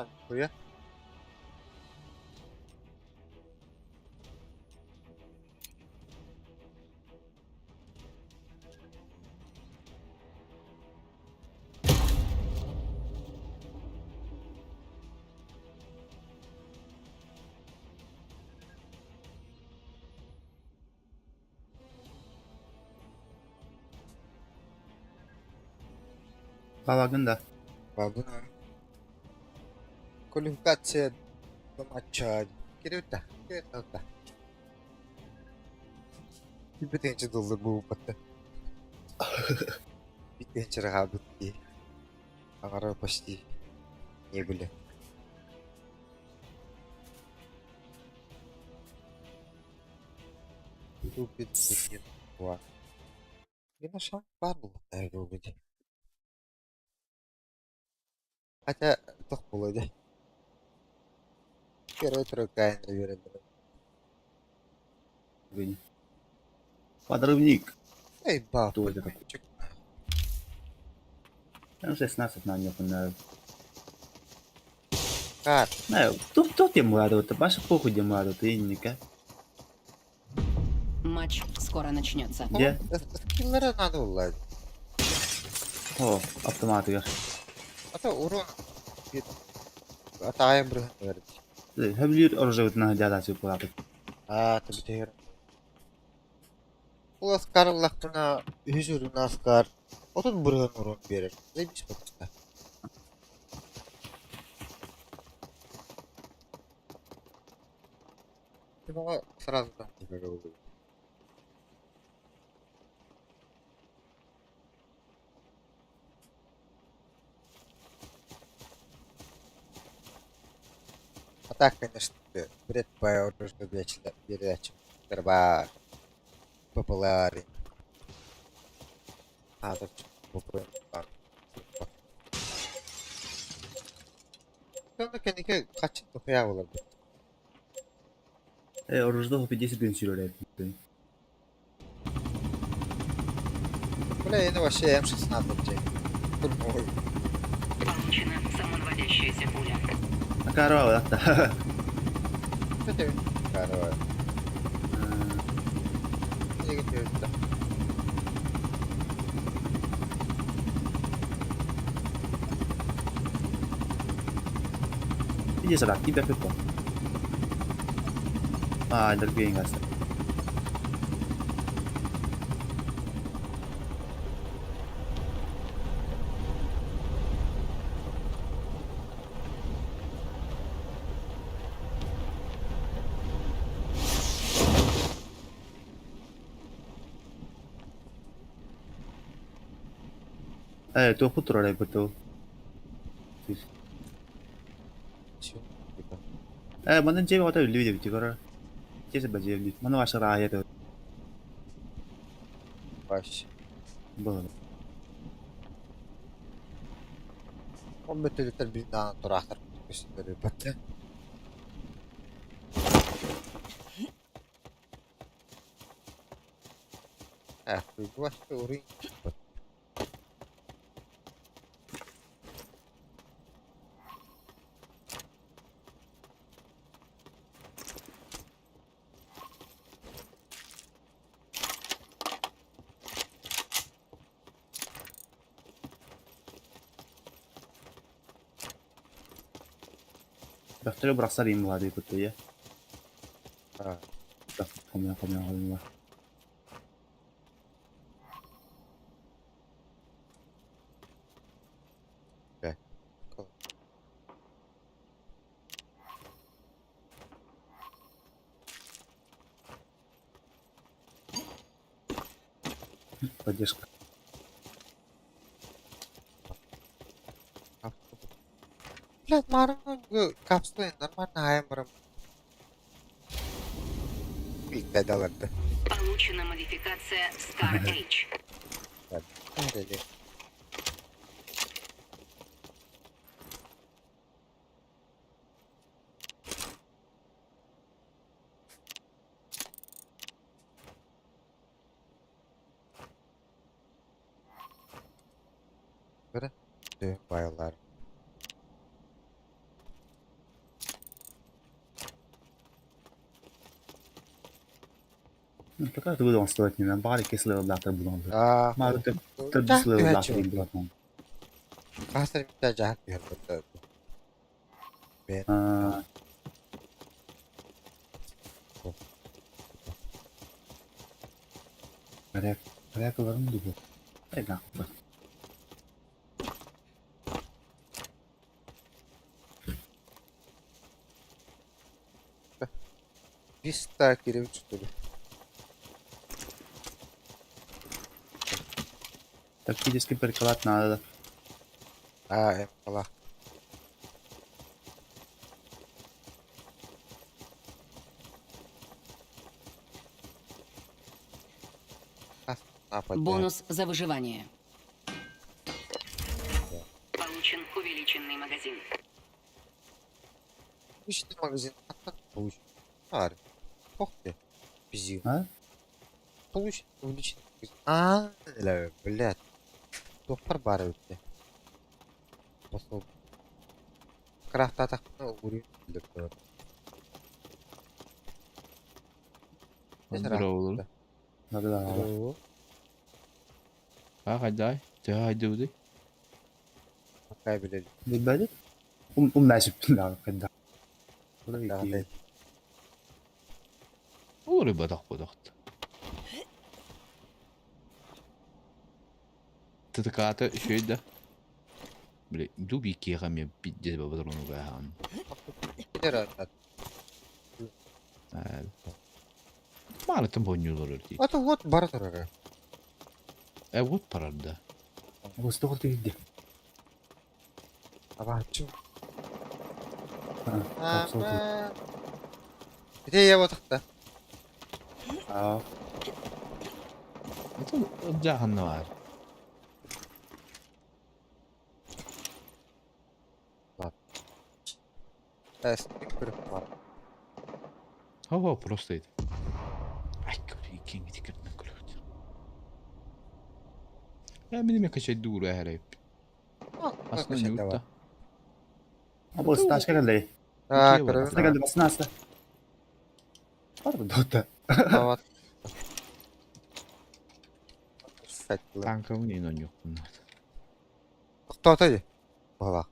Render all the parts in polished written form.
А, нихуя. Бабагын да. Бабын. Квалификация до матча. Кирилл-та. Кирилл-та. Билбэтиҥчэ доллар буолбатта. Биттэнчэ хаалбыт дии. Аҥара почти не были. Тупит два. Не нашла баар буолуохтаах буолбут. Хотя туох буолуо дии. Первый тройка үөрэнним. Подрывник. Эй, баф. Кто это такой? М16 на нем на. Кар. Не, тут тут я младу, ты баша похуй где младу, ты ника. Матч скоро начнется. Где? Скиллера надо булла. О, автомат я. А то урон. Атаайым бырыһын бэрт. Хэблир оружие на дяда все платит. Аа, ты битэр. Ол Оскар ыллахпына үһүс урун Оскар отут бырыһын урун биэрэр. Заебись просто. Ты могла сразу там тебе говорю. А так, конечно, бред по оружию передачи. Дарба популярен. А, тут популярен. Sonra kendi kaç dokuya olurdu. Оружие 50 бензин Бля, я вообще М16 день. Турмой. Получена самонаводящаяся пуля. А корова, да. Кстати, корова. Иди сюда, тебя пипо. А, другие гасты. Туохпут турар эбит ол. Манан дьиэ оҕото үллүбүт эбит көрөр. Дьиэ сырба дьиэ үллүбүт. Маны ваша раайа да Вообще. было. Он бөтөлүктэр биир даҕаны тураахтар көстөр Э, вообще уруй. Бөхтөрү бырахсар им баҕа куттуйа. А, Хомуйа хомуйа хомуйа. Поддержка. Блядь, маарыҥҥы капсула нормально айан баран илтэ Получена модификация Scar H. Nerede? Böyle düğün bayırlar. Пока ты выдал стоит не на баре, кислый латер был. Аа. Мары төрдүс латер был. Хастар митта жаһат түһэр бытта. Аа. Коряк, корякаларын дуу. Эй, нахуй. Виста киирбит что ли? Тактически перекладать надо. Аа, эмпала. Бонус за выживание. Получен увеличенный магазин. Увеличенный магазин. Получен. Аар. Ох ты. Пизди. А? Получен увеличенный магазин. Аа, блядь. Туохпар баар эбит дии. Посол. Крафтаатахпына угуруйум биллэр Здорово. Да, да, да. Здорово. А, хайдай. Ты хайдыбыты? Какая билэр. Билбэдит? Ум умнашып да, когда. Да, Олор бадах бодохт. ТТК-та үчүгэй да. Били, дуби киэхэ пиздец патрону баахан. Маалытын бонньуулар дии. А то вот бара турара. Э, вот барар да. Гостогол тигди. Абааччы. Капсул. Ити я вот та. Аа. Это жаханна бар. Снайпер бар. Хо-хо, просто это. Ай, иккиэн кэрдэн көрөбүт. Э, мин эмиэ качайдуур эһэрэ. Астына ньуутта. А бу сташка кэллэ. Аа, Окей, көрөбүн. Аста кэллэ басына аста. Бар бу дота. Дават. Танкабын ин онньуохпун. Тохтоото дии. Буолаах.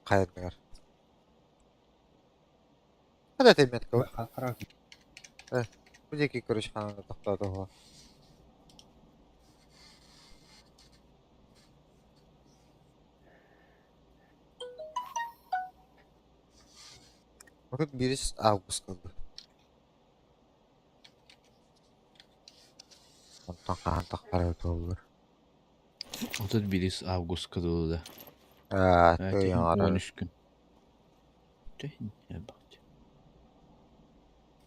Хайатыгар. Хада тэммэт кого. Хара. Бу диэки короче хаана тохтоото буолла. 31 август кэлбит. Онтон хаһан тахсара буоллар. 31 августка дылы да. Аа, Э, тыйаҥара. 13 күн.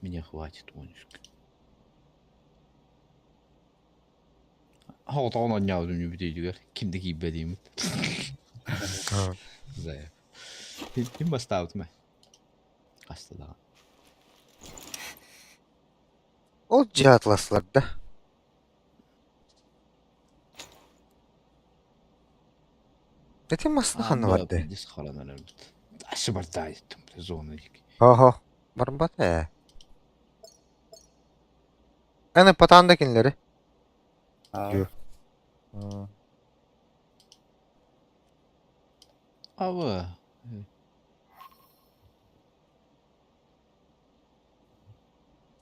Меня хватит 13 күн. Хоҕотоҕун оонньообутум бүтүүтүгэр ким да киирбэтиимит. Зая. Ким бастаабытым ээ? Хаста даҕаны. Ол дьиэ атласлар да. Ити массыына ханна барда? Пиздец харанар эбит. Асы барда айттым зона диэки. Хо-хо. Барбат ээ. Аны потаан да кинилэри. Аа. Аба.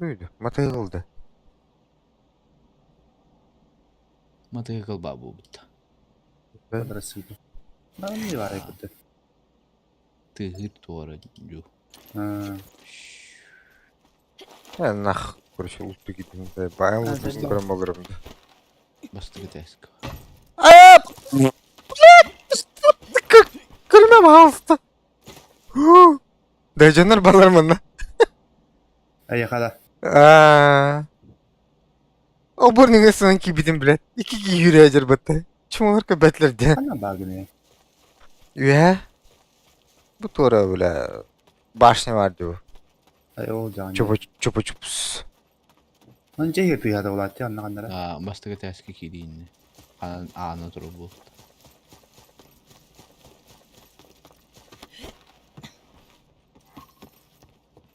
Үйдү. Матыгылды. Матыгыл баа буолбут. Красиво. Да, не бар эбит. Тыгыр туора дуу. Аа. Э, нах, короче, улту китин. Баян улту көрөн болорум да. Бастакы тээскэ. А! Блядь! Көрүмэ пожалуйста. Да дьоннор баллар манна. Айхада. Аа. Оборнинг сынан киирбитим, блядь. Икки киһи үрээдьэр батта. Чумалар көбөтлөр диэн. Ханна баагыны. Үһэ. Бу туора, бля, башня бар дуу. Ай ол жаан. Чупа чупа чупс. Он жеге туяда улаат анна каннара. Аа, бастакы тээскэ киириинни. Хаан аана турар буолбут.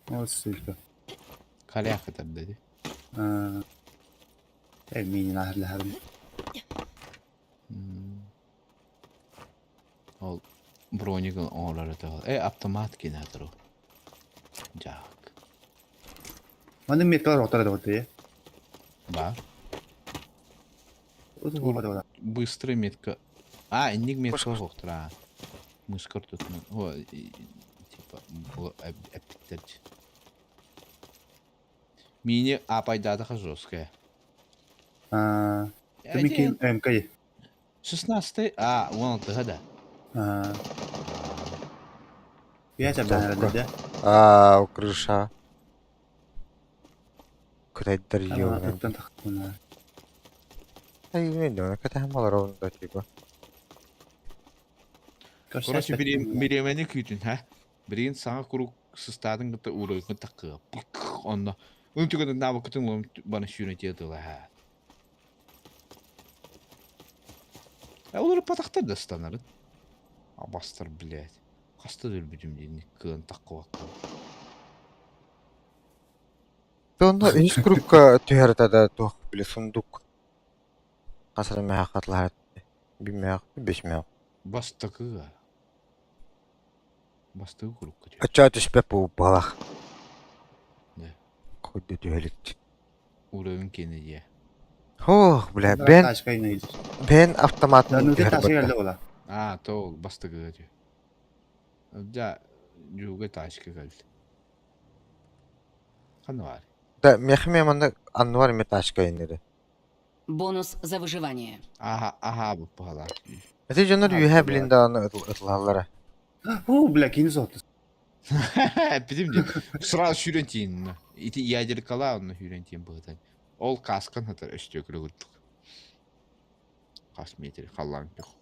Ол сүлбэ. Коляха тарда дии. Э, миинин аһырлаһарым. Ол броник оҥорор этэ. Э, автомат кинатору. Дьаак. Маннык меткалар оҕотор это вот Ба. Быстрый метка. А, инник метка оҕохтор Мускар тутунан. О, типа, эппиттэр. Мини апайдаатаха жесткая. А, Микин МК. 16 А, вон алтыга да. А. Я тебя да. А, крыша. Кытайдар ёбаный. Ай, да, катаһым олоробун да типа. Короче, бириэмэни күүтүн, ха? Билигин саҥа куруук сыстаатын кытта уурайгын таккыа. Онно. Ун түгэнин наабыккытын бана сүүнэ тиэ тыла ха. Олору патахтар да станарын. Абастар, блядь. Хаста да өлбүтүм диэн кыан таккыбакка. Онно үс курукка түһэр да туох били сундук. Хас эрэ мөһөөх хатылаһар bir мөһөөх, бес мөһөөх. Бастакыга. Бастакы курукка түһэр. Аччаа түспэт буолбалах. Да. Куйду түһэлик. Уровень киэнэ дьиэ. Ох, бля, бен бен автоматын түһэр бытта. Аа, то ол бастакыга түһ. Дьа, дьууга тачка кэлdi. Ханна баар? Да, мехме манна аннуар ме тачка иннери. Бонус за выживание. Аха, аха, бу пахалаах. Эти дьоннор үөһэ билин даҕаны ытылаһаллара. О, бля, кини сотту. Эппитим дии. Сразу сүүрэн тиийиннэ. Ити ядеркалаа онно сүүрэн тиийэн быһытай. Ол каскан хатар өстүөкүлэ курдук. Хас метр халлаан күөх.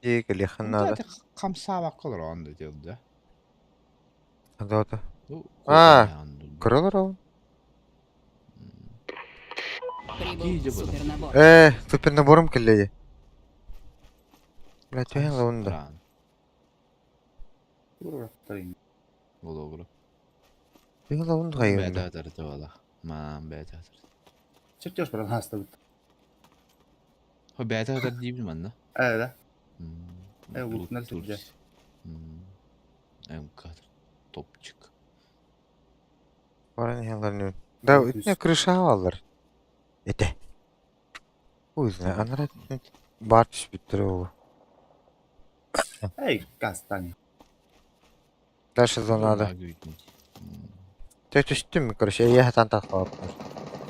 Дии кэлиэххин наада. Хамсаабакка олороон да диэл да. Адота. А, кыра олороҕун. Прибыл супернабор. Э, супернаборум кэллэ. Бля, түһэн ылабын да. Бологура. Түһэн ылабын да хайыыбын да. Бэйэтэ атарыта буолла. Маам бэйэтэ атарыта. Чертеж баран хаастабыт. Хо бэйэтэ атар диибин манна. Ээ да. Э, улутунар сылдьа. МК топчик. Баран иһэллэр Да, итинэ крыша ааллар. Этэ. Хуй знает, анара баар түспүттэрэ ол. Эй, кастань. Дальше зонада. Тэ түстүм, короче, эйэ хатан тахпаппар.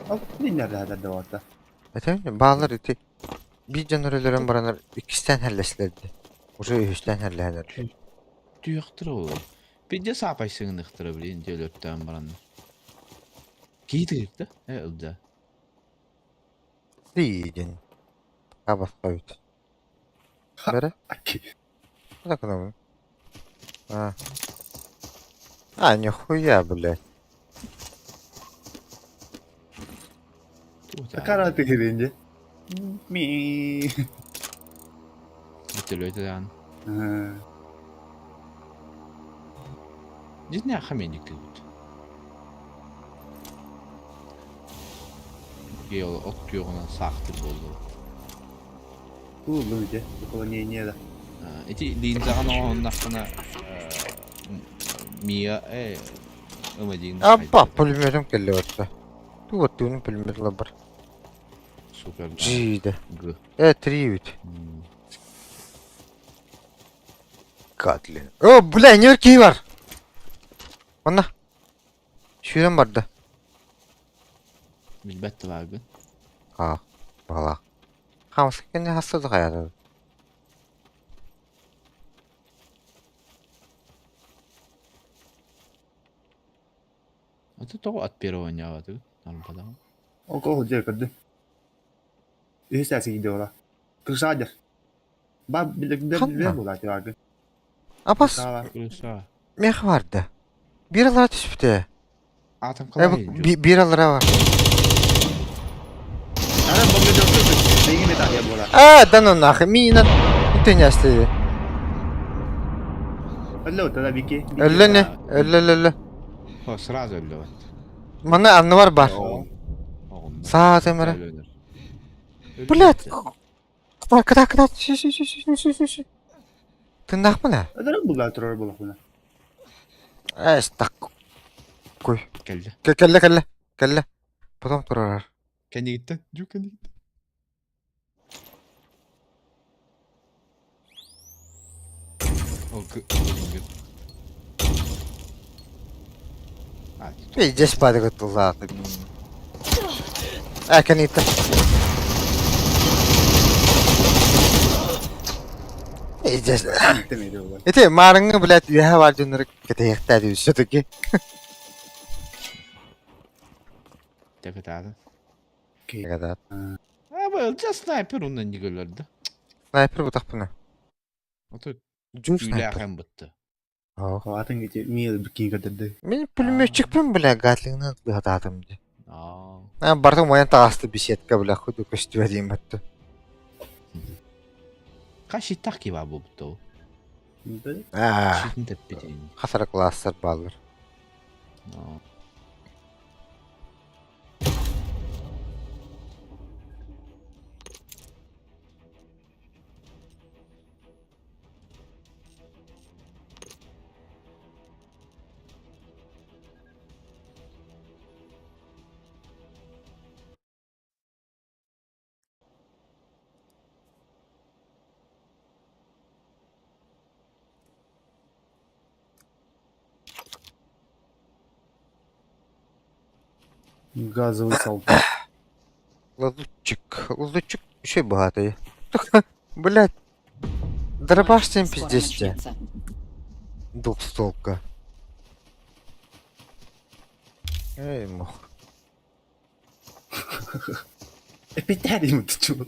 Ол ниннер да бота. Этэ баалар ити биир дьон өлөрөн баранар иккистээн хэллэслэрди. Уже үһүстээн хэллэһэнэр. Түйөхтөр ол. Пидде саапай сыгыныхтара блин диэлөттөөн баран. Киитигир да? Э ылда. Диидин. Абаспабит. Бere? Так ну. А. А, нихуя, блядь. Караты киринде. Ми. Бүтөлөйтө даан. Дитне хаменик дебит. Геол от күөҕүнэн саахтыр буоллу. Кулу де, уклонение да. Ити линзаҕын оҥоһуннаххына Мия э ымадин Аппа, пулеметом кэллэ барда. Туга тугун пулемет бар. Супер. G да. Г. Э, три ведь. Катлин. О, бля, не киһи бар. Онна. Сүүрэн барда. Билбэт тылаагын. Аа, баҕалаах. Хаамыска кэннэ хаста да хайаатар. А ты тоҕо от первого ньаабатыгын? Арбадаҕын. Ол кол дьэ көрдүм. Үһүс сиидэ ола. Крышадер. Ба биле Ханна? була тиагы. Апас Крыша. мех барда. Биир алара түспүтэ. Атом Э, қалай биир алара бар. Ара бомба жокты. Деген А, да ну нахуй, мина ты не. Өллө тогда Вики. Өллө не? Өллө өллө өллө. О, сразу өллө. Мана анныбар бар. Саа темере. Блядь. Кыта кыта кыта. Ши ши ши ши ши ши ши. Тыннахпын ә? Ödere bullar турар буолахпына. Эс так. Куй. Кэллэ. Кэллэ кэллэ. Кэллэ. Потом турар. Кэнигиттэн, дьу кэнигиттэн. Ол Пиздец падает тулааты. Ә, кэнигиттэн. Пиздец. Ити маарыҥҥы, блядь, үөһэ баар дьоннору кэтэһиэхтээ все-таки. Тэкэтаатын. Кэтэһиэхтээ. А, был снайпер онно не өлөрдө. Снайпер бутахпына. Ото Дьуу снайпер. түүлээхэн бытты. Оо. Атын ити миэл бикин көтөрдө. Мин пулеметчикпин, бля, гатлингнан быһатаатым дии. Аа. А, бартым моян таҕаста беседка, бля, худу көстүбэ диэн баттı. Кашитах киба буолбут. Аа, Шитин тэппитин. хасара класстар бааллар. Аа. Газовый солдат. Лазутчик. Лазутчик еще богатый. Блядь. Дробаш Матч всем скоро пиздец те. начнется. Двухстволка. Эй, мох. Эпитер ему ты чего?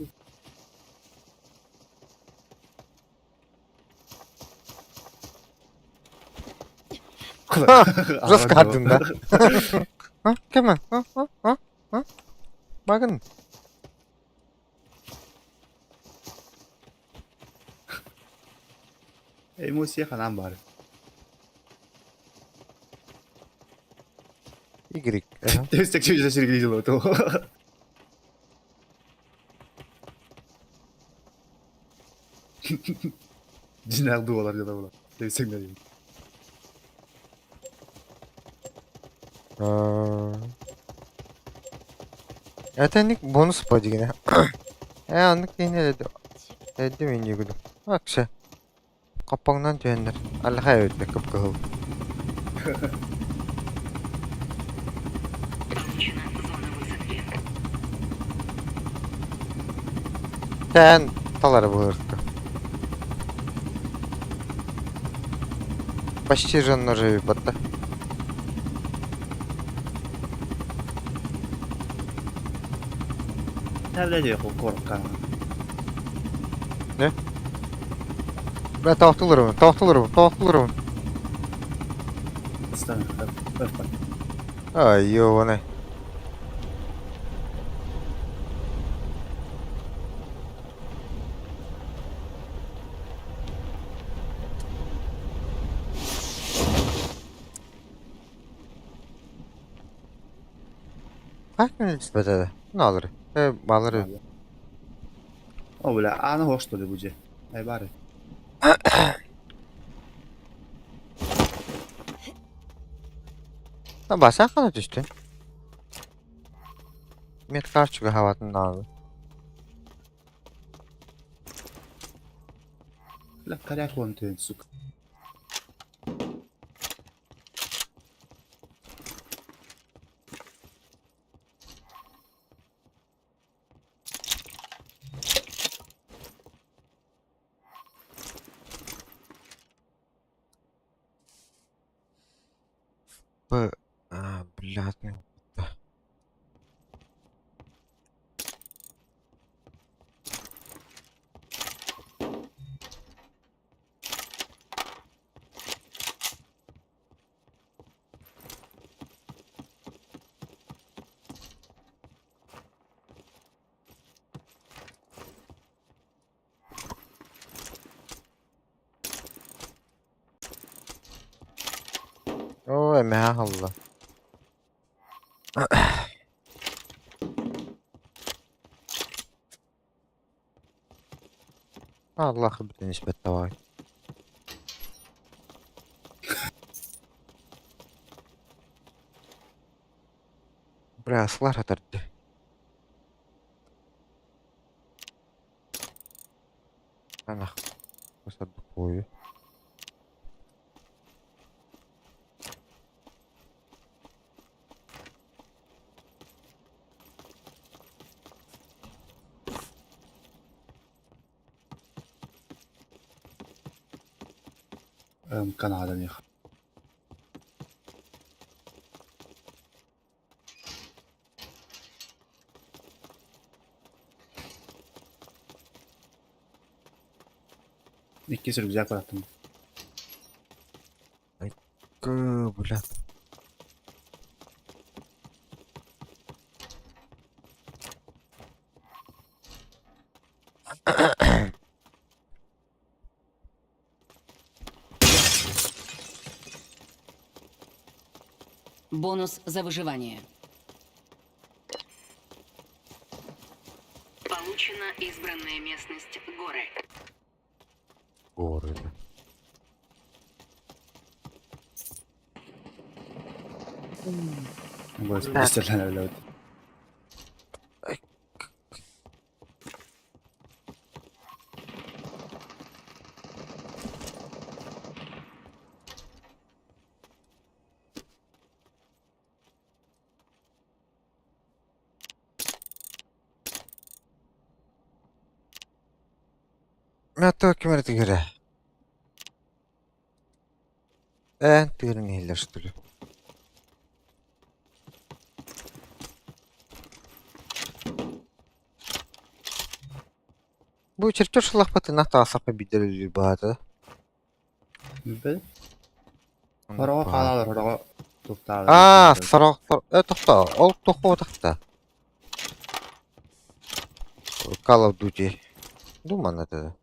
Жестко аттым, да? А, кем? А, а, а, а? Багын. Эмоция ханан бар. Y. Төстек чүжө сиргили жылы то. Динар дуалар жада була. Төстек не. Это не бонус по дигине. Аннык дейне dedi. Эдди мен югүдүм. Акша. Каппаңнан түһэннэр. Аллаха өттө кып-кыһыл. Отмечена зона высадки. Тэн талары быһыртты. Почти же ножи батта. Tälle joku korkkaan. Бля, тоохтуларым, тоохтуларым, тоохтуларым. Ай, ёбаный. Как мне это? Ну, алыры. Балыры. О, бля, аны хошту бу же. Ай бары. А баса қана түстү. Меткарчыга хаватын алды. Бля, коряк вон ты, сука. Б. А, блядь, ну. Оо, эмэһэ аһылла. Аллах бүтүн испэт давай. Бля, слар атарды. Анах. Бу Канадан их. Иккис рюкзак бырахтым. Бля. Бонус за выживание. Получена избранная местность горы. Горы. Быстерлэнэ Мята ким эрэ тигэрэ. Эн тигэрин иһиллэр что ли? Бу чертеж лахпатына таасапа бидер өлүү баата. Бэл. Хороҕо хаалалар, хороҕо туктаалар. Аа, сорох тохто, ол тохо тахта. Call of Duty. Думан это.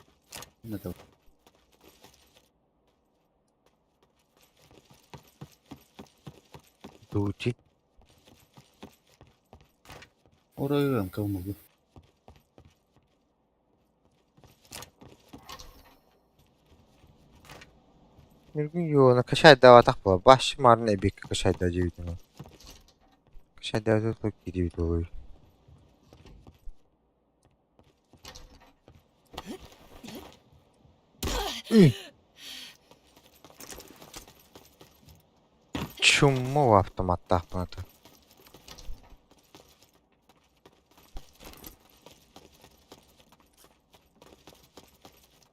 Duty. Оройуон кылмылы. Ньургун качайдаабатах буолар, баһчы маарын эбиэккэ качайдаа диэбитин Качайдаабыта киирбит буолуой. Чуммо автоматтаахпын ата.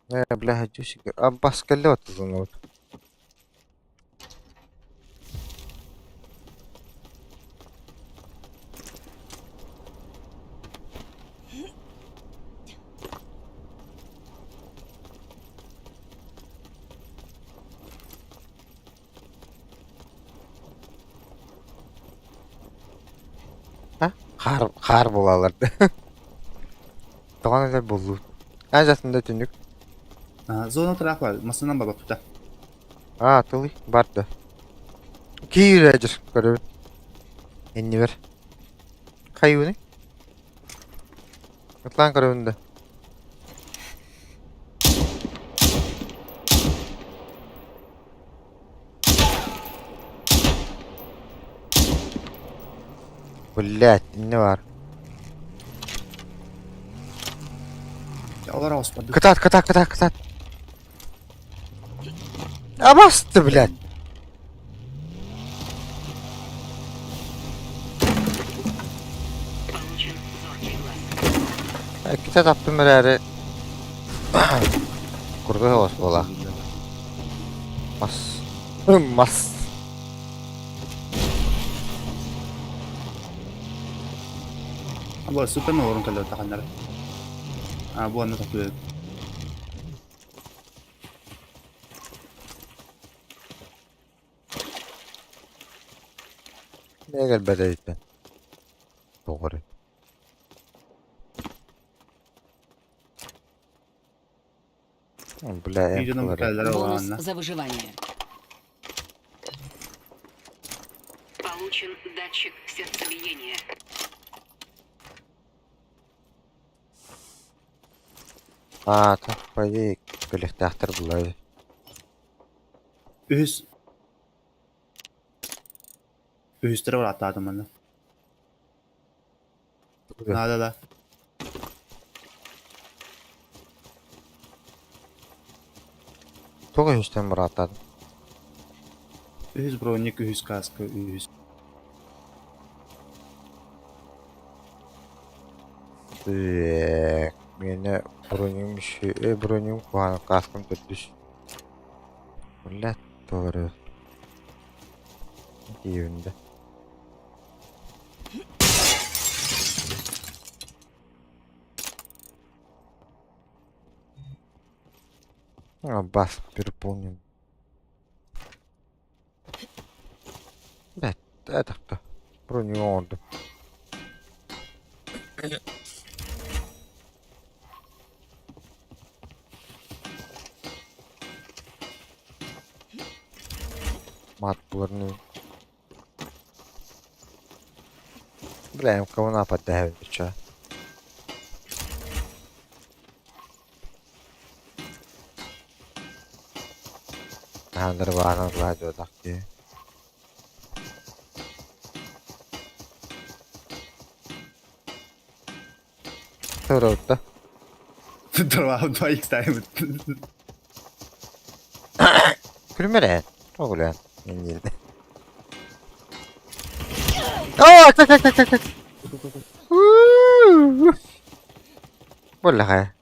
Э, бля, дюсик. А баскалет занут. А? Хаар, хаар буолалар. Тоҕон элэр буллуу. Аан түннүк. Зона тыраах бар, массыынан барбаппыта. Аа, тылый, бар да. Киирэ дьэр, көрөбүн. Иннибэр. Хайыыный? Ытлаан көрөбүн да. Блять, инне бар. Олар оспады. Кытаат, кытаат, кытаат, кытаат. Абасты, блядь. Получен зоркий глаз. Иккитэ таптым эрээри курдук оҕус буолаах. Мас. Мас. Бу супер орун кэлэр таханнар. А бу анна тохтуу. Не кэлбэтэ итин. Тоҕо Бля, Видеону эмпалары. кэллэр Бонус олаанна. за выживание. Получен датчик сердцебиения. Аата, по идее, кэлиэхтээхтэр буллар. Үһүс Үһүстэрэ барааттаатым манна. Наада да. Туох үһүстэн бырааттаатым? Үһүс броник, үһүс каска, үһүс. Так, миэнэ бронюм үчү, бронюм куһаҕан, каскам төрдүс. Блядь, толору. Тиийбин да. А, бас переполнен. Бэт, это броню оҥордум. Мат буларны. Бля, кого напад дэһэбин чё. Наһааннары баанан ылаа дии. Туруутта. Турбаҕым два икс тайм. Күлүмэр Оҕулаан. Иннин. Оо, так так так так так. Буоллаҕа.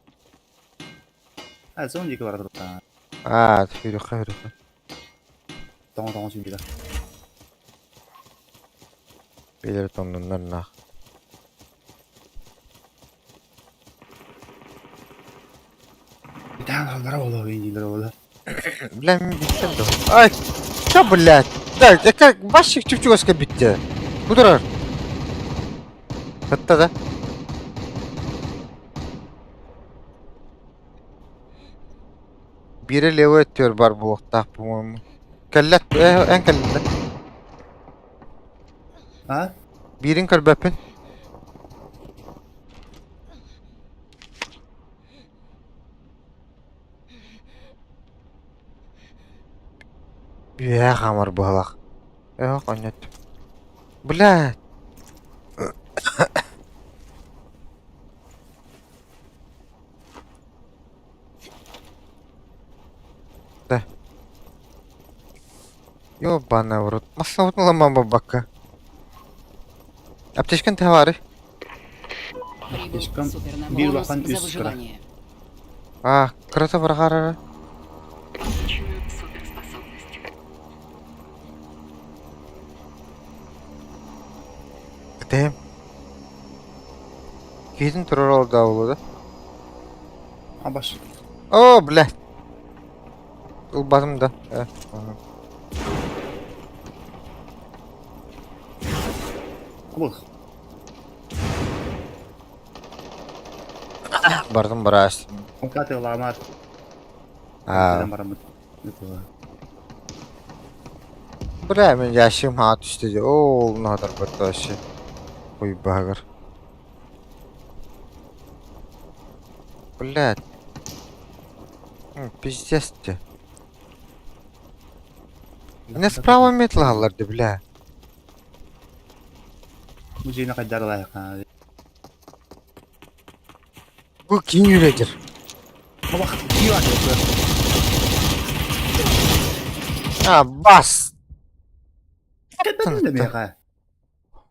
А, сон диэки бара турбута. Аа, сүүрүөххэ сүүрүөххэ. Тоҥо-тоҥо сүүрдэ. Билэр тоҥнуннар Итаан аллара буолуо, индиилэр буолуо. Бля, мин бүттем да. Ай, чё, блядь? Да, это вообще чуп-чугаска бүттэ. Бу турар. Сытта да. Биирэ левый өттүгэр бар буолуохтаах, по-моему. Кэллэт, эн кэллэ. А? Биирин көрбөппүн. Үөһэ хаамар быһалаах. Өһөх онньот. Блядь. Да. Ёбаный в рот. Массабытын ылымман буолбакка. Аптечкан төһө баарый? Прибыл Слишком супернабор. биир Бонус улахан за үс кыра. выживание. Аа, кырата быраҕар Получена суперспособность. Кэтэһим. Киһитин турар ол да буолуо да. Абаш. О, блядь. Ылбатым да. Э, ага. Кубыл. Бардым быраас. Каты ламар. Аа, Барамыт. бля, мин ящигым хаҥа түстэ дии. Оо, наһатарбыт вообще. Уйбаһыгар. Блядь. Пиздец ты. Не справа метлалар ди, бля. Бу дьиэни хайдар лайык. Бу ким үлэдир? Бабах, кива. А, бас. Кэтэн меха.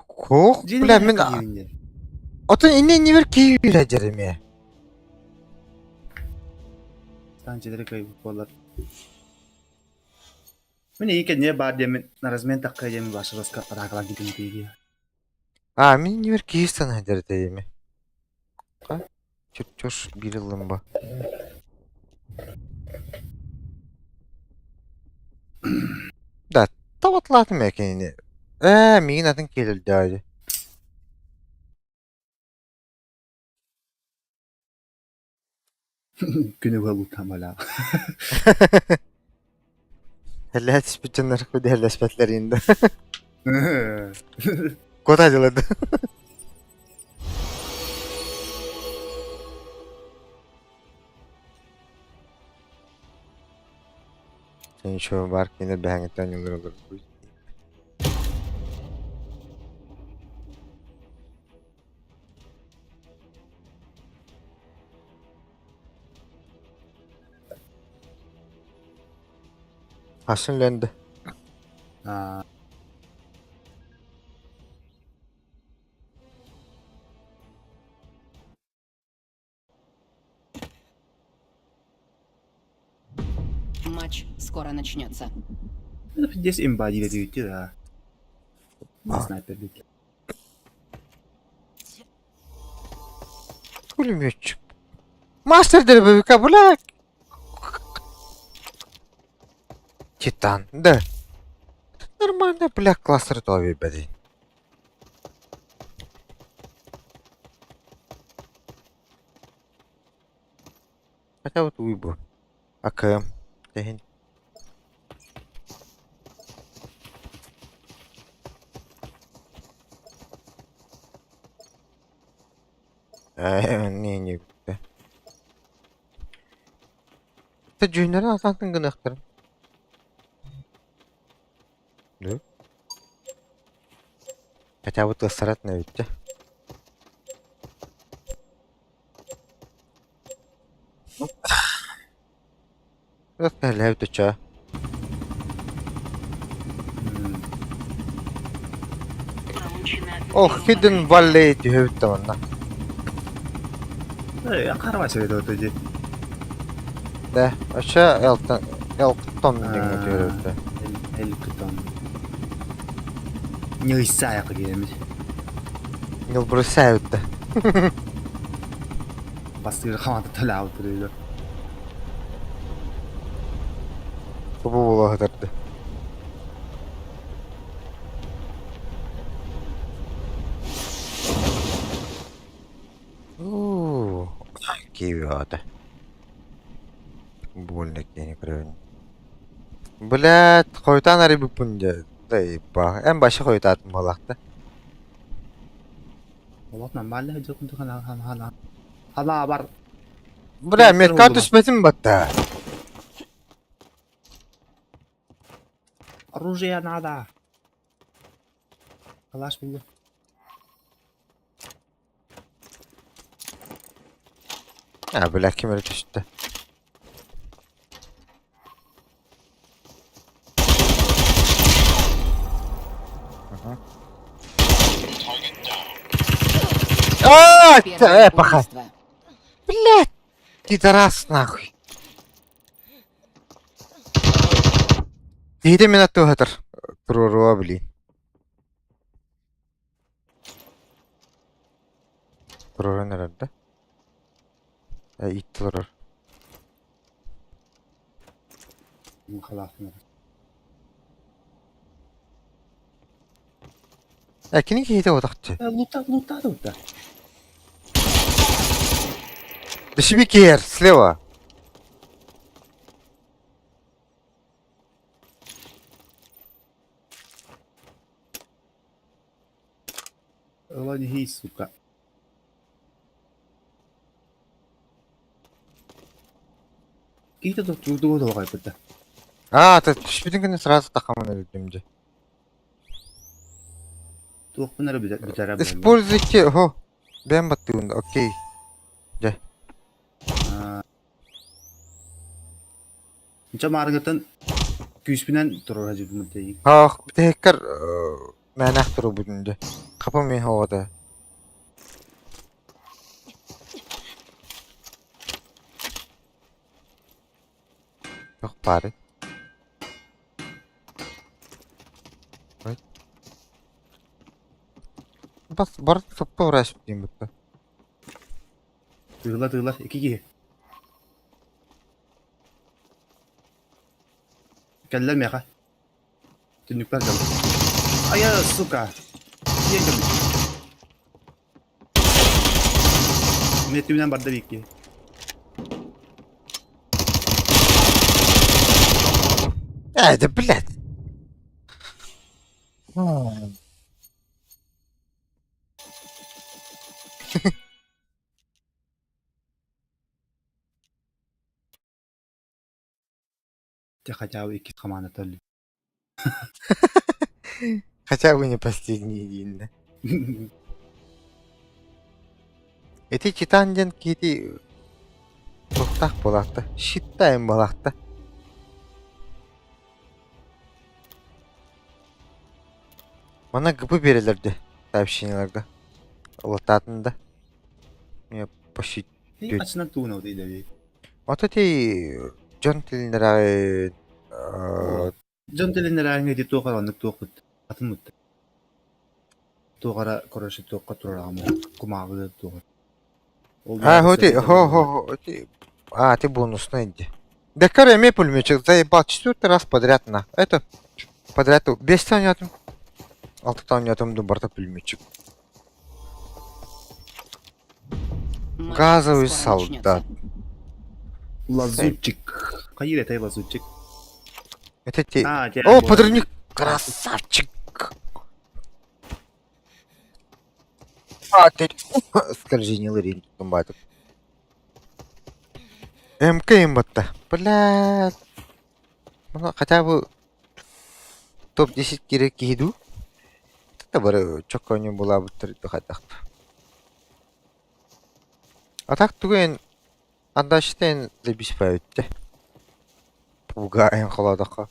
Кох, бля, мин Отон инне иннибэр киһи үлэдир эмиэ. Станциялары кай буолар. Мин ийи кэнниэ баар диэмин на размен такка диэмин башыбаска атаакалаан китин тиийиэ. А, мин иннибэр киһи санаһыдьар этэ эми. Чертеж биир ыллым бо. Да, табатлаатым ээ кинини. Ээ, миигин атын киэлэлдээди. Күнү быһа лутамала. Эллэһэ түспүт дьоннор кудиһэллэспэтлэр инде. Куда делать? Ничего, бар кине бэһэҥиттэн ньылыр Асын лэнде. Аа. Матч скоро начнется. Здесь имба диэти да. Снайпер диэки. Пулеметчик. Мастер дробовика, бля. Титан, да. Нормально, бля, кластер тови, блин. Хотя вот уйбу. АКМ. Тэһин. Не не бүттэ. Тэ дьүһүннэрин атаатын гыныахтарын. Да? Хотя бы тыастарат не бүттэ. Лэбит ча. Ох, Hidden Valley түһэбит манна. Карабай сөйдө дии. Да, вообще Элтон Элтон диҥҥэ түһэрбит. Элктон. Не ыйсаайа киэмит. Ньылбырысаабыт да. Бастыыр хамата төлаабыт түрүлөр. Бу буола сытарды. Уу, киви аата. Больно киһини көрөбүн. Блядь, хойутаан арыйбыппын дьэ. Да ебаа. Эн башы хойутаатым буолаахта. Олох нормально дьокун хана хана хана. Хана бар. Бля, метка түспэтим батта. Оружие надо. Калаш булду. А, бля, ким эрэ түстэ. А, Первое паха. убийство. Блядь, пидорас нахуй. Биирдэ мин аттыгар туруоруо блин. Туруоран эрэр да? Э, иит олорор. Э, кини киһитэ утахчы. Лута, лута, лута. Дешевикер, слева. Ылан сука. Киһи тугу туга А, ты түспүтүн күнү сразу тахамын өлдүм дьэ. Туохпун эрэ бүтэрэ Используйте, хо. Бэм баттыгын, окей. Дьэ. Нча маарыгыттан күүспүнэн турар дьүбүмүт Ах, бүтэһиккэр мээнэх турубутун дьэ. Хапым мин хоҕото. Туох баарый? Ой. Бас бар сопто ураашып диэн бутта. Тыыла тыыла ики киһи. Кэллэ миэхэ. Түннүкпэр дьон. Айа, сука. Тиийэн кэлбит. Миэттибинэн барда биикки. Ээ, да блядь. Те хотя бы икки команда төллү. Хотя бы не последний дииннэ. Ити Титан диэн киһити туохтаах буолаахта? Щиттаайым буолаахта. Манна ГП биэрэллэр дии сообщениеларга. Ылаттаатын да. Мне почти Ачынан тугун ол идэби. Ото ти дьон тилиннэрээҕи Дьон тилиннэрээҥҥэ ити туох эрэ оннук туох атын мутта. Туох эрэ короче туохха турар кумааҕы туох Ол А, хоти, хо хо хо, ти, а, ты бонусный иди. Декар эмиэ пулеметчик заебал четвертый раз подряд на. Это подряд бес оонньоотум. Алтыта оонньоотум ду барыта пулеметчик. Матч Газовый скоро солдат. начнется. Лазутчик. Хайыр этэй лазутчик. Это те... А, те О, подрывник! Красавчик! А, ты... Скольжение рин тумбатып. МК имбатта. Блядь. Ну, хотя бы топ-10 керек киһи дуу. Это бары чокконю булаабыттар хайдах. А так тугу андашытын лебиспайытте. Пуга эн холодоко.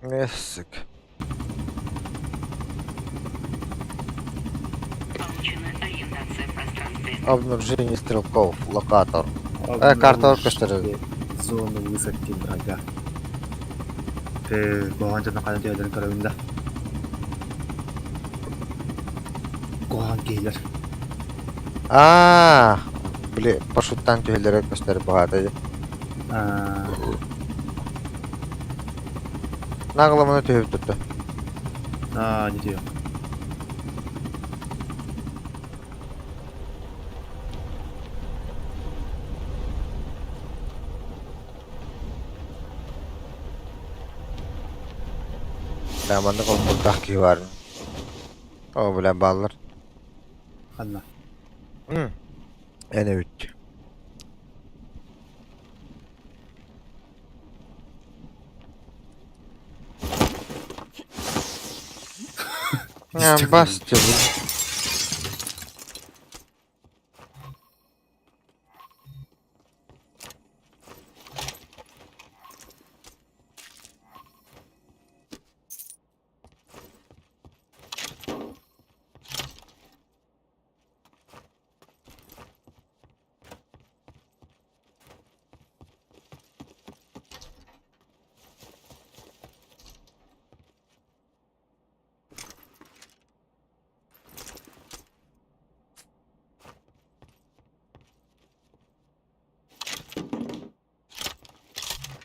Эссик. Получена ориентация в пространстве. Обнаружение стрелков. Локатор. Карта оркестра. Зона высадки врага. Ты куһаҕан дьоно ханан түһэллэрин көрөбүн да. Куһаҕан киһилэр. Аа, били парашюттаан түһэллэрэ көстөр баҕата. Аа, Наҕыламаны түһүп тутта. аа, не diyor. Бля, маннык олбурдаах киһи баар. О, бля, бааллар. Ханна. Эн эбит. Бас тебе.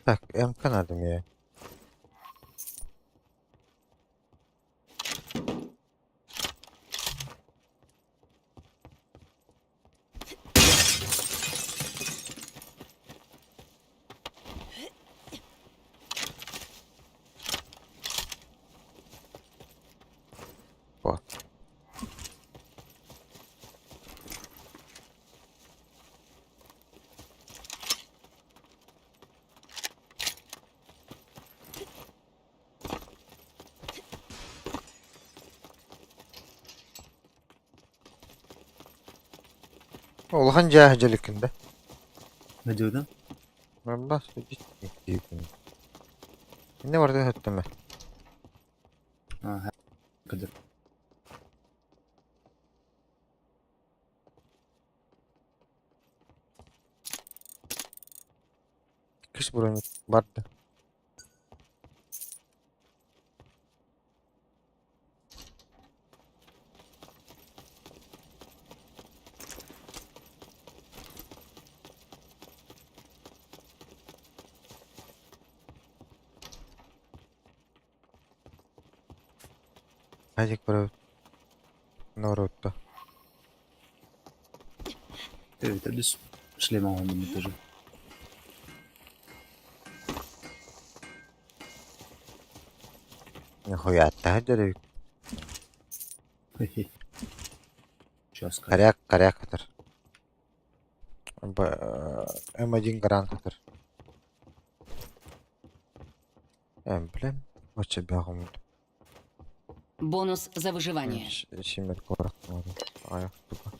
Так, МК надо мне. Вот. Улахан дьааһы дьэликкин да? Ne diyordun? Валлах Инне барда хөттөмө. Аа, кыдыр. Кыш бронь барда. Хадик көрөбүт. Норуотта. Это без шлема он тоже. Нихуя аттаһа дьэрэ. Сейчас. Коряк, коряк хатар. М1 гарант хатар. Эмблем. Оче бягом. Бонус за выживание. Симер корак. Ая, тупо.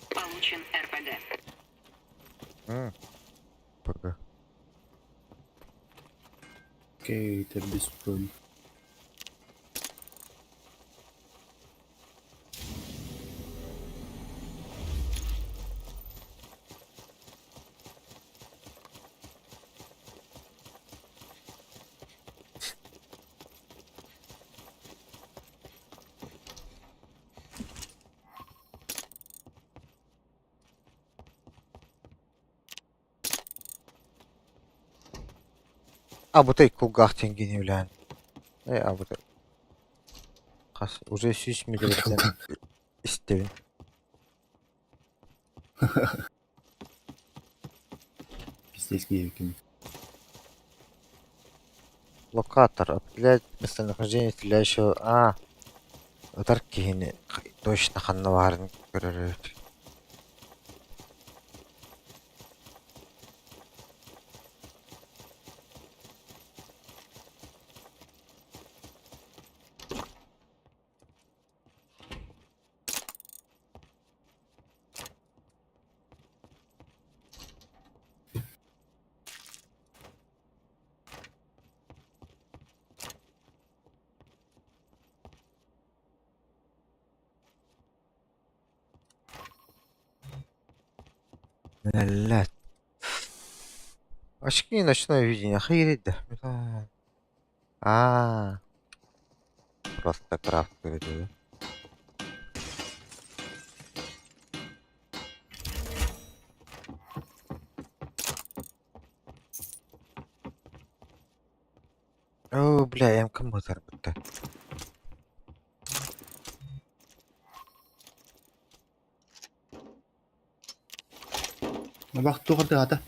Получен РПГ. Пока. Окей, это без брони. Абытай кулгаах тингини үлээн. Э, абытай. Хас уже 100 миллиметр истэбин. Пиздец, киевикин. Локатор определяет местонахождение стреляющего. А, ытар киһини точно ханна баарын көрөр эбит. Блядь. Очки ночное видение. Охереть да. А, просто крафт да? О, бля, МК мотор будто. Бах туох ата.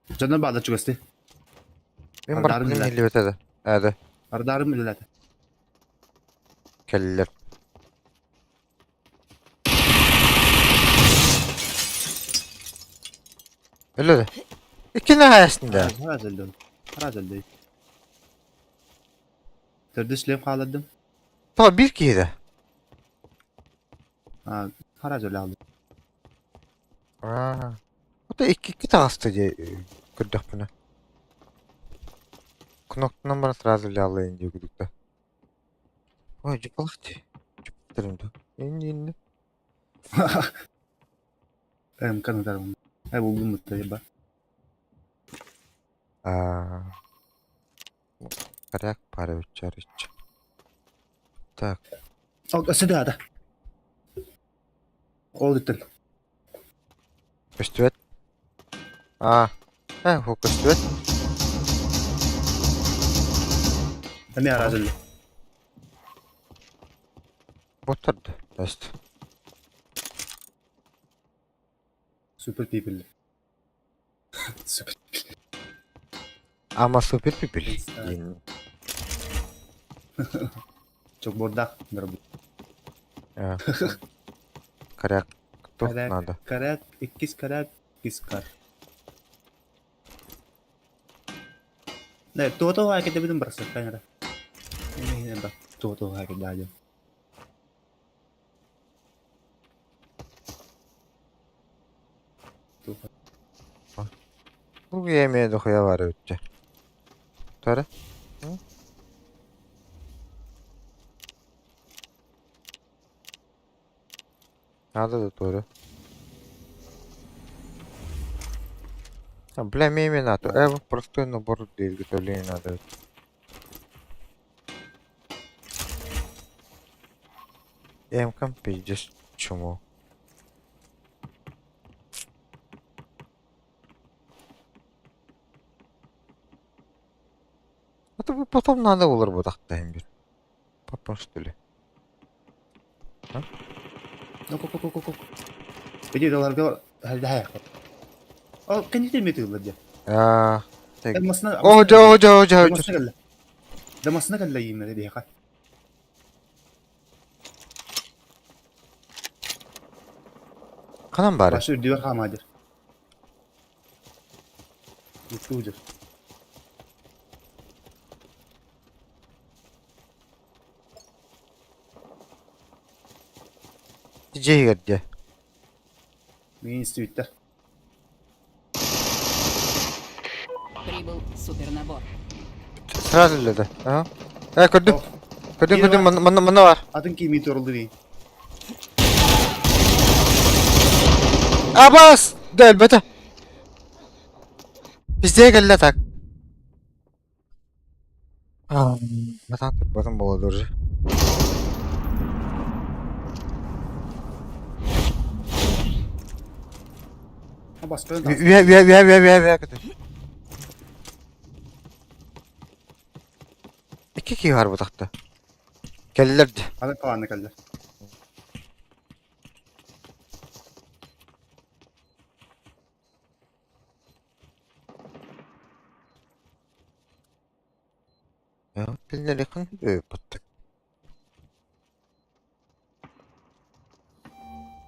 Дьонно баалар чугасты. Мен Ардарым барып үлэлээтэ. миллиметр да. Ардарым үлэлээтэ. Кэллэр. Өлө да. Иккини хайасында. Хараз өлдөн. Хараз өлдө. Төрдүс шлем хааллардым. То биир киһи да. А, хараз өлө алды. Аа. Ото икки икки таҕыста дии көрдөхпүнэ. Кнопканан баран сразу лялайын дии курдук да. Ой, дьукалах дии. Дьуптарым да. Инни инни. Эм канадарым. Ай булдум мутта ба. Аа. Коряк паровичарич. Так, Ал сюда да. Ол иттен. көстүбэт. Аа. Э, ху көстүбэт. Эми хараз өлдө. Боттарды. Тест. Супер people. Супер. Ама супер пипил. Диэн. Чок бордах. Дорогу. Аа. Коряк. Туох Коряк. надо. Коряк, иккис коряк, иккис кар. Не, туото хаа кете битин барса камера. Не, не, ба. Туото хаа кете дажа. Бу эмиэ дохуя баар эбит Тара. Надо да тоже. А, бля, меми надо. Простой набор для изготовления надо. МК пиздец чему. Это бы потом надо было бы так бир. Папа, что ли? Иди даларга О, кэннитэ эмиэ тыыллар дьэ. Аа, Масына О, жо, жо, жо, Масына кэллэ. Да масына кэллэ иимнэрэ биһиэхэ. Ханан баары? Башы үрдүгэр хаамаадыр. Туудыр. Дьиэ иһигэр дьэ. Миигин истибиттэр. Прибыл супернабор. Сразу үллэдэ. Ага. Э, көрдүм. Көрдүм, көрдүм, манна, манна, манна бар. Атын кимии турулду Абас! Да, өлбөтө. Пиздее кэллэ так. Батан турбатым буолуо уже. Үө үө үө үө үө үө көтөр. Икки киһи бар бутахта. Кэллэр дии. Аны талаанна кэллэр. Биллэрихин ыыппыттык.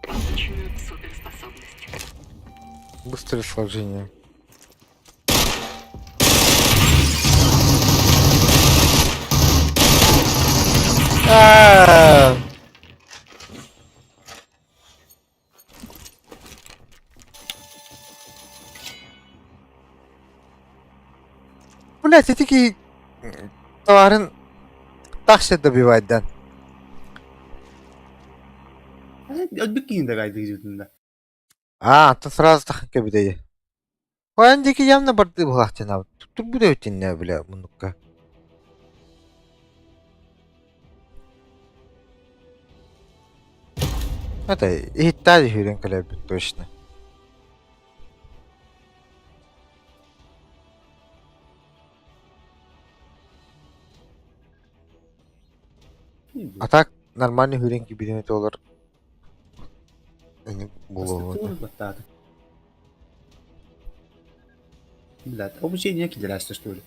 Получена суперспособность. Быстрое сложение. А! Блять, ити киһи товарын так добивает да. Өлбүт киһин да гайдыгы А, то сразу тахын кэбидэйи. Эн диэки явно барды быһаахтынаабыт. Турбут эбитиннэ бля муннукка. Это иһиттаа дьүһүрэн кэлэрбит точно. А так нормальный хүрэн кибирин олор буолуо. Блядь, обучение кидерасты, что ли?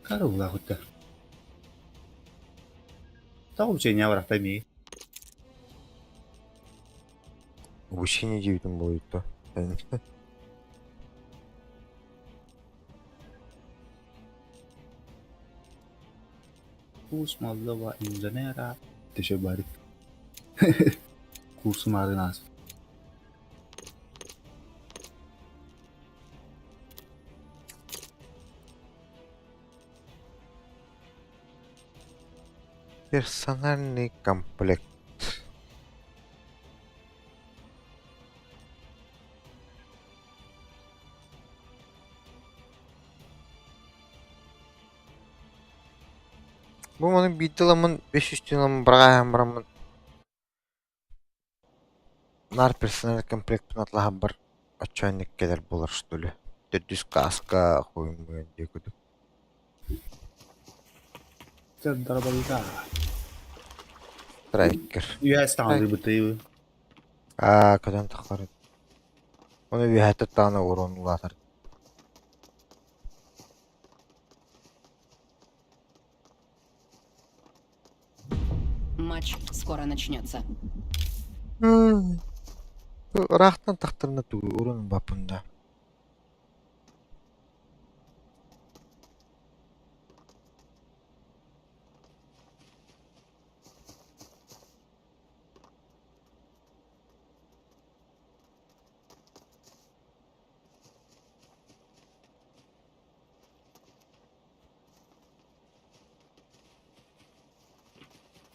Карулахута. Та обучение барахта ми. Обучение диэбитим буолуйта. Курс молодого инженера. Ты барик. Курс нас. Персональный комплект. Бу маны биирдэ ыламмын 500 тыһыламмын быраҕаһан бараммын наар персональный комплектпын атлаһарбар отчаянник кэлэр буолар что ли. Төрдүс кааска хуймуйан диye курдук. Страйкер. Үһэ станлы Аа, көтөн тахсар. Оны үөһэттэн даҕаны урон улаатар. Матч скоро начнется. Ыраахтан тахтарына тугу урун баппын да.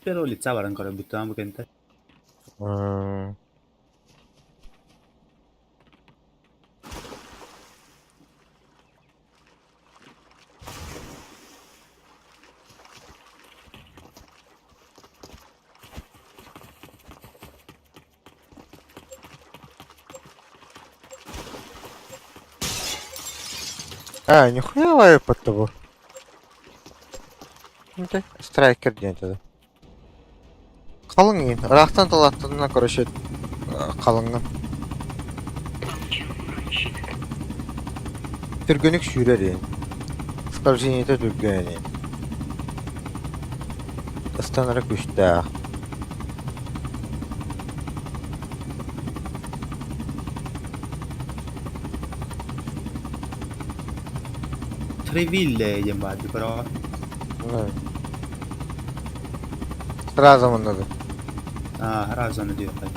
Pero лица баран көрө бүттүн бу кентэ. А, нихуя лайп от того. Ити Страйкер диэн этэ. Халыҥ иин. Ыраахтан талааттанна короче халыҥҥын. Получен бронещит. Түргэнник сүүрэр иин. Скольжениета түргэн иин. Ыстанара күүстээх. Тревилле диэн баар дии көрөҕө. Сразу муннугу. Аа, сразу аны диэххэ.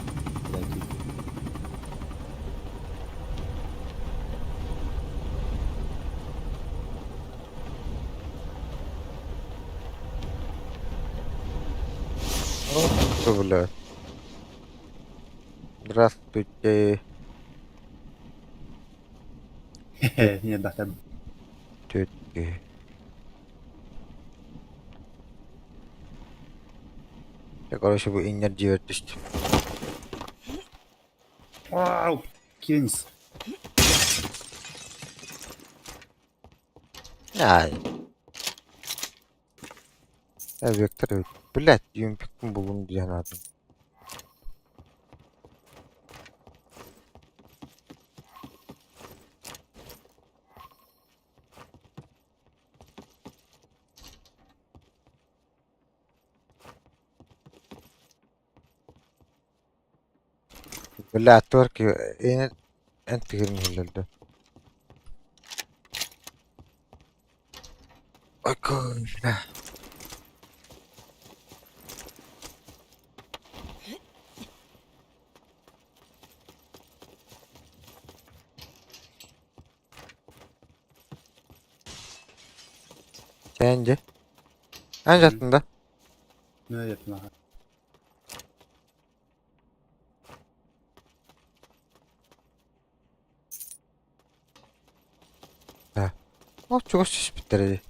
Бля. Здравствуйте. Не бахта. Тетки. Я, короче, бу иннер дьиэбэр түстүм. Вау! Кинс. Ай. Вектор эбит. Блядь, юмпикпин буллум дии санаатым. Бля, торки эн тыгын иһиллэр дуо? Ой, бля. Чээн дьэ. Эн жаттың да? Нö yapma. Ол чугас түспүттэр дии.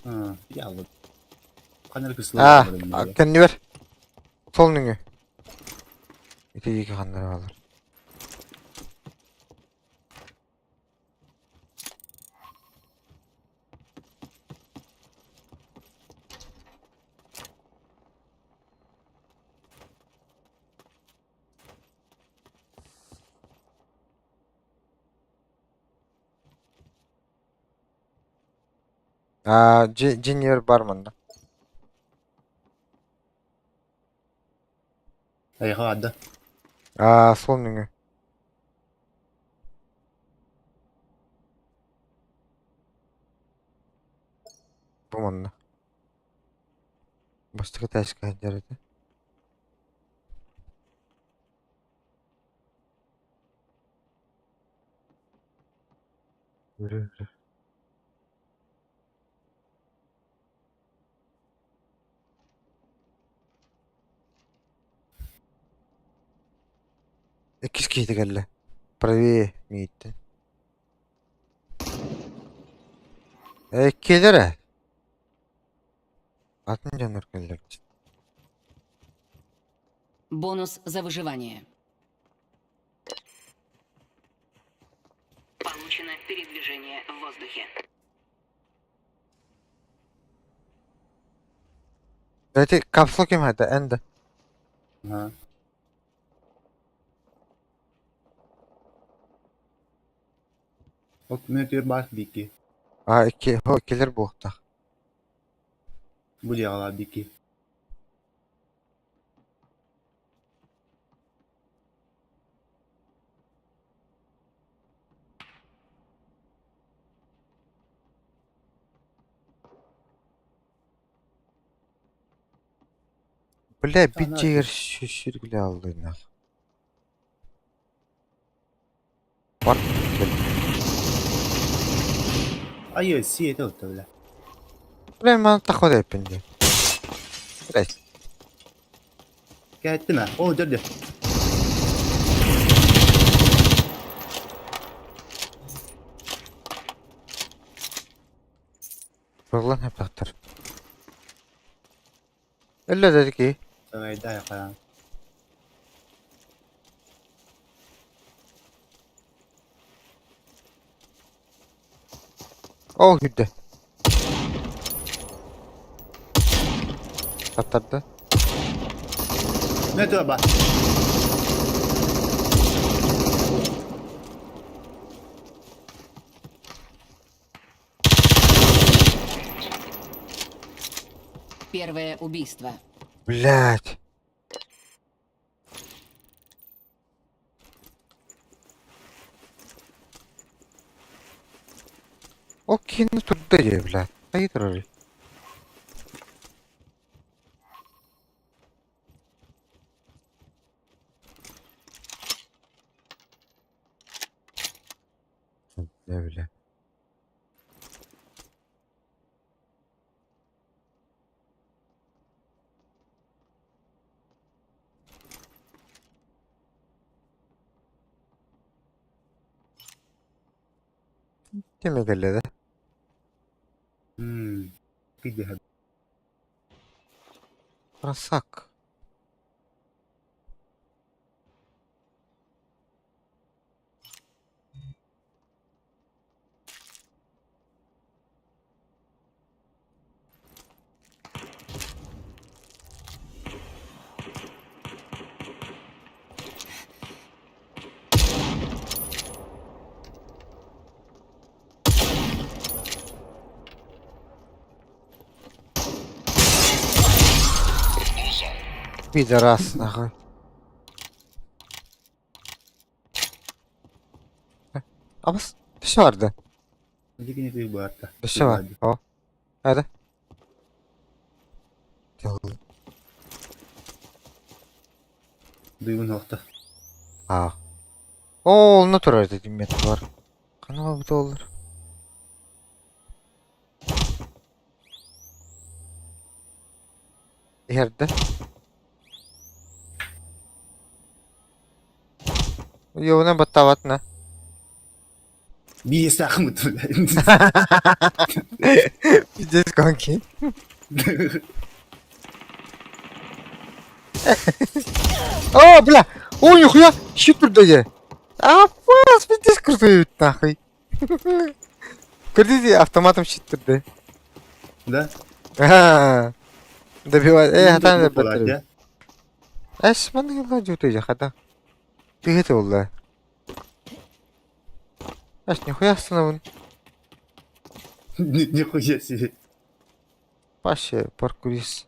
Аа, ялла. Ханна Аа, кысылар. кэннибэр. Сол нөҥүө. Ити диэки ханнара бааллар. Аа, дьиҥэр бар манна. Эйиэхэ да. Аа, сол нөҥүө. Бу манна. Бастакы этээскэ сылдьар этэ. Иккис киһитэ кэллэ. Правее мииттэн. Ээ, иккиэлэр ээ. Атын дьоннор кэллэр. Бонус за выживание. Получено передвижение в воздухе. Эти капсула ким это? Энда. Ага. Ол мүөтүөр баар бики. А, икки, хо, иккилэр буолуохтаах. Бу диэҕэлээх бики. Бля, биир сүргүлэ аллыынах. Бар кэл. Айы, сиэтэ ылта бля. Бля, маны тахва эппин дии. Блядь. Кээттим ээ. Оо, дьэ, дьэ. Буоллан хаппахтар. Өллө да ки. Саҥайда хайаан. Ол күүрдэ. Таптарда. Не туба. Первое убийство. Блять. Ол киһини турда дии, блядь. Хайыы турарый? Бля, бля. Ким кэллэ да? Мм. Кидиһэ. Красак. Пидорас, нахуй. Абас, все арда. Дикини түй баарта. Все бар. О. Hadi. Дуйгун хоқта. А. О, онно турар дедим мен бар. Қана бу доллар. Иһэрдэ. Йоуна баттаабатына. Биир саахымыт. Пиздец конки. О, бля! О, нихуя! Щит турда А, пас, пиздец крутой нахуй. Көрдү автоматом щит турда. Да? Добивай. Э, хатан да баттыр. Эс, маннык ылла дьутуйа хата. Тыһыт ылла. Эс, нихуя остановын. Нихуя себе. Вообще, паркурист.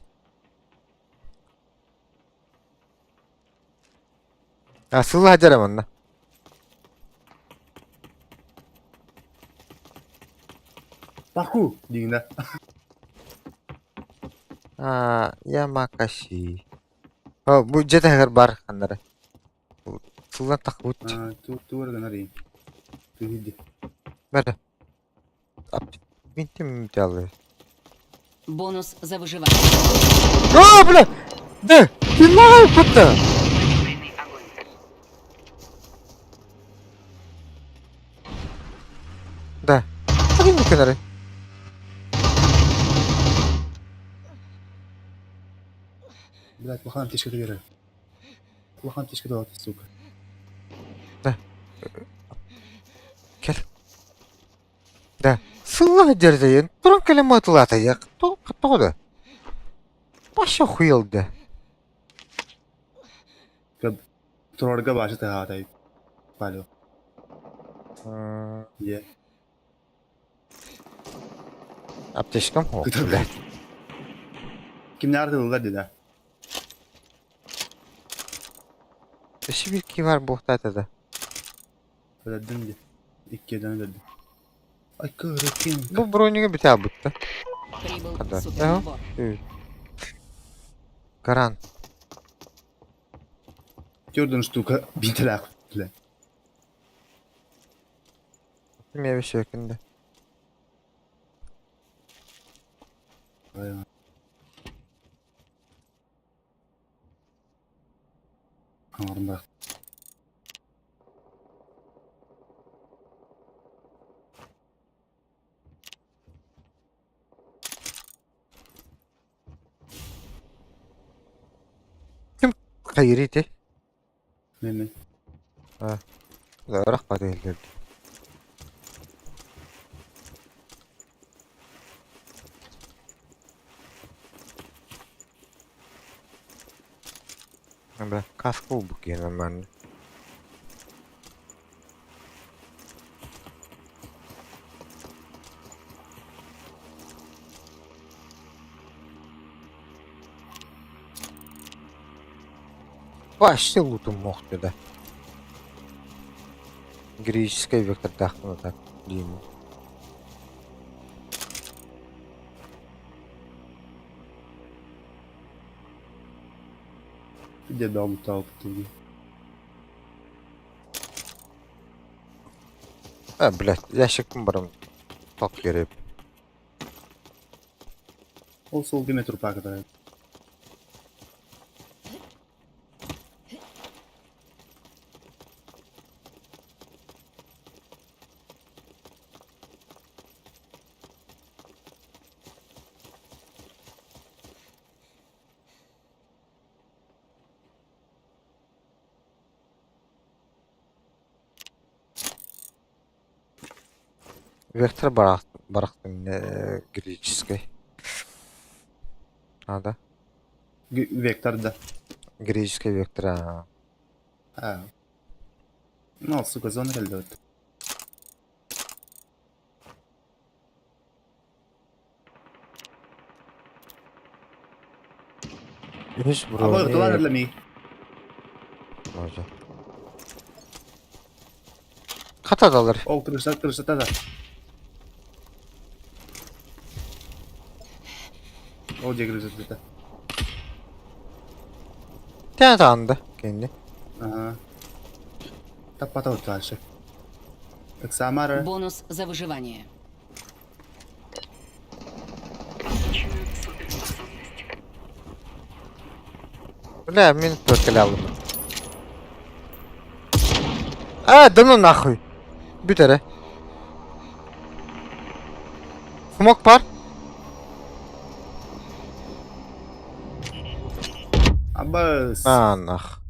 А, сылла хадьара манна. Паху диигин А, Ямакаси. О, бу дьиэ таһыгар баар ханнара. Сыллан тахбыт. Туора гынар иин. Түһүдди. Бары. Бинтим дялы. Бонус за выживание. О, бля! Да! Ты лагай пытта! Оружейный огонь. Да. Хагин кенары. Блядь, улахан аптечка берер. Улахан аптечка да сука. Да. Кел. Да. Сылла дердейин. Туран кэлэн матылаатайак. Тоҕо да? Вообще охуел да. Турарга башы таһаатай. Палю. Е. Аптечкам хо, блядь. Кимнәр тылла дида. Өссө биир кии бар буохтаата да. Өлөрдүм ди. Иккиэдэн өлөрдүм. Ай көрөккин. Бу бронига бүтэ аалбытта. Прибыл Да. супернабор. Гарант. Төрдөн штука бинтелээх. Бля. Эмиэ бэсиэкин да. Аҥарын бырах. Хайырый ити? Мин Ыраах баар иһиллэр Бля, каска ылбыт киһи нормально. Почти лутум мохту да. Греческий вектордаахпын так диим. Дьэ бөҕө А, блядь, ящикпын баран ток кереп. Ол сол кеме турпааката. Вектор барах барахтым греческий. Надо. Вектор да. Греческий вектор. А. А. Ну, сука, зона кэллэ. Үһүс Абы тулар брони. эрлеми. Можно. Хатадалар. Ол крыша крышата да. Ол же крышата. Тэн таанды кэнни. Ага. Таппата дальше. Так Самара. Бонус за выживание. Получена суперспособность. Бля, мин прокалялым. А, да ну нахуй. Бүт эрэ. Смок бар. Абас. А, нах.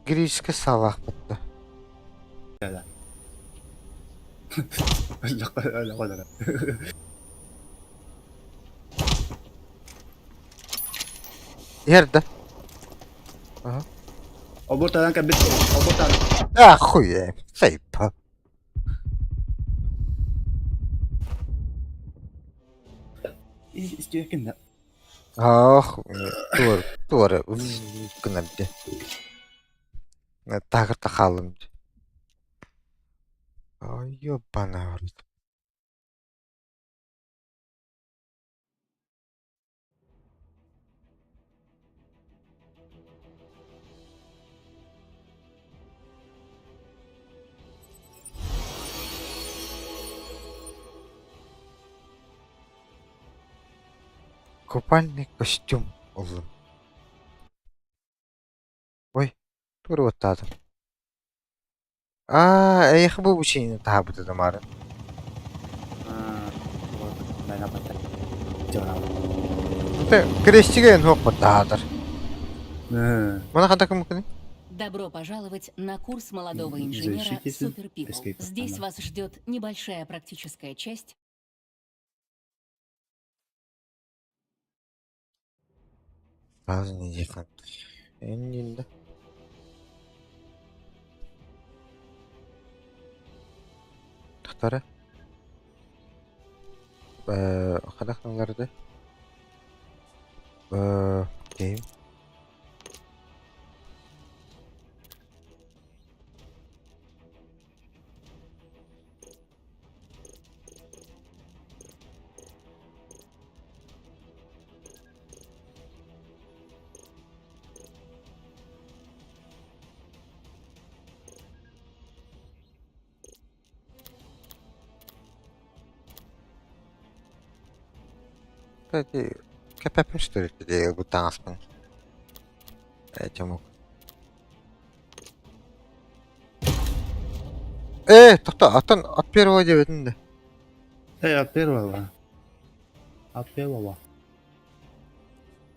Гречка салах бытта. Иһэр да? Обуртадан кэлбит. Обуртан. А, хуй, сайпа. Истиэкин да. Ах, туор, туора гынар дии. Таагырта хааллым дии. Ёбана в рот. Купальный костюм ыллым. Ой, тугу уоттаатым. Аа, эйиэхэ бу обучение таһаабыта Тамара. Крестигэ суох таһаатар. Мана хата кымыкыны? Добро пожаловать на курс молодого инженера Super People. Здесь вас ждет небольшая практическая часть. Сразу не дихан. Эннинда. Тахтара. Хадахналарды. Game. Кстати, КПП что ли тебе таҥаспын? Этим. Э, тохто, аттан от первого диэбитин да. Э, от первого. От первого.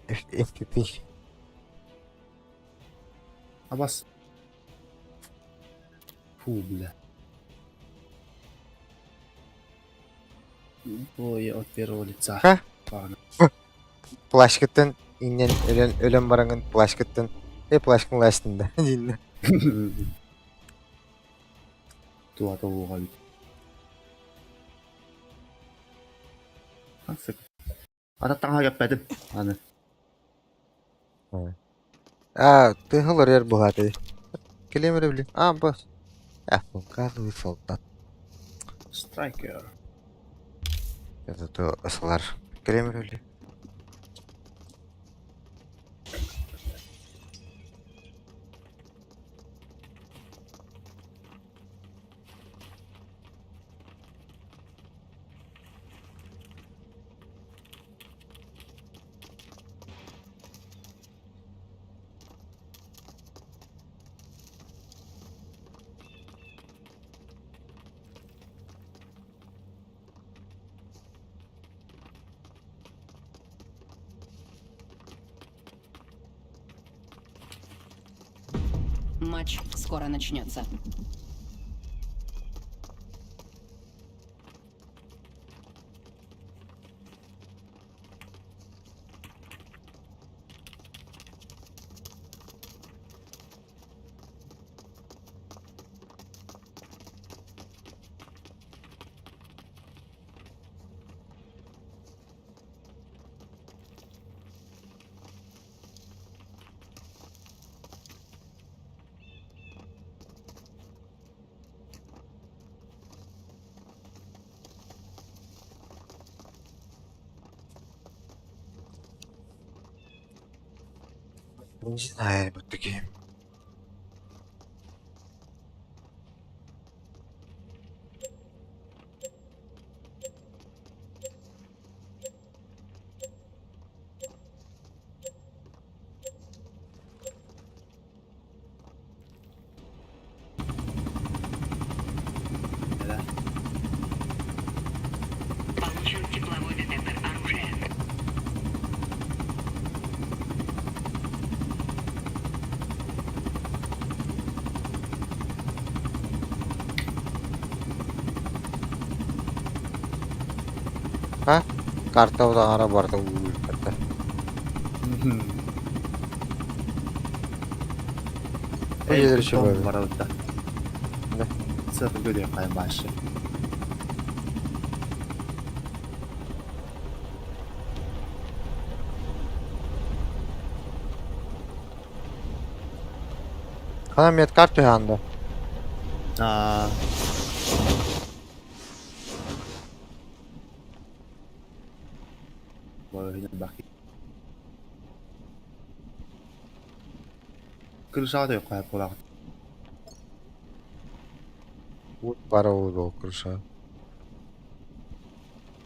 FPP. А вас... Фу, бля. Бой от первого лица. Ха? Ладно. Плащкыттан иннен өлөн өлөн бараҥын плащкыттан э плащкын ластын да дииннэ. Туата уоҕа эбит. Асык. Ата таҥаһа кэппэтим. Аны. А, ты олорор буһаатый. Кэлиэм эрэ били. А, бос. А, газовый солдат. Страйкер. Это то ысылар. Кэлиэм эрэ били. Матч скоро начнется. Не знаю, вот такие. Получен тепловой детектор оружия. Карта аара барда уулбата. Бу дьиэлэр үчүгэй. Барабытта. Да. Сыата көрүө хайын башы. Хана медкарт түһээнда. Аа. Баки. Крышада yok kayıp olarak. Бара ол крыша.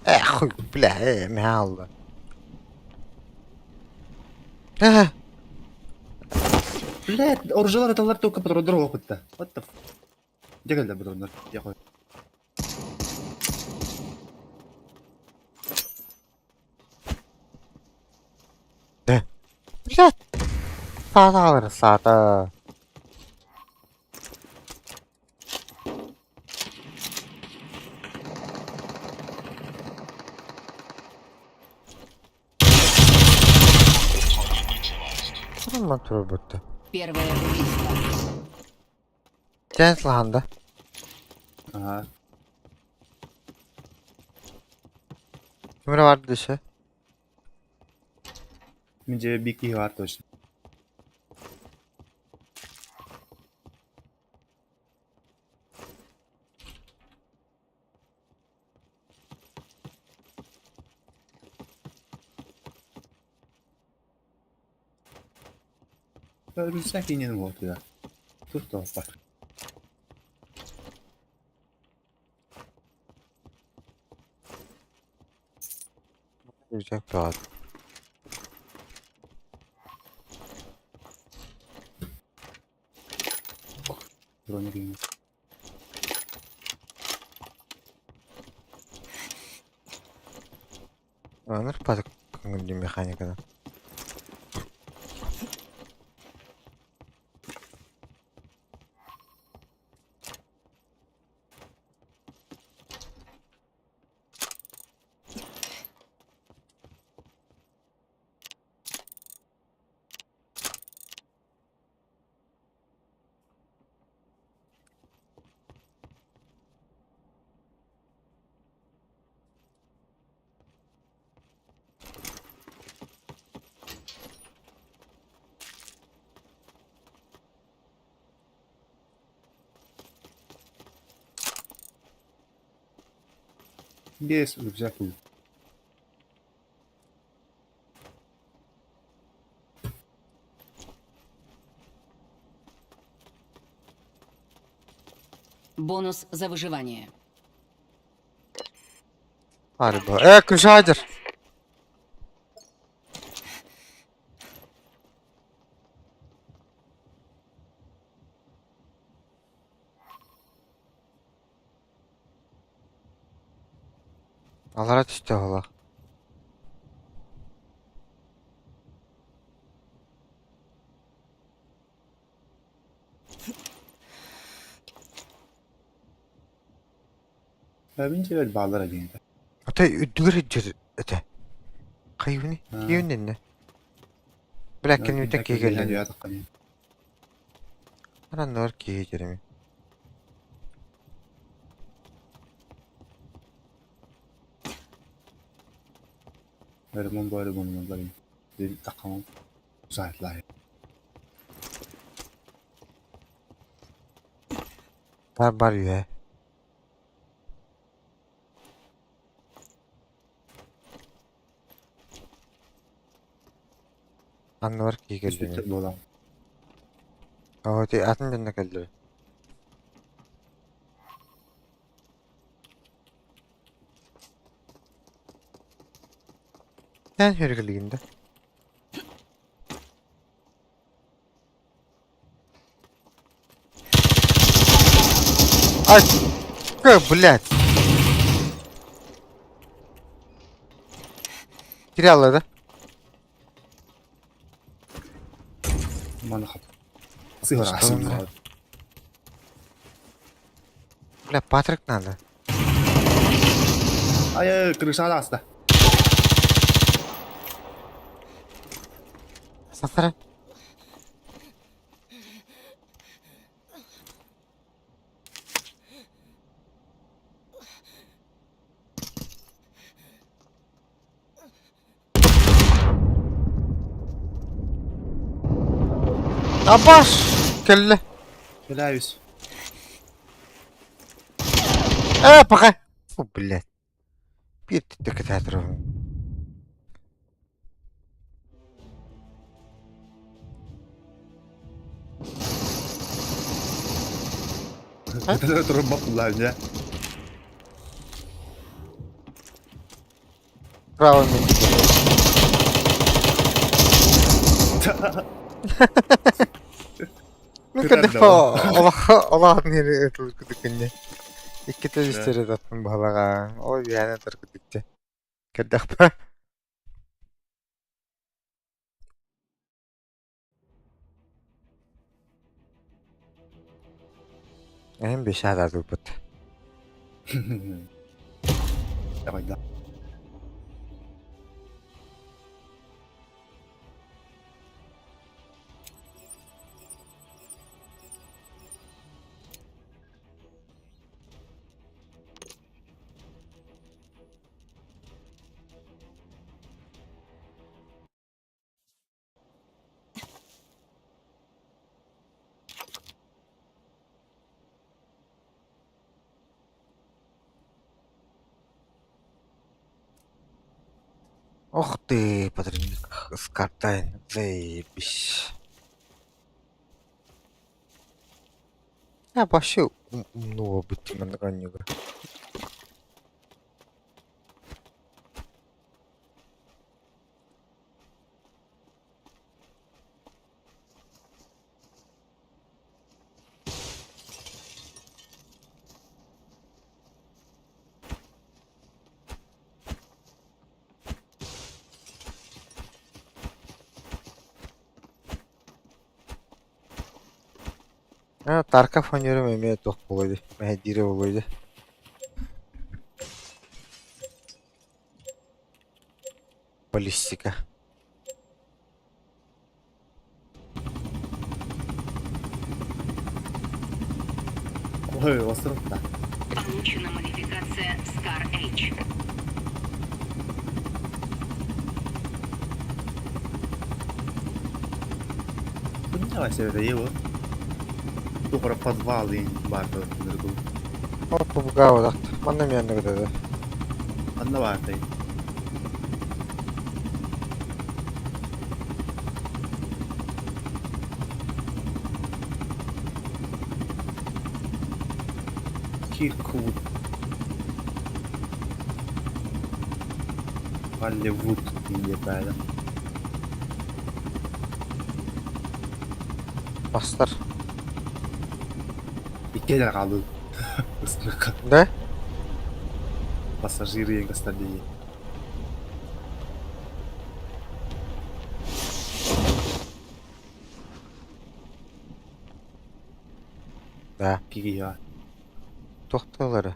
Эх, хуй, бля, мяло. Э, Блядь, оружиялар аталар только патрондар опытта. What the f... Дьэ кэллэ патроннар. Я хой. Блядь. Саата саата. Ханан турбутта. Первое убийство. Тэн слаханда. Ага. Кимре бар дөшө? Мин же бики бар точно. Рюкзак инен вот да. Тут толпа. Рюкзак бар. Броник. Аныр патык көңүлдүү механикада. Биэс рюкзак ыл. Бонус за выживание. Арба. Э, күшадер. Алара түстэ оһолоох. Мин дьиэбэр бааллар диэн. Ата үрдүгэр сылдьар этэ. Хайыыны? Киһи иннэ. Бля, киниттэн киһи кэллин. Араннар киһи дьэрими. Ремонт бары бонуман бары. Такамам. Саатлай. Бар бар үһэ. Анныбар киһи кэллин. Буолан. Оо, ти атын дьонно кэллилэр. Эн хүргэлигин да? Ай, как, блядь? Теряла, да? Маны хап. Сыгырасың. Бля, Патрик надо. Ай, ай, крыша аста. Сасара. Абаш! Кэллэ. Кэлээбис. Э, пока. Фу, блядь. Биир кытаатыр. Турбак буллаан Право мен. Мен кәдеф Аллах нери өтүл күдүкүнне. Икките үстере таттым балага. Ой, яна тар күдүктө. Кәдеф. Эм бешада дупут. Давай, да. Ох ты, патрик с картой. Заебись. Я вообще умного быть манганюга. Тарков ойнуурум эмиэ туох буолуой дии, мэһэйдиирэ буолуой дии. Баллистика. Ой, остров, да. Получена модификация Scar H. Давай себе его. Тухара подвал и бар. Опа, бугау, манна мен да. Ханна баартай? Кирквуд. Голливуд диye Бастар. Иккиэн хаалыы. Ыстыыкка. Да? Пассажиры гостардии. Да. Киһи Тохтолары.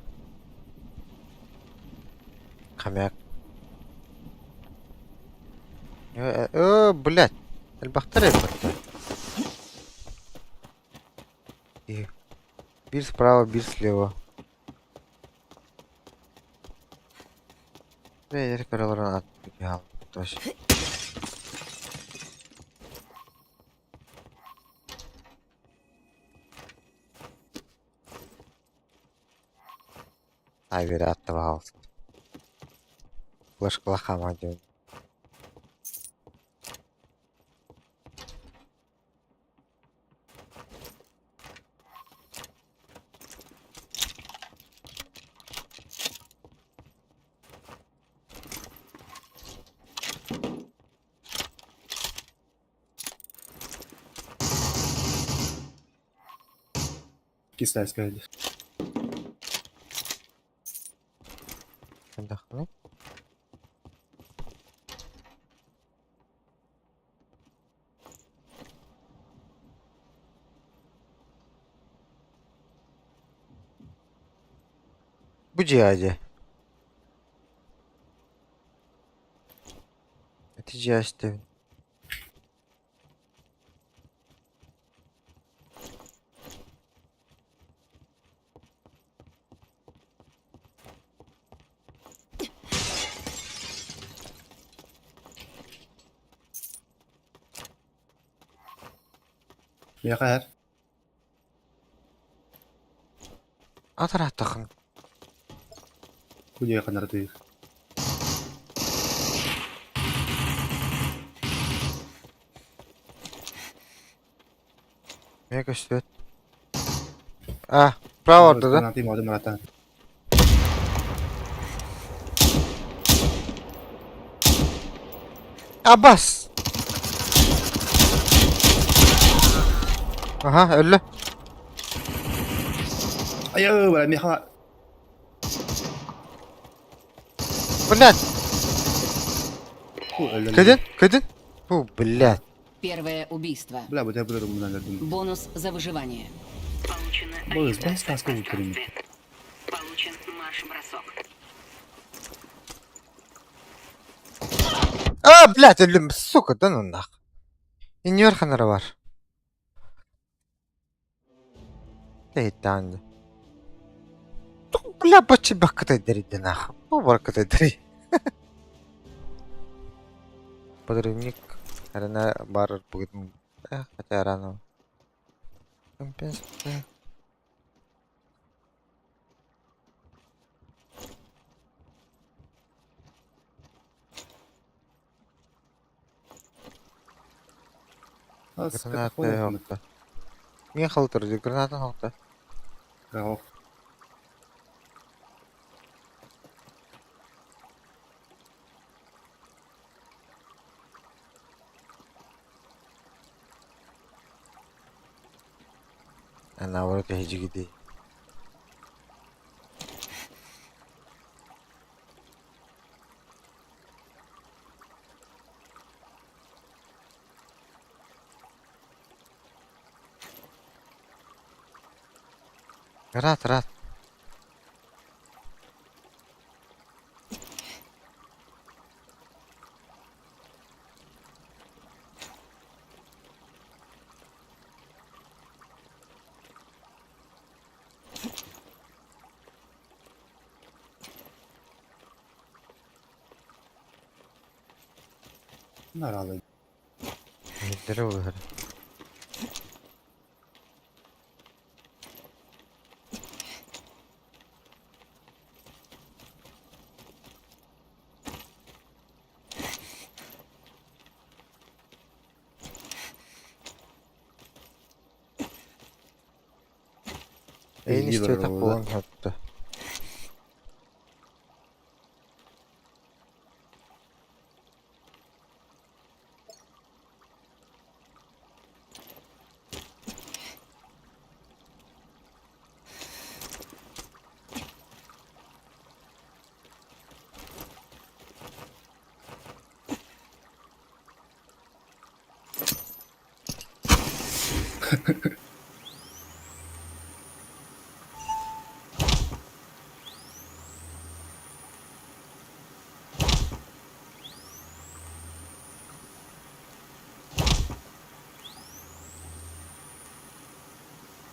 Хомяк. Э, блядь. Элбахтар элбахтар. И бир справа, бир слева. Бэйэр көрөлөрүн ат Айбери атты пожалуйста. Флешкалаха диэн. Кистайская. Отдохни. Бу дьиэ Ити дьиэ истэбин. Миэхэ Атарааттахын. Кудья ханардыыр. Мэ көстүбэт. А, право орда да? Гранаты модum братан. Абас! Аха, өллө. Айыы, бара миэхэ Блядь, өллө. кыдын, кыдын. Фу, блядь. Первое убийство. Бля, бу тебір мунан өлдүм. Бонус за выживание. Получена Бонус, ориентация бонус в таска пространстве. Получен марш-бросок. А, блядь, өллүм, сука, да ну нах. Иннибэр ханара бар. Тэйтээн. Бля, бачча баккытай нах. Бу баркытай Подрывник. Арена бар будет. Хотя рано. Компенсация. Граната ёпта. Мен халтыр, граната халта. Ох. Наоборот, эһиги Рад, рад. Наралы. Здорово. Эйин Илии истибэтэх барар буолан сытта.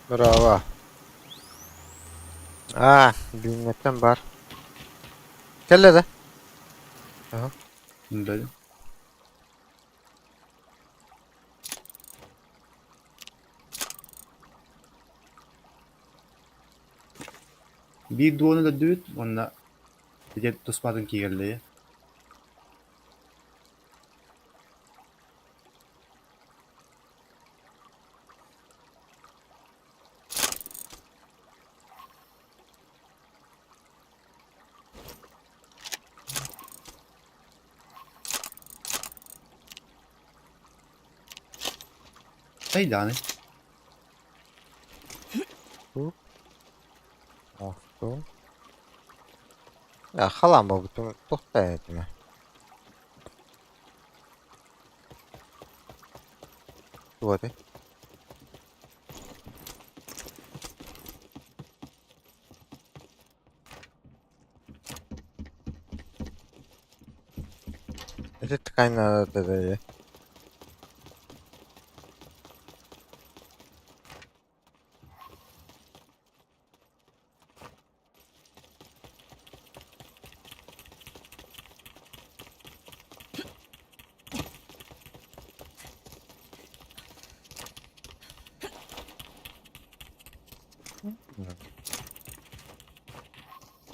Браво. Аа, бүгүҥҥэттэн баар. Кэллэ да? Аһа. Бэл. Биир дуону өлөрдүбүт уонна ити туспатын киирэллэйэ. Эй, даҕаны. Оҥостуум. Халаан буолбутум туохтаа этимэ. Туох этэй? Ити ткань надо да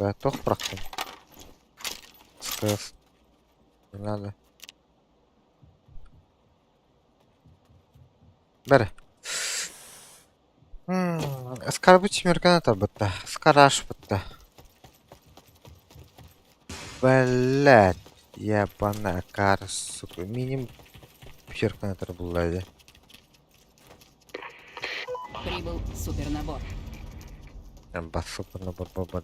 Да, туох бырахтым? СКС. Не надо. Бэрэ. Скарбы чимерканы тарбытта. Скарашпытта. Блядь. Ебаная кар, сука. Миним пещерканы тарбылла дии. Прибыл супернабор. Бас супер набор баба.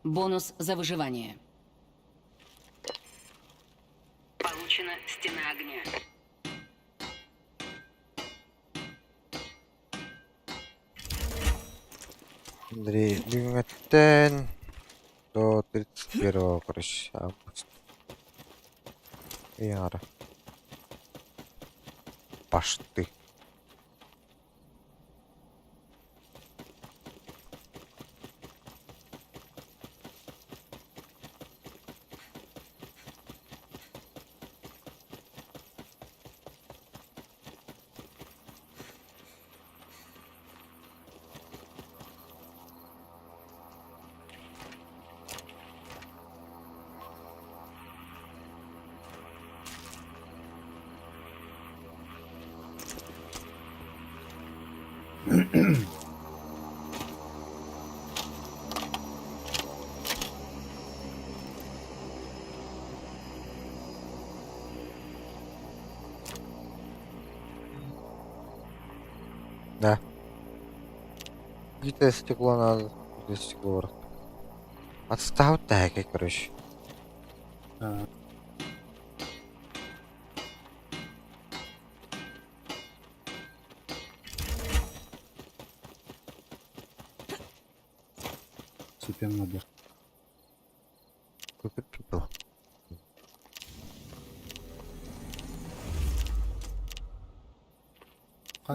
Бонус за выживание. Получена стена огня. Андрей, бүгүҥҥэттэн до 31 короче, августа. Ыйаара. Пашты. Да. Битое стекло надо. Битое стекло брат. Отстал так, короче. А, Супер набор. Супер people.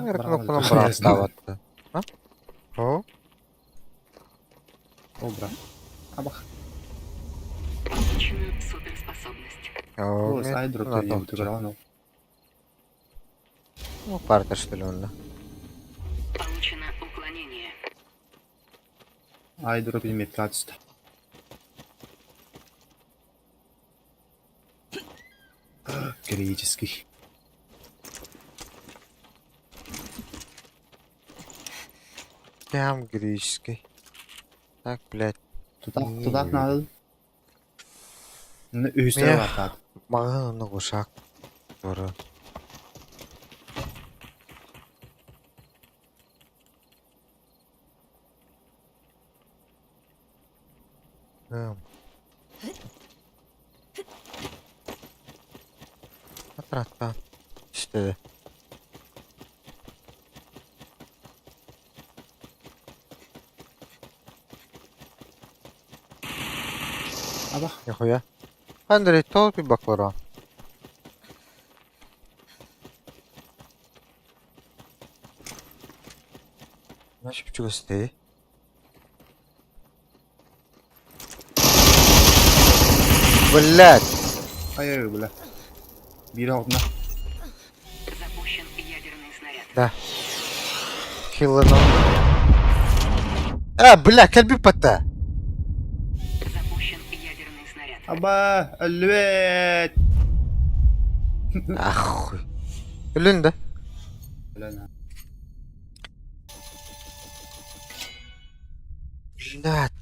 Кнопканан бырааттаабат. А? О? Ол бра. Абах. Получена суперспособность. О, Ай дроп диэн Ну, парта, что ли, он, да? Получено уклонение. Ай дроп метка түстэ. Героический. Прям греческий. Так, блядь. Тутах, тутах надо. Үһүстэр баатаат. Маҕан онно кушак. Тура. Атратта. İşte. Абах. Нихуя. Андрей, толпи баклара. Значит, чего стей? Блять! Ай-ай, бля. Биир оҕуна. Запущен ядерный снаряд. Да. Хилано. А, бля, кэлби пата. Запущен ядерный снаряд. Аба, өлүөт. Ахуй. Өлүн да? Бля. Блядь.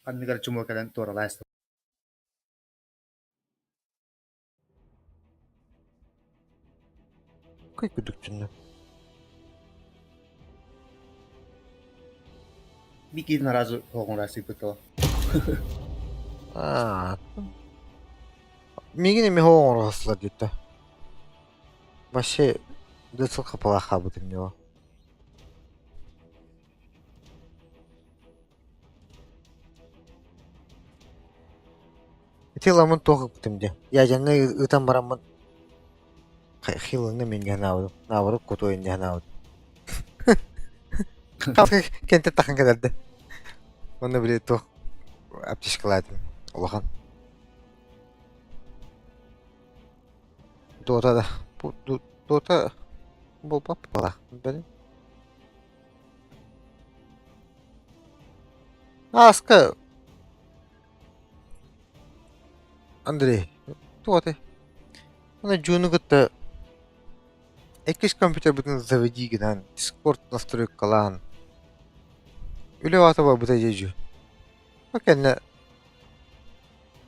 Анныгар чумуа кэлэн туоралаас. Кый күдүкчүннө. Бики наразу хоҕун расыпытала. Аа. Мигин эми хоҕоҥор хасылар диэтэ. Вообще, дөсөл капалаха бутым него. Ити ламын туох бутым де. Я жанны ытан бараммын. Хилыны мен наабыдым. Наабырып кутуйын наабыдым. Кенте тахан кедерди. Оны биле туох аптечкалаатым. Улахан. Дота да. Дота болбап бала. Билим. Аска. Андрей, туоте. Оны жуну кытта Эккис компьютер бүтүн заведи гынан, Discord настройкалаан. Үлэ баата барбыта дьэдьү. Ол кэннэ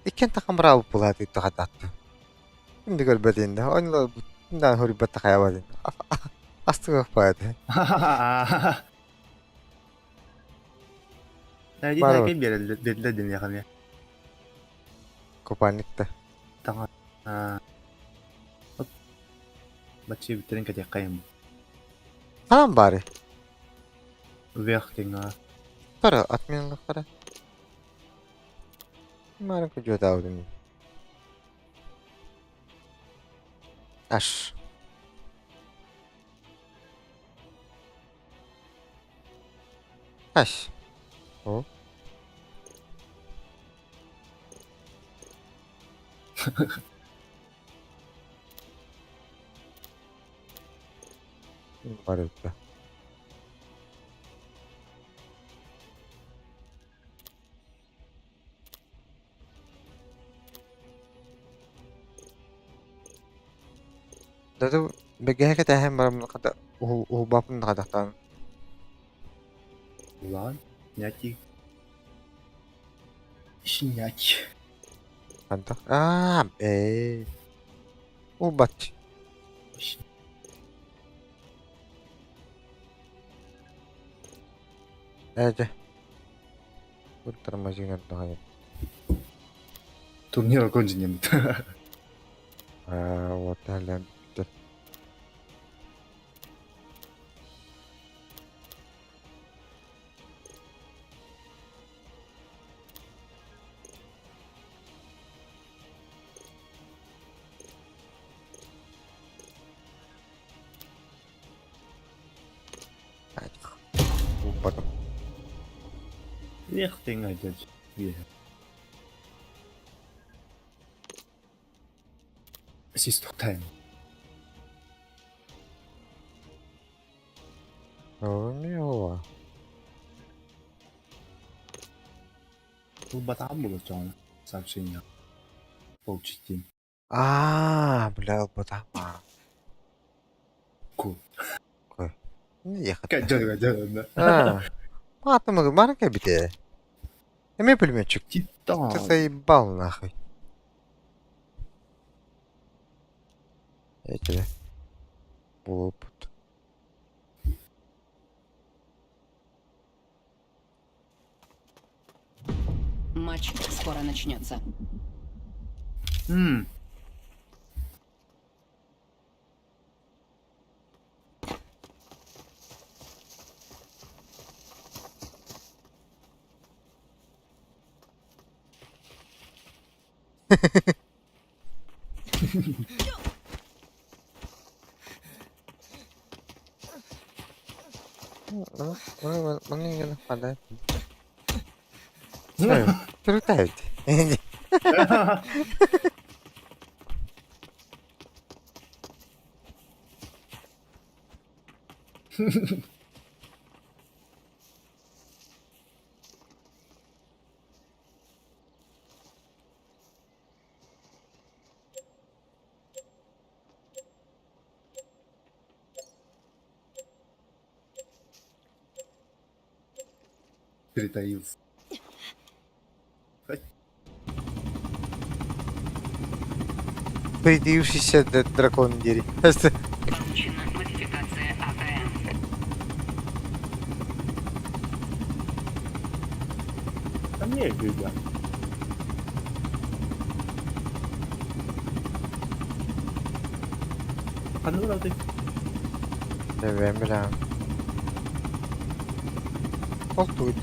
иккиэн тахан бараабыт буолаат хатаатта. Ким да көрбөт инде. Онно даан хоруйбатта хайабат Астыгах баайты. Найди Бар ким биэрэллэр диниэхэ Купальникта. Таҥа. Баччы бүтэрин кэтиэххэйим. Хаан баары. Вверх диҥҥа. Тара отменлахтара. Марын күжөтаабытым. Аш. Аш. О. Барыта. Дadu бэгэһэ кэтэһэн бараммын хата уһубаппын хатахтаан. Улаан. Няти. Снять. Хантах. Аа, ээ. Уһубат. Ээ дьэ. Бу тормозинан даҕаны. Турнир окончен. Аа, вот әлен. Эх, тэҥ дядь. Ассист тайм. Мило. Ылбатаҕым буолуо сообщение. Получить Аа, бля, ылбатаҕым. Ку. Ехать. Дьэ, дьэ, Аа. Маатымы бары кэбитэ. Эмиэ пулеметчик. Тита. Ты заебал нахуй. Я тебя. Опыт. Матч скоро начнется. М. Манныгын хада. Трутают. Притаился. Притаившийся дракон дери. Получена модификация АКМ. Там не ребят. Ханна барабытый? Эбэм билэҕин. Ол тугуй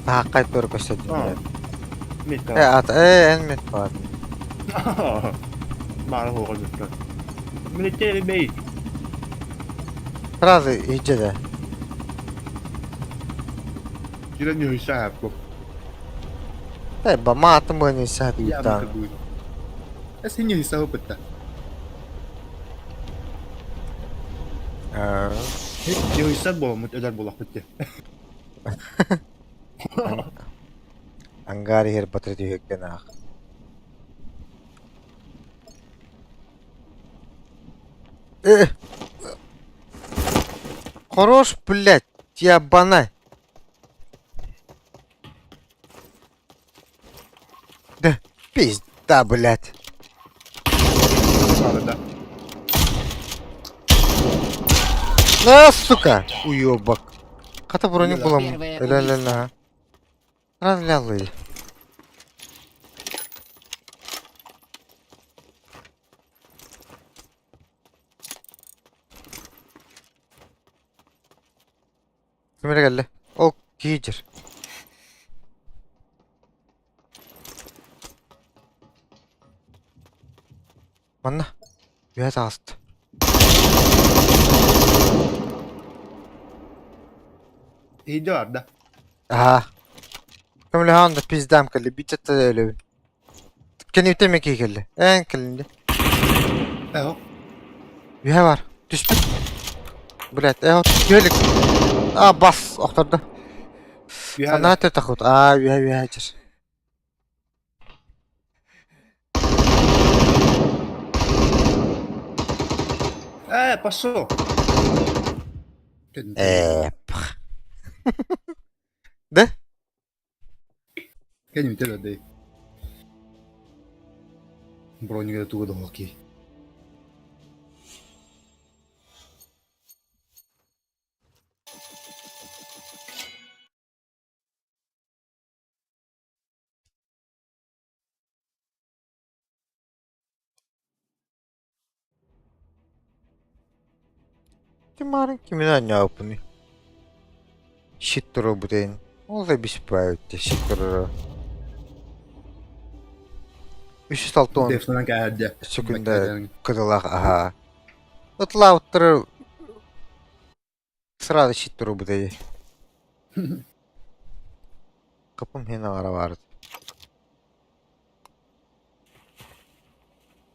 Таһааккай туора көстөдүн Мета. Э, ат, э, эн мет баар. Баара суоҕа дьүттэ. Милитери бэй. Сразу иһдьэ да. Кирэн ньүһүйсэ ааппыт. Э, ба маатым быаны саатыйыттаан. Эс ньүһүйсэ хуппутта. Ньүһүйсэ буоламмыт өлөр буолахпыт дии. Ангар иһэр батыры түһүккэн аах. Э! Хорош, блядь, ебана. Да, пизда, блядь. Да. На, сука, уебок. Хата броню булам. Первое Ля-ля-ля. Разлялы. Ким эрэ кэллэ? Ол киһи Манна үөһэ таҕыста. Иһийдэ барда. Аа. Көмөлөһөн да пиздам кэлли биччэтэ өлөбүн. Кэнниттэн эмиэ киһи кэллэ. Ээн кэллин дии. Эһо. Үһэ бар. Түспүт. Блядь, э түһэ илик. А, бас охтордо. Үһэ Санаа тахут. Аа, үһэ үһэ чыр. Э, пошел. Э, Да? Кэнниттэн да Бронига туга да Ти кимин анньаабыппыный? Щит туруорбут Ол да беспокоит щит туруора. 360 Дефнан кээдэ. секунда кытылаах аһаа. Ытлаабыттары Сразу щит турбут edi. Капым хен аҕара баарыт.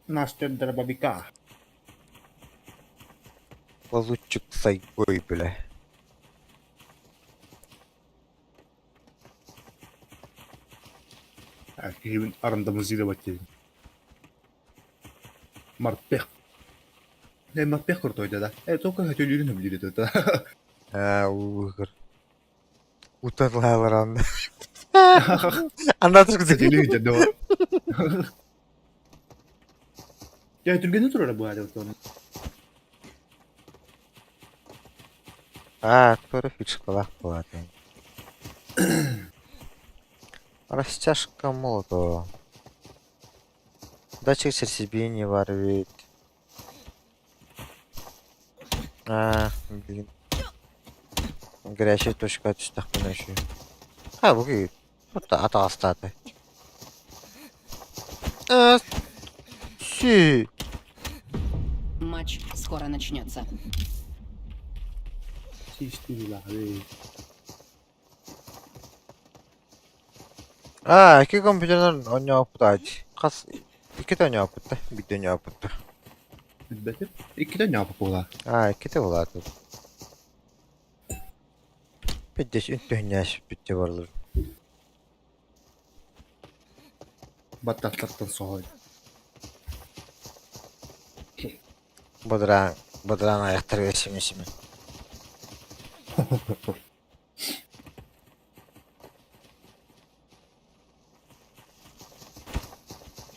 Настя дробовика. Лазутчик сайгой, бля. Киһибин рандомизировать диэн. Морпех. Не, морпех крутой да. Только хөтөлүүрүн сөбүлүүр этэ. Ээ, уугар. Утарлаалар анна. Анна Сөтөлүү да. Дьэ, түргэнэ турара бу аата отон. Аа, туора фишкалаах буолаатын. Растяжка молотого. Датчик сердцебиения бар эбит. Аа, блин. Горячая точка түстэхпинэ үчүгэй. А, бу киһи атаҕастаата. Э, си. Матч скоро начнется. Аа, икки компьютерынан оонньообуппут аадьы. Хас иккитэ оонньообуппут да, биирдэ оонньообуппут да. Билбэтим. Иккитэ оонньообут буолаа. Аа, иккитэ буолаатым. Пиддес үнтүһүннээспит барлар. Баттаттартан соһой. Бадараан, бадараан айахтарыгар симэ-симэ.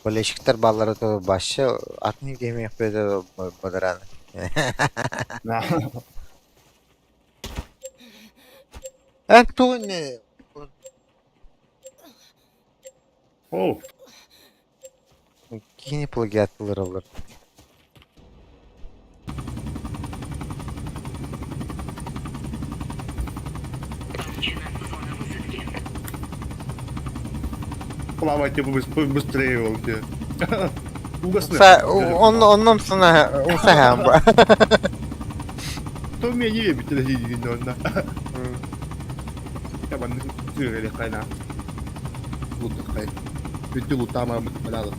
Болельщиктар бааллара то башы атын киһимиэхпит бадараан. Эн тугун О, кини плагиаттылар Получена зона высадки. Плавайте быстрее, волки. Угасны. Онном сана умсаһаан ба. То меня не любит это онно. Я банны сүүрели хайна. Лутахай. Бүттү лутама балалы.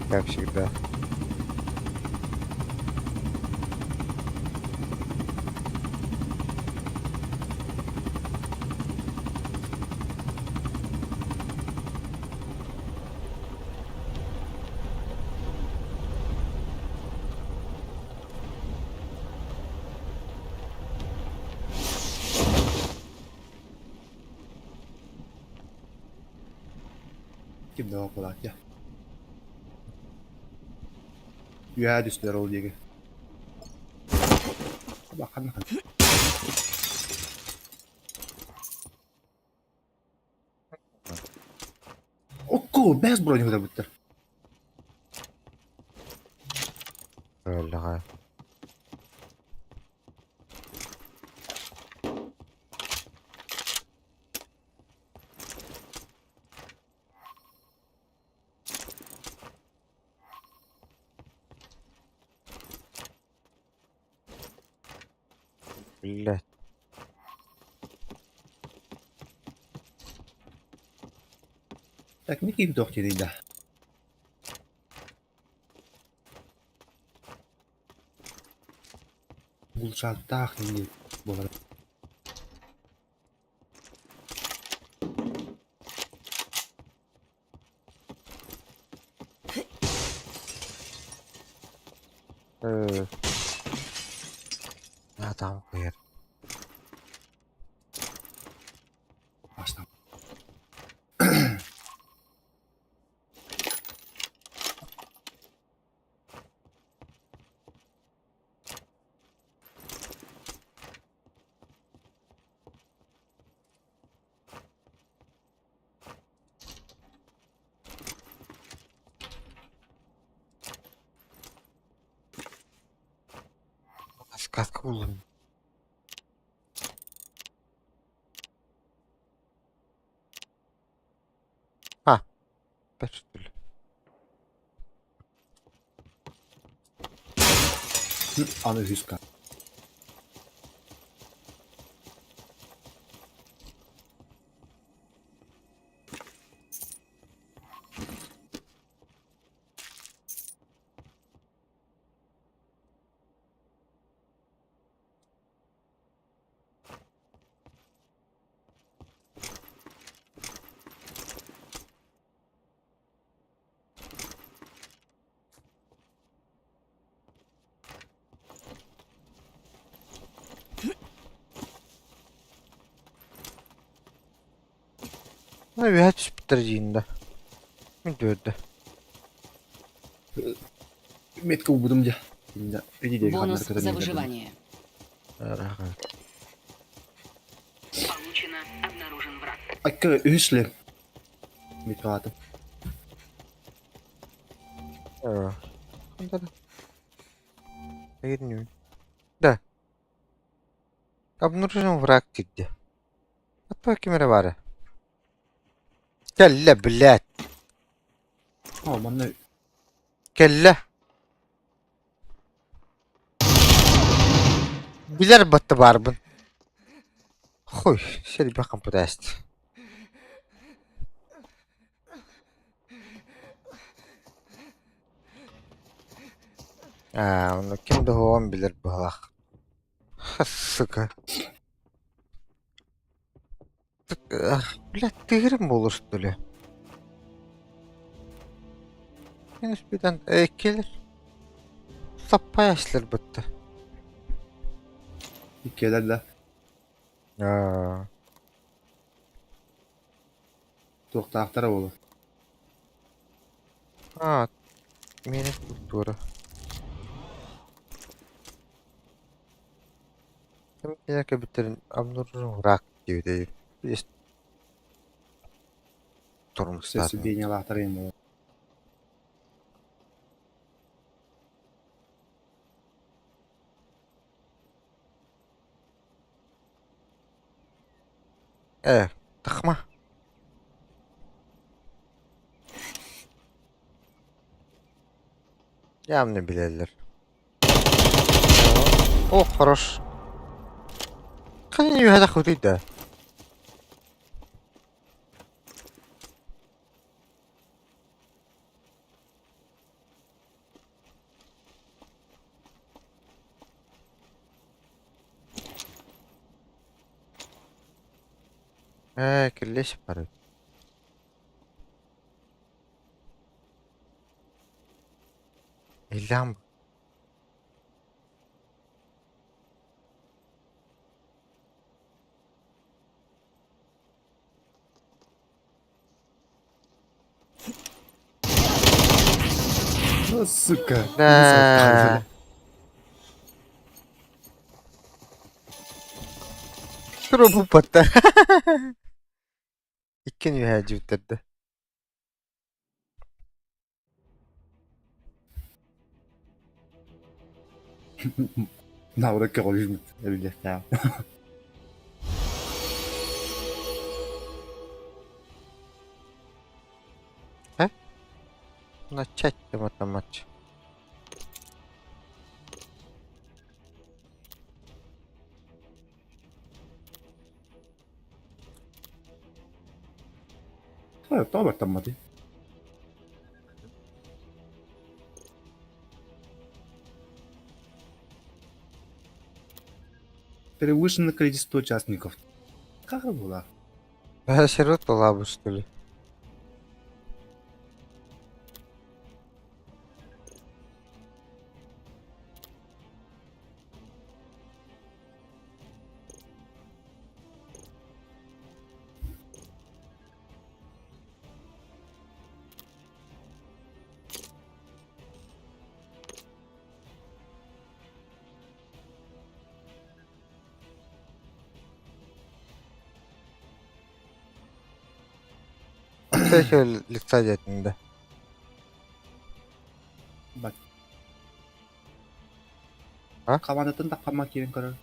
Как всегда. Ким да околаат я. Үөһээ түстүлэр ол диэки. Бахан Окко, бэс бронь хытабыттар. Өллөҕө. Блядь. Так, не киһи туох диэний да. Булчааттаах ини буолар. Э. А там хуяр. Астам. Сказка буллум. А, что ли? Аны үһүс Үөһэ түспүттэр дьиин да. Мин түөрдэ. Метка уубутум дьэ. Инна иди диэки Бонус ханнары за көтөн выживание. Получено. Обнаружен враг. Акка үһүс шлем. Метка аатым. Да. Обнаружен враг тигде. А ким эрэ баара. Кэллэ, блядь. О, манна Кэллэ. Билэр батта баарбын. Хуй, сэлбэх компутааст. Аа, ону ким да уһуоҕун билэр быһалаах. Сука. Блядь, тыгырым буолуо что ли? Мин үспүтэн кэлэр. Саппай бытта. Иккиэлэр да. Аа. Туохтаахтара буолуо. Аа, миэнэ структура. Ким кэбиттэрин обнаружен враг диэбитэ. Есть тормозтаатым. Сиденьелаахтар им буолуо. Ээ, тахма. Явно билэллэр. О, хорош. Хайа үһэ таххытый да? Ээ, киллэс барыт. Илам. Ну, сука. Да. Трубу батта. Иккин үөһээ дьүттэрдэ. Наоборот көҕүлүүр эбилиэхтээх. Э? Начать матч. Тоҕо баттамматый? Перевышено количество участников. Как было? Сирот лабу, что ли? Кстати, лица дядь, да. Бат. А? Хамаанатын таххамма киирэн көрөр.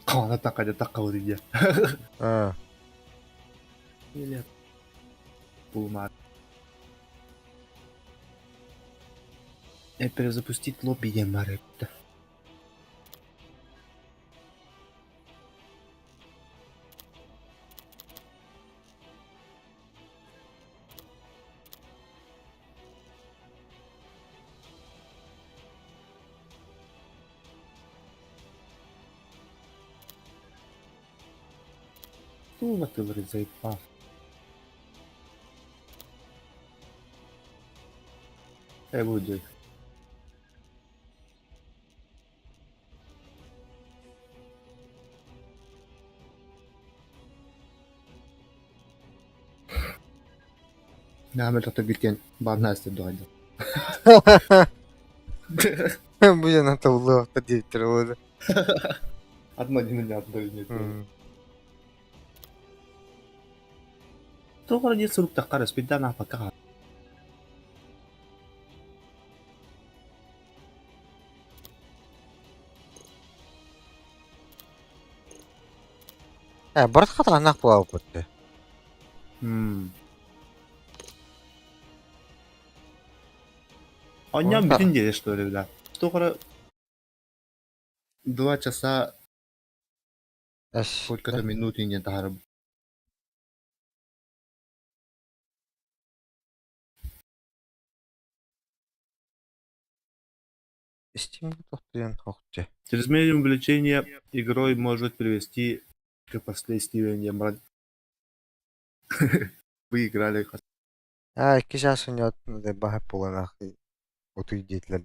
Хамаана таххайда таххабыт дии. А, Или булумаар. Перезапустить лобби диэн баар эбит. Туга тыллары заебал. Э, буду. Наһаа мөлтөхтөр бииртэн бааннаастыр дуһайда. Бу дьон табыллыбакка диэбиттэр буолуо. Атын один атын нет. Тоҕо диэн суруктахха спиддан ааппакка хаал. Э, барыт хатааннаах буолбут. Онньон бүтүн диэри что ли, бля. Тоҕо 2 часа сколько-то минут иннин таһарым. Steam тохтуйан хохче. Чрезмерное увлечение игрой может привести к последствиям. Вы играли. А, 2 чаас ойноот баһа буолан утуй диэтилэр.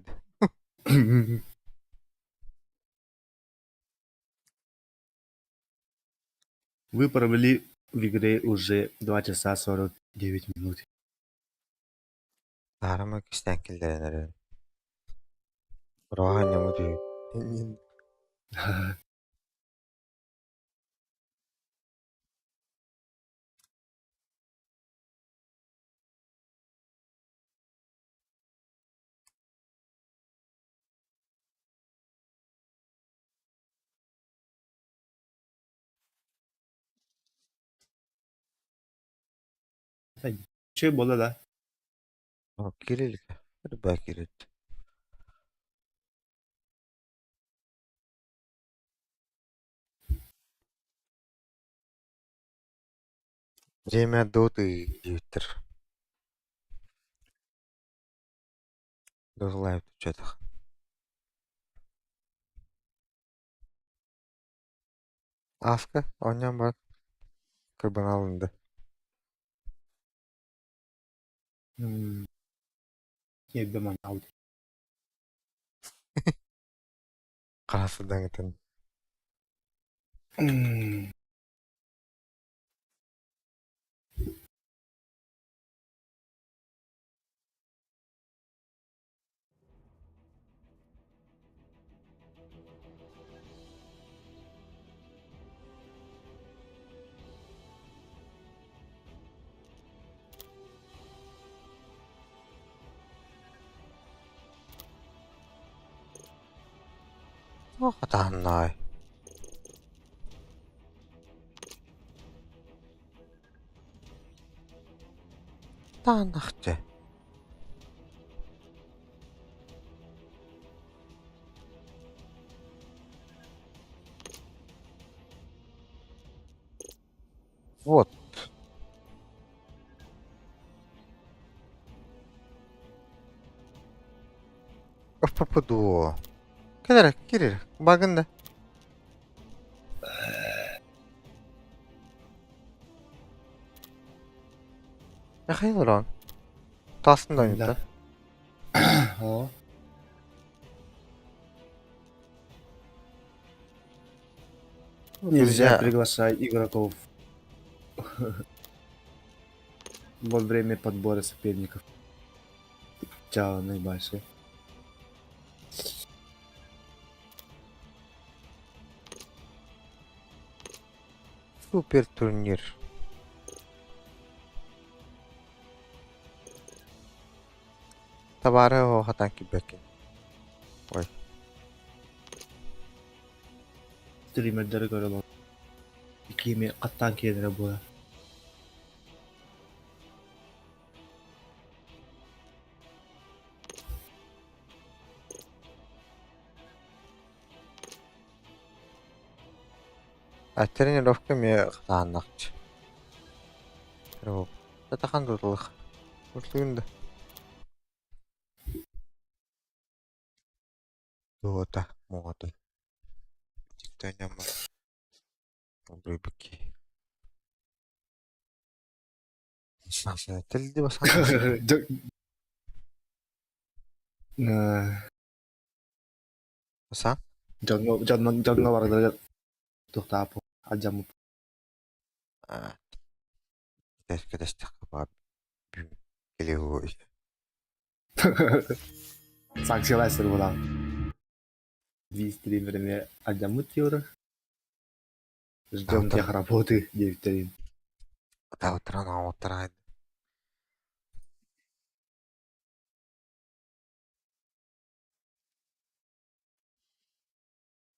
Вы провели в игре уже 2 часа 49 минут. Таарама кистээн киллэрэн эрэр. Роһа ньамы Чэй буолла да? Киирэ илик. Баа киирет. Время доты диэбиттэр. Dota Live түчэтэх. Ааска оонньоон баран кырбана алынды. Эрдэ маннаабыт. Хара сыдаҥытын. Туох атааннаай? Тааннахчы. Вот. Попаду. Кэлэр, киирэр. Багын да. Михаил Рон. Тасын да ойнута. О. Нельзя приглашать игроков во время подбора соперников. Чао, наибольший. Супер турнир. Табаары хатан киирбэккин. Ой. Стримердери көрө Кими хаттаан киэнэрэ буолар. А тренировка эмиэ хатааннахчы. Татахан тутулах. Уртугун да. Туота, муота. Тиктэнямма. Рыбки. Тэлди басан. Басан? Дьоҥҥо дьоҥҥо дьоҥҥо барыларыгар туохтааппын алдьаммыт. Кэтэстэххэ баар. Клевой. Санкциялаастар буолаҕын. Биир стример эмиэ алдьаммыт диэбитэ. Ждем Завтра, тех работы диэбиттэрин. завтра на утро.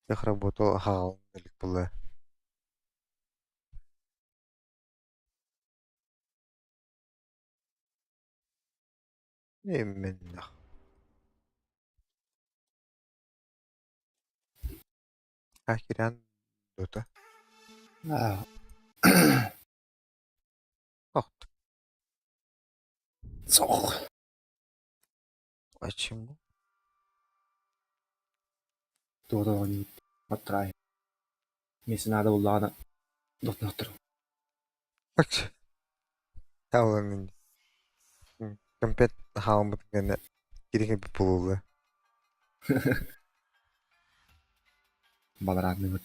Тех работал хаалын элик буолла. Именно. Хахиран дута. Аа, Охт. Суох. Почему? Туох да оонньуубут. Оттораай. Миэсэ наада буоллаҕына дотнохтору. Таалан компет хаалбыт гэнэ кириҥ буолла. Балараанныыбыт.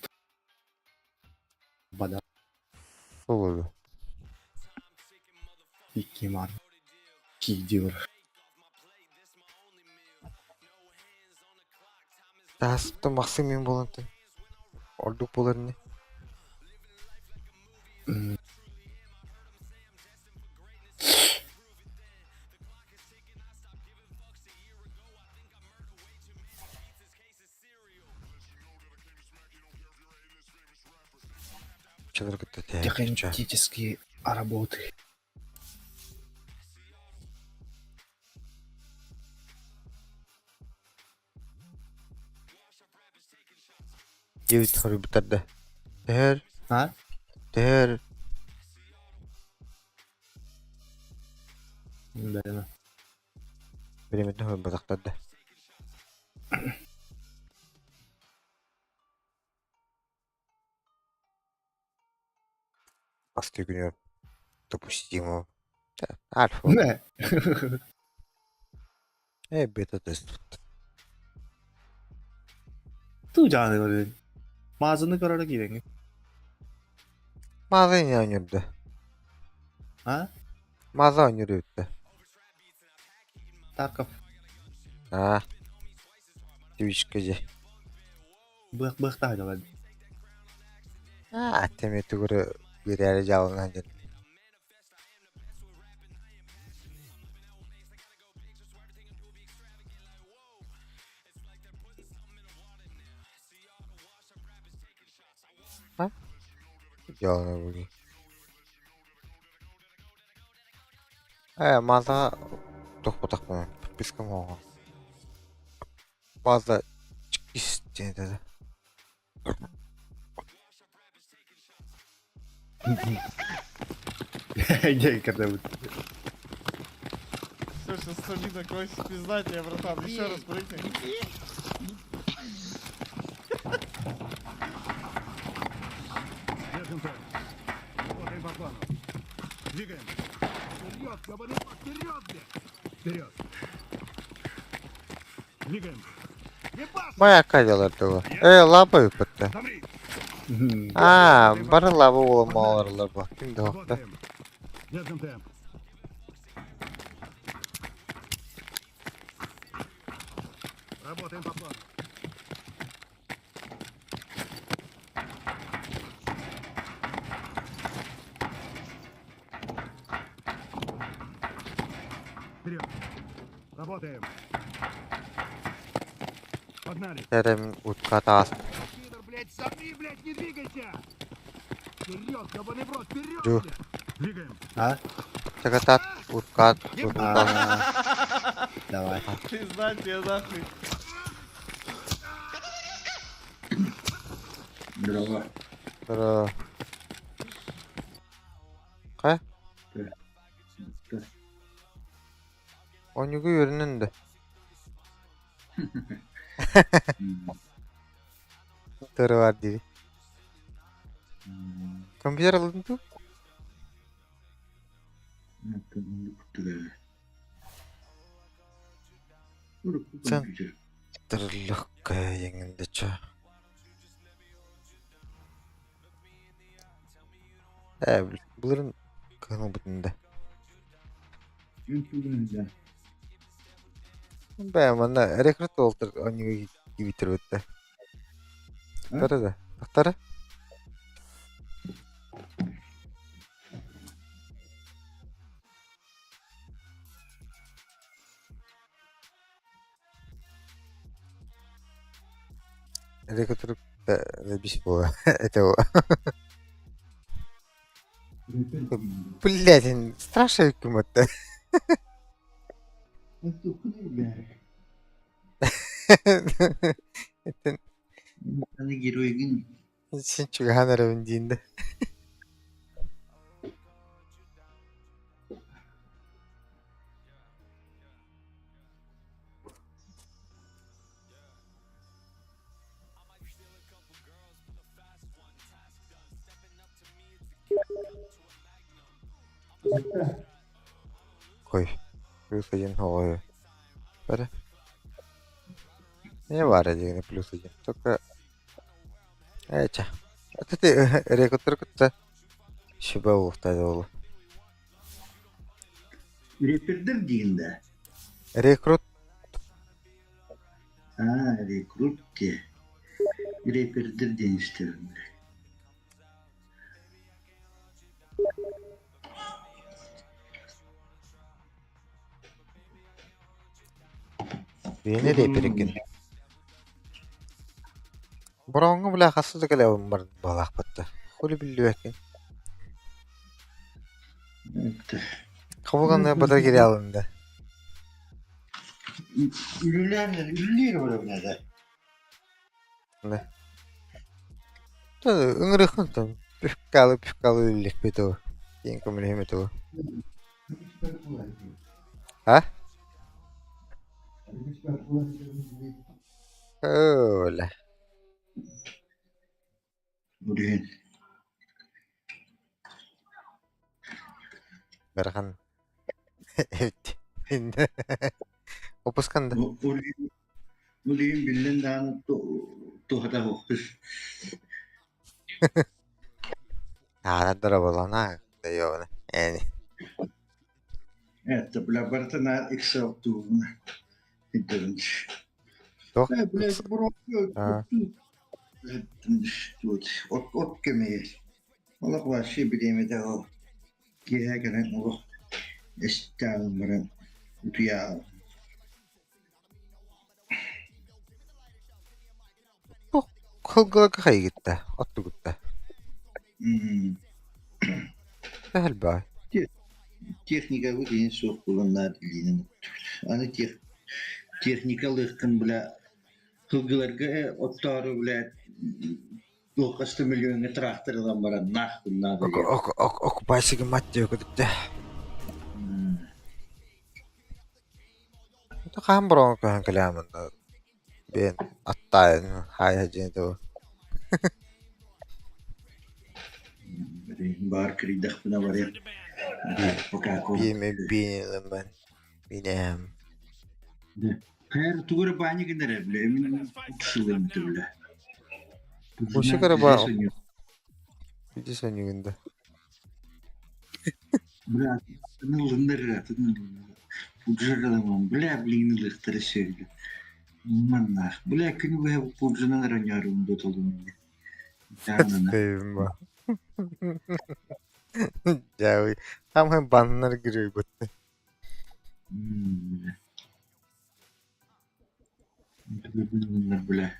Бада Буолла. икки маар киирдиир. Тааспыта Максим мин буолан ордук буолар ини. Чалар кытта тэһээччи. Технические работы. Диэбит хоруйбуттар да. Тэһэр, А? тэһэр. Бэйэмэ. Бириэмэтин хоруйбатахтар да. Бастыы күнүгэр допустимо. Альфа. Нэ. Э, бета-тест. Туу дьааны көрүн. Маазыны көрөрө киирэҥҥин. Маза не оонньуурда. А? Маза оонньуур эбит Тарков. Аа. Твичка дьэ. Быах быахтаах дьалар. Аа, тэми тугуру биэрээри дьаалынан дьэн. А? Дьаалана буги. Э, маза тохпотахпын. Подпискам оҕо. Маза чикис диэн этэ. Дьэ кэрдэбит. Все, сейчас Сабина кончится, пизда тебе, братан. Еще раз прыгни. Держим темп. Работаем по плану. Двигаем. Вперед, ёбаный рот, вперед, блядь! Вперед. Двигаем. Ебаш! Моя дьалар дылы. Э, лапа ыппытта. Замри! Аа, бары лаба буола бу. Ким да охта. Работаем. Держим темп. Работаем по плану. Вперед. Работаем. Погнали. Тэрем утка таас. Пидор, блядь, замри, блядь, не двигайся! Вперед, ёбаный в рот, вперед! Жу. блядь! Двигаем. А? Чагатат уткат уткат. А, Давай. Пизда тебе, нахуй. Дрова. Бро. Ка? Да. Онюгу өрүнүн да. Төрө бар дири. Компьютер алын ту? Sen- Тырлыкка еңинде ча. Э, буларын кыны бутында. Үн Бээ, манна рекрут уолтар оонньууга киирбиттэр бытта. Тахтара да? Тахтара? Рекрут бис буола. Это Блядь, страшно кому-то. Это Аны геройгын син чугаһан эрэбин диин да. Ой, плюс один ой. Бары. Не баар диэни плюс один. Только Эча. Это ты рекрутер кытта сүбэ уохтаа буолла. Репердер диин да. Рекрут А, рекрут те. Репердер диэн истэбин. Биэни реперикин. Бороҥҥо бля хасса да кэлэбин бар балаахпатта. Хули биллибэккин. Хабылганны бата кире алынды. Үлүлээн үллүүр барабынада. Ыҥырыхын там пүхкалы пүхкалы үллекпит ол. Киэн көмөлөһүмэт ол. А? Оля. Үрүһүн. Барахан. Эт. Опусканда. Үлүйүн биллэн даҕаны туһата суохпут. Аанардара буолана. Дэйоона. Эни. Это, бля, барыта наар Excel туһуна. Интернет. Туох? Э, блядь, от от кэмигэр олох вообще бириэмэтэ ол киэһэ кэлэн олох эстээҕин баран утуйаҕын. Кылгылга хайгытта, оттугутта. М Тэһэлбаа. Техникабыт иһин суох буолан наар илиинэн оттубут. Аны тех техника ылыаххын бля сылгыларга оттоору бля туох хас да миллиоҥҥа трактор ылан баран наахпын наада Ок ок ок окупайсыгы мать диэкүтүктэ. Хаан бороҥ көһөн кэлээмин биэн аттаайын хаайа дьиэ туу. Баар кырыйдахпына барыам. Пока Биими биинилэмэн биинэм. Хайар тугу эрэ баанньа гынар бля мин сылым бля. Мусика ба Иди сонюгунда. Бля, ылыннар Бля, блин, ылыктары сөйлө. Маннаах. Бля, күнү быһа пуджанан оронньоорум дотолум. Дейм ба. Дьэ, хамы баннар гүрүй бутты. Бля.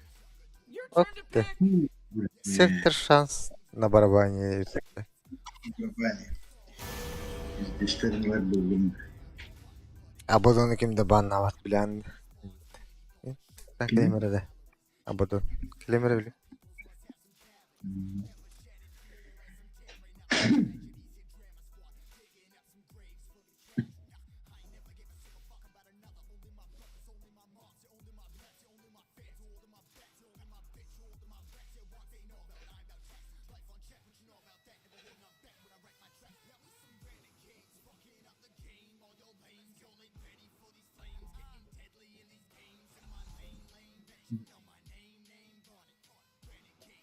Отты. Сектор шанс на барабане. Издештерилер булдум. Абодону ким да баннабат билэн. Клемере де. Абодон. Клемере били.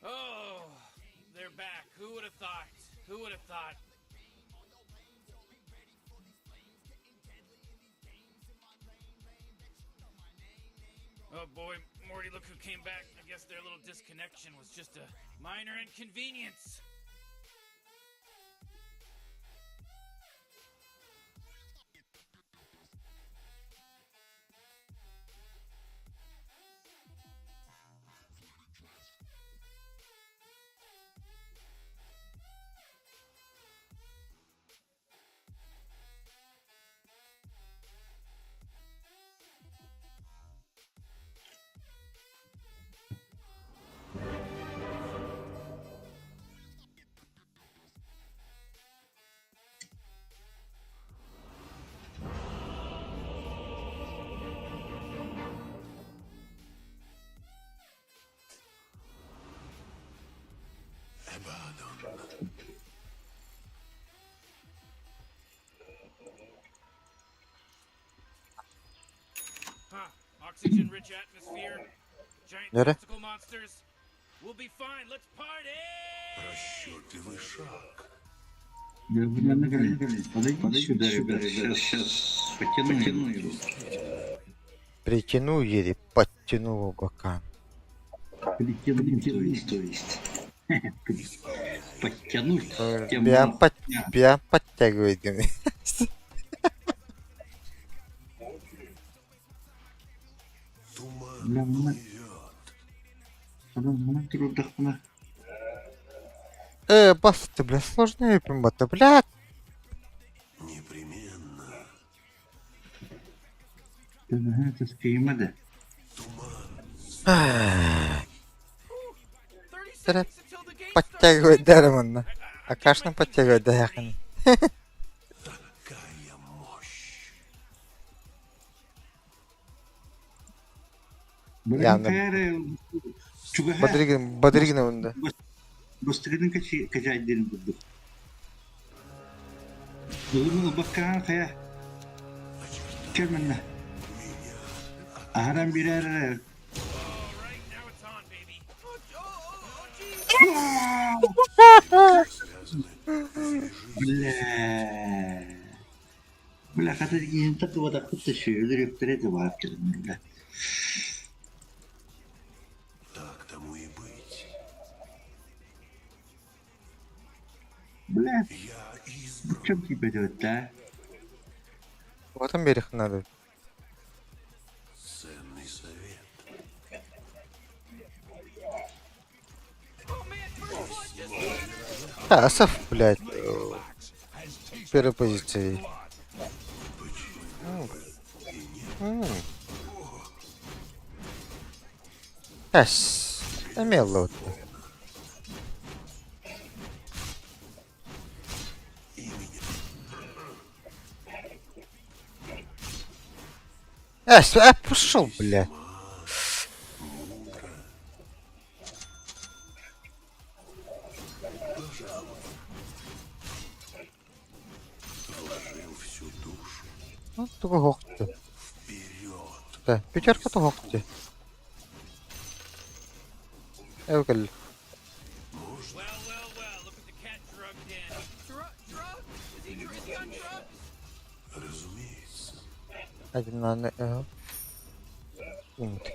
Oh, they're back. Who would have thought? Who would have thought? Oh boy, Morty, look who came back. I guess their little disconnection was just a minor inconvenience. Huh. Oxygen-rich atmosphere, giant Nere? tentacle monsters. We'll be fine. Let's party! Расчетливый шаг. Подойди сюда, ребят, сейчас потяну его. Притяну еле, подтяну бокам. Притяну, то есть. Подтянуть. Тем Бьян под... Бьян подтягивает. Туман плывет. Бас, ты, бля, сложный это, блядь. Непременно. Тара- Подтягивает Дарман. А кашна подтягивает, да, яхен. Такая мощь. Бодригин, Бодригин он, да. Бастыгын качайден бурдук. Улуну баккаан хая. Кемэнне. Аһаран бирэр All right, now it's on, baby. Бля. Бля, хата киһин таттыбатахпыт да сүөлөр үптэрэ да баар кэлин бля. Так тому и быть. Бля, Я избран. чем тебе делать, да? Вот там берег надо. Ценный совет. Да, Асaf, блядь, первой позиции. Эс, эмело. Эс, пошел, блядь. Вложил всю душу. Ну, только хохты. Вперед. Да, пятерка то хохты. Эвкал. Well, well, well, look at the cat drugged in. Drug? Is he on drugs? Разумеется. Один на Умт.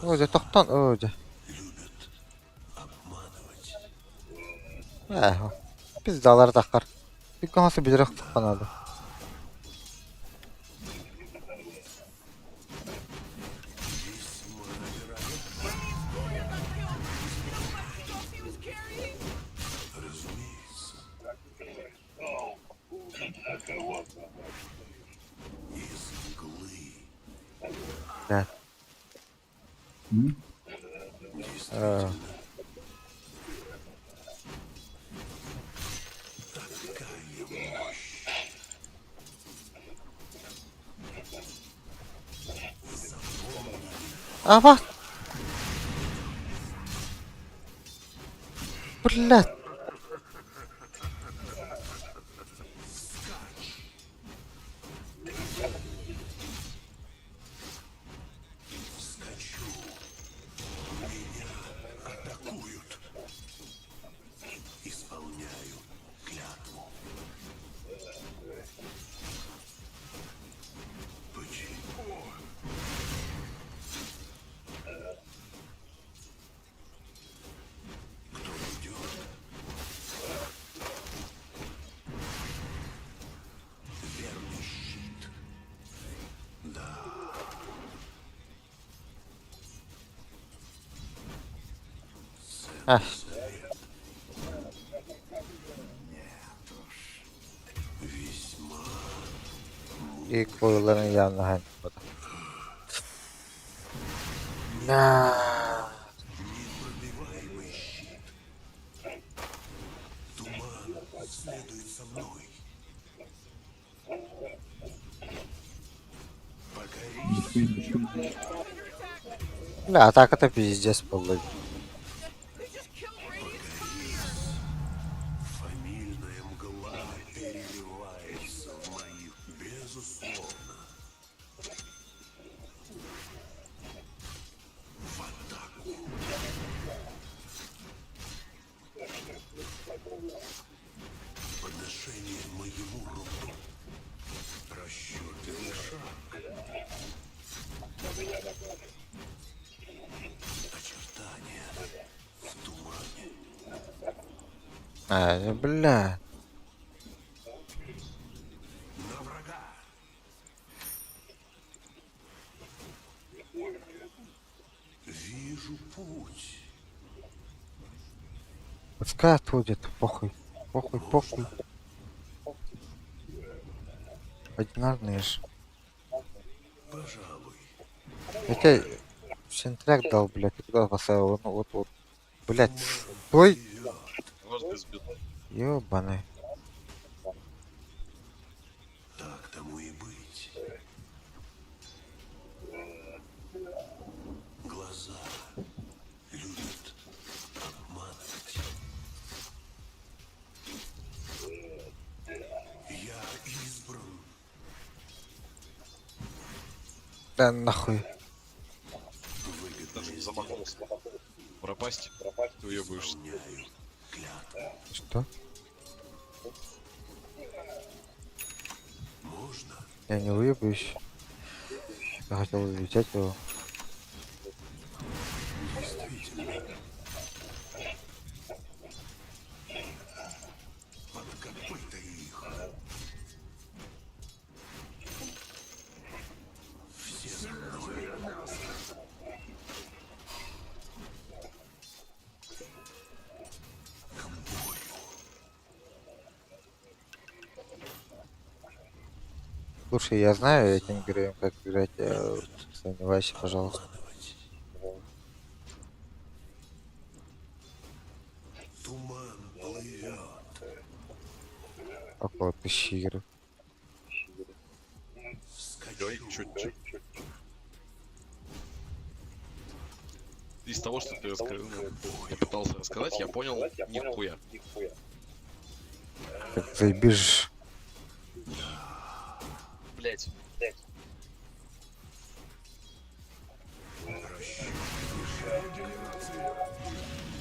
О, да тохтон, о, да. Любят обманывать. Э, пиздалар тахар. Биконсы бирок таханады. Разумеется. Из мглы. Да. Действительно. Такая мощь. А вот. Блядь. Скачу. Меня атакуют. Исполняю клятву. Почему? А, И koyuların yanına hani. На. Бля, атака-то пиздец была. А, бля. Пускай отходит, похуй. Похуй, похуй. Одинарные ж. Я тебе сентряк дал, блядь, ты куда поставил? Ну вот, вот. Блядь, стой! Ёбаный. Да нахуй. Даже не замахнулся. Пропасть. Ты уебаешься. Что? Я не выебаюсь. Я хотел взять его. Слушай, я знаю этим героем, как играть. Сомневайся, пожалуйста. Около 1000 игр. Говори чуть-чуть. Из того, что ты рассказал, я пытался рассказать, я понял нихуя. Так заебишь. Блять.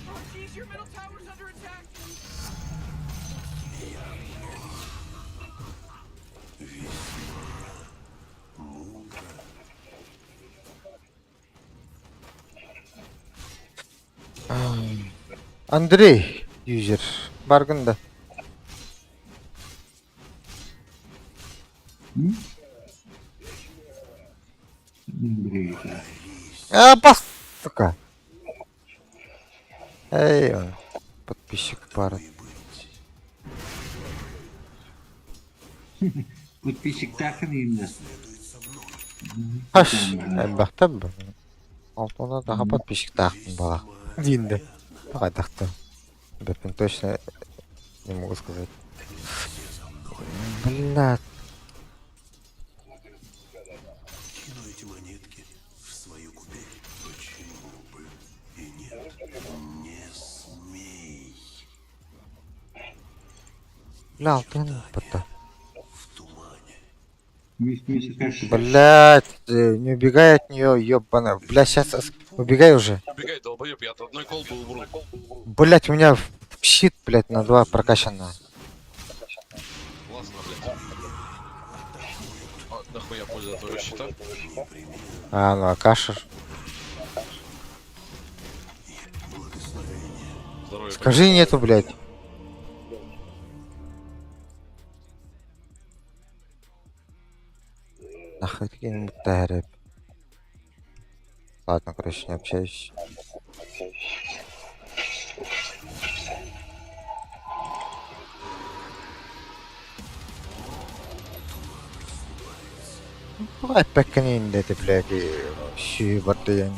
Oh jeez, your middle tower's under attack. Андрей, юзер. Баргында. Андрей. А, бас, сука. Эй, он, подписчик пара. Подписчиктаахын ииннэ. Аш, элбэхтэн бу. Алтына daha подписчиктаахпын буолла. Диинде. Хайдахтан. Бэппин точно не могу сказать. Блядь. Бля, алтын бата. Блядь, не убегай от нее, ёбана. Бля, сейчас убегай уже. Убегай, долбоеб, я от одной колбы умру. Блять, у меня щит, блять, на два прокачано. Классно, блядь. А, нахуя польза твоего щита? А, ну а каша. Здоровье. Скажи нету, блять. Нахуй какие-нибудь тайры. Ладно, короче, не общаюсь. Тоҕо эппэккин ииннэти, блядь, сүүй бардыйан.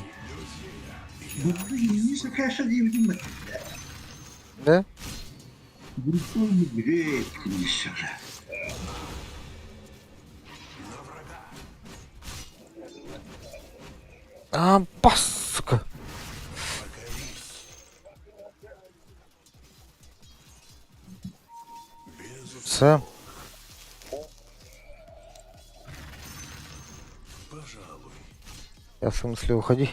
Бурду инни сакаша диэбитим баттыктар. Да? Бурду билет киниссара. А, бас, сука. Все. Я в смысле уходи.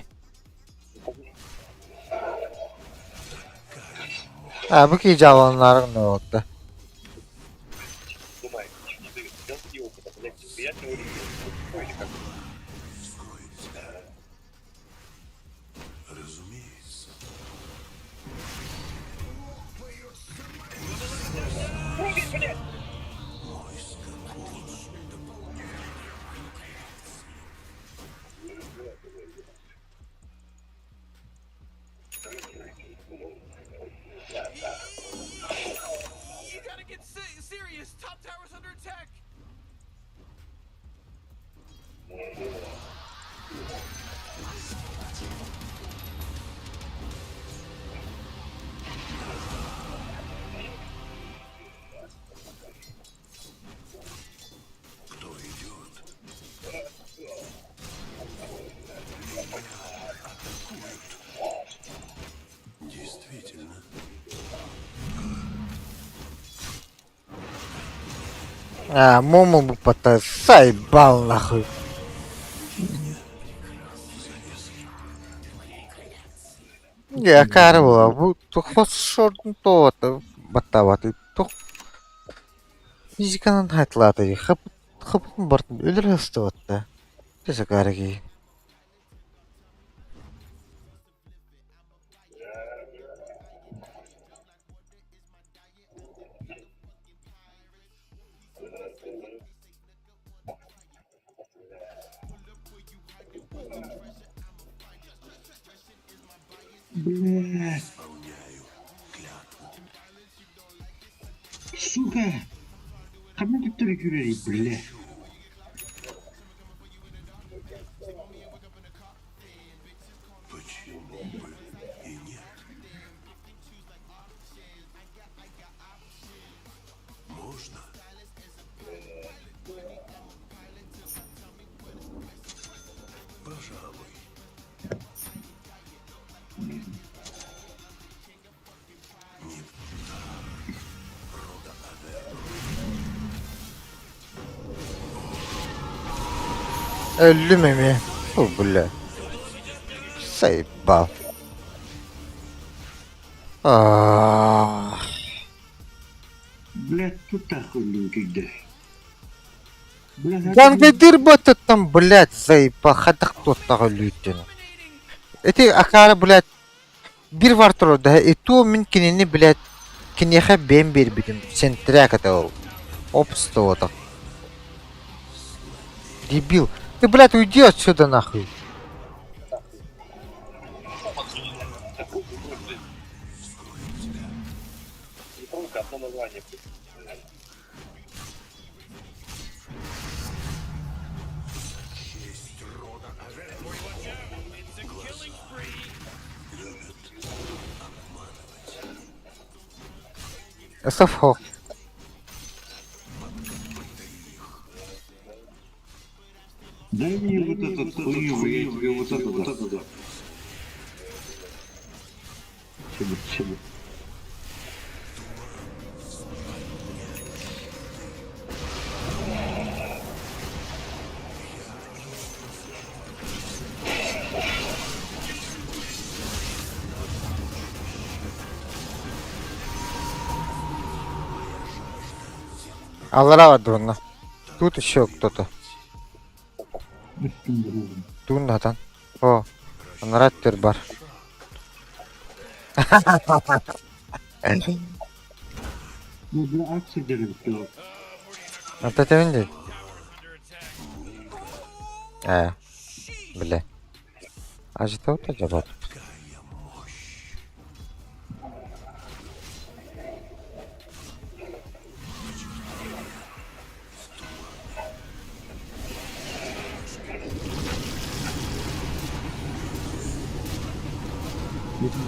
А, бу киһи дьааланнаарыҥ норуотта. You gotta get serious. Top tower's under attack. А, Мому бы пота заебал нахуй. Я карвала, бу тухос шордун тоата баттабаты тух физиканан хайтлааты хап хапын бартын өлөр хастыбатта. Тэсэ караги. Блядь. Сука! Ханна төттөрү күүрэрий, блядь? Өллүм эмиэ. О, бля. Заебал. Аа. Блядь, тутаах өллүм күйдэ. Блядь, Гангадыр баттаттан, блядь, заебал. Хадах туоттаҕа өлүүтүн. Ити акаары, блядь, биир бар турар да, и то мин кинини, блядь, киниэхэ бэйэм биэрбитим. Сентряк это ол. Опс-то Дебил. Ты, блядь, уйди отсюда нахуй. Сафо. Дай мне вот этот хуйню, я тебе вот это вот это дам. Чебы, чебы. Аллара Адуна. Тут еще кто-то. Тууннатан. О, анараа өттүгэр бар. Ну, бля, акция деревьев. Онто этэбин дии. Ээ, бile. Ажытабыт дьабат.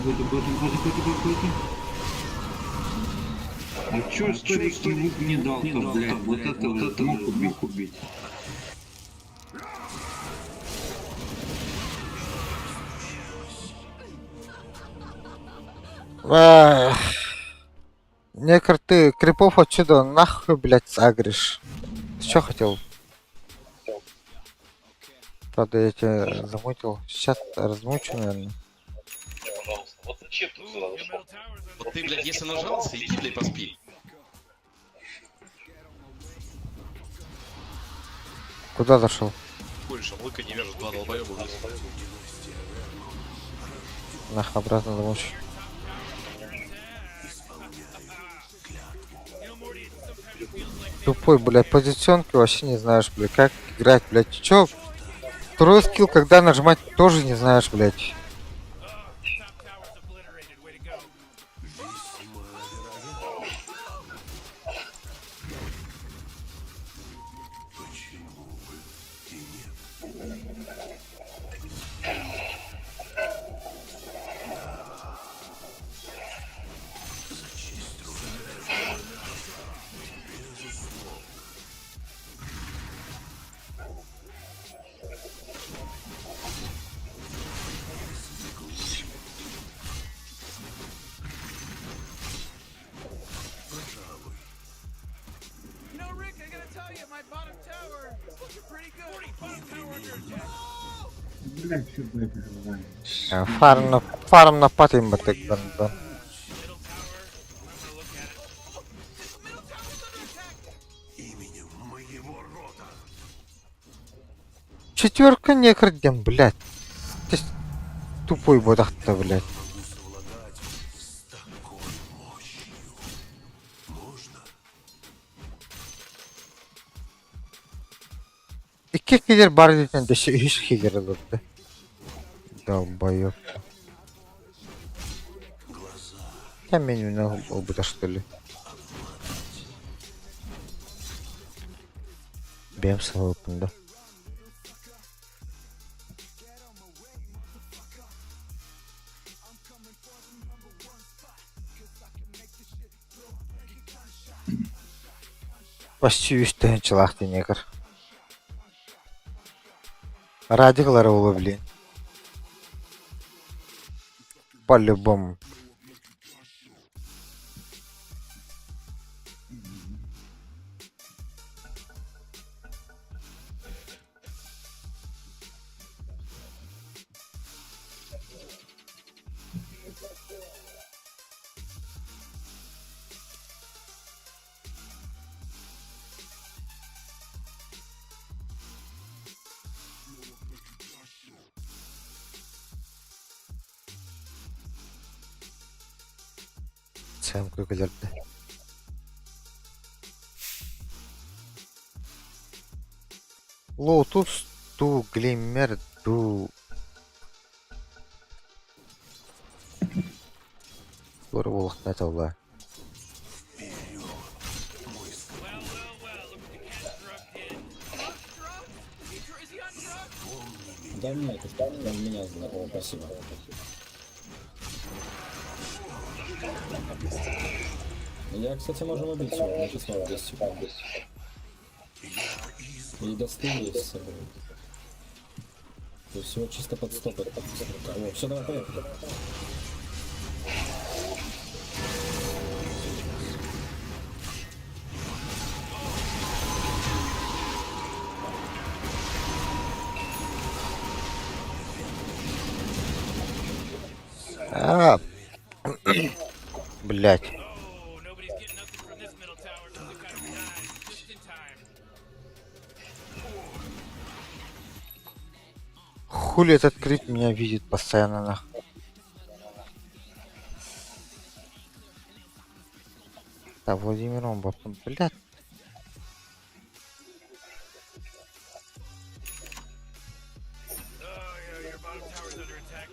Готи, готи, готи, готи, готи. А чё старик лук не дал-то, блядь? Вот это вот мог убить. Эх. Некр, ты крипов отсюда нахуй, блядь, сагришь. Ты чё хотел? Правда, я тебя замутил. Сейчас размучу, наверное. Пожалуйста. Вот зачем ты сюда зашел? Вот ты, блядь, если нажался, иди, блядь, поспи. Куда зашел? Больше лыка не вяжут, два долбоеба, блядь. Нахуй обратно замучу. Тупой, блядь, позиционки вообще не знаешь, блядь, как играть, блядь. Чё? Второй скилл, когда нажимать, тоже не знаешь, блядь. You know, Rick, I gotta tell you, my bottom tower is looking pretty good. Bottom tower under attack. Блядь, что, блядь, желание. Фарм на патим батык да. Четверка некр дем, блядь. Ты тупой бодахта, блядь. Икки киллер бар дитен дөссө үһүс киллер ылырды. Долбоёб. Там меню обыта что ли. Бэм салыпында. Почти үс тыһыынчалаах некр. Радиклары буолуо, блин. По-любому. Сэм көлөрдө. Лотус ту глиммер ту Тура буолуохтаах буолла. Да нет, он меня знает. О, спасибо. Я, кстати, можем убить его, мне сейчас надо 10 секунд. И досты есть с собой. То есть его чисто подстопать. О, все, давай, поехали. А, блять. Oh, nobody's getting nothing from this middle tower. They got died just in time. Хули этот крип меня видит постоянно нах. Да, Владимир он блядь. Oh, yeah, your bottom tower's under attack.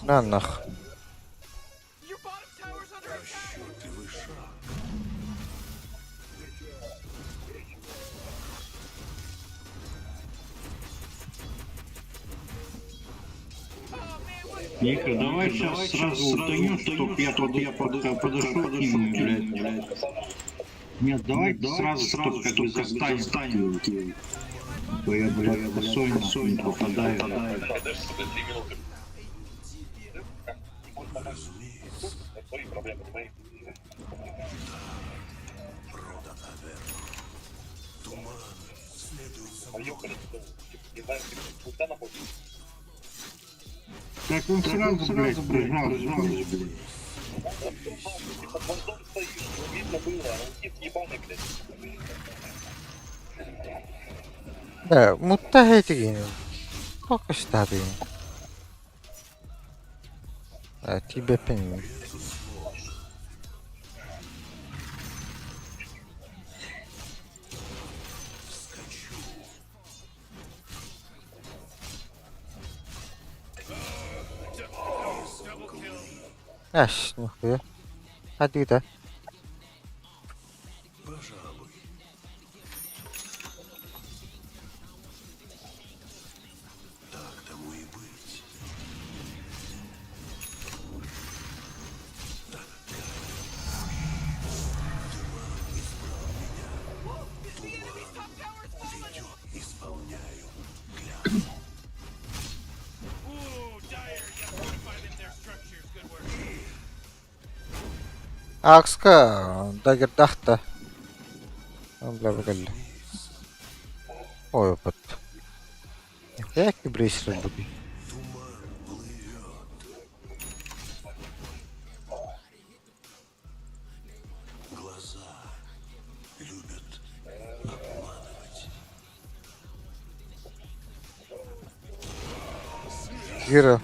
На нах. Your bottom tower's under attack. Ника, давай сейчас сразу утонешь, чтоб я тут я пока подошел к нему, блядь. Нет, давай сразу, чтоб как бы застанем. То я, блядь, косой нахуй не попадаю. Так он сразу, блядь, прижался, блядь. Да, мутта хейтигин. Покастадин. А тебе пень. Эш, нихуя. Hadi да. Акска дагердахта. Бля, бля. Ой, опыт. Нихуя брейсер буди. Гира.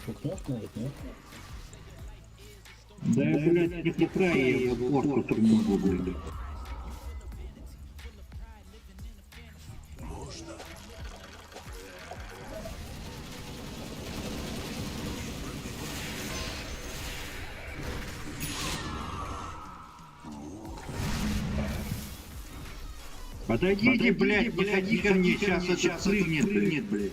Пукнешь, может, нет? Да я, блядь, не пукаю, я в упор который могу, блядь. Подойдите, блядь, не ходи ко мне, сейчас это прыгнет, блядь.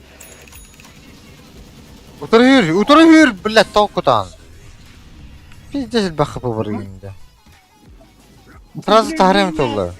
Утары утары блядь, толкутан. Пиздец бахы бар инде. Сразу тарем толы.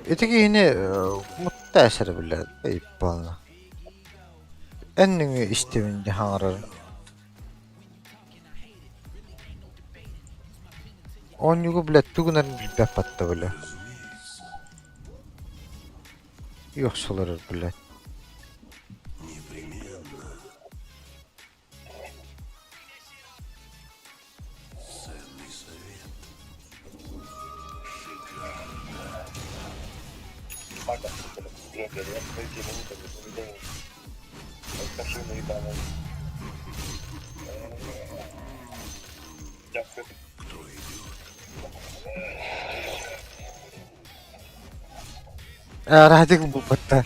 Этики yine mutlu eser bile. Eyvallah. En isteminde hangararım. Онньугу, блядь, тугунарын билбэт батта, бля. Йохсолорор, блядь. Радик булбатта.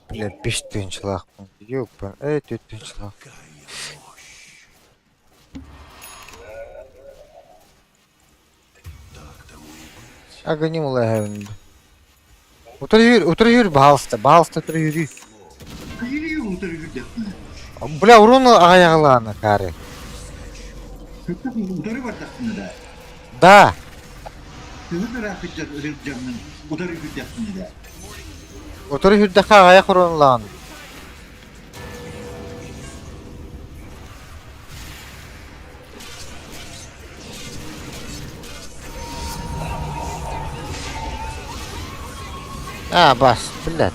Бля, биш тыһыынчалаахпын. Ёпа, ээ түөрт тыһыынчалаах. Агоним улаһын. Утары yürü, утары yürü, баһаалыста, баһаалыста утары yürü. Yürüyor утары yürüdü. Бля, урун аҕайаҕылаана каары. Утары бардахтына да. Да. Төһө ыраахыдьар ырыырдьаҥҥын утары yürüdөхтүнэ да. Утары yürüдэххэ аҕайах урунлаан. А, бас, блядь.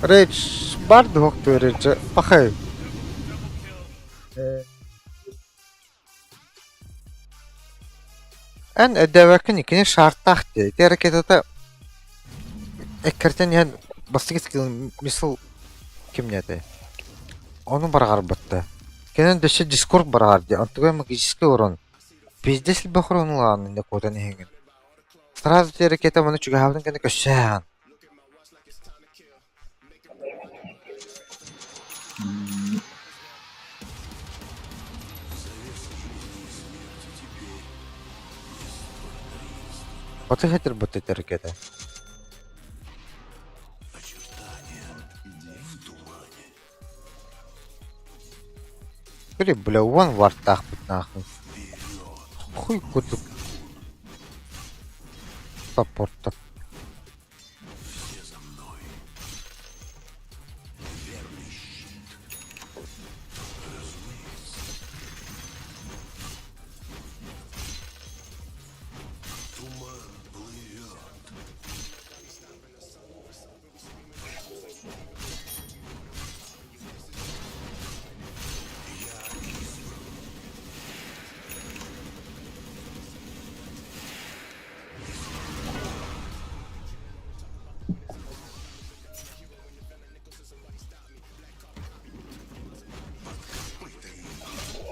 Рейдж бар двух рейдж пахай. Эн өйдөөбөккүн иккини шаартаах дии. Ити ракетата эккиртэн иһэн бастакы скилл мисл кимнэ этэй? Ону барҕарбытта. Кэнэн дөссө дискорд барҕар дии. Онтугай магический урон. Пиздец элбэх урону ылаҕын иннэ куотан иһэҥҥин. Сразу ити ракета маны чугаһаабытын кэннэ көссөөҕүн. Батыһа турбут этэргэтэ. Били, бля, уон вартаахпыт нахуй. Хуй курдук саппорта.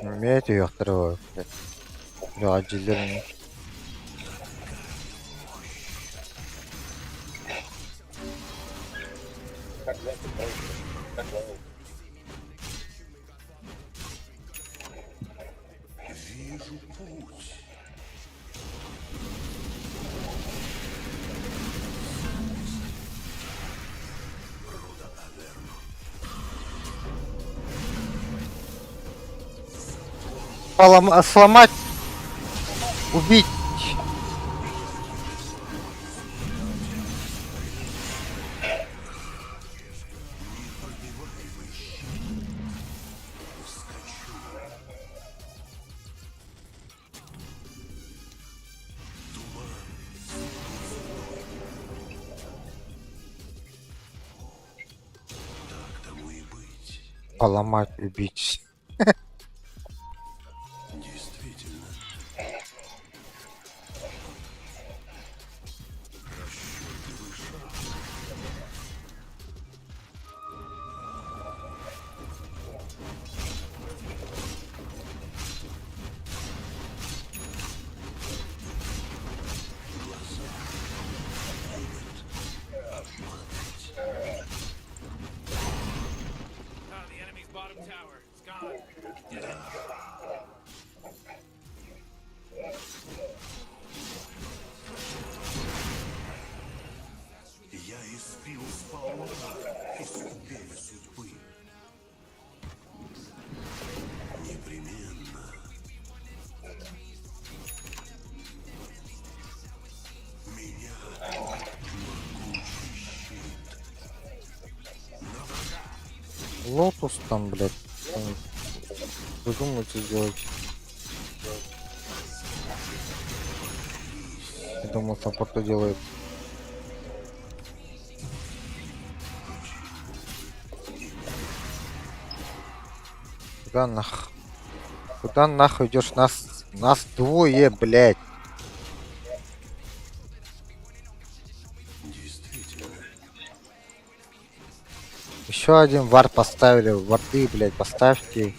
Эмиэ түһүөхтэрэ Дьылларын Сломать, убить. Поломать, убить. Лотус там, блядь, Задумайте сделать. Я думал, саппорта делает. Куда нах? Куда нахуй идешь? Нас двое, блядь. Еще один вар поставили. Варды, блядь, поставьте.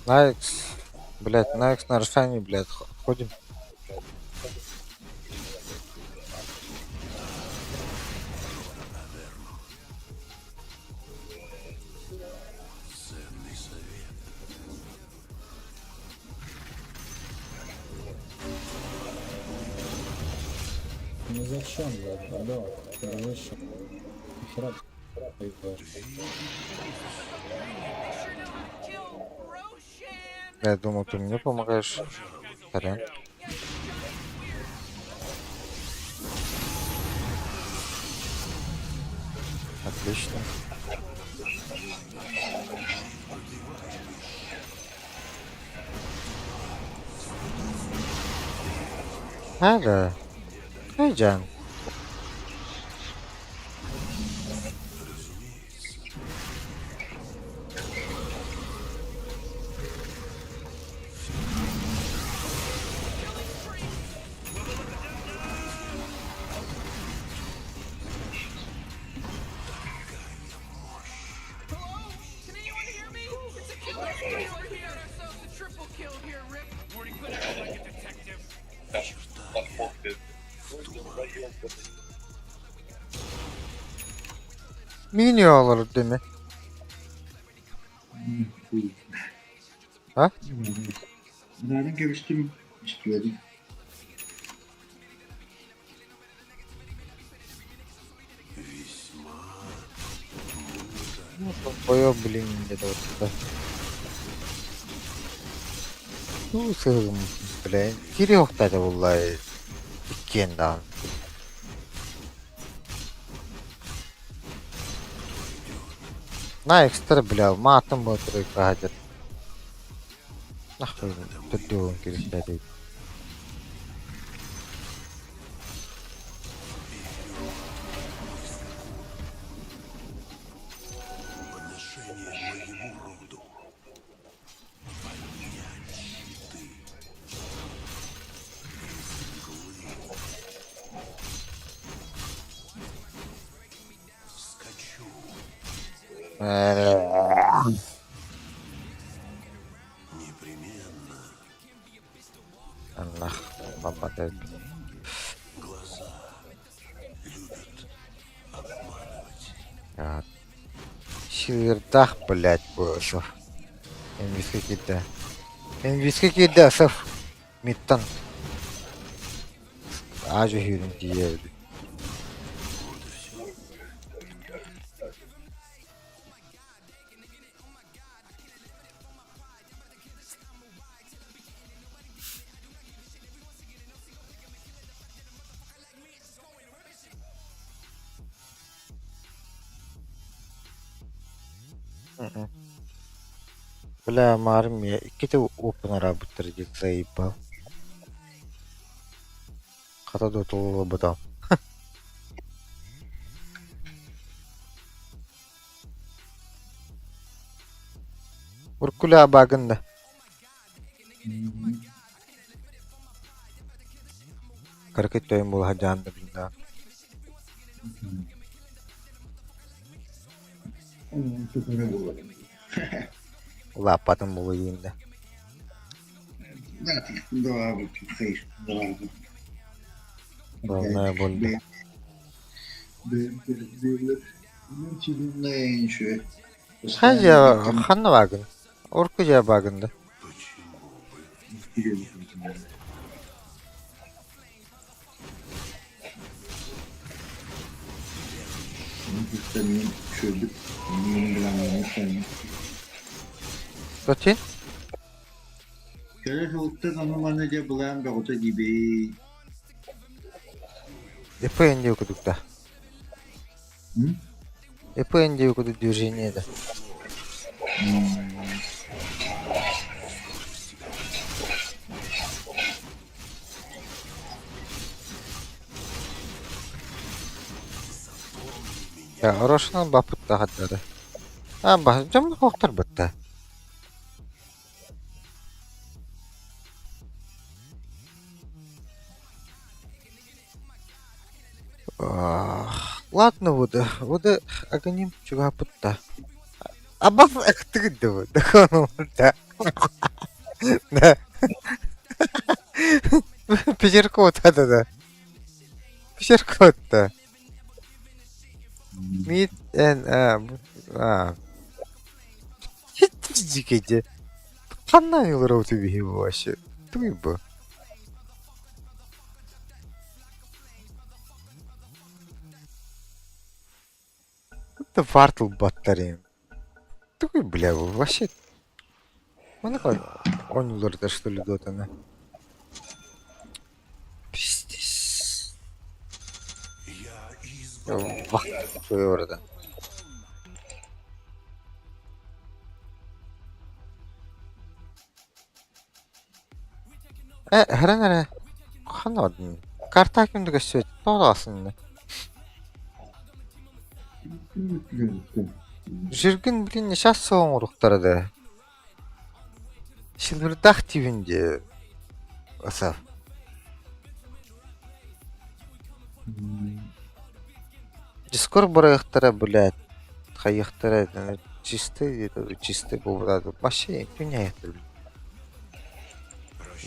Найкс, блядь, Найкс на Рошане, блядь, ходим. Ну зачем, блядь, алло, дружище? Нахера ты поебаешь? Я думал, ты мне помогаешь. Сорян. Отлично. Ага. Хайджан. Hello? Can anyone hear me? It's a killer spree. We got ourselves a triple kill here, Rick. Morty, quit acting like a detective. Mini olur değil mi? Ha? Nereden görüştüm istiyordum. Боё, блин, где-то вот сюда. Ну, сыгым, бля, кири охтата булла иккиэн даҕаны. На экстра, бля, матом был хаджат. Нахуй, төрдүөн киристээти. Нах, баба Силвердах, блядь, буолсу. Инвиска киирдэ. Инвиска киирдэ, сов. Миттан. Аажы сүүрэн тиийэбит. Бля, армия. Иккитэ опен арабыттар диэн заебал. Хата да толлубутам. Уркуля багында. Кыракый тойон буола сылдьан да билла. Улааппатын буолуо да. Главная боль. да. Ханна ханна багын. Урку дьэ багында. Мин үчүгэйдик мин былааннаммыт Зачем? Кэлэр сылтан ону-маны дьэ былаан бөҕөтө диибий. ИПН диye okuduk da. ИПН diye okuduk движение да. Орошунан баппыт хаттары. А, ба, дьон хохтор бытта. Ладно, вот, вот агоним чугапытта. Абаф эктигидде Да. Да. Пятерку да да. Пятерку да. Мид эн а а. Дикеде. Ханна йылыр биһи вообще. Туй бу. Это вартыл баттарин. Такой, бля, вообще. Он он да что ли дотана. Пиздец. Вах, orada. Э, хрен Ханадын. Карта кимди көссөт. Тоғасын. Жүргін, блин, сейчас соң ұрықтарды. Силвердах тивинде. Асав. Дискор барайықтара, блядь. Хайықтара, чистый, чистый был, вообще, не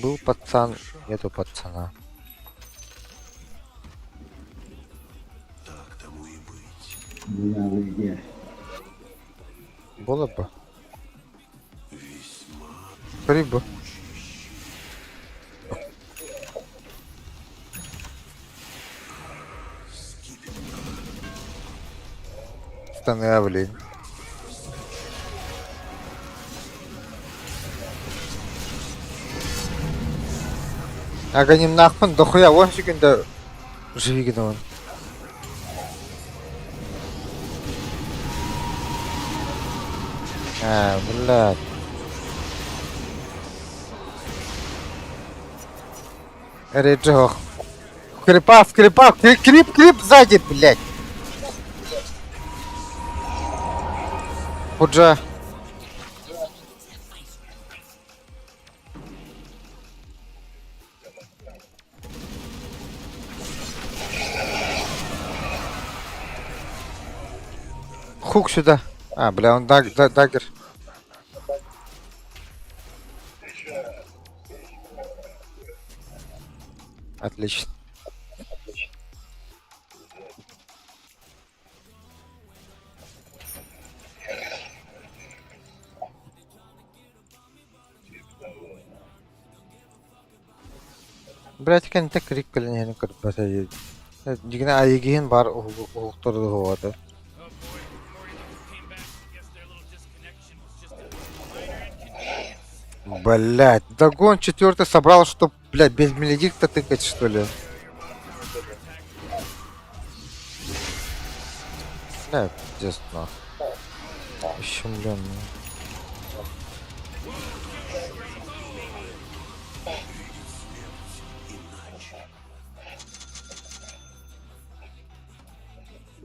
Был пацан, нету пацана. Было бы. Прибы. Становление. Аганим нахпын дохуя вон секунда живи он. А, блядь. Реджох. Крипа, в крипа, крип, крип сзади, блядь. Худжа. Хук сюда. А, бля, он даг, да, дагер. Отлично. Блять, кен тек крик кэлэн көрбөтө. Дигинэ айыгиһин бар уһуктурду хуата. Блять, догон четвертый собрал, чтоб, блядь, без меледикта тыкать, что ли? Да, пиздец, нахуй. Ущемлённый.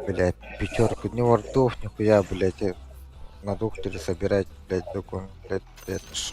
Блять, пятерку, ни вардов, нихуя, блять, на докторе собирать, блять, догон, блять, это ж.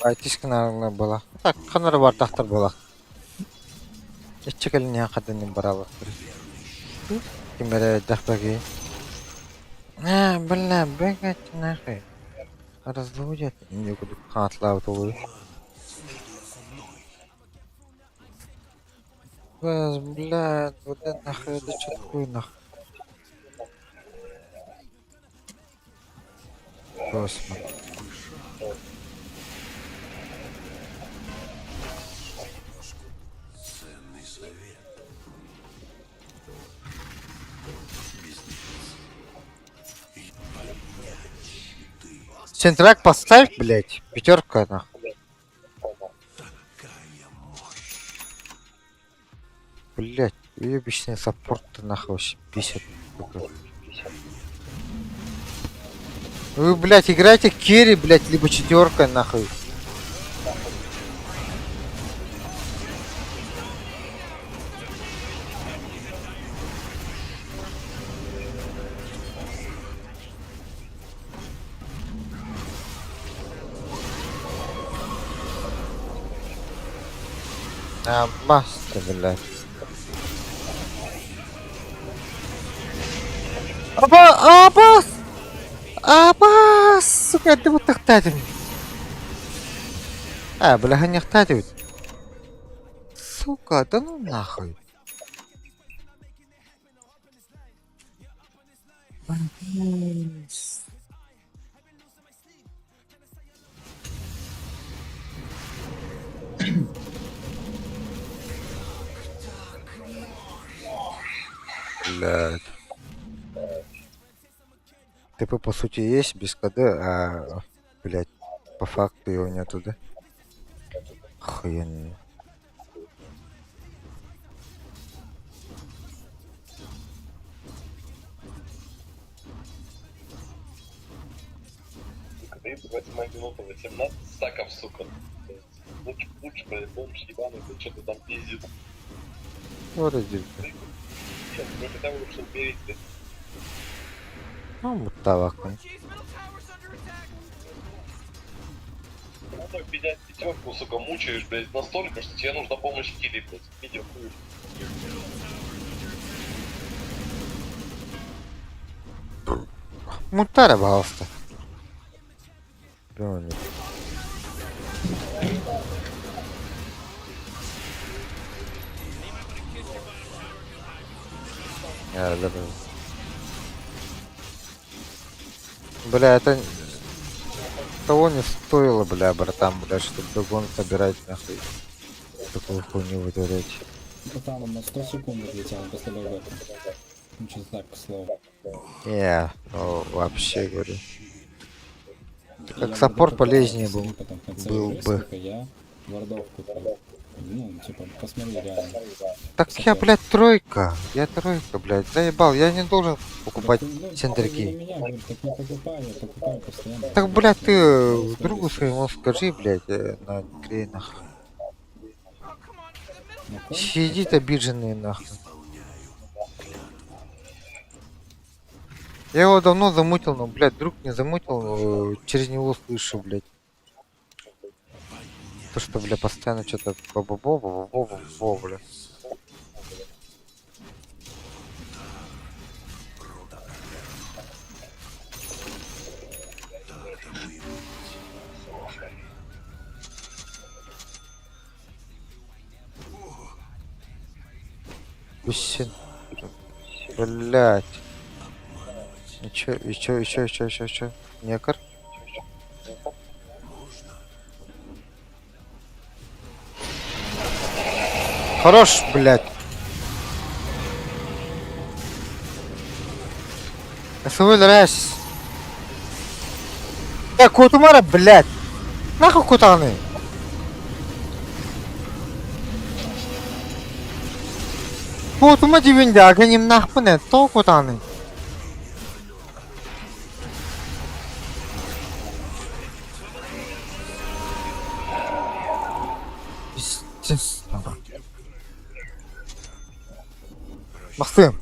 Айтишкин была. Так, ханара бардахтар буолах. Иччи кэлин хадынын бараллар. Ким эрэ дьахтаги. А, бля, бегать нахуй. Разводят. Не буду хатлаабыт олуй. Бля, вот это нахуй, это что такое нахуй? Господи. Ценный совет. Сентрак поставь, блядь. Пятерка нахуй. Блядь, уебищный саппорт ты нахуй вообще бесит. сука. Вы, блядь, играйте керри, блядь, либо четверка нахуй. А, баста, блядь. Аба, абас! Абас! Сука, это вот так татим. А, бля, не хтатит. Сука, да ну нахуй. Блядь. ТП по сути есть без КД, а, блядь, по факту его нету, да? Охуенно. Сука, 38 минута, 18 саков, сука. Лучше, лучше, блядь, бомж ебаный, блядь, что ты там пиздит. Вот иди. Нет, вы хотя бы лучше уберите, блядь. Ну, мутавакын. Ну так, блядь, пятерку, сука, мучаешь, блядь, настолько, что тебе нужна помощь Кири, блядь. Видео хуй. Мутара, пожалуйста. Блин. Я люблю. Бля, это того не стоило, бля, братан, бля, чтобы догон собирать, нахуй. Такую хуйню вытворять. Братан, он на 100 секунд отлетел после ББ. Ну, что так, к слову. Не, ну вообще говорю. Я Как вот саппорт это полезнее посмотри был, потом в конце был игры, бы. сколько я вардов купил. Ну, типа, посмотри реально. Так я, блядь, тройка. Я тройка, блядь. Заебал, я не должен покупать Так, ну, сентрики. ты на меня говоришь, так не покупай, я покупаю постоянно. Так, блядь, ты Я другу смотрю, своему скажи, блядь, на крейнах. На ком? Сидит обиженный, нахуй. Я его давно замутил, но, блядь, друг не замутил, через него слышу, блядь. То, что, бля, постоянно что-то бо-бо-бо-бо-бо-бо, бля. Бесен. Блять. Еще, еще, еще, еще, еще, еще. Некар. Хорош, блядь. СВ раз. Я кутумара, блядь. Нахуй кутаны. Кутума дибинде агеним нахпыне, то кутаны. Пиздец. Максим.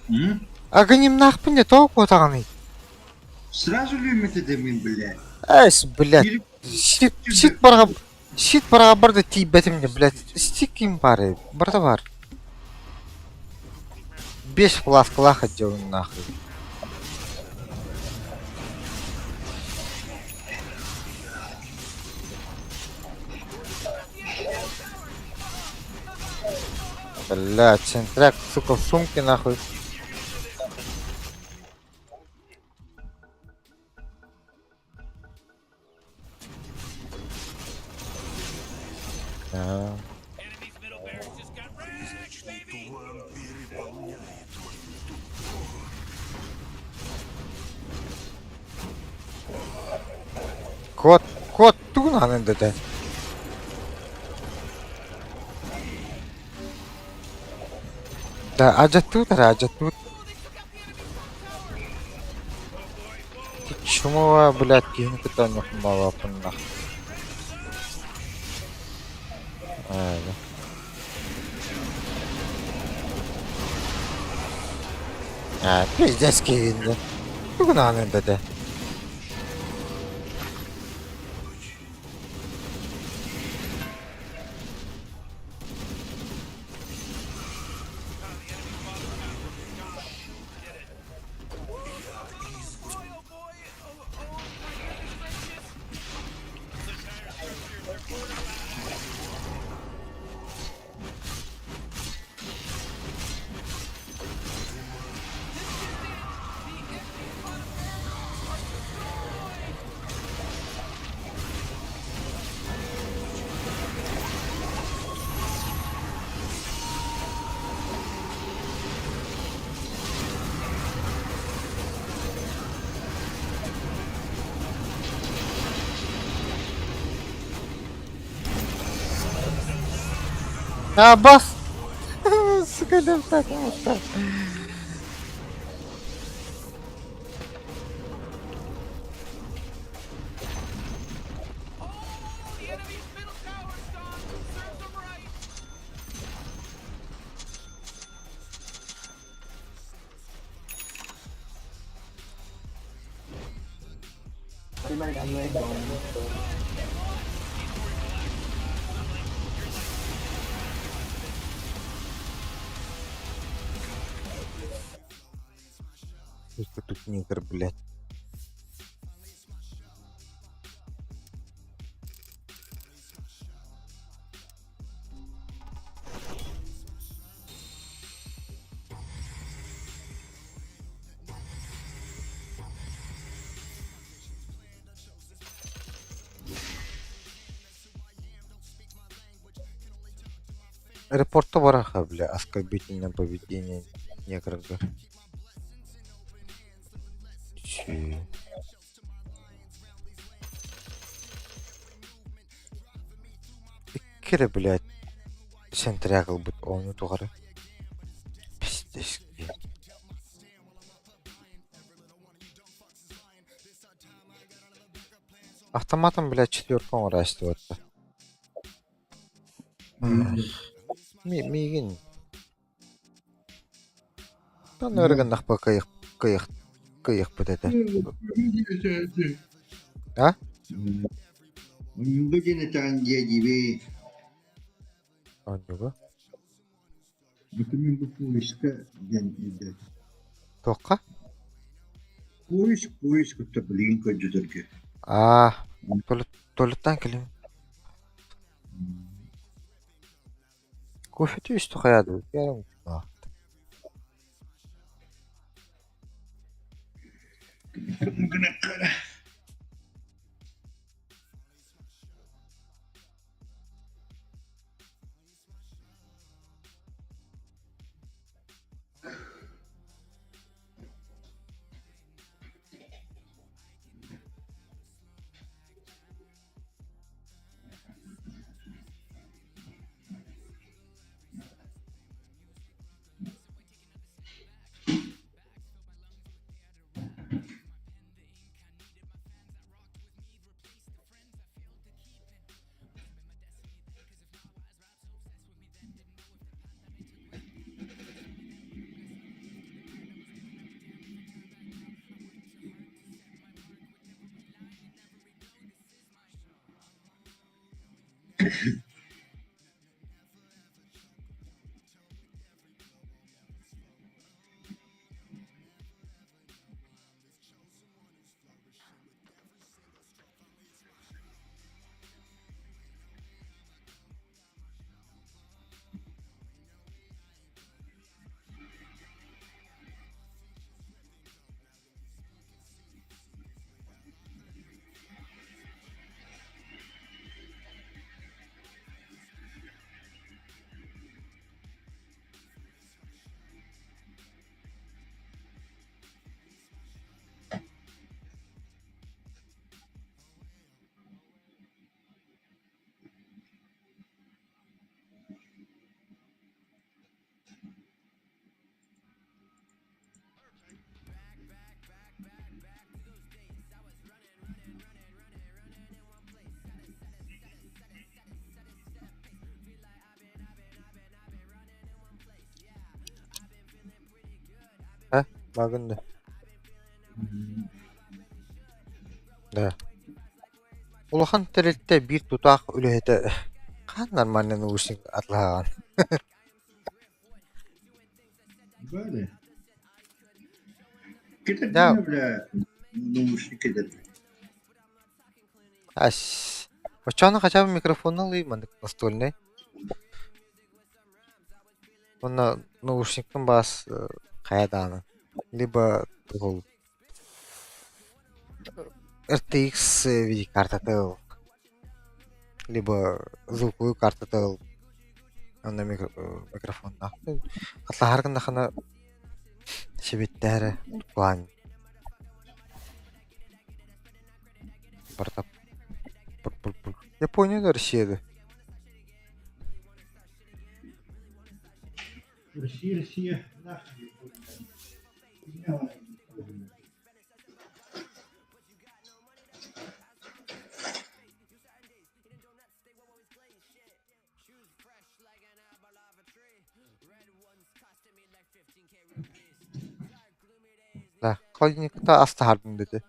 М? Агеним нахпыне, то кутаны. Сразу лүммүт этим, блядь. Эс, блядь. Щит, щит барга, щит барга бар да тиийбэтим дии, блядь. Стик ким баар, барда баар. Бес фласкалаах отделан нахуй. Блядь, центряк, сука, в сумке нахуй. А. Кот, кот тугун анын дэтэ. Да, ажаттыбыт эрэ, ажаттыбыт. Чумова, блядь, киһини кытта оонньуохпун нах. Аа, пиздец киһини. Тугун анын дэтэ. А, бас! Сука, так, вот так. Сука, тут нигер, блядь. Репорта бараха, бля, оскорбительное поведение негрга. Че? Икки блядь, сентрягл бут ону тугары. Пиздец. Автоматом, блядь, четверка растет. Ми миигин. Тон өргөннөхпө кыйых кыйых кыйыхпыт этэ. А? Бу диэн этэҕин диэ диибин. Оннугу. Бүтүн мин бу поезка диэн өйдөөтүм. Туохха? Поиск, поиск кытта билигин көрдөтөргө. Аа, толуттан кэлим. Кофе үстү хайаады. Гынаккара. А, Магында. Да. Улахан тэрилтэ биир тутаах үлэһитэ хаан нормальный наушник атылаһаҕын? Бары. Да. Кэтэрдинэ бля, наушник кэтэрдэ. Ас. Оччоҕуна хотя бы микрофон ылыы маннык настольнай. Уонна наушникпын баас хайа даҕаны либо тугул RTX видеокартата ыл, либо звуковую картата ыл уонна микрофоннаах. Атлаһар гыннахына сибиттээрэ план барыта пур-пур-пур. Япония да Россия да? Россия, Россия, нахуй. Да, холодильникта ас таһаардым диэтэ.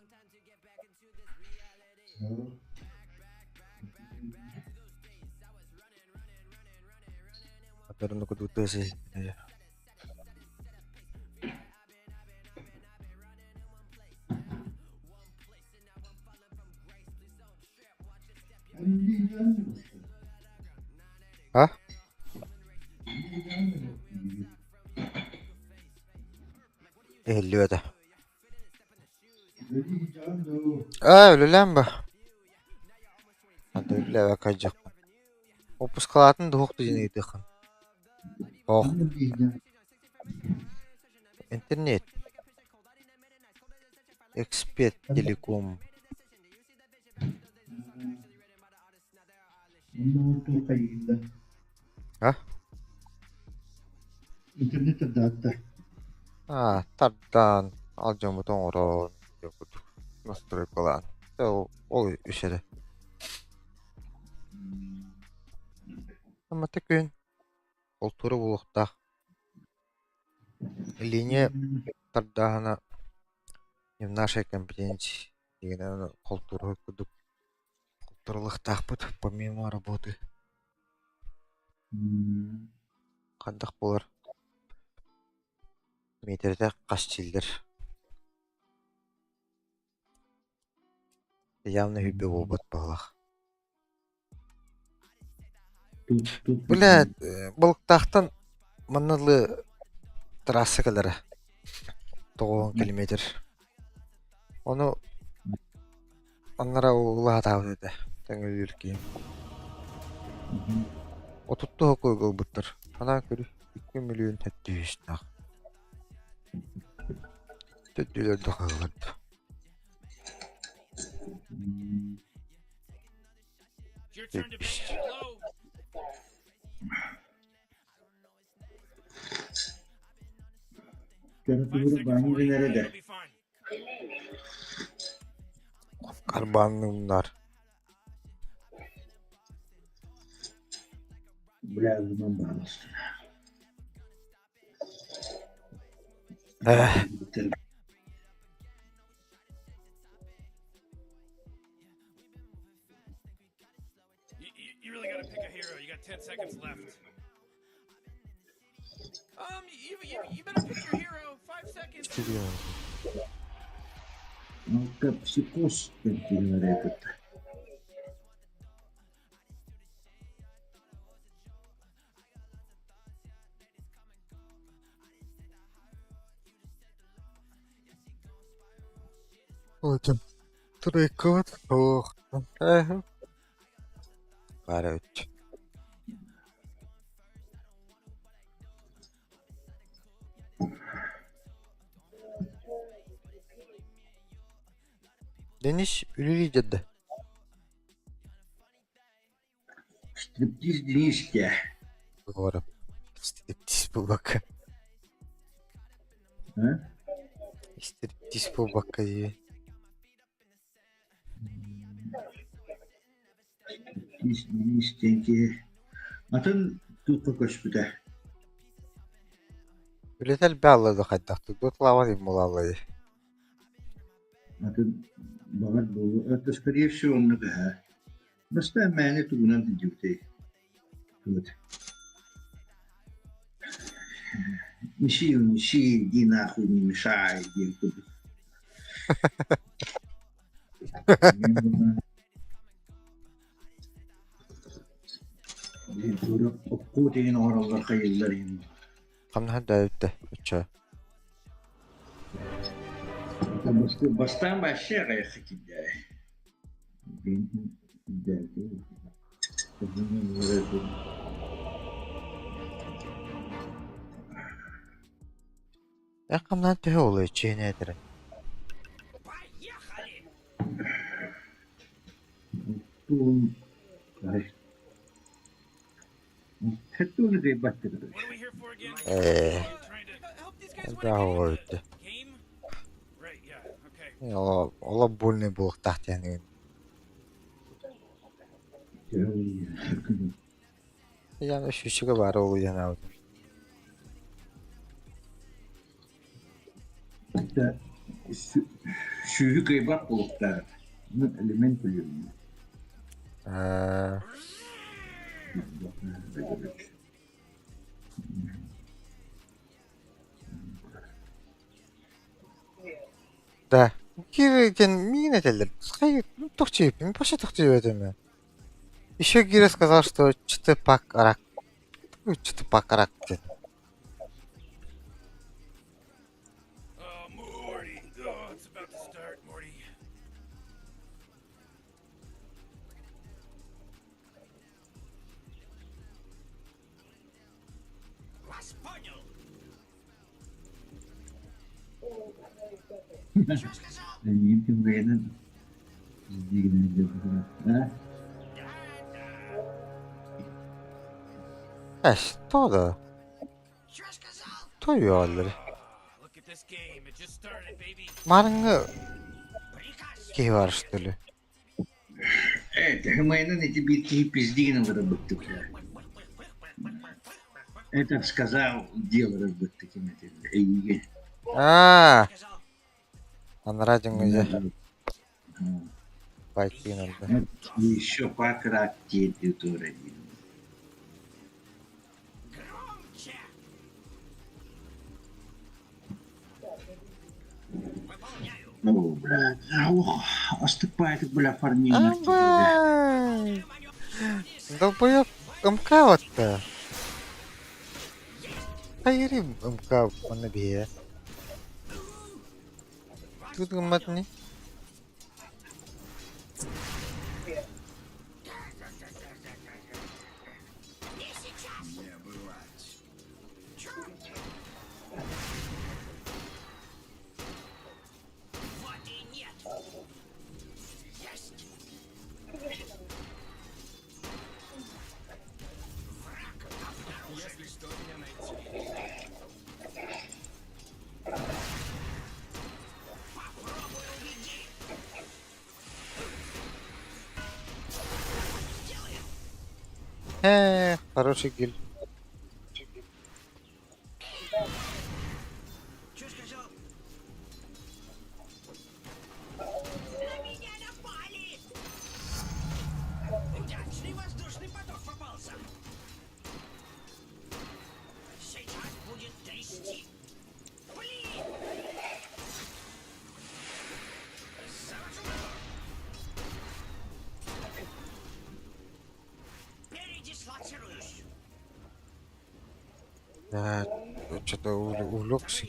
А? Иһиллибэтэ. Аа, үлэлээн ба. Аты үлэлээбэккэ дьахпын. Опускалаатын дуһук диэн ыйытыаххын. Ох. Интернет. Эксперт телеком. А? Интернет тардаатта. Аа, тардаан, алдьаммыт оҥорон, настройкалаан. Ол үс эрэ. Аммата күн култуура буолуохтаах. Линия тардааһына не в нашей компетенции диэн култуура курдук култууралыахтаахпыт помимо работы. Хайдах буолар миэтэрэтэ хас чиллэр явно үһүйбэ буолбат быһыылаах. Бля, Балыктаахтан манна дылы трасса кэлэрэ 90 километр. Ону аннара улаатаабыт этэ Төҥүлүүр киһим. 30 туһа ылбыттар. Санаан көрү, 2 миллион 700 Төттүлэр да хаалларда. Карбаннымнар. Э. Pick a hero. You got 10 seconds left. You, you, you better pick your hero. 5 seconds. Алкопсикоз этот. Очень. Тройкот. Ох. Короче. Денис үлүлүй деді. Стриптиз Дениске. Говорю. Стриптиз буолбакка. А? Стриптиз буолбакка дии. Стриптиз Денис диэн Атын туохха көспүтэ. Үлэтэ элбэх алла да хайдах туттулаабат им буолалла дии. Атын баҕар буолуо. Это скорее всего оннук эһэ. Бастаан мээнэ тугунан сылдьыбытай. Вот. Неси, унеси, иди нахуй, не мешай диэн курдук. Оккуу деген оҥороллор хайыыллар иһин. Хамнаһа да өттө. Оччо. Бастаан вообще аҕыйахха киирдэ. Эн хамнаһын төһө буолуой чиэһинэй этэрэ? What are we here for again? Ээ, Trying to help these guys win элбэх a game. оҕо өттө. Game? Right, yeah, okay. Олох больный буолуохтаах диэн Я сүүсүгэ баара олуйан аабытым. Сүүһү кыайбат буолуохтаах. Элемент төлүөм. Аа, да. Кире диэн миин этэллэр. Тохчуйбун, вообще тохчуйбат. Еще Гира сказал, что что-то пак рак. Что-то пак рак диэн. Oh, Morty. Oh, it's about to start, Morty. Вас понял. Миин А? Э, что да? Тоёллар. Look at this game. It just started, baby. Марыңы киһи бар что ли? Это хымайынан эти биир киһи пиздигин ылырабыттык. Этот сказал, дело разбыттык эйиге. Аа. Анараа дьоҥҥо пойти надо. Еще пократи тоже. Громче! Выполняю. Ну, блядь, ох, оступает, бля, фармина. Абай! Долбоёб МК вот-то. Хайри МК манна биһиэ. Тут гыммат не? Не сейчас. Не бывать. Черт! Вот и нет. Есть. Враг обнаружен. Если что, меня найти. Попробуй убеди. Сделаем. Э, хороший гиль. Что сказал? На меня напали! Удачный воздушный поток попался. Да, что-то увлекся.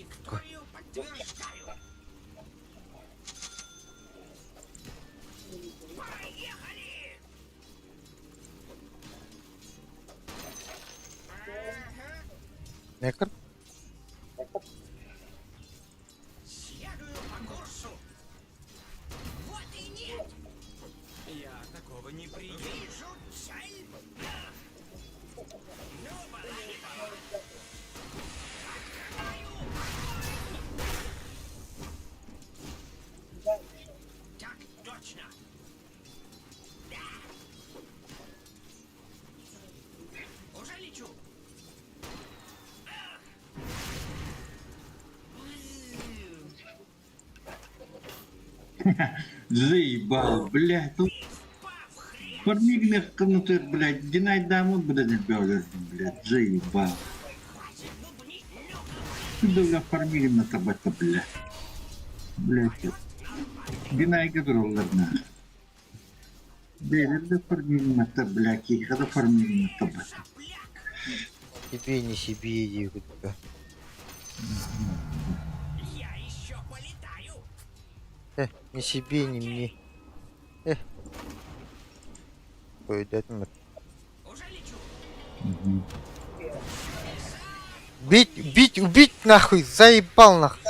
Некр? Заебал, блядь. Ну, Фармигных ты, блядь, Динай дамут, блядь, блядь, заебал. Ты, бля, фармигна табата, блядь. Блядь, Динай гадролларна. Бэйлэр да фармигната, блядь, киһиэхэ да фармигна табата. Себе не себе иди куда. Ни себе, ни мне. Э. Пойдет. Бить, бить, убить нахуй, заебал нахуй.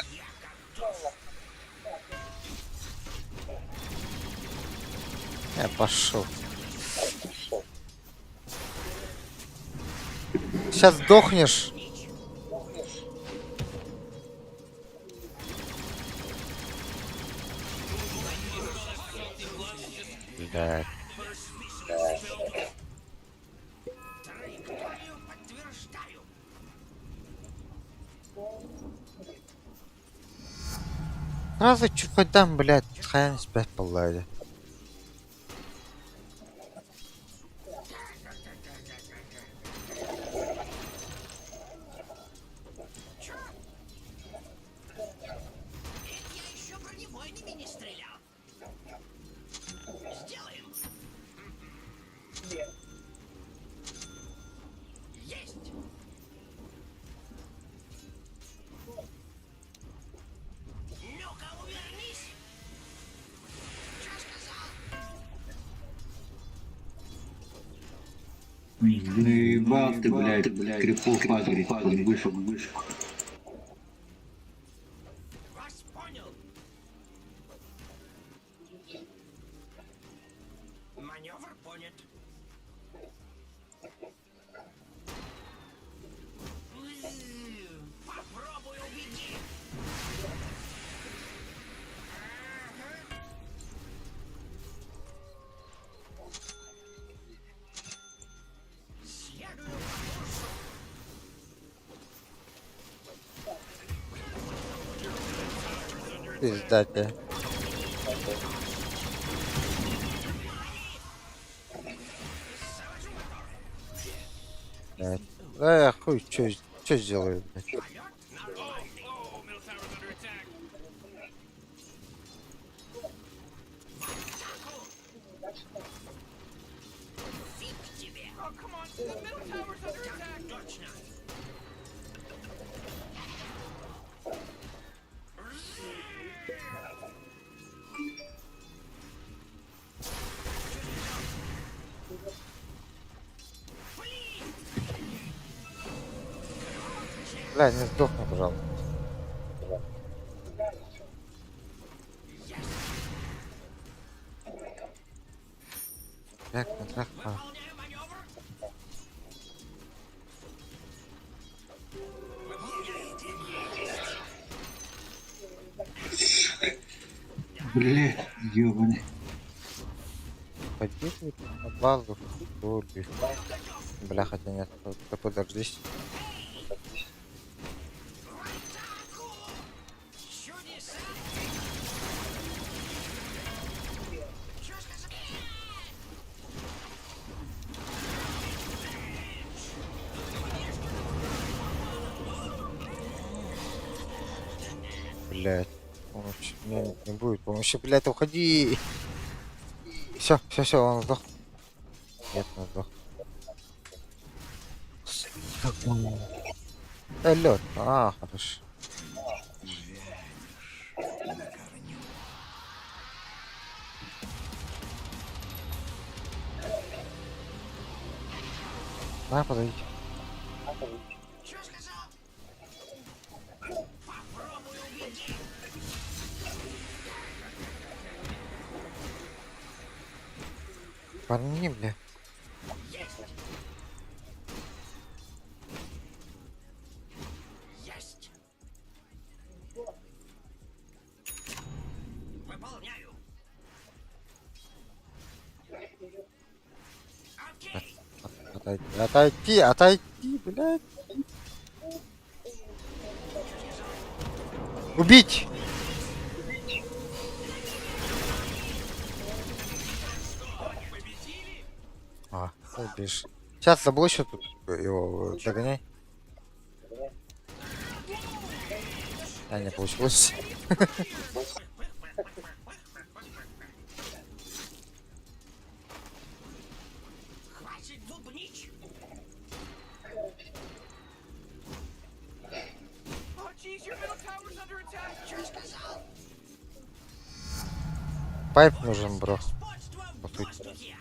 Я пошел. Сейчас сдохнешь. Блядь. Сразу чуть там, блядь, хайан спять поллади. Заебал ты, блядь, крипов агрить под вышку, вышку. Пизда тебе. Блядь. Да я хуй, чё, чё сделаю, блядь. Бля, не сдохни, пожалуйста. Так, на трах, а. Блядь, ёбаный. Пойди на базу, что ли. Бля, хотя нет, ты подождись. Блять, помощи мне не будет помощи, блять, уходи. Все, все, все, он сдох. Нет, он сдох. Өллө. А, хорош. На, подойдите. Парни, бля. Отойди, отойди, отойди, блядь. Убить! А, убежь. Сейчас заблочу тут его, догоняй. А, не получилось. Oh jeez, your middle tower's under attack. Pipe нужен, бро. По сути.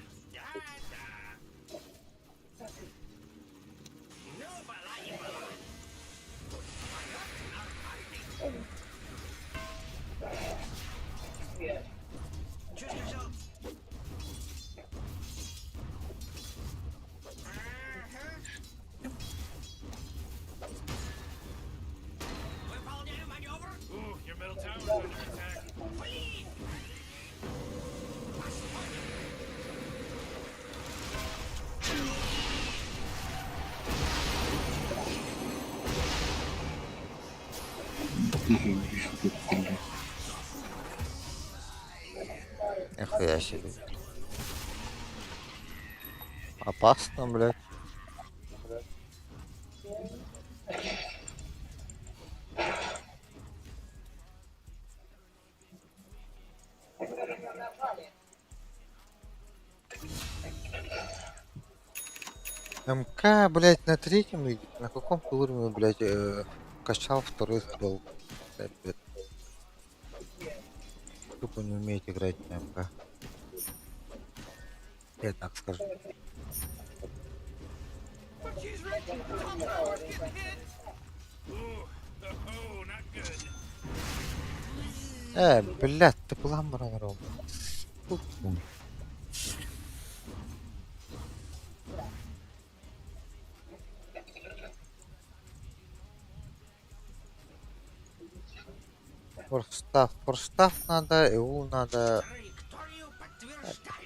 Ooh, your middle tower's under attack. Нихуя себе. Опасно, блядь. МК, блядь, на третьем или на каком уровне, блядь, качал второй спелл. Блядь, блядь. Тупо не умеет играть на МК. Я так скажу. Oh jeez, Rick, top tower's getting hit. Ooh, oh, not good. Блядь, ты пламбра народ. Сука. Force Staff, Force Staff надо, ЭУ надо.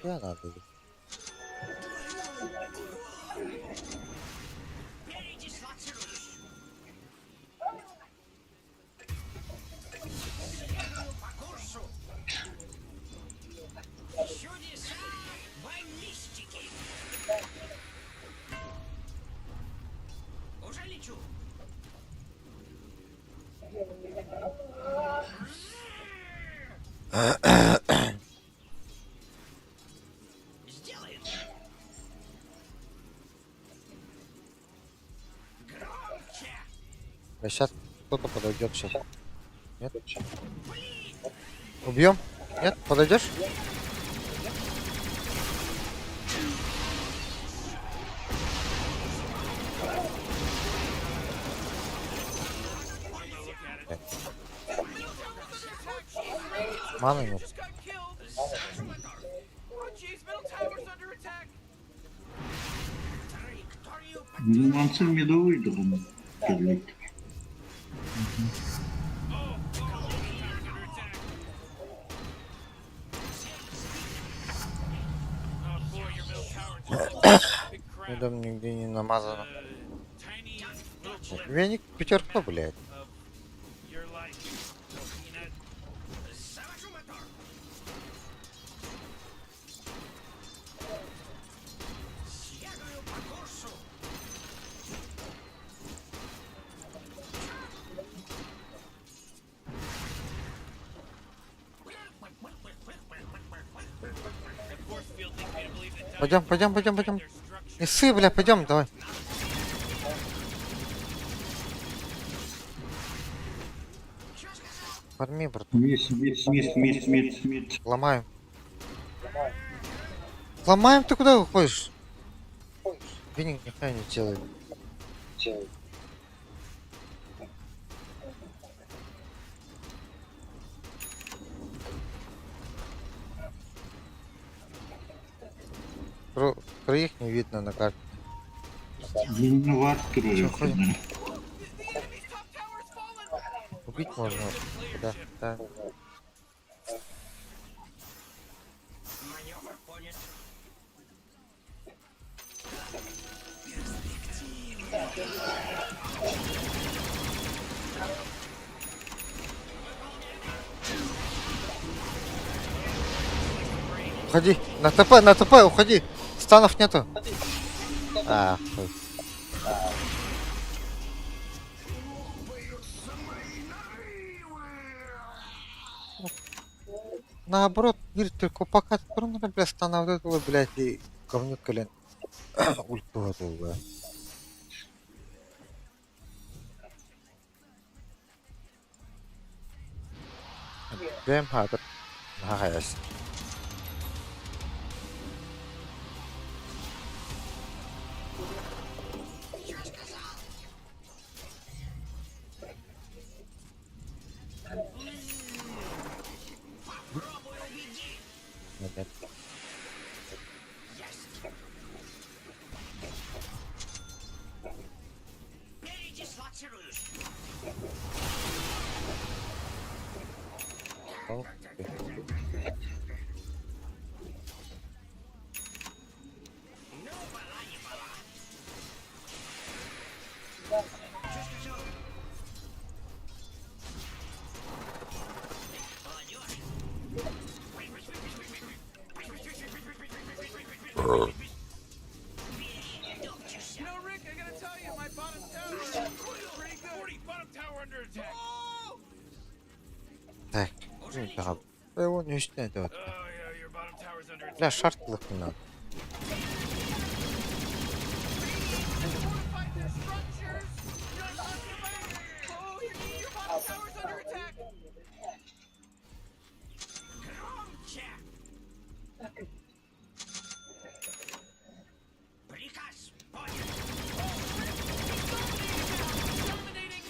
Я надо. Сейчас кто-то подойдет сейчас. Нет? Убьем? Нет? Подойдешь? Нет. Маны нет. Just got killed. Oh jeez, middle tower's under attack. Мансыр медовый дом. Блядь. Oh boy, your middle tower just big crap. Медом нигде не намазано. Tiny little blip Веник пятерка, блядь. of your life, little peanut. Пойдем, пойдем, пойдем, пойдем. Не ссы, бля, пойдем, давай. Фарми, брат. Мид, мид, мид, мид, мид, мид. Ломаем. Ломаем, ты куда уходишь? Винник нихуя не делает. Троих не видно на карте. Ну, вард Чё, ходим? турар. Убить можно. Да, да. Уходи. На ТП, на ТП, уходи. Станов нету. А, хуй. Наоборот, мир только пока трудно, бля, стана вот этого, блядь, и говнюк колен. Ульту этого, бля. БМХ, ХХС. Нет. You know, Rick, I gotta tell you, my bottom tower is pretty good. Bottom tower under attack. Oh! Так, ну, да. Его не снять вот. Oh, yeah, your bottom tower's under attack. Бля, шарт не надо. Fortified their structures. You're not talking about it. Oh, your bottom tower's under attack. Dominating.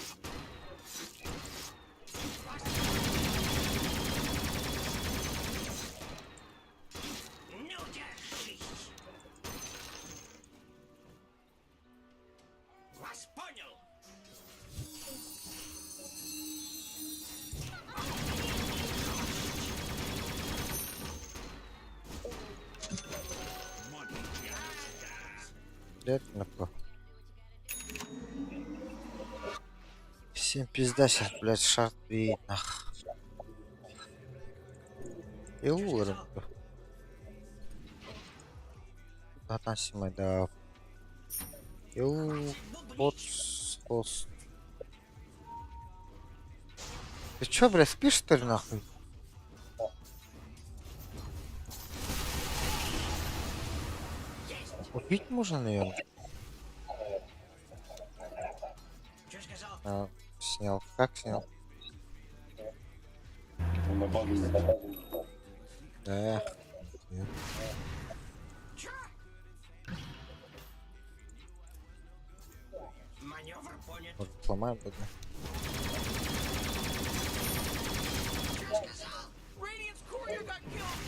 Блядь, на Всем пизда сейчас, блядь, шарт приедет, нах. И улырым. да. Ил бот хос. Ты чё, блядь, спишь, что ли, нахуй? Убить можно, наверное? А, снял. Как снял? На базу не Да. Может, сломаем тогда? Radiant's courier got killed.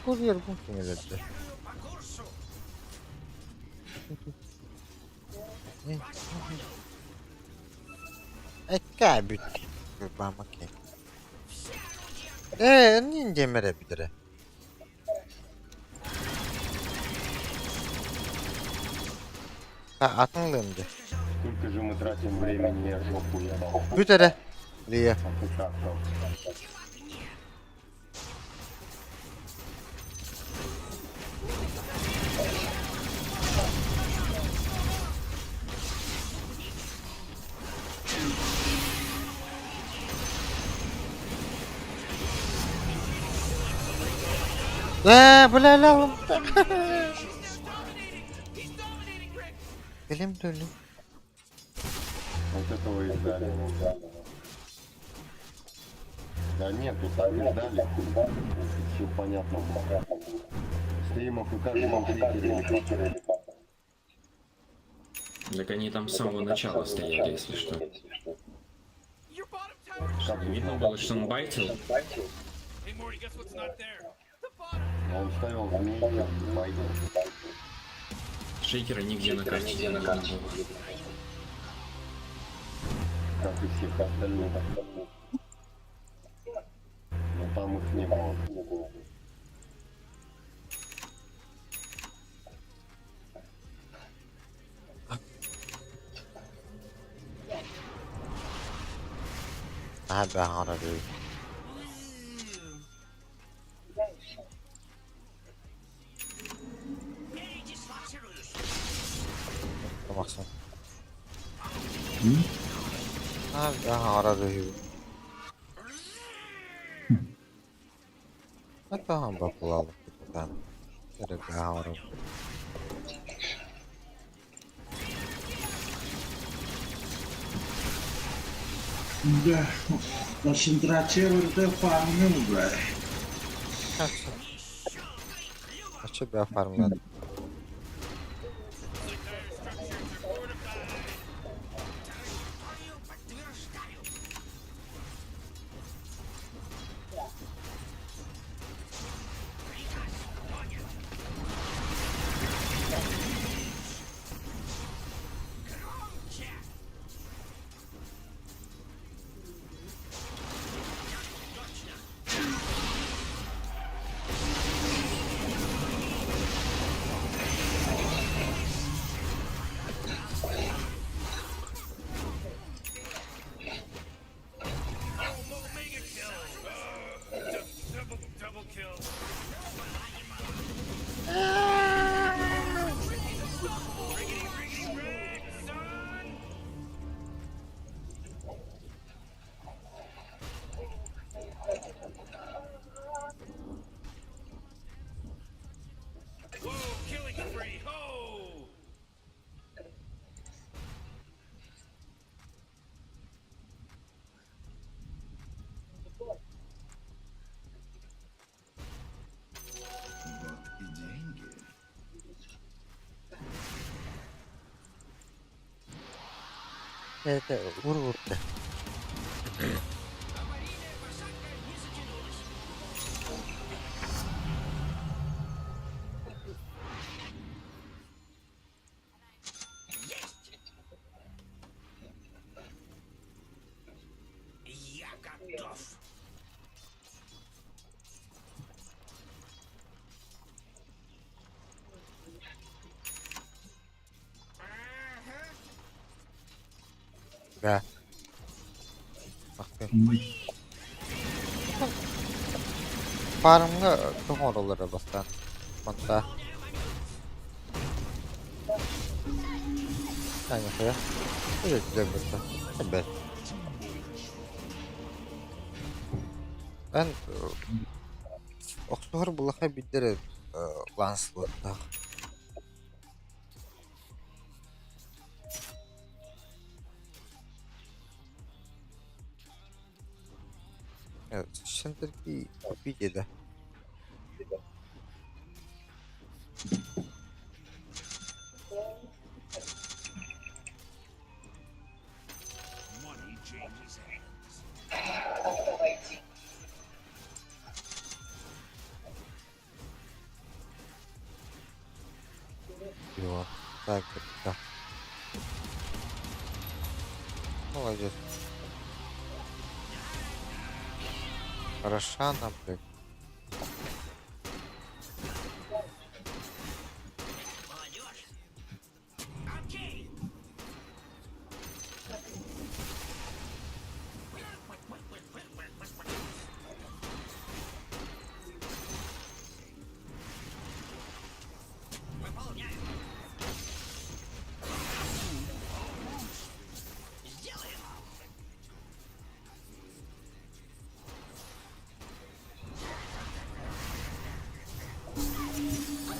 Курьер бунки не дать, Ekka büt. Бамаки. Нин демере бидере. Ha atın Сколько же мы тратим времени, я жопу ебал. Бүт эрэ. Лия. Ээ, бля, ля, Кэлим төлүм. Вот этого и ждали. Да нет, тут так и ждали. Все понятно было. Стоим АФК, ждем шейкеры. Так они там с самого начала стояли, если что. Как Не видно было, что он байтил. Он ставил змейки, байтил. Шейкера нигде на карте не видно было. Как и всех остальных. Но там их не было. Аа баҕара дуу. Тахсан. Аа баҕара дуу. Атаан бакулаабыттан. Эрэ баҕара. Да, концентрация барыта фармы бля. Ача бя фармлады. Вот и деньги. Это ур-урта. Я готов. Да. Ах ты. Фармга тоҥороллоро бастаан. Манта. Аня баста. Эбэ. Эн охсуһар булаха биддere ланслыттах. Сентерки купите, да. Money changes hands. Его. Так, да. Молодец. Хороша она, блядь.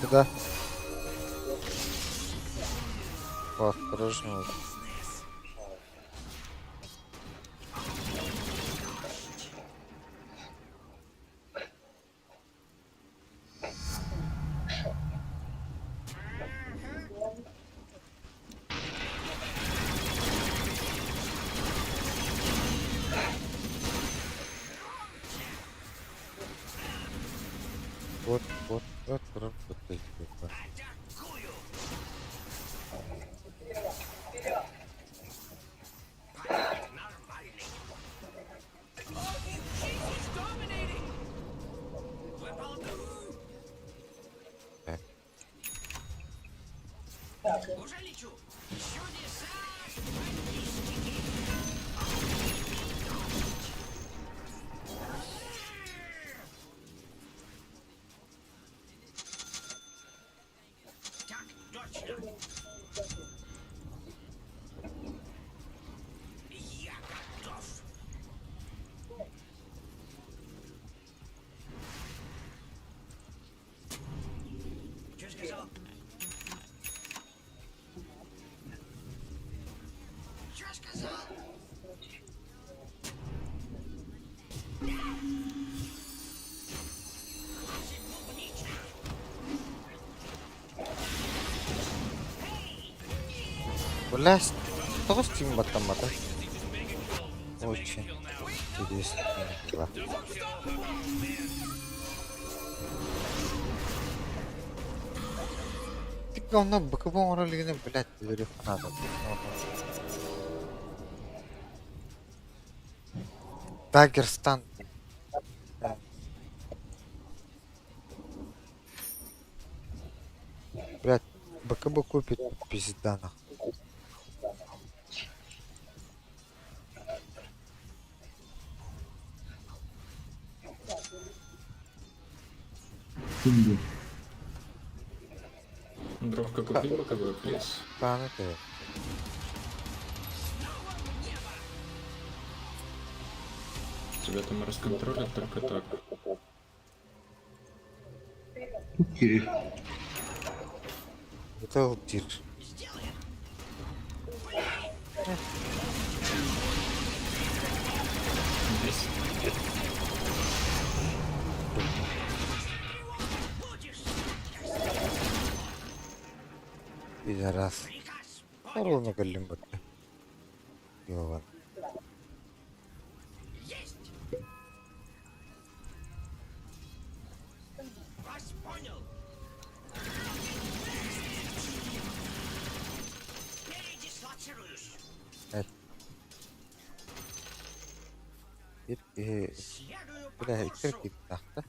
Куда? Осторожно. Вот, вот, вот, вот, вот, вот. Так. Бля, тоҕус тиҥ баттаммата. Очень интересно было. Ты говно БКБ оҥоро илигинэ, блядь, өлөрүөххэ наада. Дагерстан. Блядь, БКБ купит, пизда нахуй. Ким Дровка, купи боковой плес. Паны ты. Тебя там расконтролят только так. Кирилл. Это тир. Здесь. Пидорас. Ровно кэллим бытта. Ёбан. Биир киһи бля икки киирдэхтэ.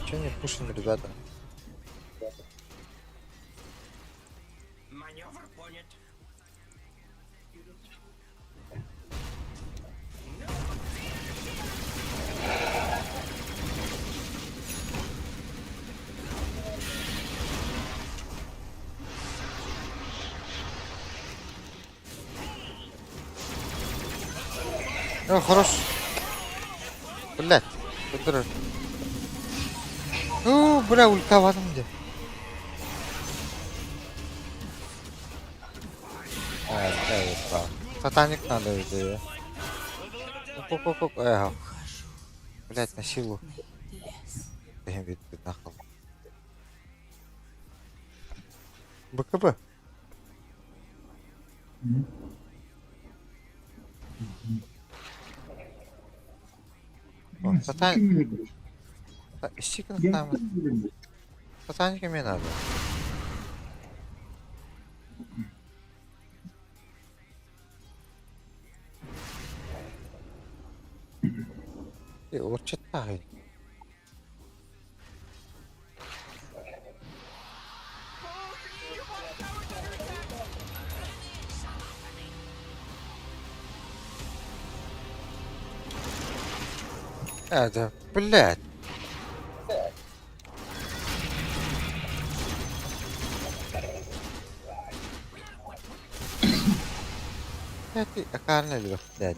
Че не пушим, ребята? О, хорош. Блядь, көтөр. О, бля, ультабадым дии. Сатаник надо дии. Эх. Блядь, на силу. Нахуй. БКБ. О, сатаник. Ищи там. Сатаника мне надо. Урчаттаах. Это, блядь. Эти акаарына элбэхтээт.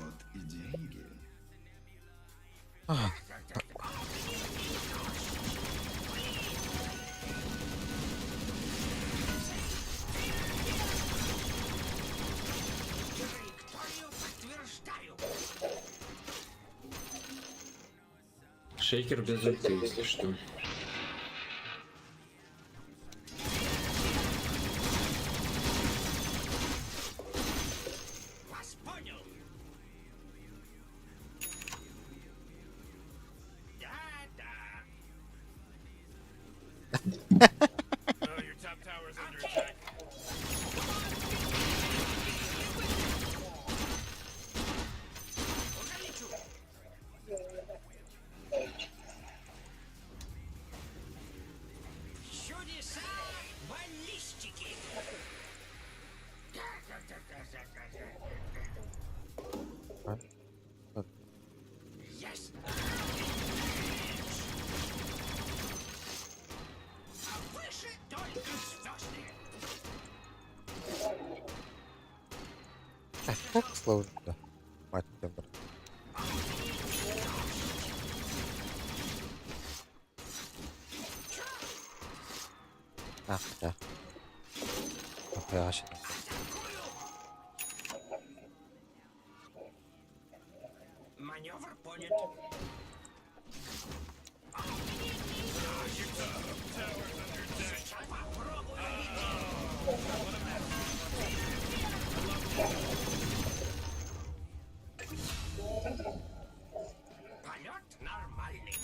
Шейкер без ульты, если что. Вас понял. Да-да. Oh, your top tower's under attack. Уже лечу. Чудеса баллистики. Ясно. А выше только звезды. Как сложно. Мать твою. А, да. Охуя, Маневр понят. Сейчас попробую убить. Полет нормальный.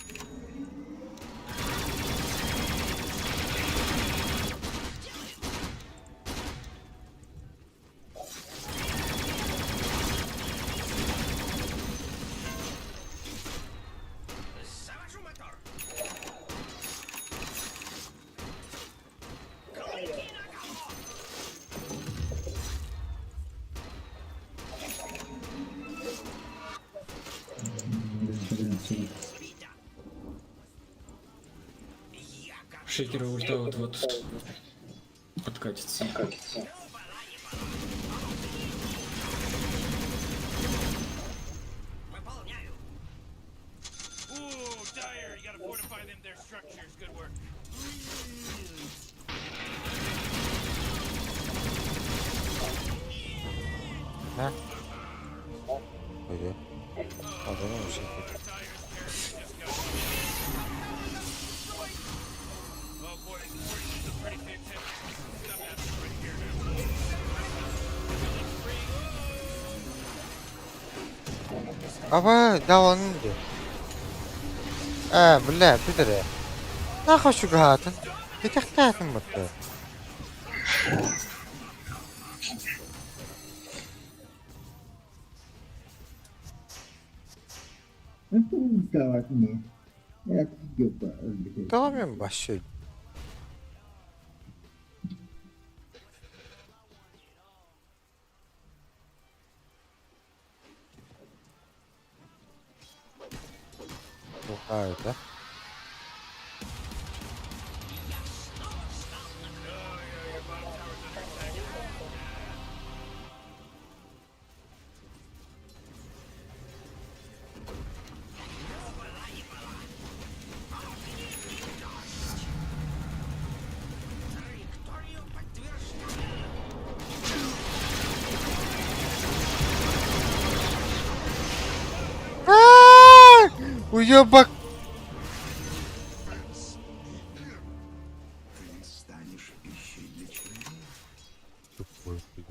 Завожу мотор. Клыки наголо. Сбито. Я готов. Шейкера ульта вот-вот откатится. Выполняю. Ooh, Dire, you gotta fortify them their structures. Good work. Да? Пойдет. А, да, ну, уже. Oh boy, this is pretty fantastic. Stuff happening right here now. Аба, да он где? Э, бля, пидоры. Нахуй шугатын. Ты тахтатын бутты. Тоҕо мин вообще бухаю, да? Траекторию подтверждаю. Уебак! Ты станешь пищей для червей. Тупой, блин.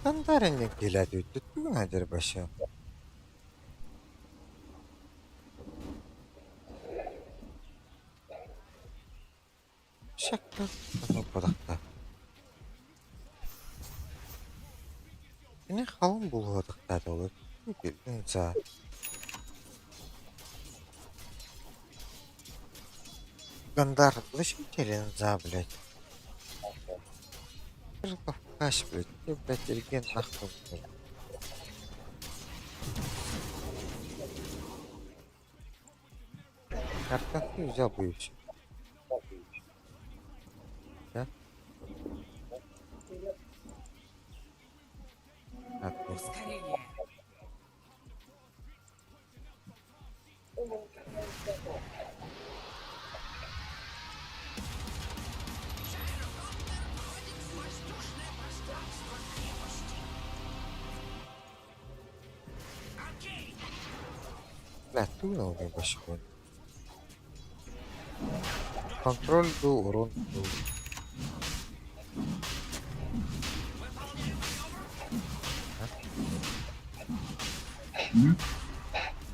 Гандарин килә дип түгел хәзер башы. Шакка бодақта. Ini халың булуодахтар ол. За. Гандар, зачем тебе линза, блядь? Каш, блядь, ты, блядь, реген нахуй. блядь. Картон ты взял бы и всё. Да? Бля, тугун ол вообще Контроль дуу, урон дуу.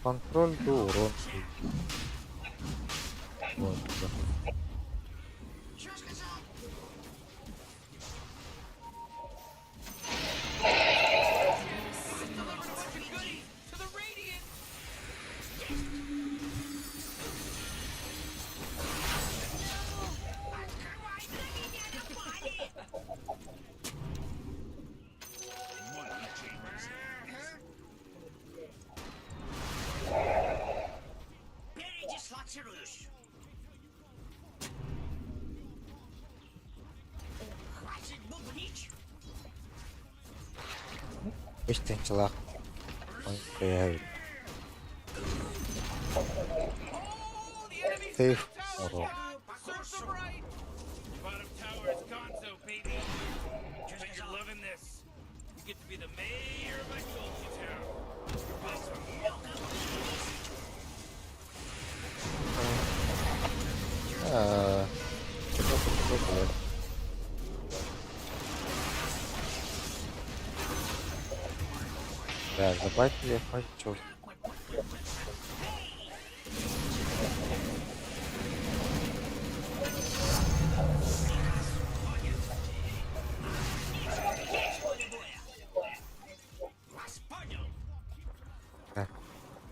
Контроль дуу, урон дуу. Вот, да. Передислоцируюсь. Хватит бубнить. Үс тыһыынчалаах Сейф оруол. Аа, Да, забайтили я хочу.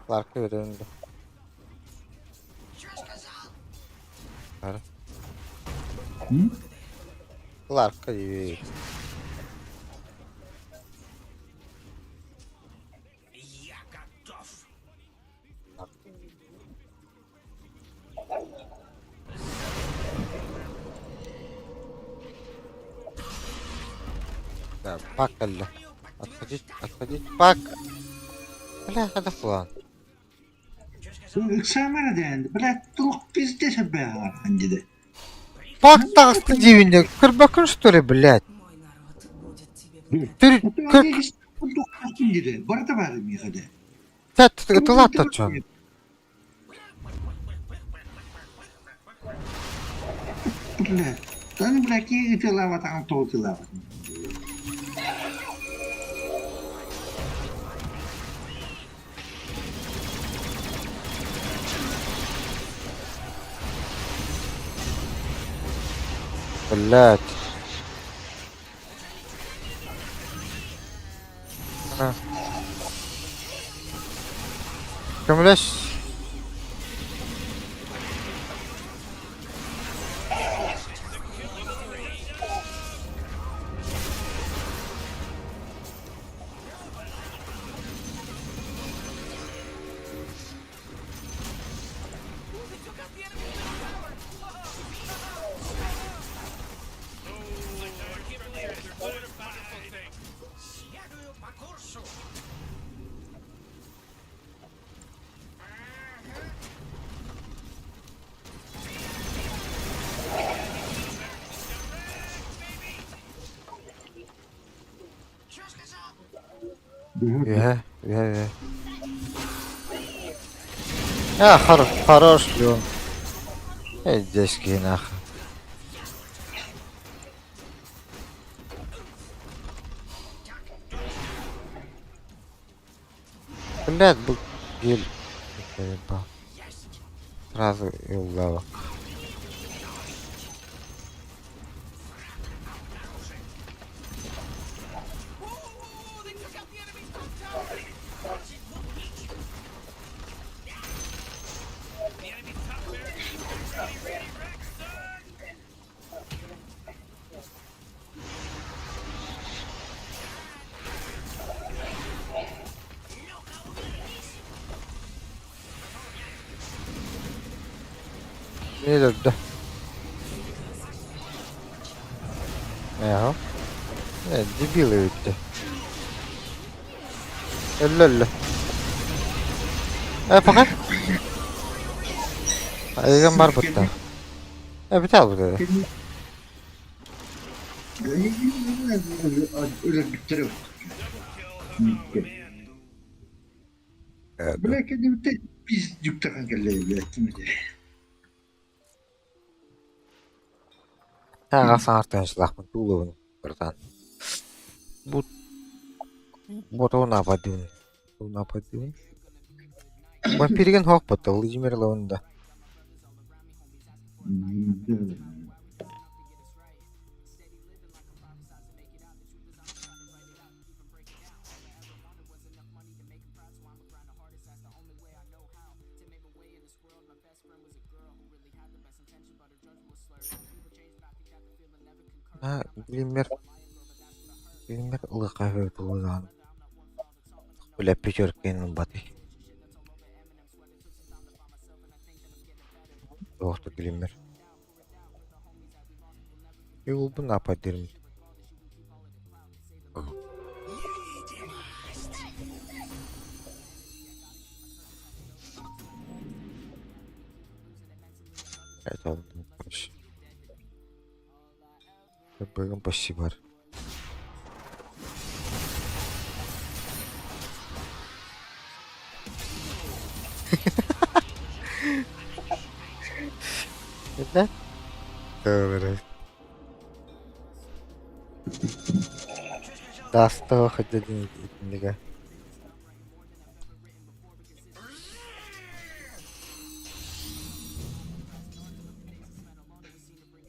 Кларка өрөндө. Кларка дии. Я готов. Да, пак кэллэ. Отходить, отходить, пак! Бля, хайдах булан? Ыксаамара дээн, блядь, туох пиздец бэҕэҕин диде. Пак таҕыста диибин дии, көрбөккүн что ли, блядь? Түр, көр, диде, барыта баар миэхэ дэ. тылаатта чон. Бля, таны бля киһи ытыалаабатаҕын тоҕо ытыалаабатын. Блядь. А. Көмөлөс. Следую по курсу. Үһэ, үһэ, үһэ. А, хорош, хорош, Леон. Эй, детский нахуй. Блядь, был гель. Заебал. Сразу и улавок. Өлөрдө. Эһо. Э, дебил эбит. Өллө өллө. Э, пока. Айыгын бар бытта. Э, бүтэ албыт Өлөрбүттэрэ. Бля, кэннибиттэн пиздюктахан кэллэ, блядь, ким этэ? Аҕа саҥартан сылаахпын туулабын, братан. Бу ботоун нападын. Нападын. Вампирген хоқ бата, Владимир Лаванда. А, Глиммер. Глиммер ылыка тугунан. Бля, пятеркин баты. Охту Глиммер. Юлбун нападырым. Это короче. Быгым почти бар. Да? Добре. Даста хоть один итиннигэ.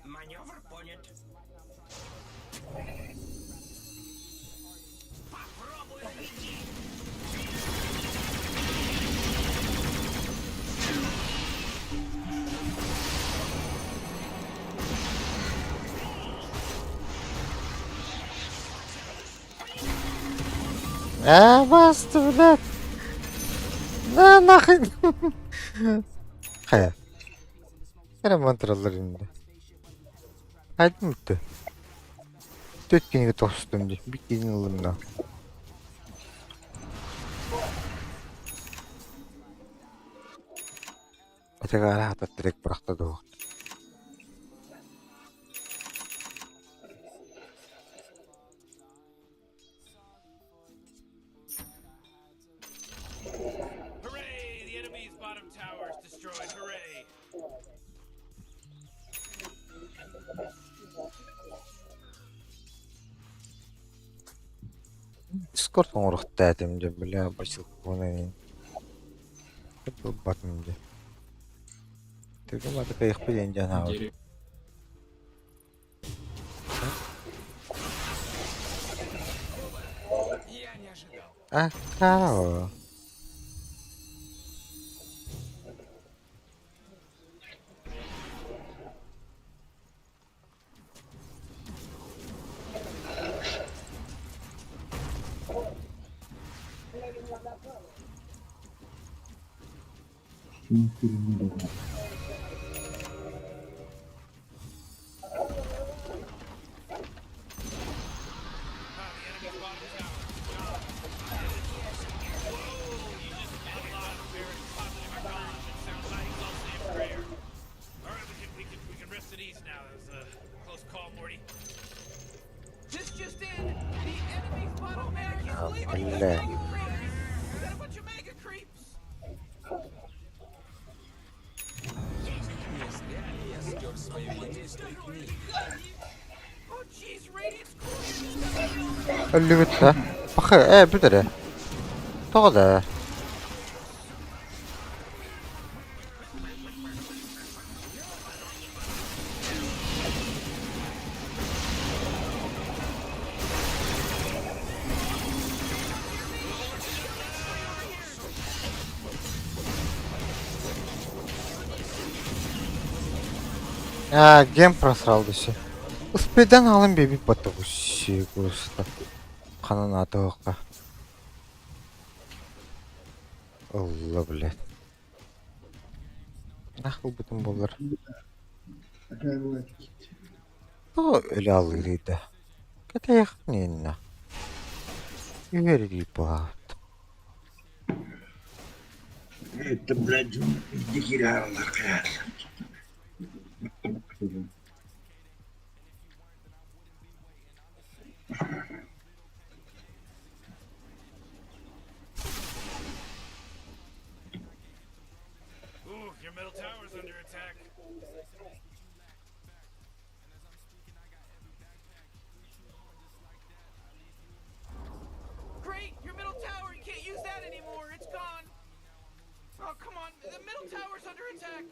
Маневр понят. Ээ, басты, блядь. На нахрен. Хайа. Эрэ мантралар инде. Хайдым бүттэ. Төрт кинигэ тохсустум дии. Бик киһини ыллым да. Атыгаара хата трек бырахта дуо. Hooray! The enemy's bottom tower is destroyed. Hooray! Дискорд оҥоруохтаа этим дьэ бля бачылкуонай батым дьэ. Түргэн бата кыайыахпыт диэн дьэ анаабыт. А, здорово. Alright, we can we can rest at ease now. That was a close call, Morty. This just in! The enemy's bottom barracks is leaving. Бля. Mega creeps. We got a bunch of mega creeps. Oh jeez, Radiant's courier just got killed. Өллүбүт да. Пахы, ээ бүт эрэ. Тоҕо да? А, гем просрал десе. Успедан алын бебит баттагуси густа. Ханан атыгыкка. Алла, блядь. Нахуй бутун болар. Тоҕо өлө алыырый да. Кэтэйэхпин инна. Үөрүү буолаабыт. Это, блядь, дикий The middle tower's under attack.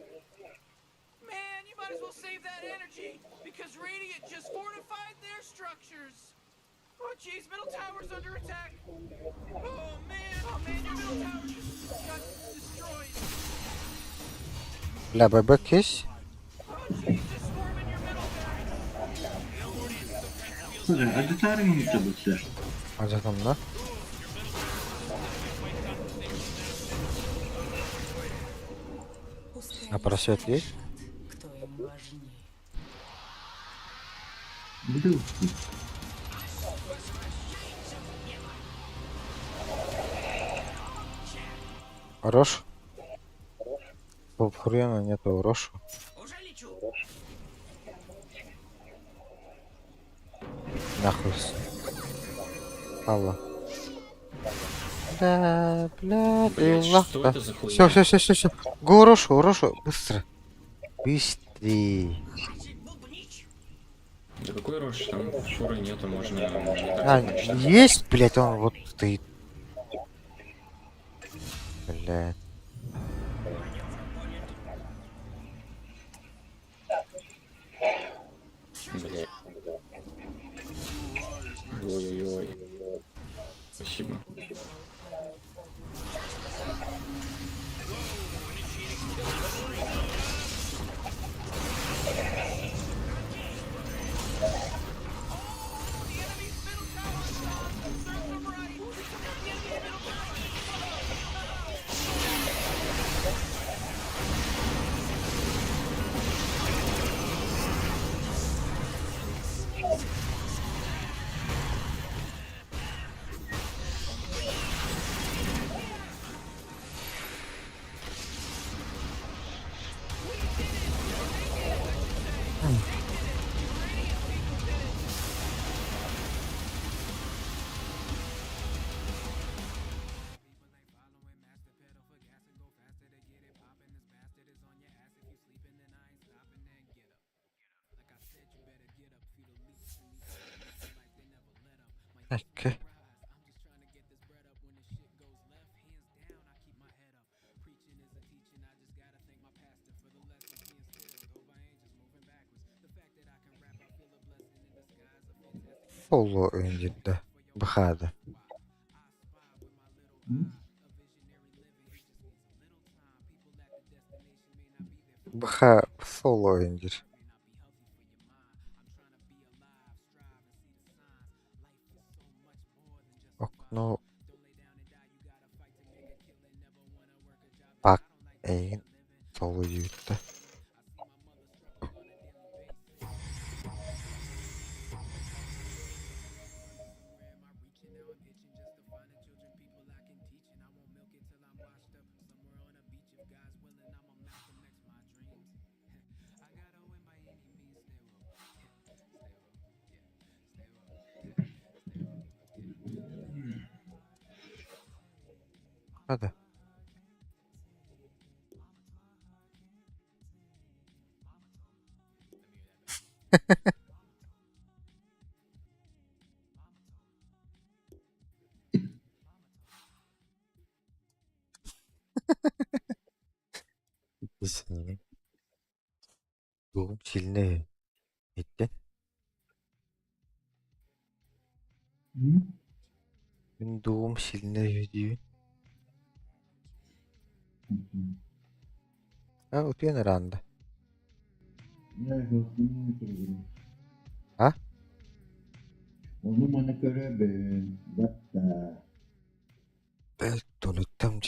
Man, you might as well save that energy because Radiant just fortified their structures. Oh jeez, middle tower's under attack. Oh man, your middle tower just got destroyed. Бля, байбек есть? Oh jeez, they're swarming your middle barracks. Слушай, а ты царь табыться? А за там, да? Пускай А просвет есть? решат, кто им важнее. Буду. Хорош? Хрена нету Рошу. Уже лечу. Нахуй. Алло. Да, блядь, Блядь, Аллах, что да. это за хуйня? Все, все, все, все, все. Го Рошу, Рошу, быстро. Быстрее. Да какой Рош? Там фуры нету, можно и так А, закончить. есть, блядь, он вот стоит. Блядь. Блядь. Ой-ой-ой. Спасибо. The enemy's middle tower is gone. Serves them right. The enemy's middle tower. Окей. Соло öncede. Бхада. Бха соло öncür. Окно пак эйн соло юйтта. Hadi. Bir saniye. Doğum siline gitti. Doğum siline diyor. Ha utuyor herhalde. А? Onu bana göre ben. Bak da. Ben unuttum.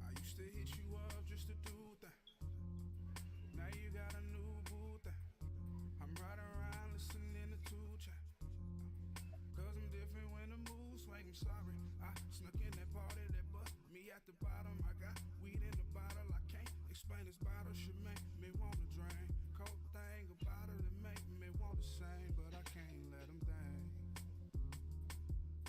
I used to hit you up just to do that. Now you got a new boo thing. I'm riding around listening to 2 Chainz. Cause I'm different when the mood swing. I'm sorry. I snuck in that party that bust me at the bottom. I got weed in the bottle. I can't explain this bottle. Should make me wanna drink. Cold thing about it that make me want to sing, but I can't let 'em think.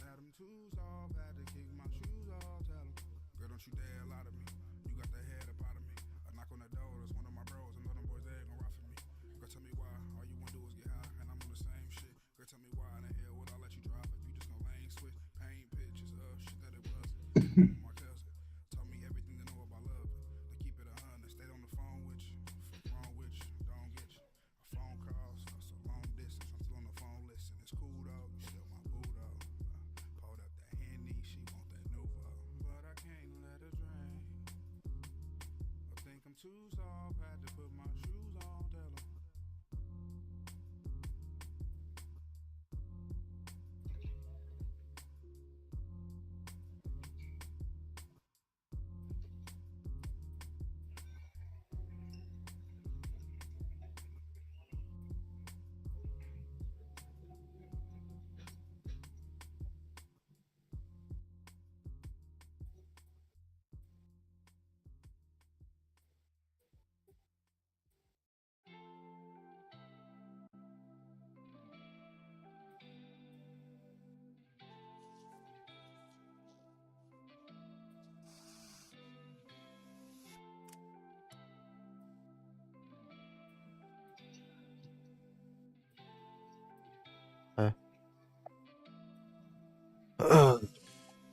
Had 'em twos off, had to kick my shoes off. Tell 'em, girl, don't you Don't you dare lie to me. You got the head up out of me. I knock on the door, that's one of my bros. I know them boys, they ain't gon' ride for me. Girl, tell me why. All you wanna do is get high, and I'm on the same shit. Girl, tell me why in the hell would I let you drive if you just gon' lane switch? Paint pictures of shit that it was. My cousin taught me everything to know about love. To keep it 100, stayed on the phone with you. Fuck wrong with you, don't get you. A phone calls, so long distance. I'm still on the phone, listen. It's cool though, you still my boo though. Pulled up that Henny, she want that Nuvo. But I can't let her drink. I think I'm too soft, had to put my shoes on, tell 'em.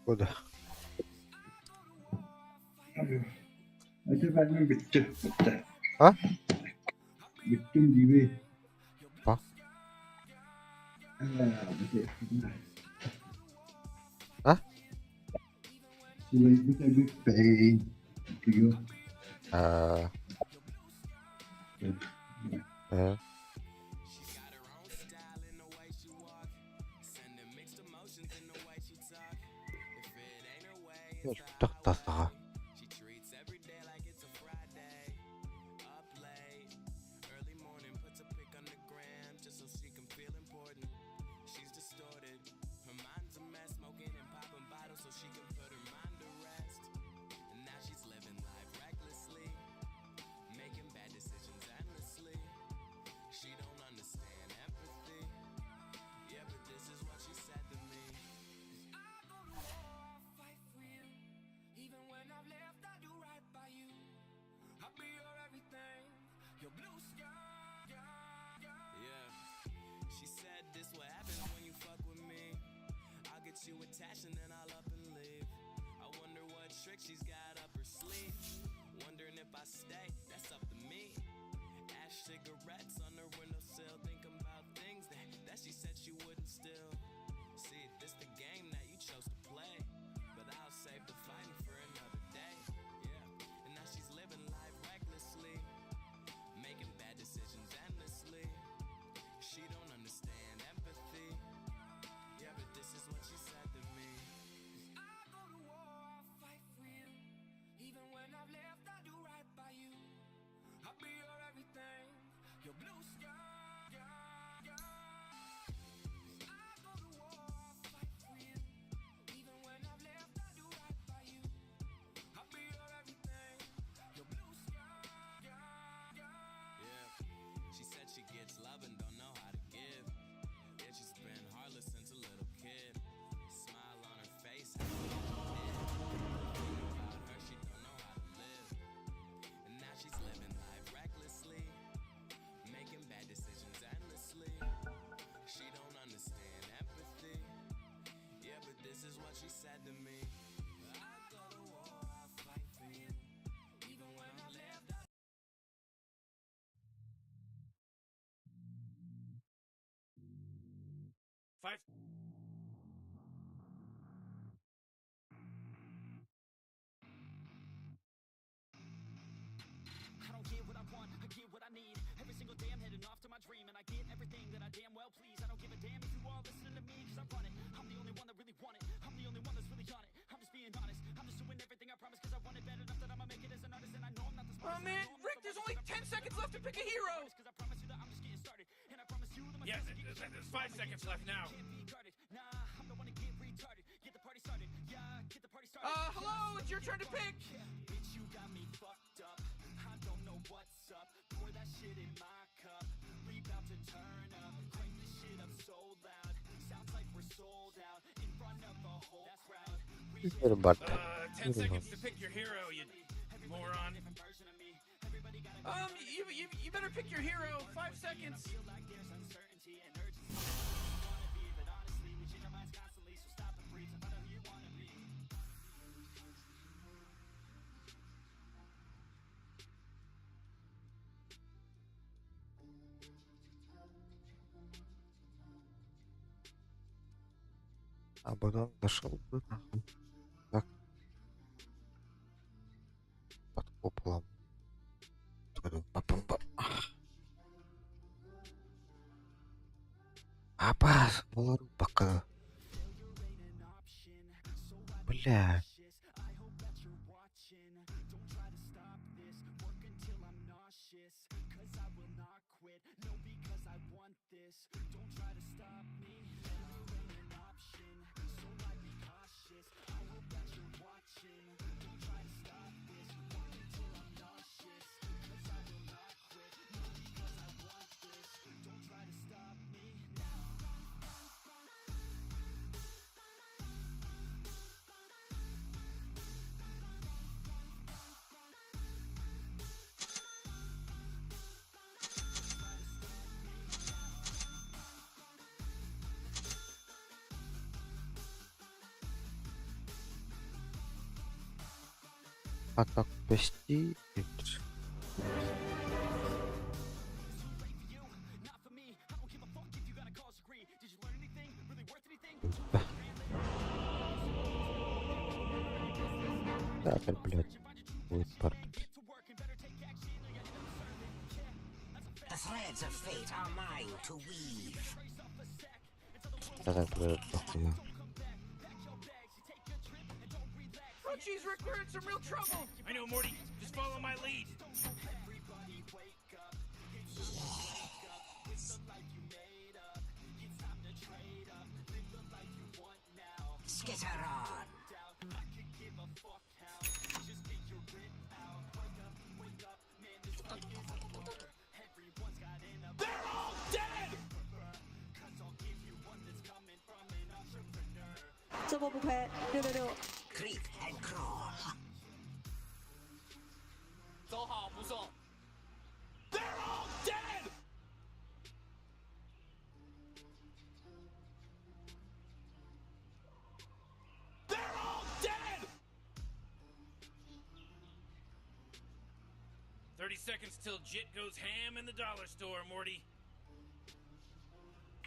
Куда? Это ben bitti. Bitti. А? Bittim gibi. Ба? А? Diyor. А. Э. Тахтаха. 5. I don't get what I want, I get what I need. Every single day I'm heading off to my dream, and I get everything that I damn well please. I don't give a damn if you all listening to me, cause I run it. I'm the only one that really want it. I'm the only one that's really on it. I'm just being honest. I'm just doing everything I promise, cause I want it bad enough that I'ma make it as an artist, and I know I'm not the Oh smartest. man, Rick, there's only 10 seconds left to pick a hero! Cause I promise you that I'm just getting started. And I promise you that my Yeah, skills are getting there's 5 seconds left now. can't be guarded. Nah, I'm the one to get retarded. Get the party started. Yeah, get the party started. Hello, it's your turn to pick! Yeah, bitch, you got me fucked up. I don't know what's up. Pour that shit in my cup. We bout to turn up. Crank this shit up so loud. Sounds like we're sold out in front of a whole crowd. Барда. 10 seconds to pick your hero, you moron. You better pick your hero. 5 seconds. А потом дошел бы нахуй. Так. Под куполом. Па-пам-пам. Апас, пока. Бля. А так почти. Так, блядь, будет парт. The threads of fate are mine to weave. Так, блядь, похуй. Oh, jeez, Rick, we're in some real trouble. I know, Morty. Just follow my lead. Skitter on. They're all dead! 这波不亏，666。 Creep and crawl. 走好不送。They're all dead! They're all dead! 30 seconds till Jit goes ham in the dollar store, Morty.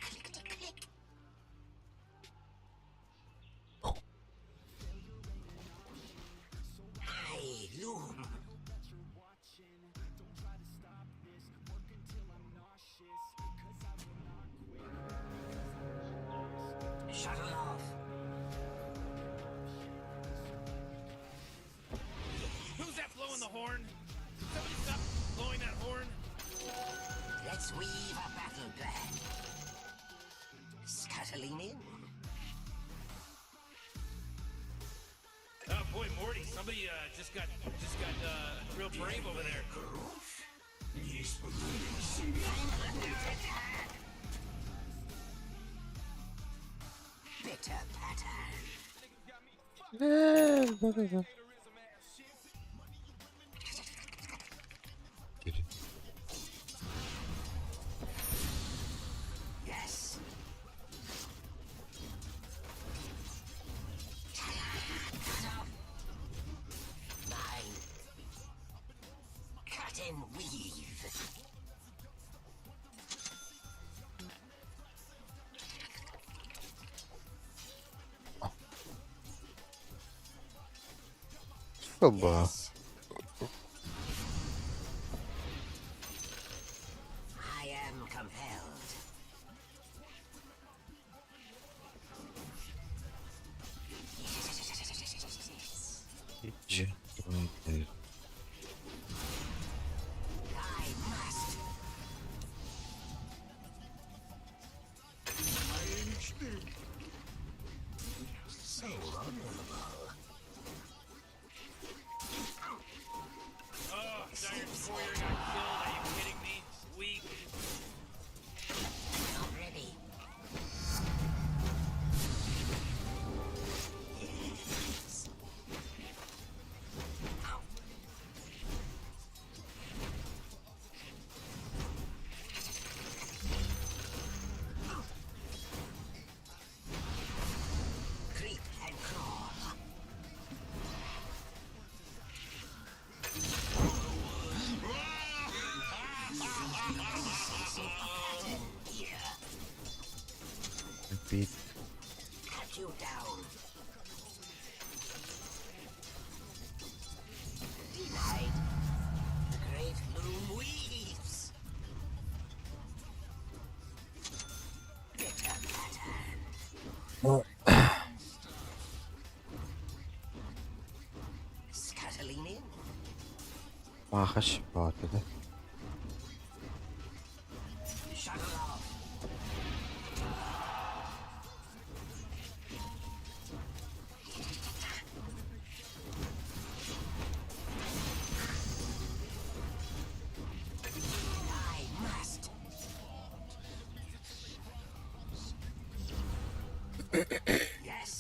Clickety click. I loom. Shuttle off. Who's that blowing the horn? Somebody stop blowing that horn. Let's weave a battle plan. Scuttling in. Oh boy, Morty, somebody just got real brave over there. I'm under attack. Bitter pattern. Да-да-да. Yes. Cut off. Mine. Cut and weave. Оба. I am compelled. Yes. Дж. I must. So honorable. Oh, Dire's courier got killed. Are you kidding me? Weak. Sensing a pattern here. Бит. Cut you down. Denied. The great loom weaves. Bitter pattern. Scuttling in. Махаш вот это. Shuttle off. I must. Yes.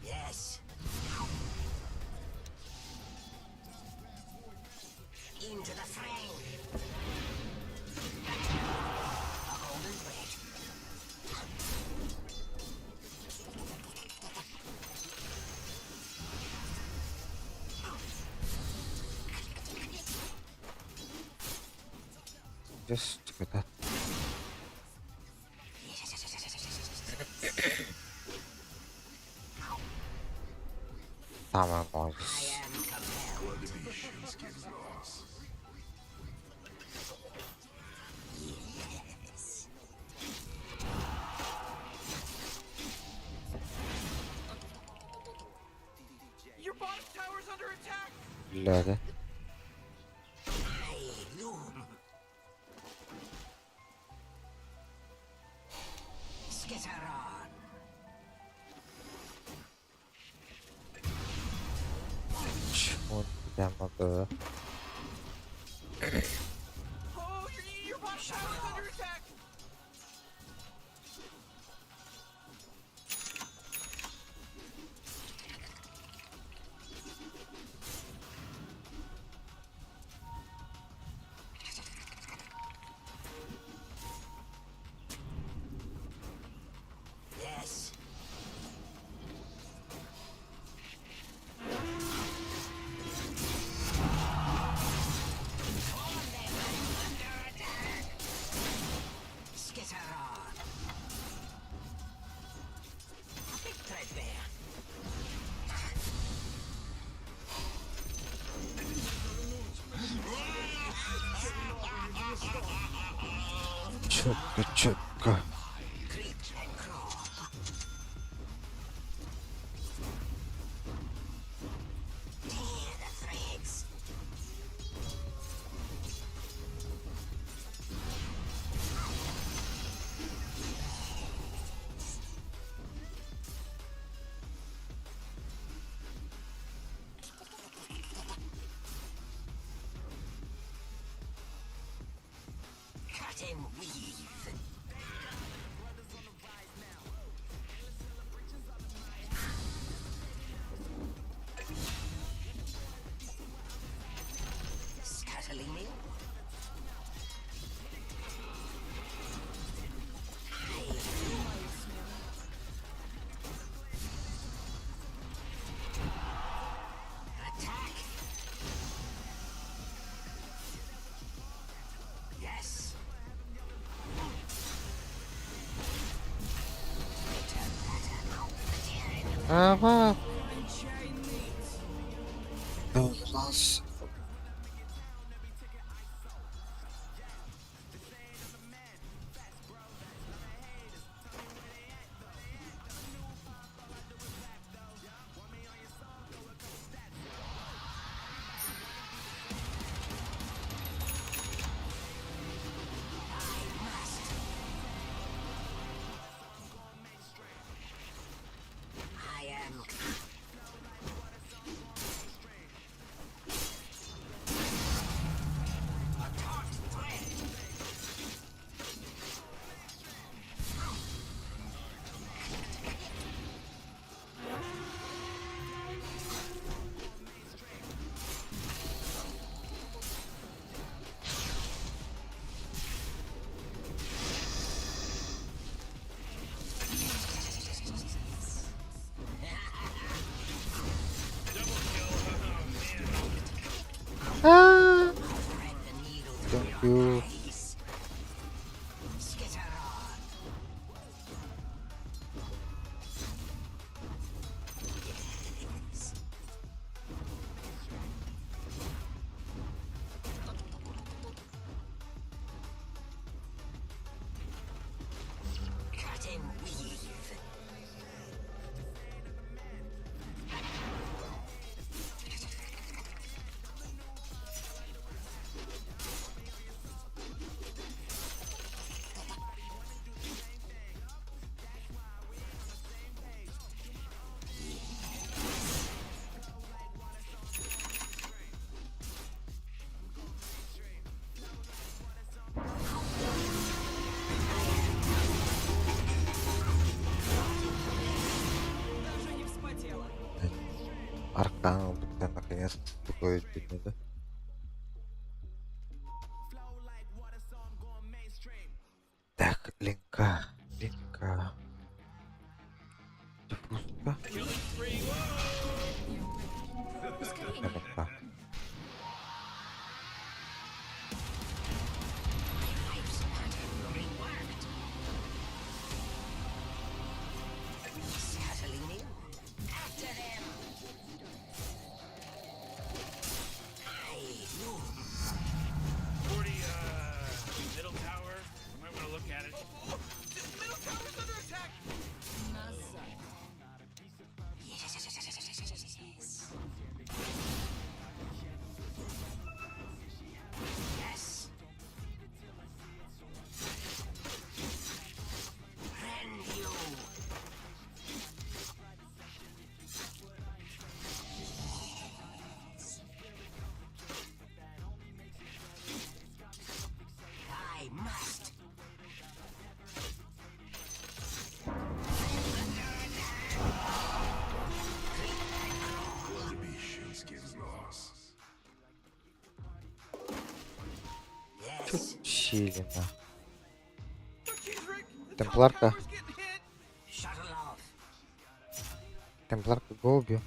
Yes. Into the fray. A golden thread. Just look at that. Yes. Tamam I молодец. am compelled. Yes. Your bottom tower's under attack. Бля, да? I loom. Skitter on. Чего прямо было? Oh, your bottom tower's under attack. Yes. Under attack. Skitter on. A bit threadbare. Четко, четко. Creep and crawl. Tear the threads. Cut and weave. Scuttling in. Attack. Yes. Bitter pattern. Ага. Да у нас. I am. Thank you. Cut and weave. Даже не вспотела. Аркан ылбыттар наконец такое видно, да? Так, Линка, Линка. Диффузка. Линка. Scuttling in. After them. I move. 40, middle tower. You might want to look at it. Oh, the middle tower's under attack! Yes. Yes. Rend you. I must. Yes. Сильно. Oh, jeez, Rick! The top Темпларка. tower's getting hit! Shuttle off. Темпларка, го убил.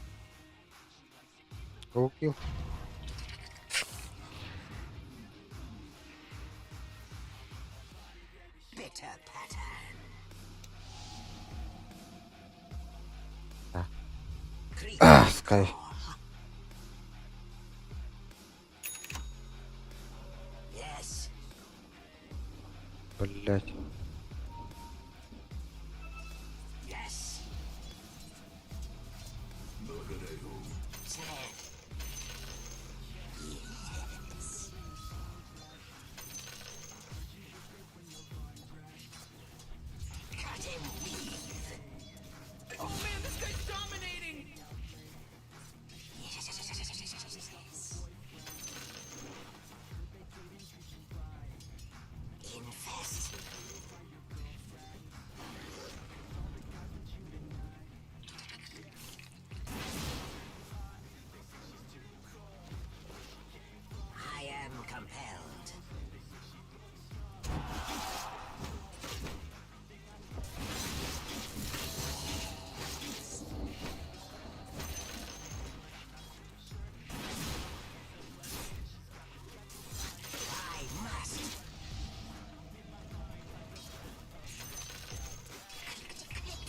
Го убил. Bitter pattern. Да. Creep А, Скай. Yes. Блять. Yes. Snap. Yes. Cut and weave. Oh man, this guy's dominating! Yes. Infest. I am compelled. I must. Click, click.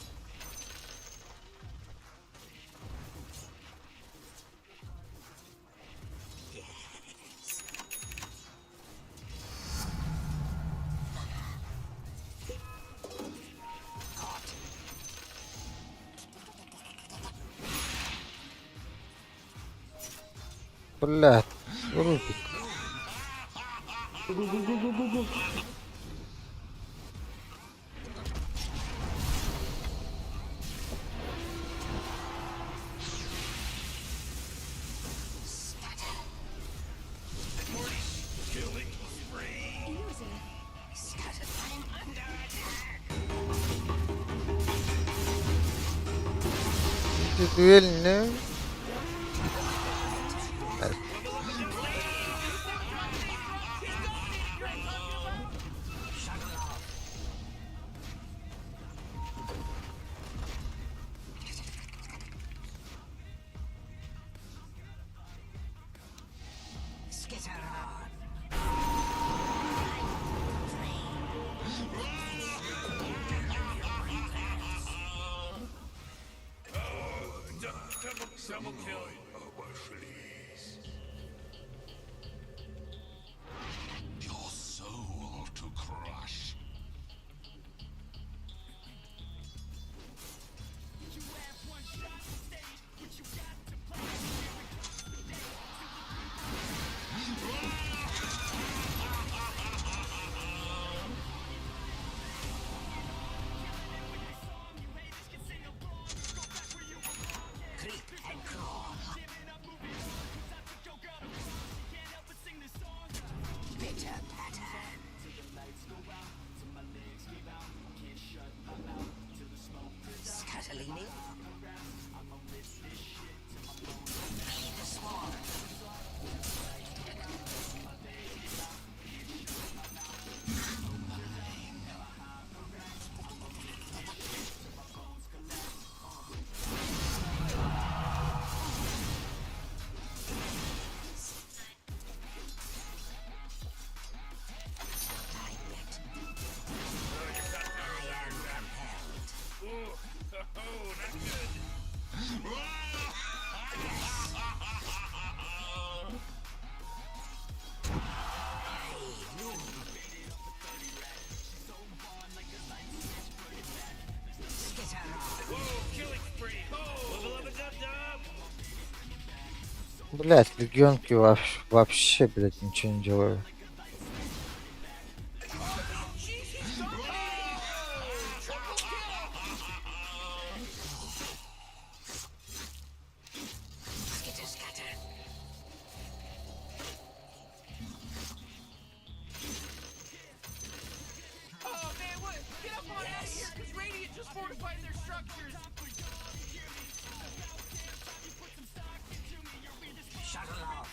Yes. Caught. Блять. Рубик. Scatter. I'm under attack. Дуэль не? Triple kill. Обошлись. Your soul to crush. Creep and crawl. Bitter pattern. Scatolini. Feed the swarm. Time yet. I am compelled. Ooh, oh, not good. I loom. Skitter on. Whoa, killing spree. Oh, level up a dub dub. Блять, легионки вообще, вообще, блять, ничего не делаю. Jeez, he's dominating. Triple kill. Skitter scatter. Oh man, what? Get up on out of here, cause Radiant just fortified their structures. Shuttle off.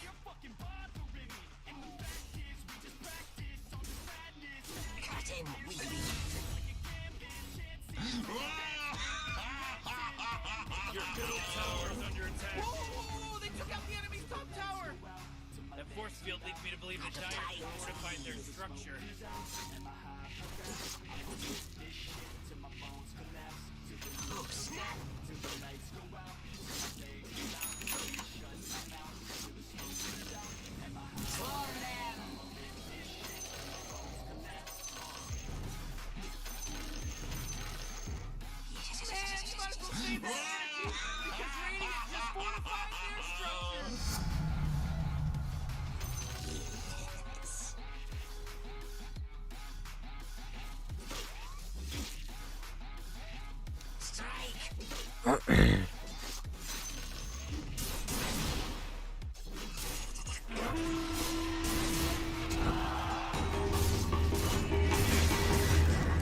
Cut and weave. Your middle tower is under attack. Whoa, whoa, whoa, whoa, they took out the enemy's top tower. That force field leads me to believe the Out of Dire time. fortified their structure. Oh, snap. Swarm them. Man, you might as well save that energy because Radiant just fortified their structure. Yes. Strike.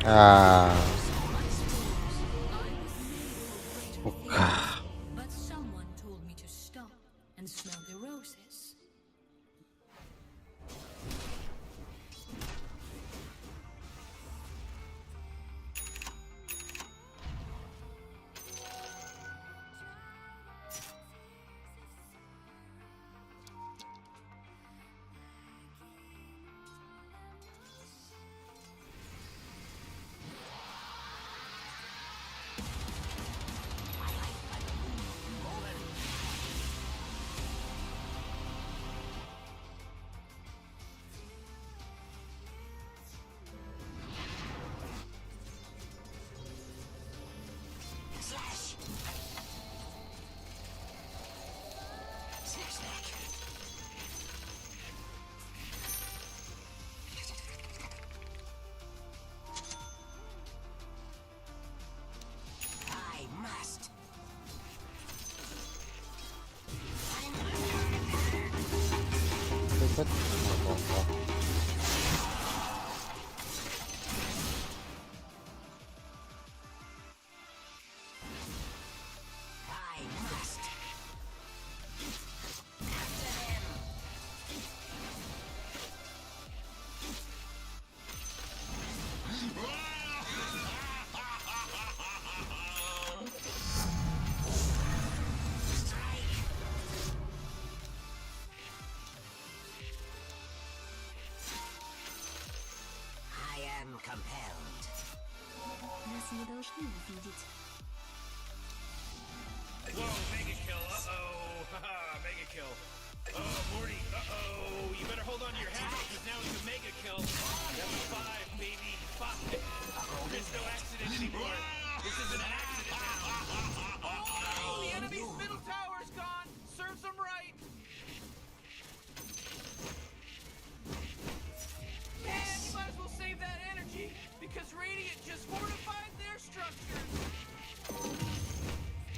А, сука. But someone told me to stop and smell the roses. Slash. Snick snack. I must. I'm under attack. I must. After them. Strike. I am compelled. Нас не должны увидеть. Whoa, mega kill. Uh oh. Mega kill. Oh, Morty. Uh-oh. You better hold on to your hat because now it's a mega kill. That's five, baby. Five. There's no accident anymore. This is an accident now. Oh, the enemy's middle tower's gone. Serves them right. Man, you might as well save that energy because Radiant just fortified their structures.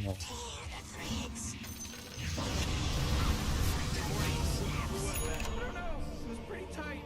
No. Tear the threads. I don't know. It was pretty tight.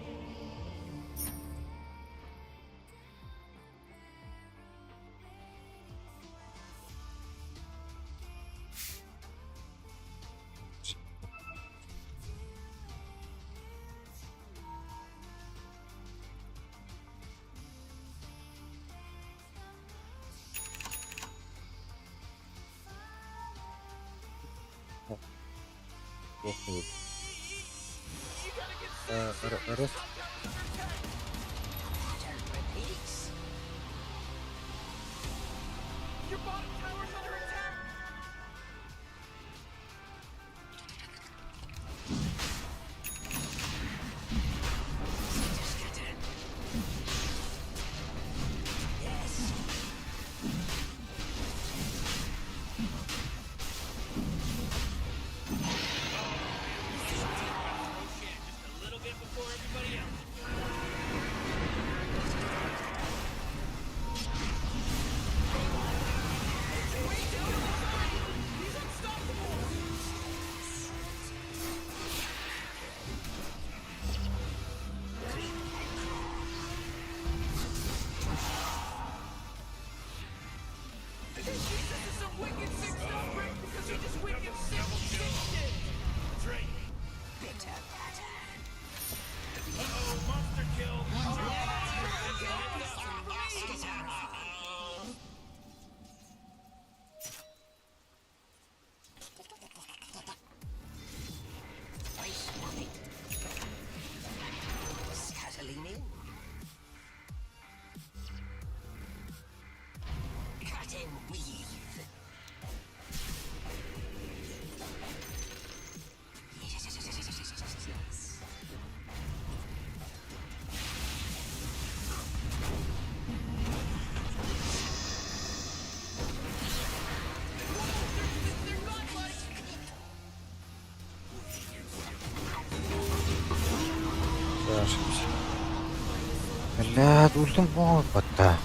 Плохо. Раз. Pattern repeats. Your bottom tower's under attack. Scatter. Yes. Just a little bit before everybody else. He's unstoppable. This is some wicked sick stuff, Rick, because he just wicked sick sick shit. That's right. Bitter pattern. Uh-oh, monster kill. Skitter on. Waste nothing. Scuttling in. Cut and weave. Yes. Я ошибся. Блядь, ультым опыта.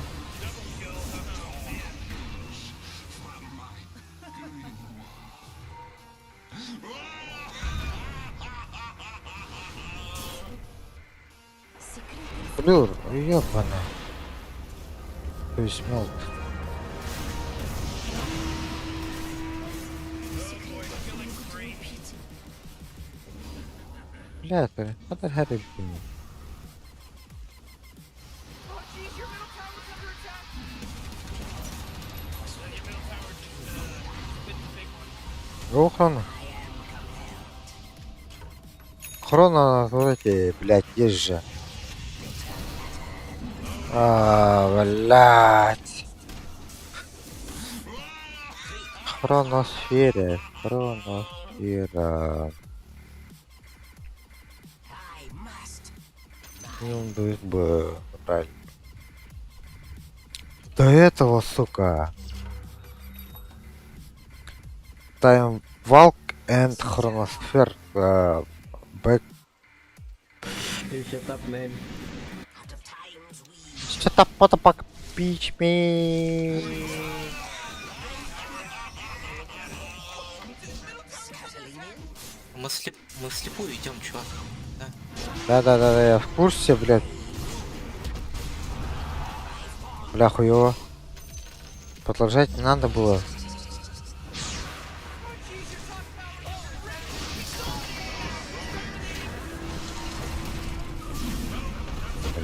Блюр, ёбана. То есть мелт. Бля, это это блин. Oh, jeez, your middle tower's under attack. Your middle tower just bit the big one. Го хрона. Хрона, вот эти, блядь, есть же. А, блядь. Хроносфера, хроносфера. I must. Ну, бы правильно. До этого, сука. Time Walk and Chronosphere Back. Shut up, man. Out of time's weave. Shut up, motherfucker, bitch, man. Scuttling in. Мы вслепую идем, чувак. Да. Да-да-да, я в курсе, блядь. Бля, хуёво. Продолжать не надо было.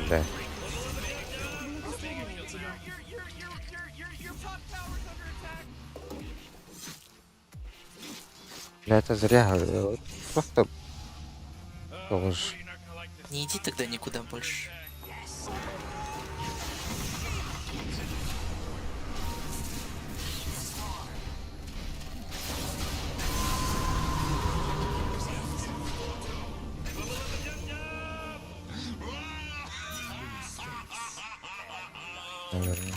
Бля. Your top tower's under attack. Бля, это зря. Просто... Ложь. Не иди тогда никуда больше. Наверное.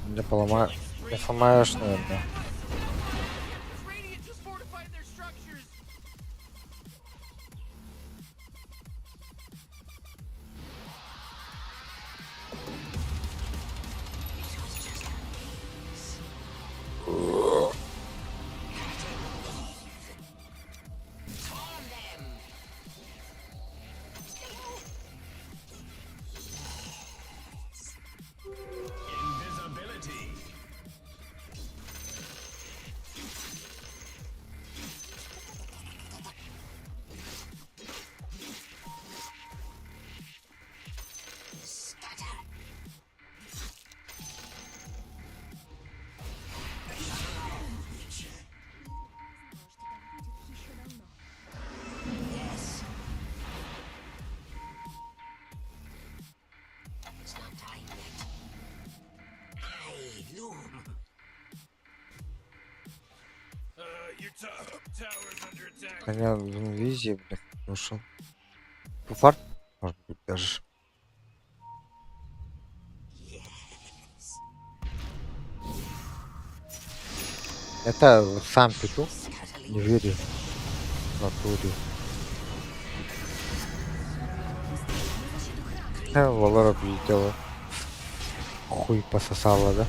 Не поломаю. Не сломаешь, наверное. It's not time yet. I loom. Коня в инвизе, блядь, ушел. Фарт, может быть, даже. Это вот сам петух, не верю. В натуре. Валора прилетела. Хуй пососала, да?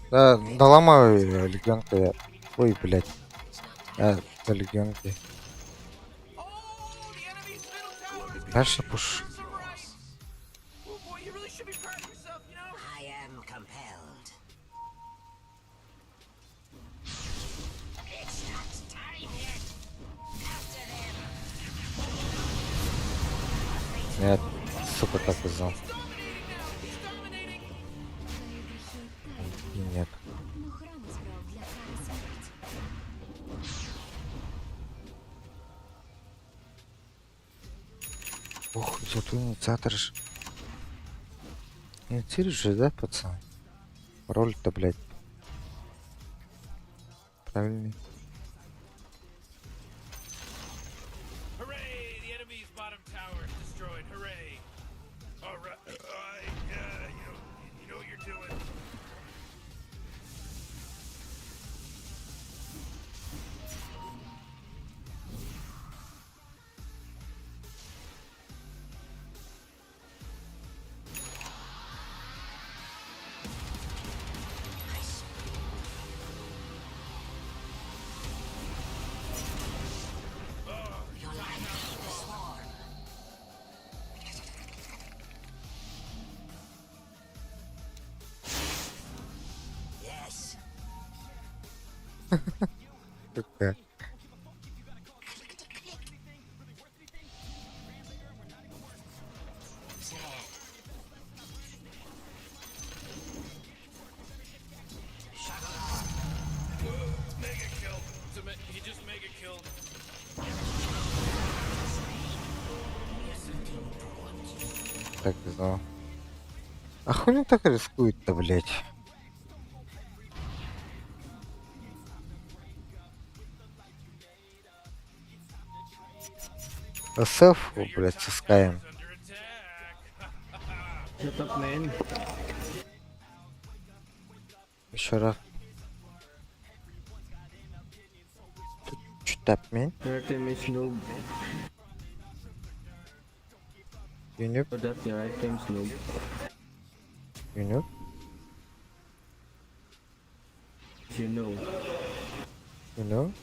Да, доломаю легенку я. Ой, блядь. Я за легенки. Дальше пуш. Я, сука, так и знал. И нет. Ох, золотой инициатор ж. Инициируешь же, да, пацан? Роль-то, блядь. Правильный. Сука. Так и знал. А хули так рискует-то, блядь? СФ, блядь, со Скаем. Еще раз. Чуть тапмень. You noob. So that's your items, noob. You noob. You know. You know.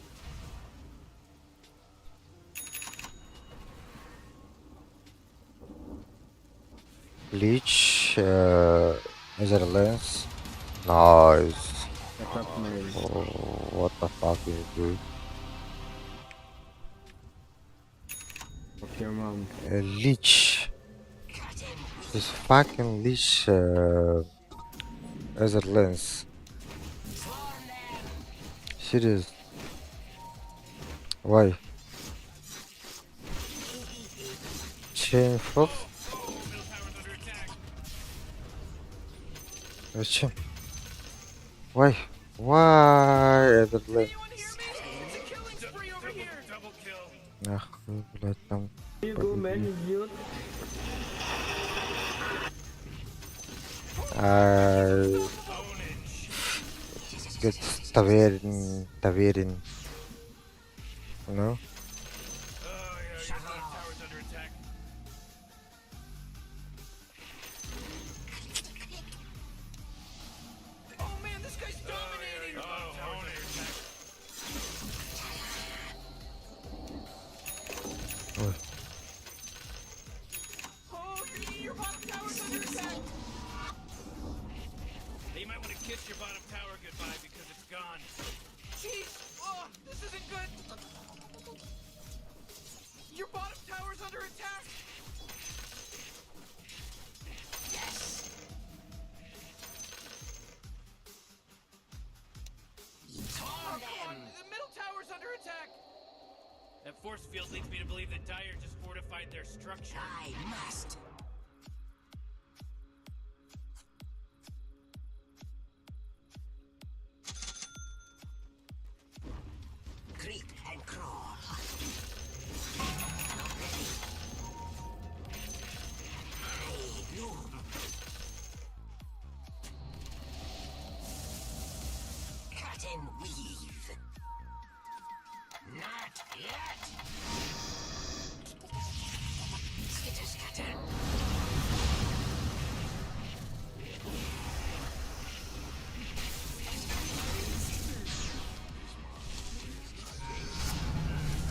Bleach, Netherlands. Nice. Shut up, man. Oh, what the fuck is this? Fuck your mom. Leech. This fucking leech, Netherlands. Serious. Why? Chain fox? Зачем? Why? Why Netherlands? Нахуй, блядь, там You go, man, победили. idiot. А, Get таверн, таверин. Ну? Ой. You might want to kiss your bottom tower goodbye because it's gone. Jeez! Oh, this isn't good! Your bottom tower's under attack! Yes. Oh, come on! The middle tower's under attack! That force field leads me to believe that Dire just fortified their structure. I must. Creep and crawl. Not ready. I bloom. Cut and weave. Not yet. Skitter scatter.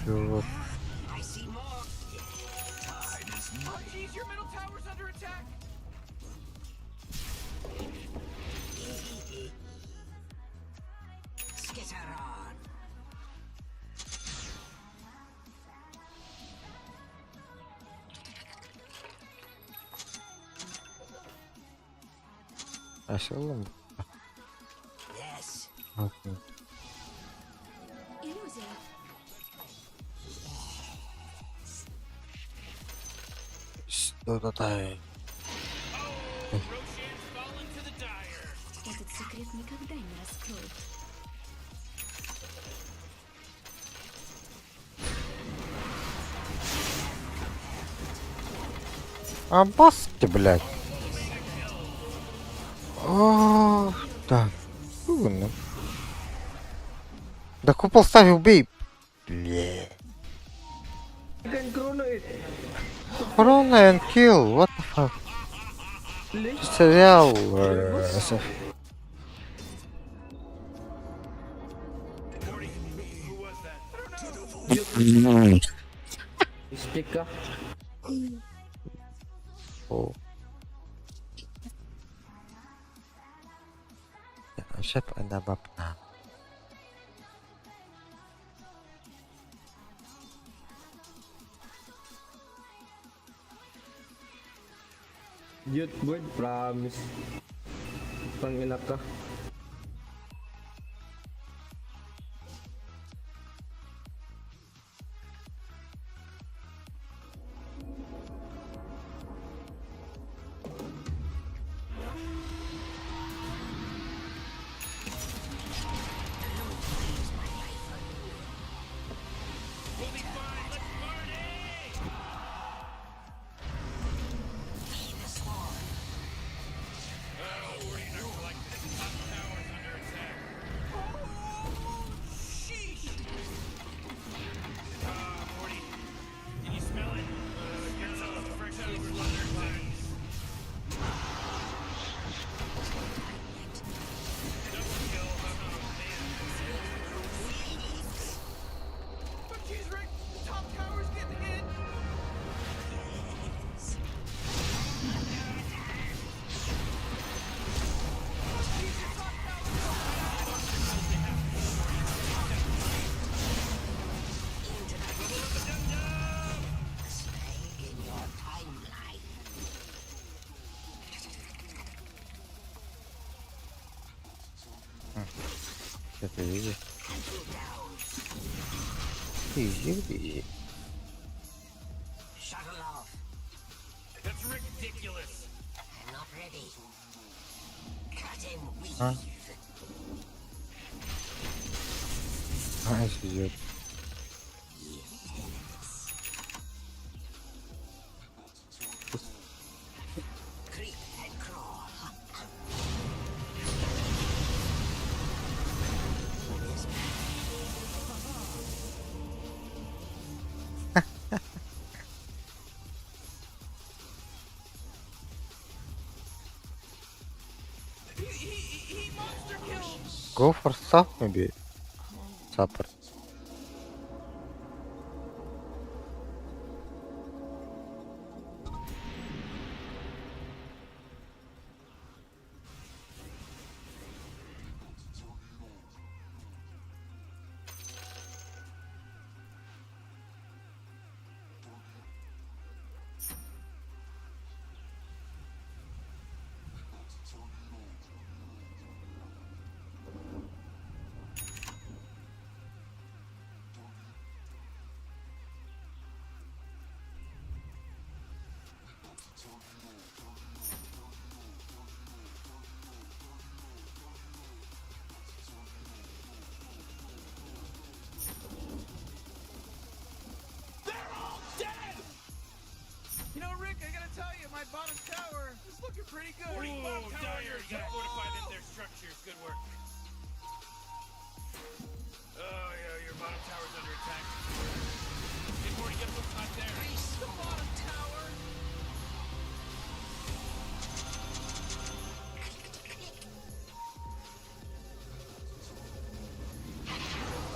Чувак. I see more. Oh, jeez, your middle tower's under attack! Skitter on. Ашылым. Yes. Окей. Иллюзия. Что это? Этот секрет никогда не раскроют. А бас ты, блядь. О, да. Ну. Да купол ставь, убей. Бля. Corona and kill, what the fuck? Сериал. Speak ka. О. Шеф она бабна. Idiot boy, promise. Tangina ka. Это easy. Easy, easy. Shuttle off. That's ridiculous. I'm not ready. Cut and weave. А? А, идет. Creep and crawl. He monster killed. Go for sub maybe. Support. They're all dead. You know, Rick, I gotta tell you, my bottom tower is looking pretty good. Ooh, Bottom tower Dire, is you gotta fortify Oh! their structures. Good work. Oh, yeah, your bottom tower's under attack. They've already got what's not there. The bottom tower.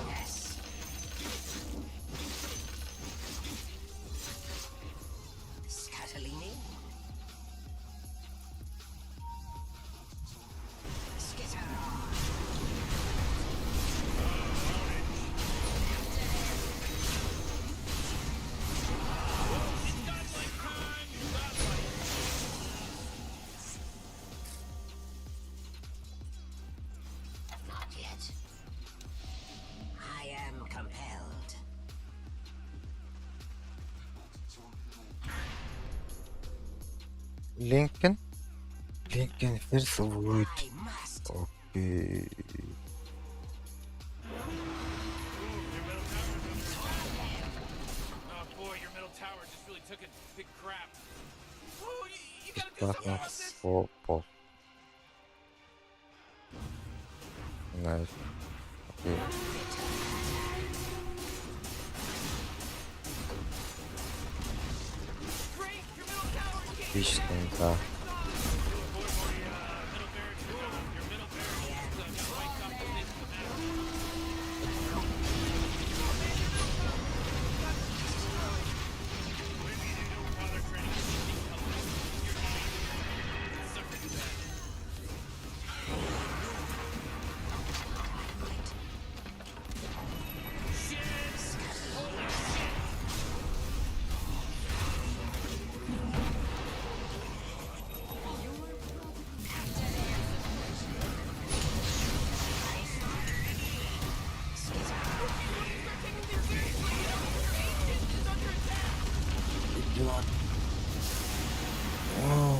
Yes. Scatolini. Skitter on. Not yet. I am compelled. Lincoln. Lincoln first wood. I must. Окей. Oh boy, your middle tower just really took a big crap. Oh, you gotta do something Бесплатно about this. по по. Nice. Окей. Great, your middle tower can't Отлично, да. Идиот. Ой.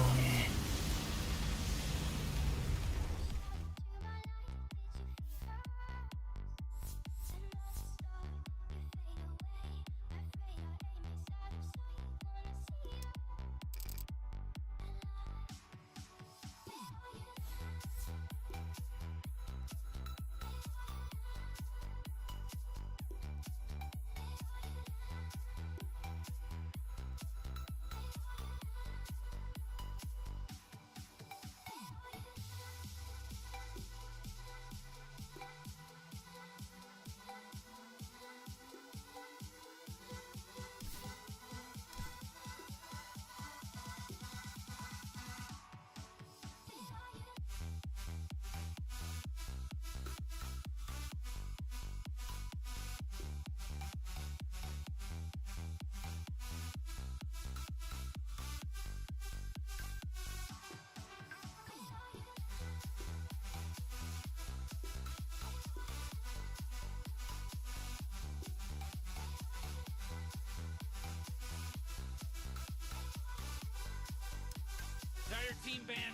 team ban.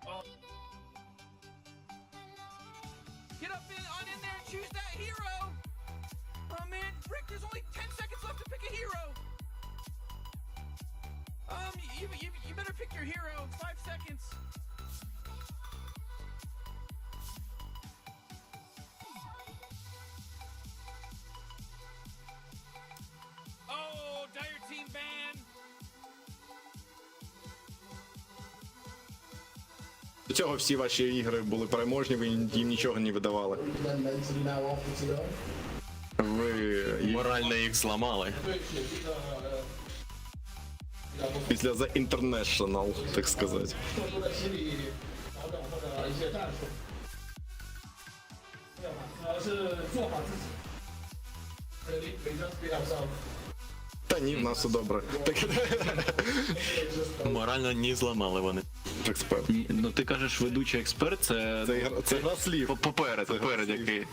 Oh. Get up in, on in there and choose that hero. Oh man, Rick, there's only 10 seconds left to pick a hero. You better pick your hero. 5 seconds. Oh, Dire Team ban. До цього всі ваші ігри були переможні, ви їм нічого не видавали. Ви Морально їх зламали. після The International, так сказати. Та ні, в нас все добре. Так, Морально не зламали вони. експерт. Ну ти кажеш, ведучий експерт, це, Це гра слів. Поперед, Це гра поперед слів. який.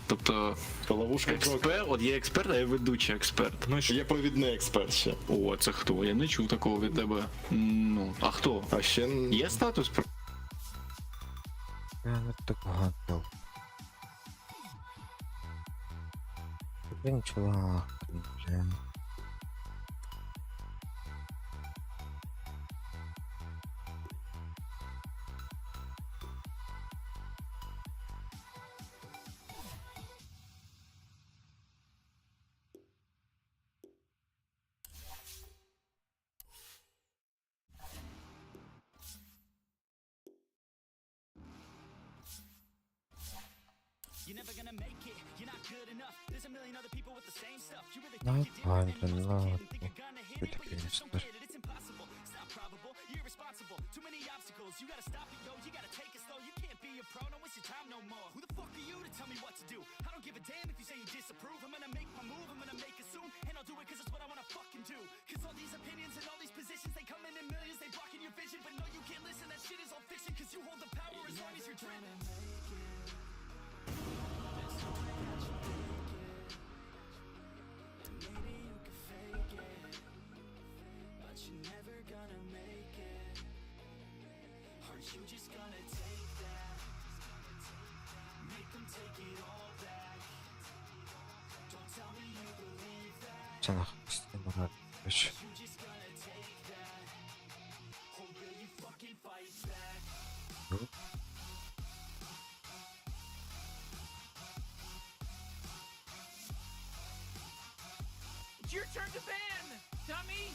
Тобто Ловушка експерт, от є експерт, а є ведучий експерт. Ну, є провідний експерт ще. О, це хто? Я не чув такого від тебе. Ну, а хто? А ще Є статус про Я не так гадав. Блін, чувак, блін. Ну, ладно, ладно. Это, конечно. Це нахуй стримувати. It's your turn to ban, dummy.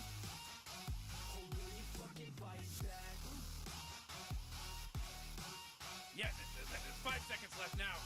Yeah, there's 5 seconds left now.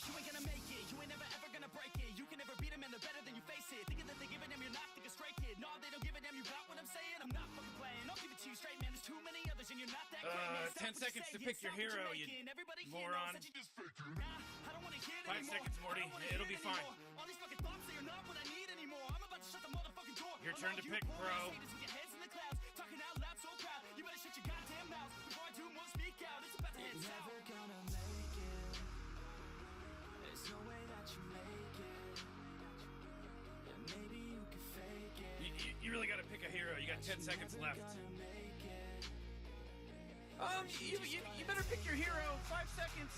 You ain't gonna make it, you ain't never ever gonna break it. You can never beat 'em and they're better than you face it. Thinking that they give a damn, you're not thinking straight, kid. No, they don't give a damn, you got what I'm saying? I'm not fucking playing. I'll give it to you straight, man. There's too many others and you're not that great, man. Stop 10 what you're seconds to saying, pick your stop what you're hero, you making. Everybody here knows moron. that you just Nah, I don't wanna hear it 5 anymore. seconds, I Morty. don't wanna hear It'll it be fine. anymore. All these fucking thoughts, they are not what I need anymore. I'm about to shut the motherfucking door. Your On turn all to you pick, poor ass bro. haters with your heads in the clouds, talking out loud so proud. You better shut your goddamn mouth before I do more speak out. It's about to head south. You really gotta pick a hero. You got 10 seconds left. You better pick your hero. 5 seconds.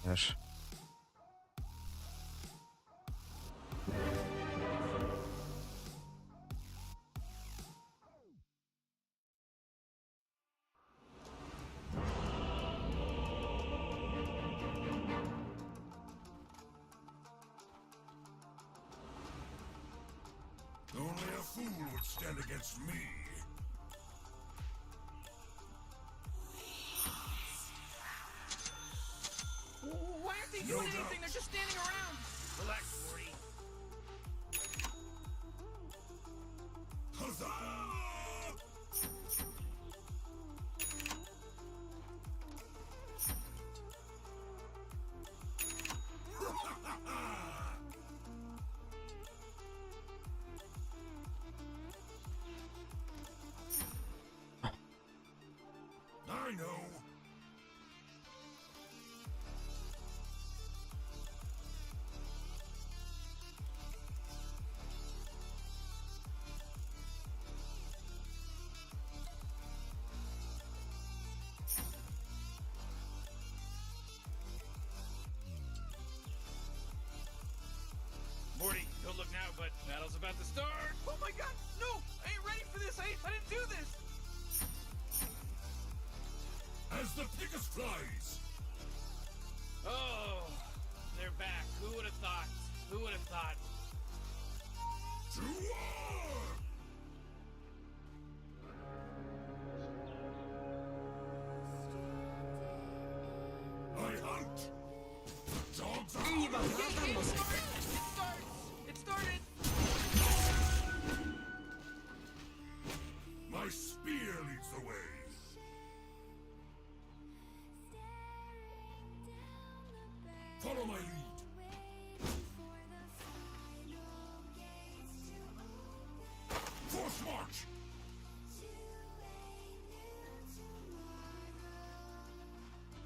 Знаешь. Only a fool would stand against me. Why aren't they doing anything? They're just standing around. Relax, Morty. Huzzah! I know. Morty, don't look now, but battle's about to start. Oh my god, no! I ain't ready for this. I didn't do this. As the pickus flies. Oh, they're back. Who would have thought? Who would have thought? To war! I hunt. The dogs are It starts! It started! My spear leads the way. Follow my lead. Force march.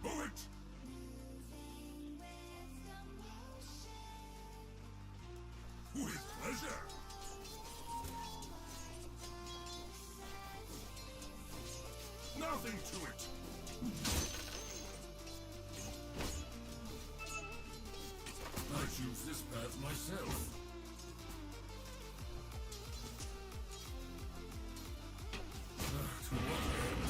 Move it. With pleasure. Nothing to it. I choose this path myself. Ah, to what end?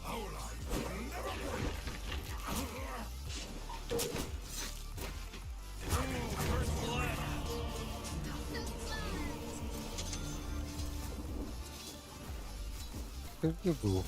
Our lines will never break. First blood. Ты где был?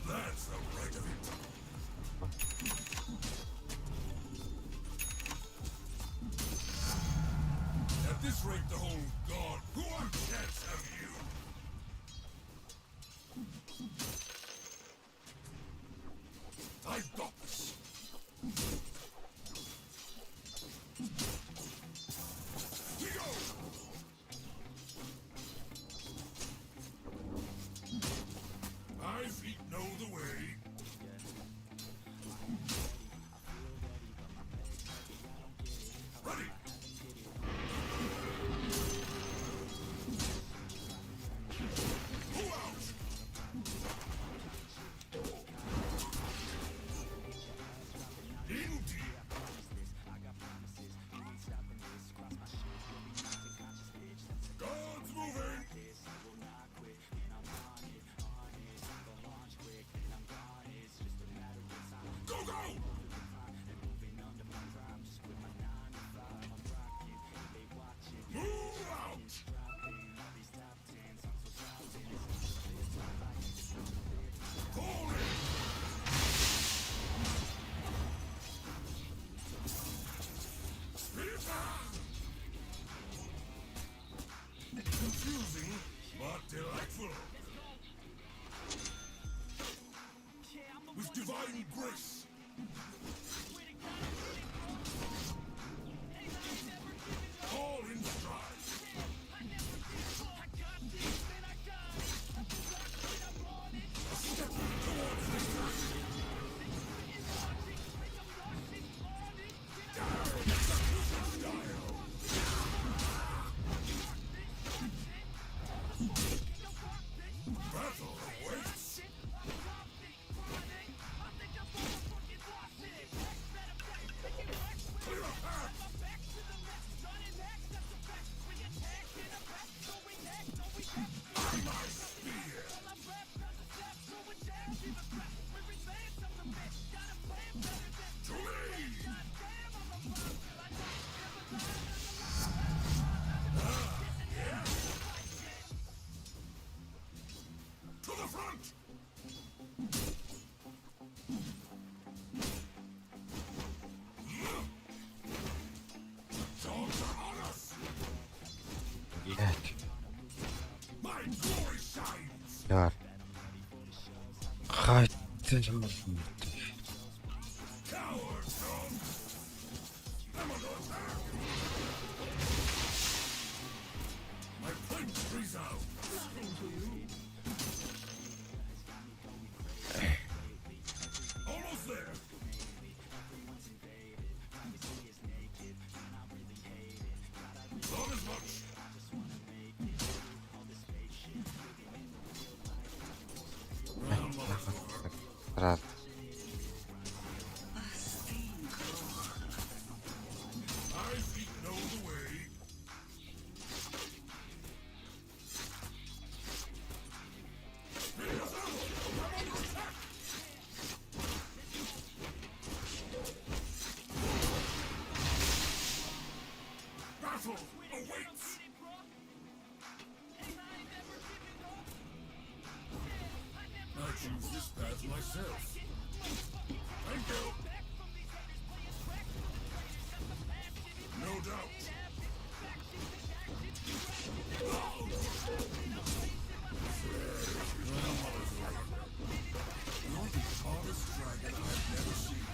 That's the right of it. At this rate, the whole god. What chance have you? I've got this. We go. My feet know the way. Ready. Who out? Indeed. Guards moving. Divine grace. All in stride. A step towards victory. Down execution style. Battle awaits. Clear a path. By my spear. To me. Ah, yes. To the front. Dogs are on us. Блять. My glory shines. Яар. Хайт. Cowards, dogs. I'm under attack. My plate resounds. Almost there. Not as much. Well, motherfucker. Раз. My feet know the way. Spears out! I'm under attack! Battle awaits! I choose this path myself. Thank you. No doubt. You're the tallest dragon I've never seen,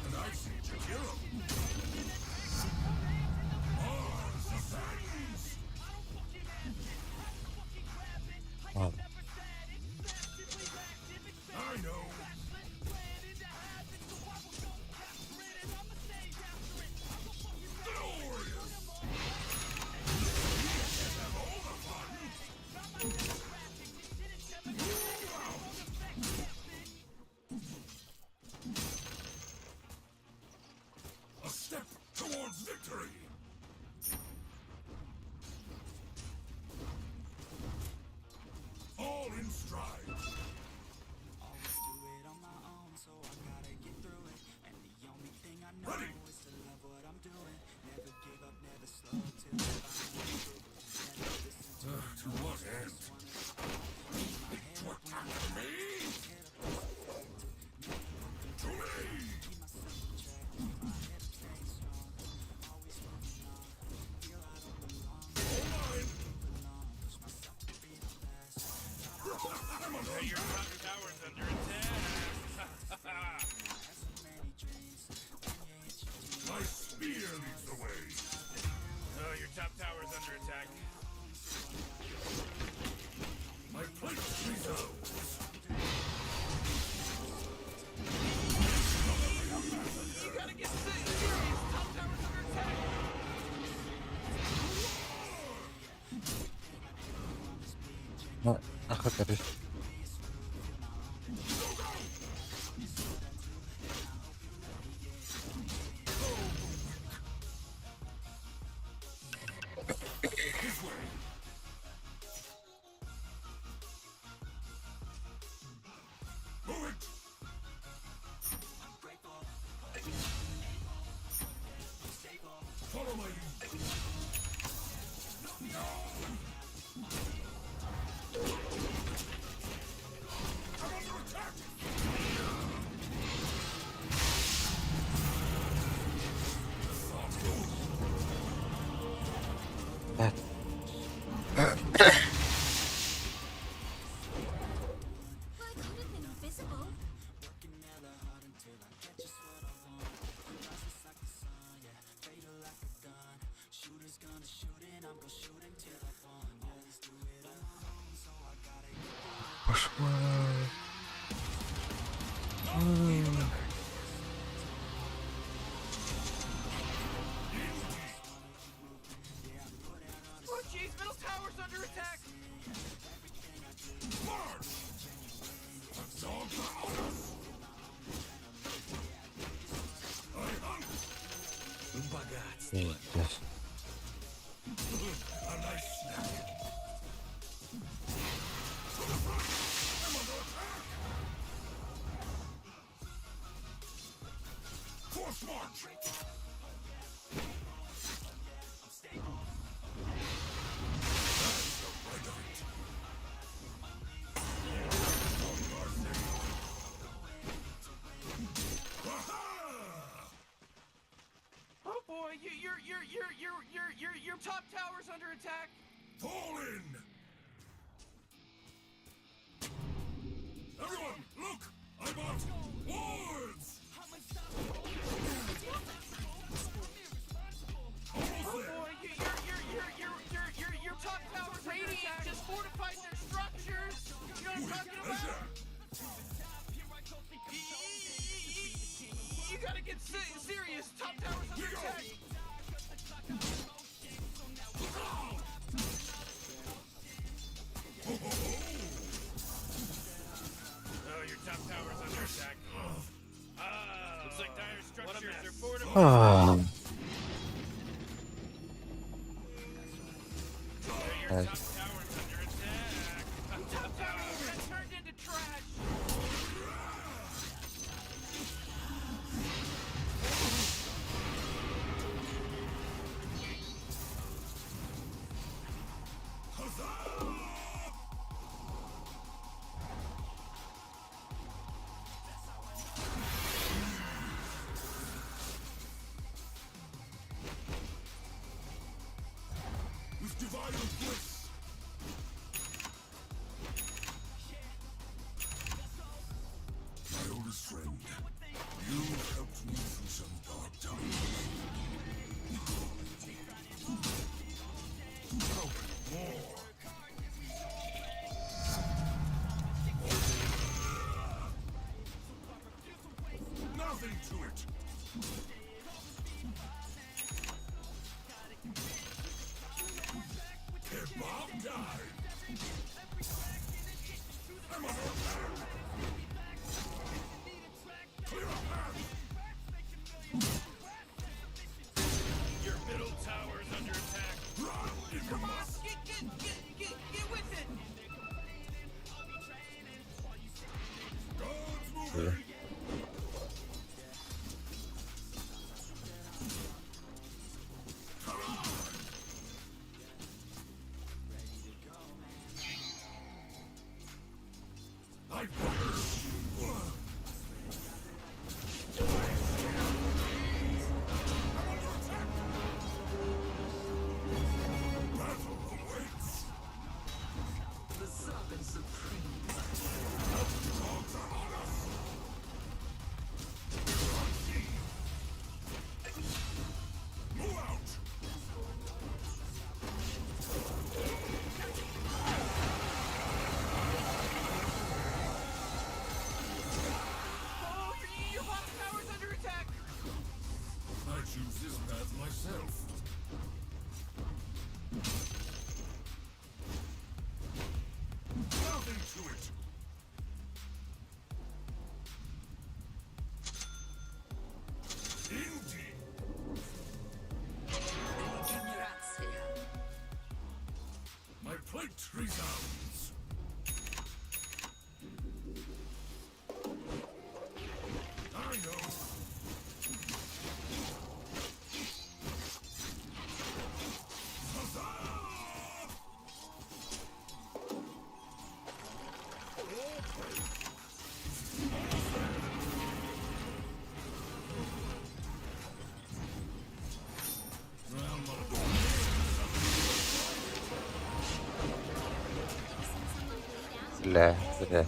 and I've seen Jakiro. Mars ascends! Ладно. I know. Glorious! Have all the fun! Move out! A step towards victory! All in stride! Ready! To what end? To attack me? To me! All mine! I'm under Hey, your top tower's under attack. My spear leads the way! Oh, your top tower's under attack. My plate resounds! You gotta get serious. Top tower's under attack. Ну, нахуй ты. This way! Move it! Follow my lead. No! Кошмар. Oh jeez, middle tower's under attack. Пиздец. Oh boy, you, your top tower's under attack. Fall in! Everyone, look! I bought wards! Oh boy, you, your top tower's under attack. Just fortified their structures. You know what I'm talking about? You gotta get serious. Top tower's under attack. Oh, your top tower's under attack. Ah, looks like dire structures are fortified. Ah. Блядь. Top tower got turned into trash. With divine bliss! My oldest friend, you helped me through some dark times. Help more. Nothing to it. Kebab time. I'm under attack. Clear a path. Your middle tower's under attack. Run if you Come on, must. get with it. Guards moving. Come on. I I'm under attack. Battle awaits. The Serpent Supreme. Dogs are on us. I see. Move out. Oh, your bottom tower's under attack. I choose this path myself. Nothing to it. Indeed. Регенерация. My plate resounds. I know. Huzzah! Бля, бля.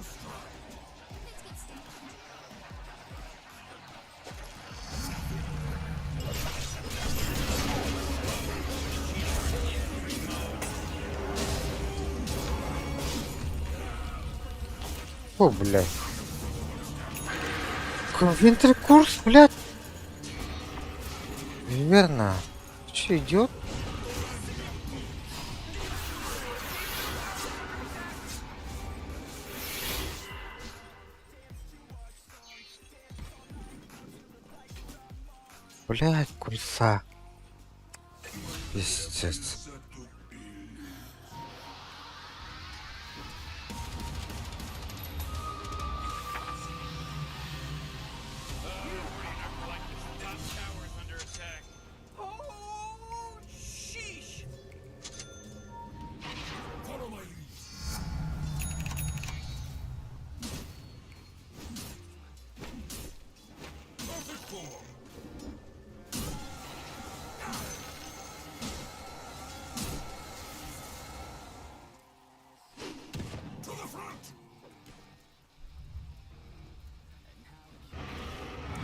О, блядь. Винтеркурс, блядь. Верно. Че, идиот? Блядь, курса. Пиздец.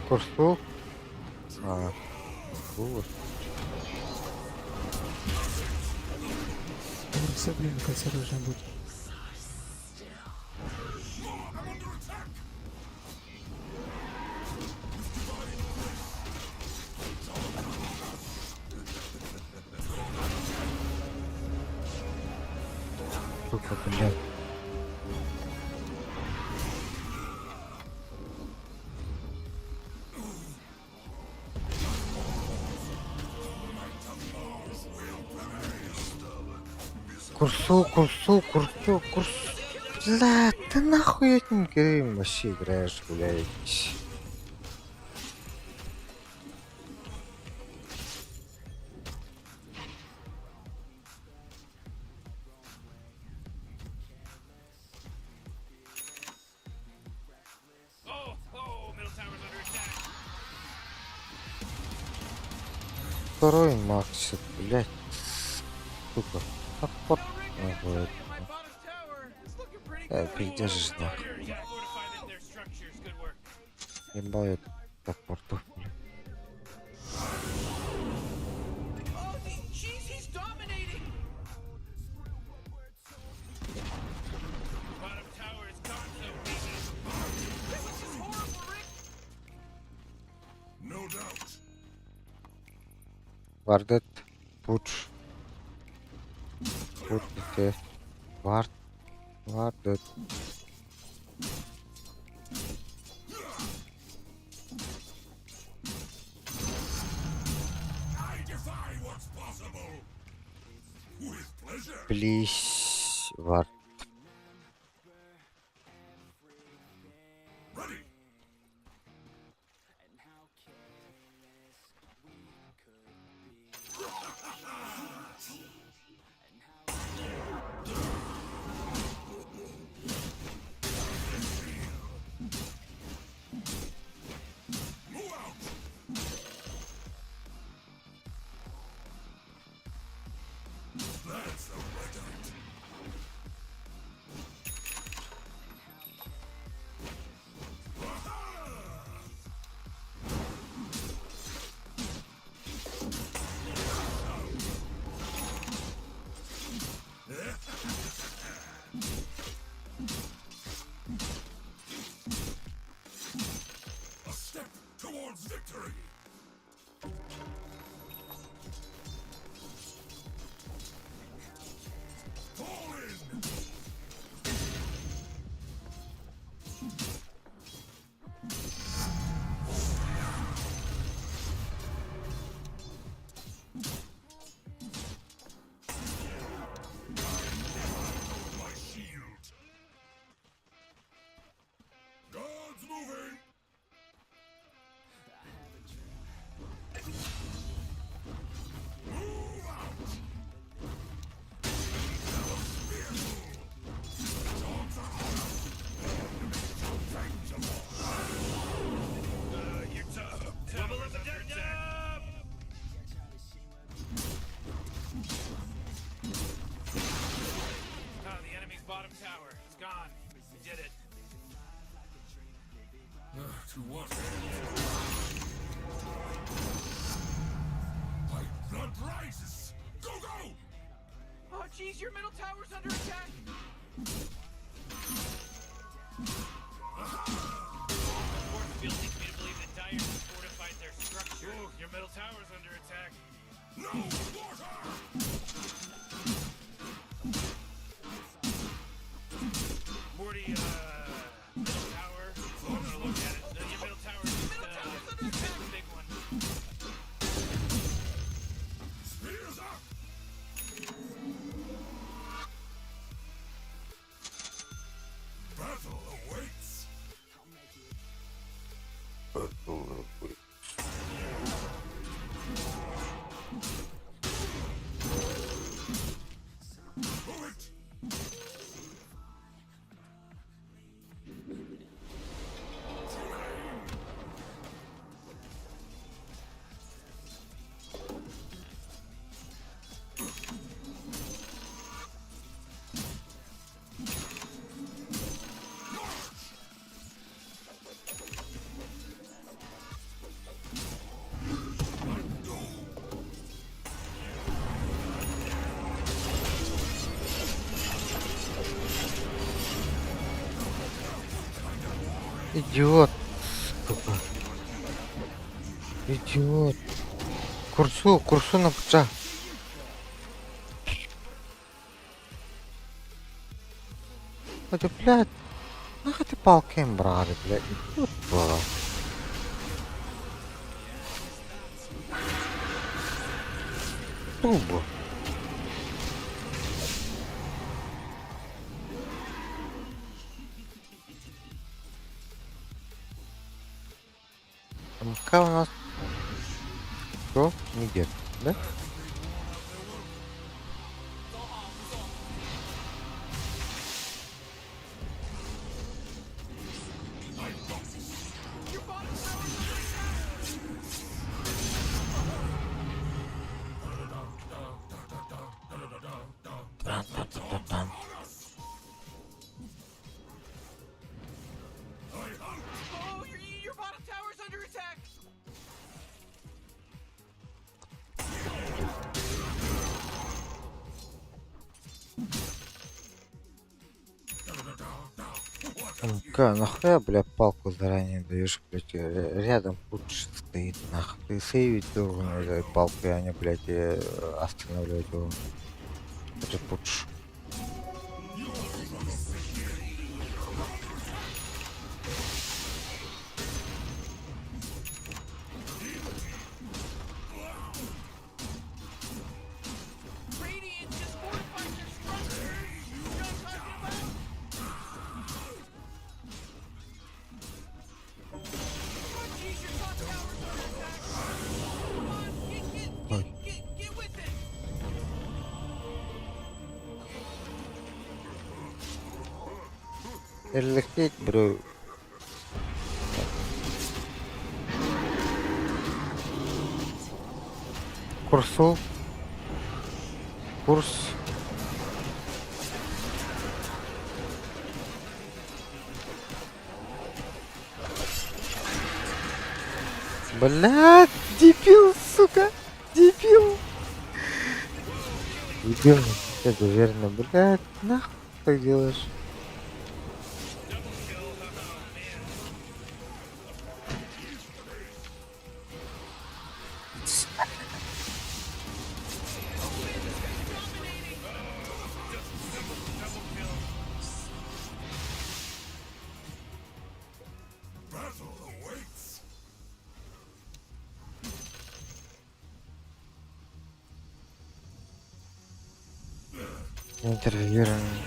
Курсу? А, курс. Все, блин, конце должна быть. Сука, блядь. Курсу, курсу, курсу, курсу. Бля, ты нахуй этим гейм вообще играешь, блядь. Второй максит, блядь. Сука. Саппорт. Ой, пиздежишь нахуй. Ебал я саппортов, блядь. Вардет, Пуч. Пуч, тест. Вард. Вардет. Please, Вард. Oh, jeez, your middle tower's under attack. Идиот, сука. Идиот. Курсу, курсу на пча. Это, блядь, нахуй ты палки им брали, блядь. Идиот была. Тубо. МК у нас что? Нигде, да? Тан-тан-тан-тан. МК, нахуя, бля, палку заранее даешь, блядь, рядом лучше стоит, нахуй. Ты сейвить должен этой палкой, а не, блядь, останавливать его. Это пудж. Ой. Эрлэхтиэт бро. Курсу. Курс. Блядь, дебил, сука, дебил. Дебил, это верно, блядь, нахуй ты так делаешь? Интервьюирование.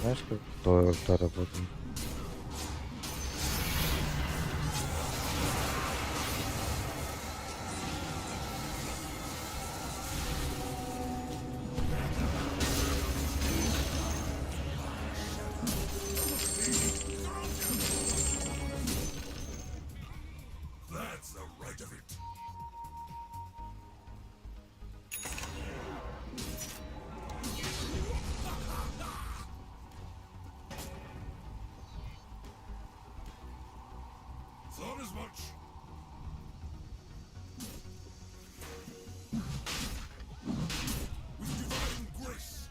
Знаешь, как то работает?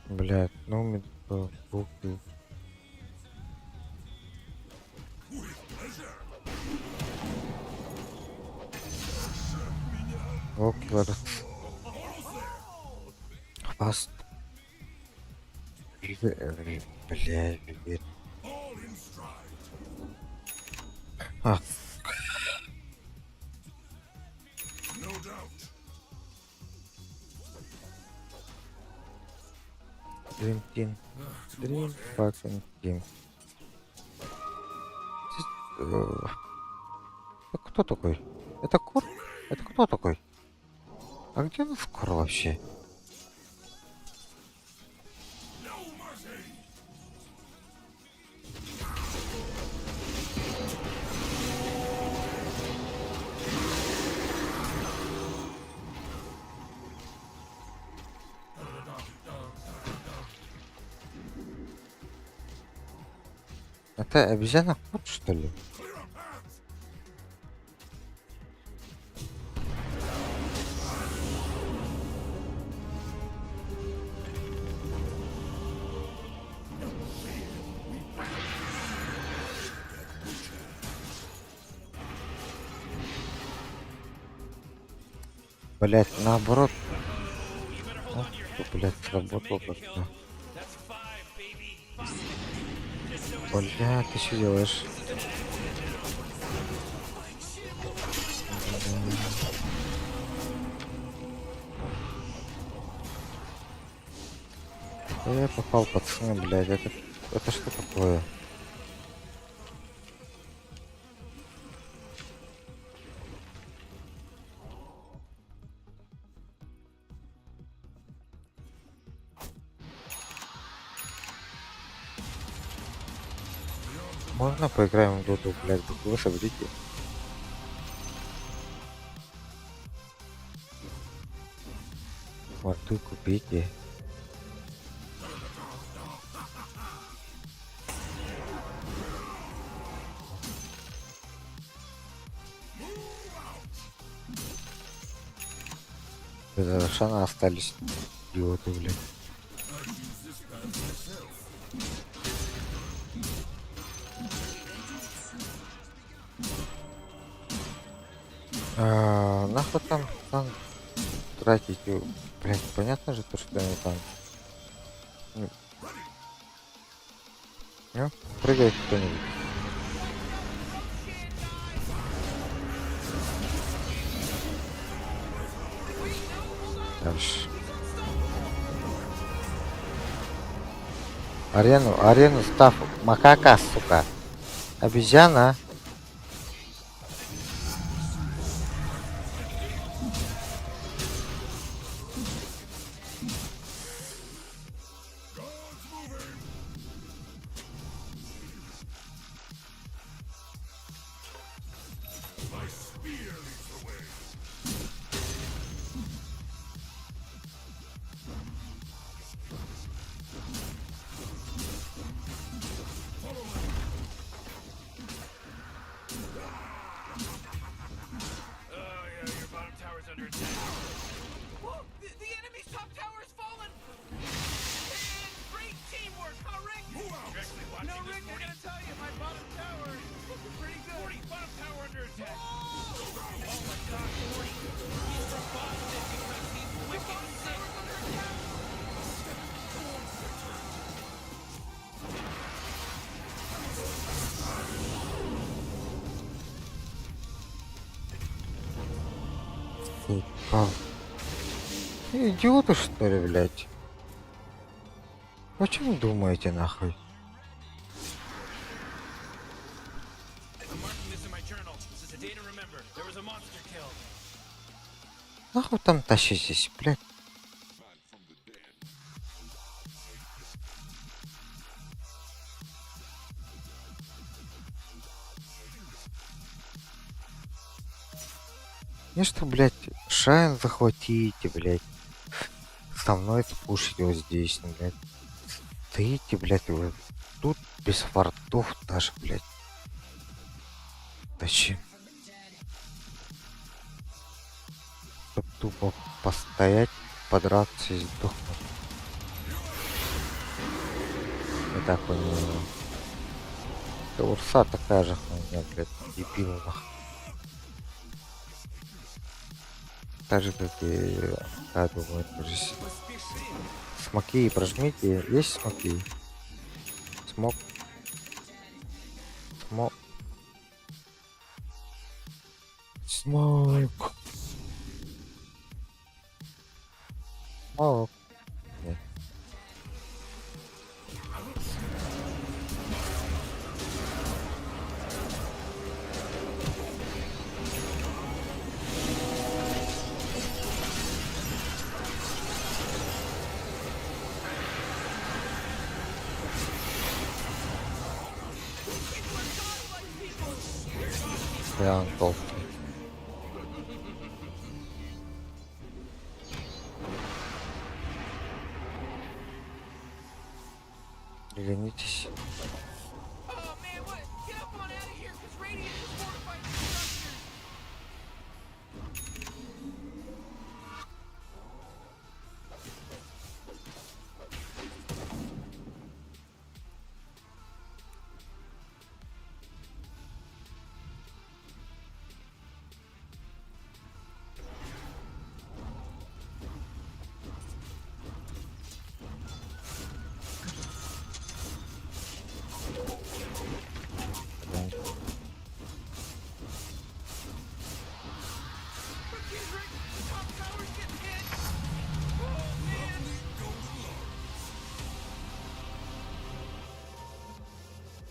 Блядь, ну буквы. О, килограмм. Фаст. Бля, блядь. А. Dream Team. Dream fucking Team. Это кто такой? Это Кур? Это кто такой? А где у нас Кур вообще? Это обезьяна кот, что ли? Блять, наоборот. Ох, блять, сработало как-то. Бля, ты что делаешь? Да я попал, пацаны, блядь, это что такое? Можно поиграем в доту, блядь, вы соберите? Варту купите. Без Рошана остались идиоты, блядь. А, нахуй там тратить, блядь, понятно же то, что они там. Ну, прыгает кто-нибудь. Дальше. Арену, арену став, макака, сука. Обезьяна. Заебал. Идиоты что ли, блядь? О чем думаете, нахуй? Нахуй там тащитесь, блядь? Не что, блядь, Шайн захватите, блядь. Со мной спушить вот здесь, ну, блядь. Стоите, блядь, вы тут без вардов даже, блядь. Зачем? Чтоб тупо постоять, подраться и сдохнуть. Я так понимаю. Это Урса такая же хуйня, блядь, дебил нахуй. Так же, как и я думаю, тоже. Смоки прожмите. Есть смоки? Смок. Смок. Смок. Смок. Нет. Бля, он толстый. Ленитесь.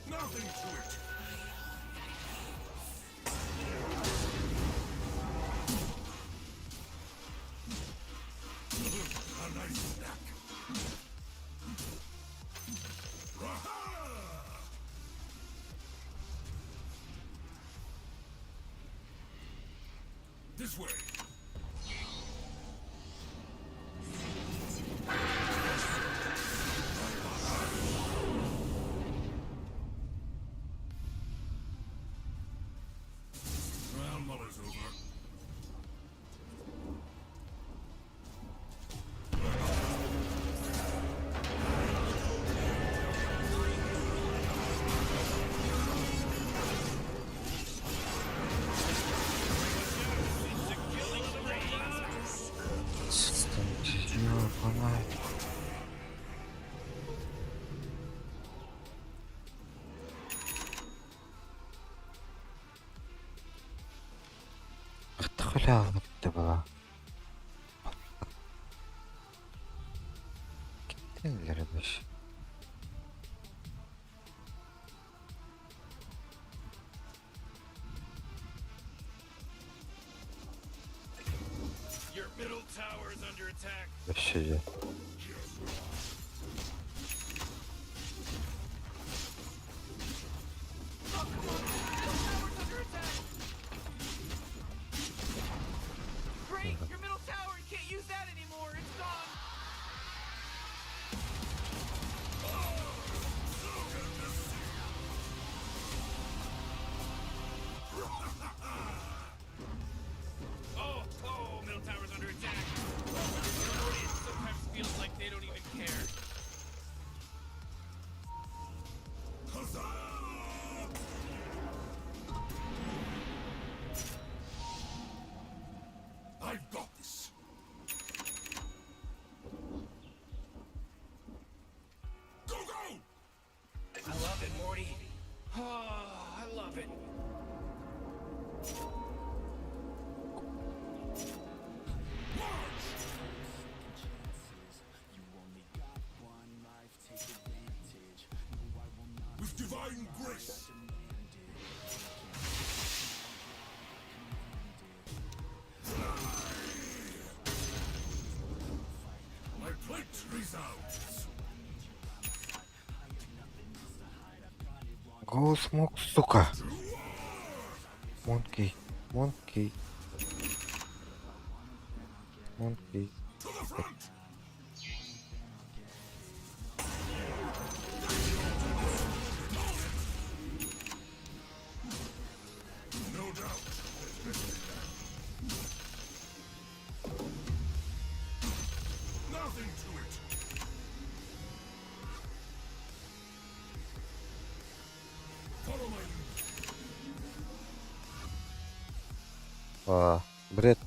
Nothing to it. A nice snack. Raha! This way. Well, muller's over. Ёбаный. Хата была. Кимден вообще? Your middle tower is under attack. Вообще Great, your middle tower, you can't use that anymore. It's gone. Oh, oh, middle tower's under attack. Morty, it sometimes feels like they don't even care. I've got this. Go, go! I love it, Morty. Oh, I love it. With divine grace. My plate resounds. Go smoke, сука. Monkey, monkey. Monkey. To the front! No doubt. Nothing to it. Follow my lead. А, бред.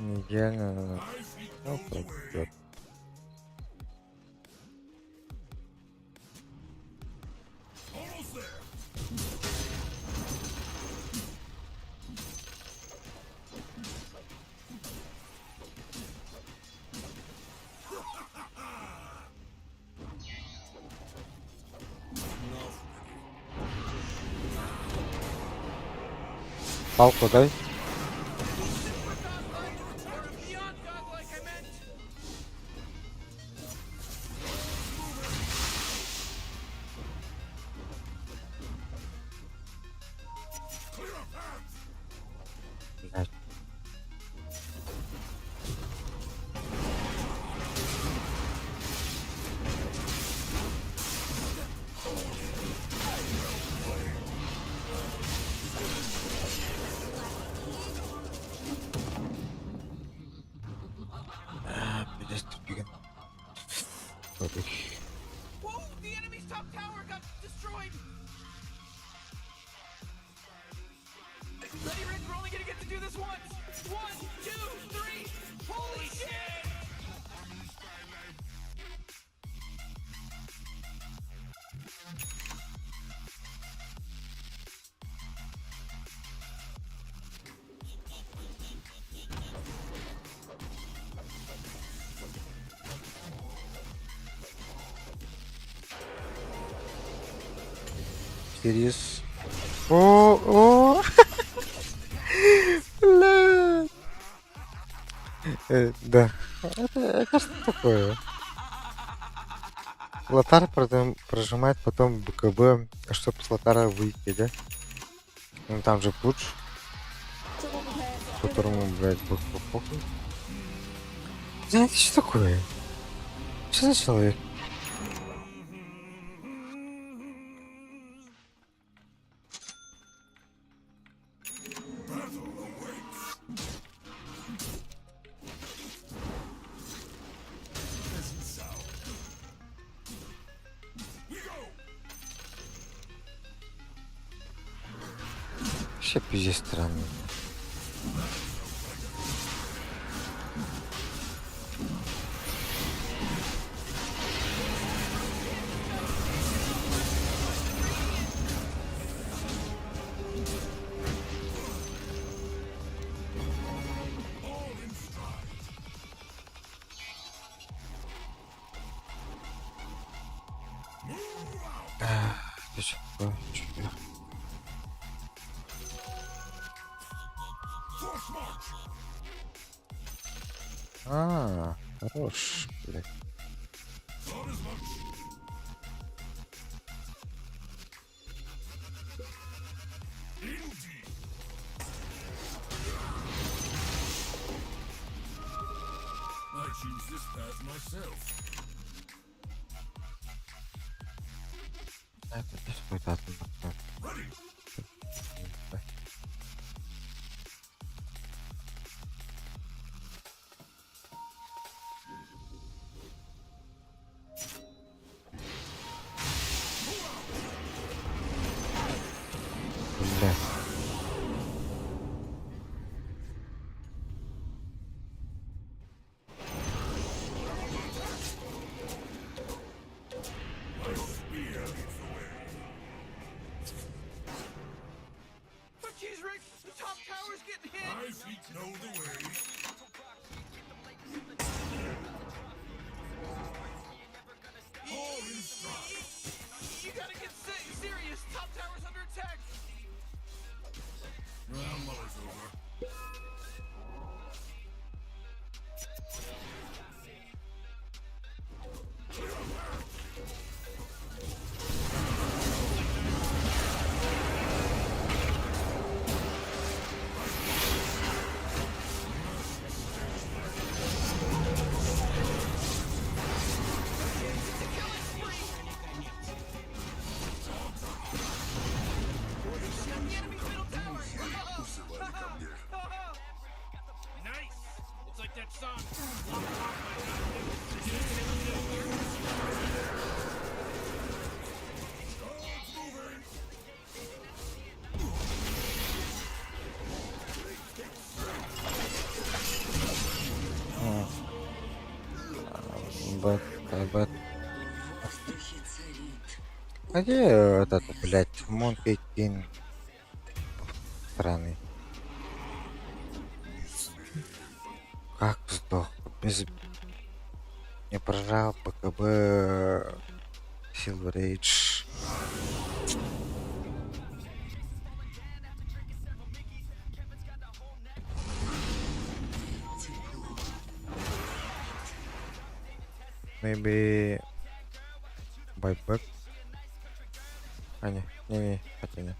Идеально. Ну, пойдет. Палку дай. Блядь. А, пиздец, тупик. Тупик. Whoa, the enemy's top tower got destroyed. Ready, Rick? We're only gonna get to do this once. One, two, three. Holy shit! Через... О, о! Бля. Да. Это что такое? Лотар потом прожимает потом БКБ, чтобы с Лотара выйти, да? Ну там же пудж, которому, блядь, был похуй. Знаете, что такое? Что за человек? Вообще пиздец странный. Ты чё такое? Чё я? А, хорош, блядь. I choose this path myself. Это здесь будет одно. Бля. Oh, jeez, Rick, the top tower's getting hit. My feet know the way. All in stride. You gotta get serious. Top tower's under attack. Round muller's over. Вызывали ко мне. Nice. It's like that song. Бэт, бэт. А где этот, блядь, Монки Кинг странный? Как сдох? Без... Не прожал БКБ Silver Age. Maybe buyback. А, не, не, не, хотя не.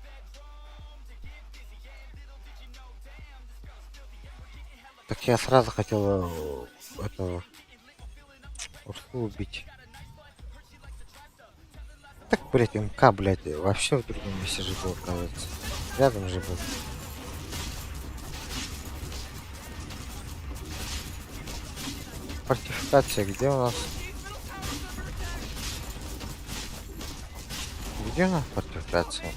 Так я сразу хотел этого Урсу убить. Так, блядь, МК, блядь, вообще в другом месте же был, оказывается. Рядом же был. Фортификация где у нас? Где у нас фортификация?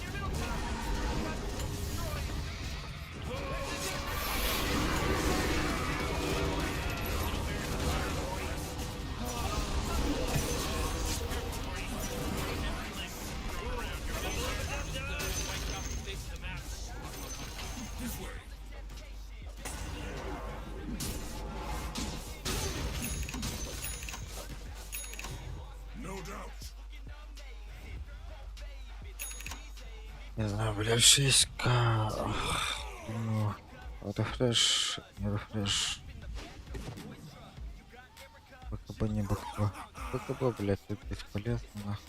Не знаю, блядь, 6К. Ах, Ну, рефреш, не рефреш. БКБ, не БКБ. БКБ, блядь, тут бесполезно, нахуй.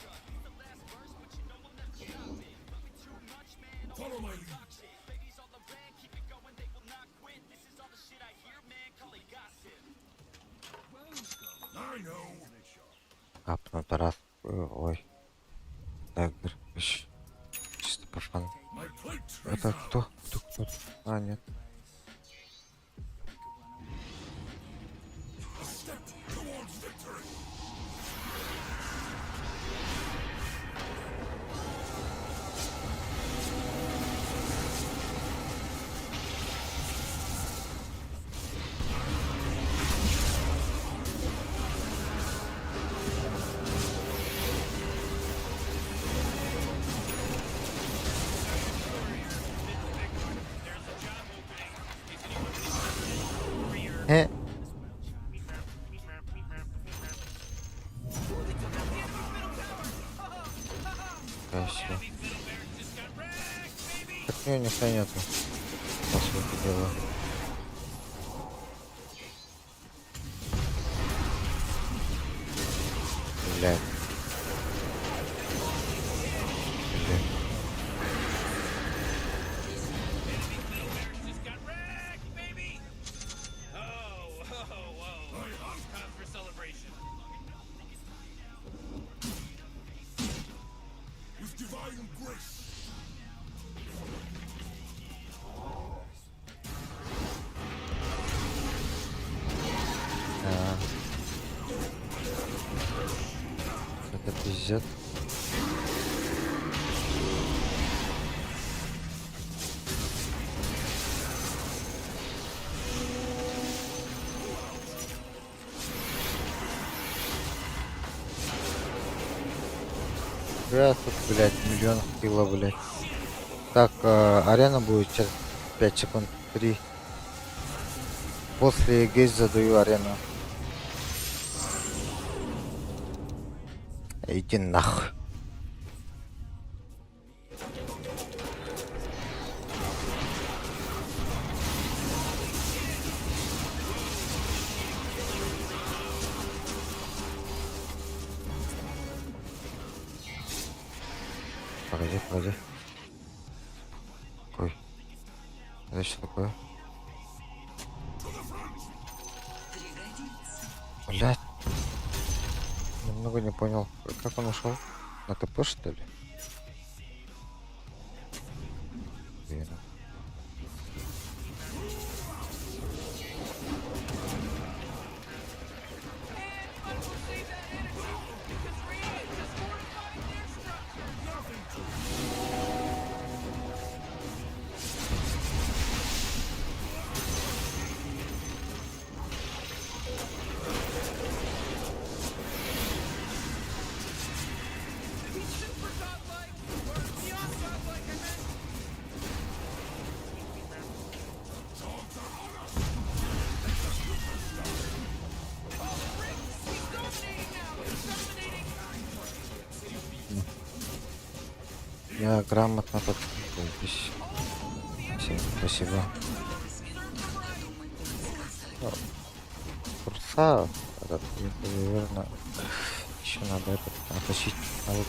Капну Тарас. Ой. Так, ещё. Чисто по фану. Это кто? Кто? Кто? А, нет. Э. Красиво. Так мне никто нету. По сути дела. Блядь. Блядь. А. Это пиздец. Бля, тут, блядь, миллион кило, блядь. Так, арена будет через 5 секунд. 3. После гейс задаю арену. Иди нахуй. Погоди, погоди. Ой. Это что такое? Блять. Немного не понял. Как он ушел? На ТП, что ли? Блин. Я грамотно подключусь. Всем спасибо. Курса, этот, наверное, еще надо этот оттащить. Надо.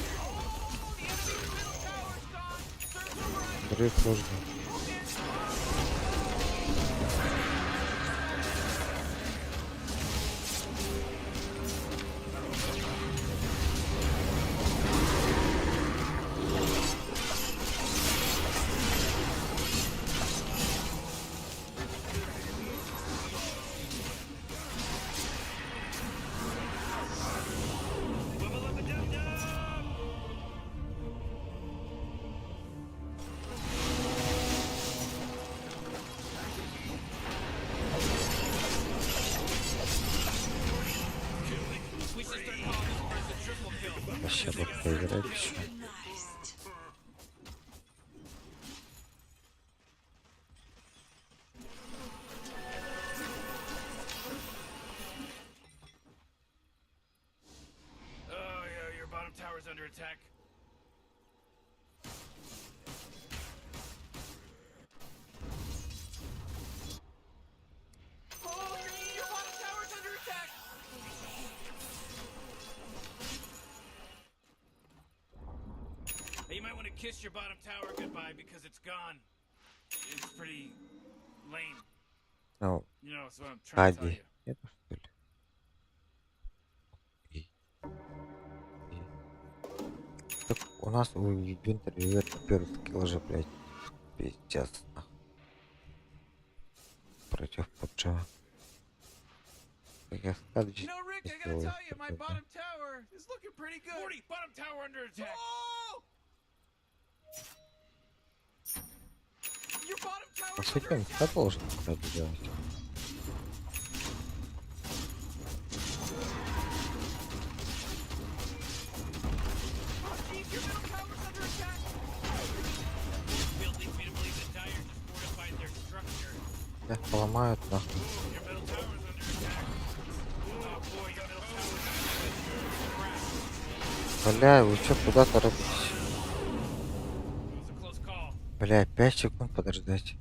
Дрейф сложный. Спасибо, поиграть еще. Oh yeah, your bottom tower's under attack. Oh, your bottom tower's under attack. Hey, you might want to kiss your bottom tower goodbye because it's gone. It's pretty lame. Ну, You know, that's what I'm trying to tell Хади. you. Нету, что ли? Так у нас у Винтер Вивер первый скилл же, блядь. Пиздец. Нахуй. Против Пуджа. Так я You скадочек know, Rick, не I gotta сделаю. tell you, my bottom tower is looking pretty good. 40, bottom tower under attack. Oh! Your bottom По tower's сути, under он attack. всегда должен это делать. Oh, jeez, your middle tower's under attack. This leads me to believe that Dire just fortified their structure. Бля, поломают нахуй. Your middle tower's under attack. Oh boy, your middle tower's under attack. Бля, вы чё, куда торопитесь? It was a close call. Бля, 5 секунд подождать.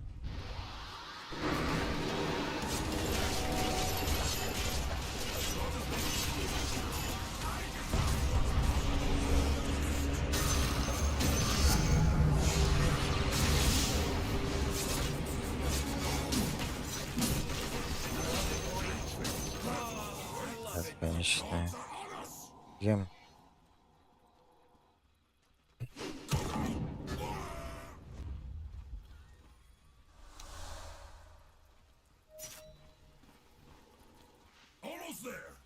Так, конечно. Гем. Almost there.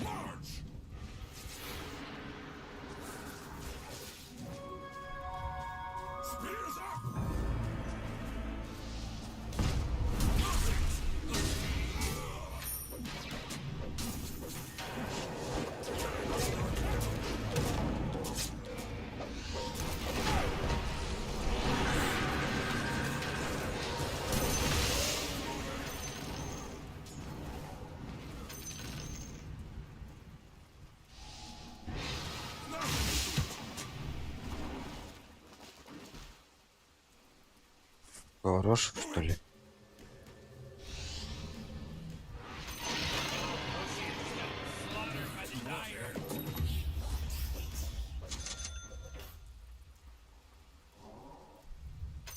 March! Spears up! Хорош, что ли?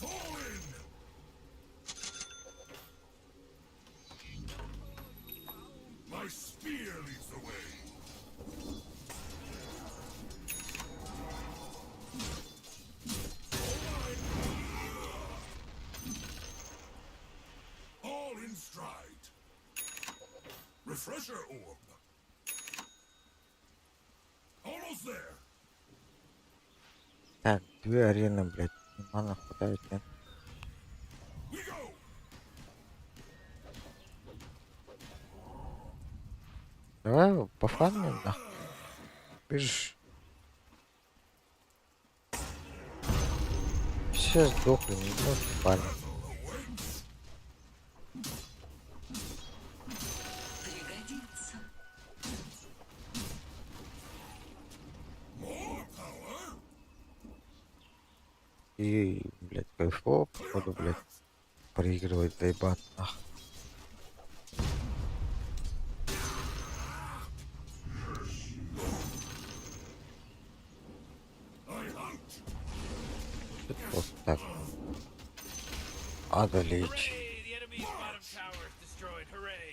Fall in! My spear leads the way. All in stride. Refresher orb. Almost there. Так, две арены, блядь. Мана хватает, нет? We go. Давай пофармим, нахуй. Бежишь. Все сдохли, не можешь фармить. Пригодится. И, блядь, кайфово, походу, блядь, проигрывать заебат, нах. Это просто так. Одолеть.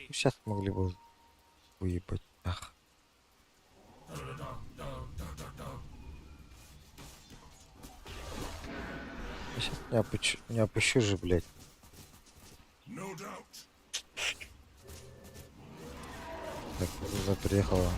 Сейчас могли бы выебать, нах. Я сейчас не опущу же, блядь. Так, уже приехала.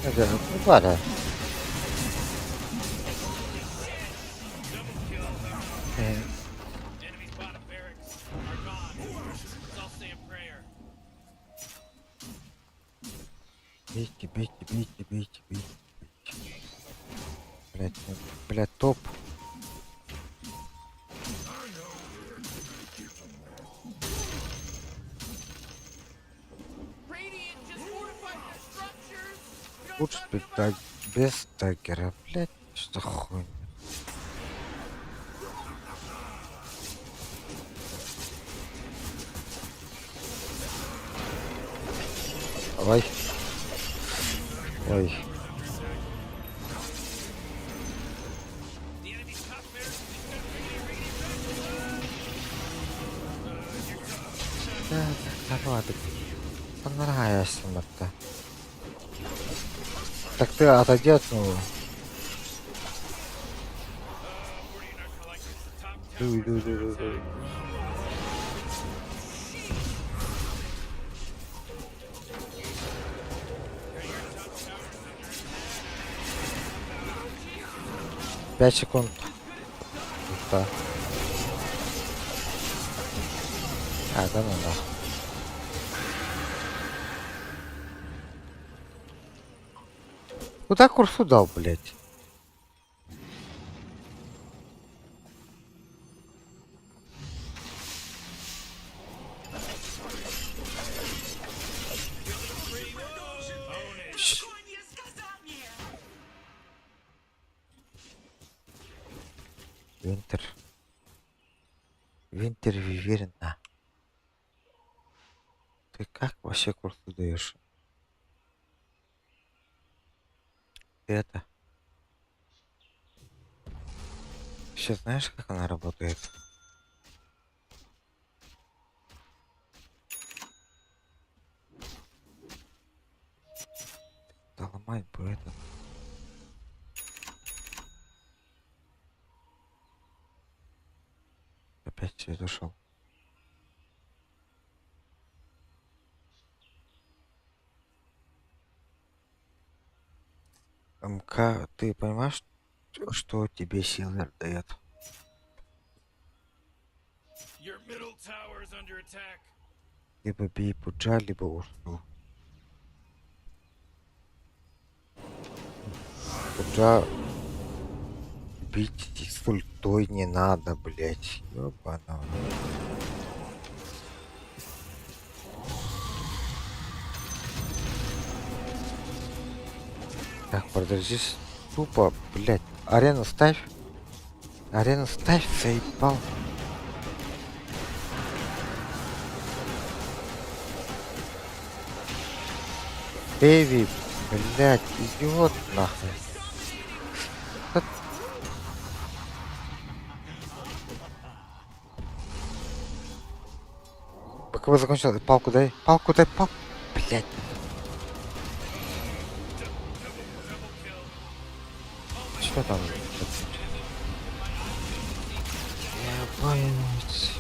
Это, ну ладно. Бейте, бейте, бейте, бейте, бейте, бейте. Блять, ну, блять, топ. Лучше дать без даггера, блять, что хуйня. Давай. Ой. Да, давай, понравился это. Так ты отойди от него. Дуй, дуй, дуй, дуй, дуй. 5 секунд. Да. А, да ну нахуй. Куда курсу дал, блядь? Винтер. Винтер Виверна. Ты как вообще курсу даешь? Ты это. Сейчас знаешь, как она работает? Да ломать бы это. Опять свет ушел. МК, ты понимаешь, что тебе Силвер дает? Либо бей Пуджа, либо Урсу. Пуджа бить с ультой не надо, блять. Ёбаного. Так, подожди, тупо, блять. Арену ставь. Арену ставь, заебал. Эви, блять, идиот нахуй. Пока вы закончил, палку дай, палку дай, палку, блять. Что там? Я боюсь.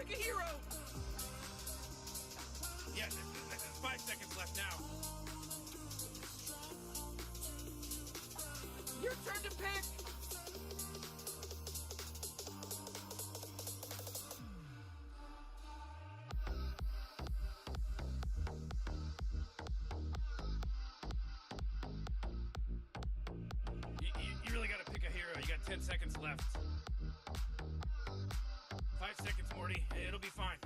Pick a hero. Yeah, 5 seconds left now. Your turn to pick. You really gotta pick a hero. You got 10 seconds left. 5 seconds, Morty. It'll be fine.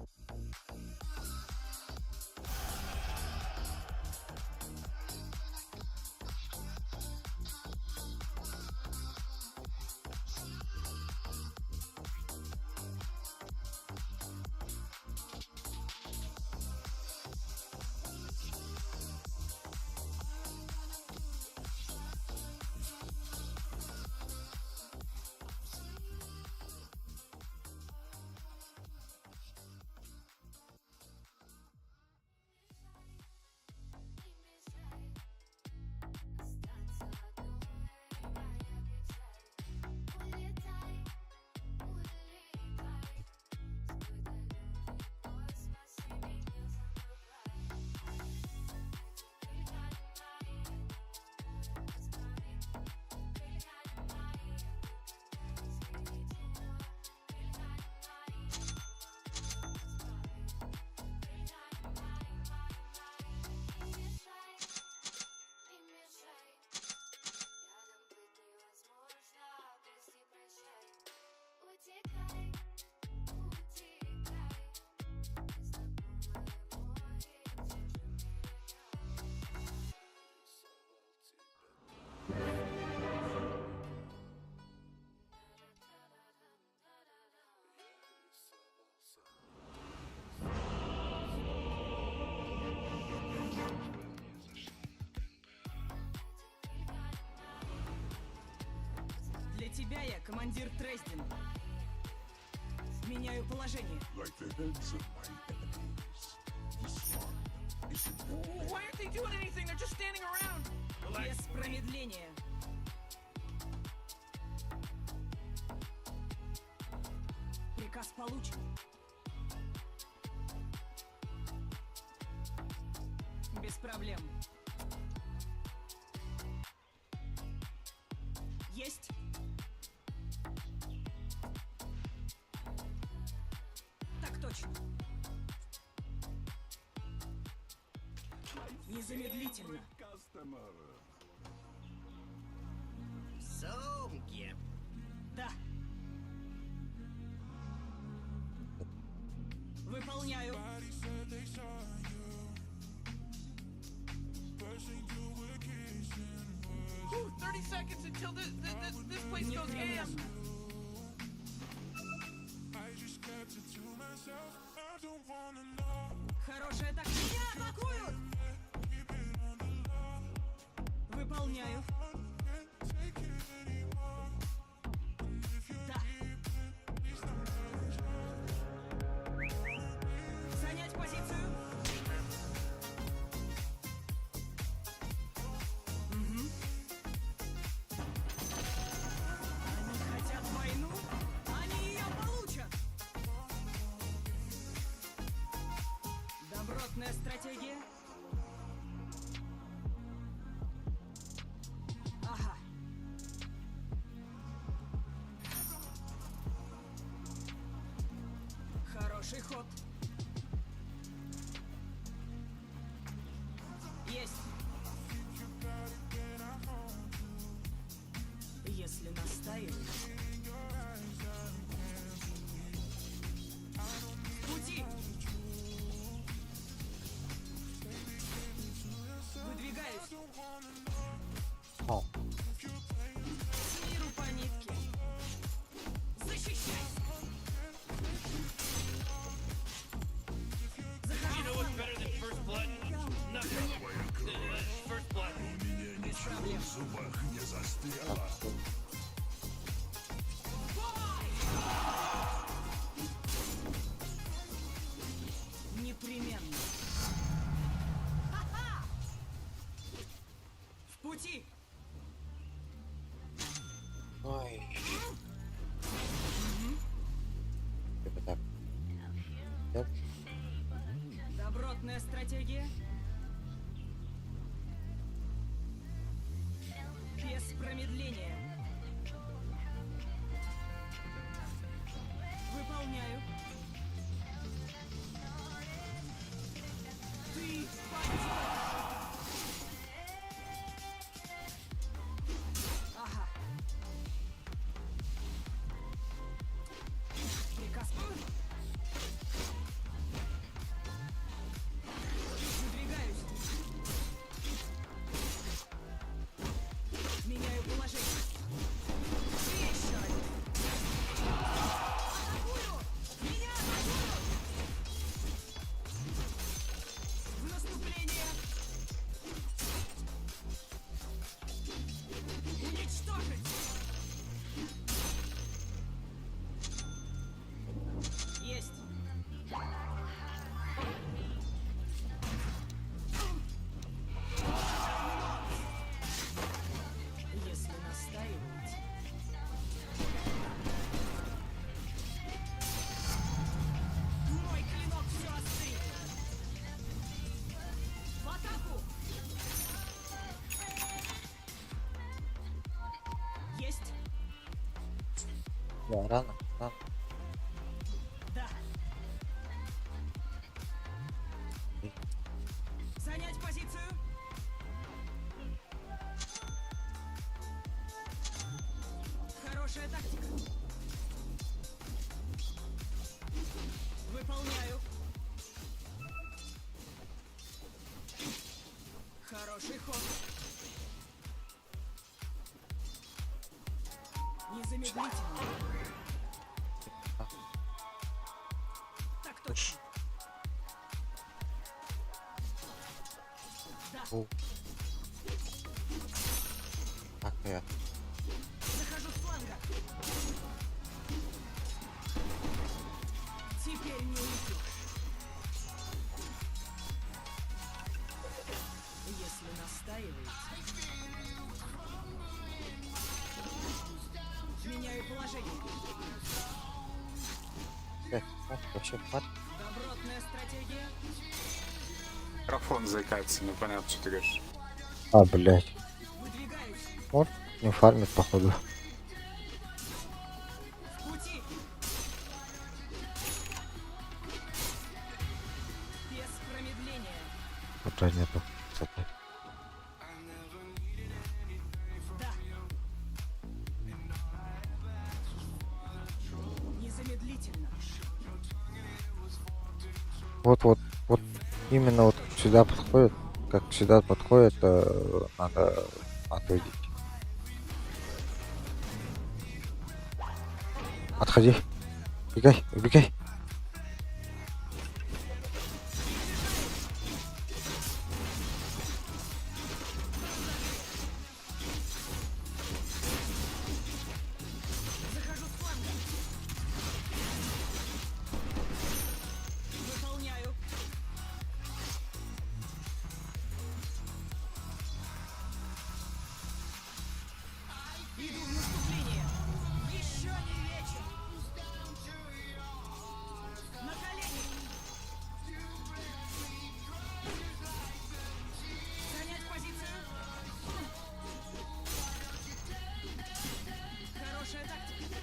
Для тебя я командир Трездин. Меняю положение. Why aren't they doing anything? They're just standing around. Без промедления. Приказ получен. Без проблем. Есть. Так точно. Незамедлительно. Сумки. Да. Выполняю. Ooh, 30 seconds until this place goes ham. Хорошая тактика. Меня атакуют! Выполняю. Да. Занять позицию. Мгм. Они хотят войну? Они ее получат! Добротная стратегия. Ага. Хороший ход. Есть. Если настаиваешь. В пути! Выдвигаюсь. О. С миру по нитке. Защищай! You know what's better than first blood? Nothing. First blood. Без проблем. В зубах не застряла. Непременно. Ха-ха! В пути! Ой. Типа так. стратегия. Без промедления. Выполняю. Ты пойдешь. Ага. Приказ. Выдвигаюсь. Меняю положение. Еще один. Атакую! Меня атакуют! В наступление! Уничтожить! Есть! Если настаиваете. Мой клинок все острее. В атаку! Есть! Да, рано, рано. Да. Занять позицию. Хорошая тактика. Выполняю. Хороший ход. Незамедлительно. Так точно. Да. О. Так, я. Захожу с фланга. Теперь не уйдешь. Если настаиваете. Меняю положение. О, вообще пад. Добротная стратегия. Микрофон заикается, непонятно, что ты говоришь. А, блядь. Выдвигаюсь. Вот, не фармит, походу. В пути. Без промедления. Вот нету, кстати. Да. Незамедлительно. Вот, вот, вот именно вот сюда подходит, как сюда подходит, надо отводить. Отходи. Убегай, убегай. Захожу с фланга. Выполняю. Иду в наступление. Еще не вечер. На колени. Занять позицию. Хорошая тактика.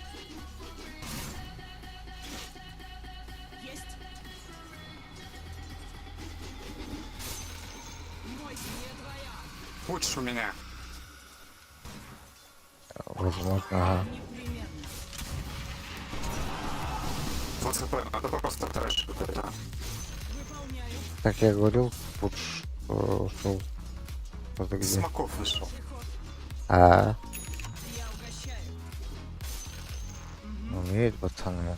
Есть. Мой не твоя. Хочешь у меня? Возможно, ага. Непременно. ВЦП, ну это просто трэш какой-то. Выполняю. Так я говорил, пуш ушел. Вот где. Смоков вышел. А, Я угощаю. умеют пацаны.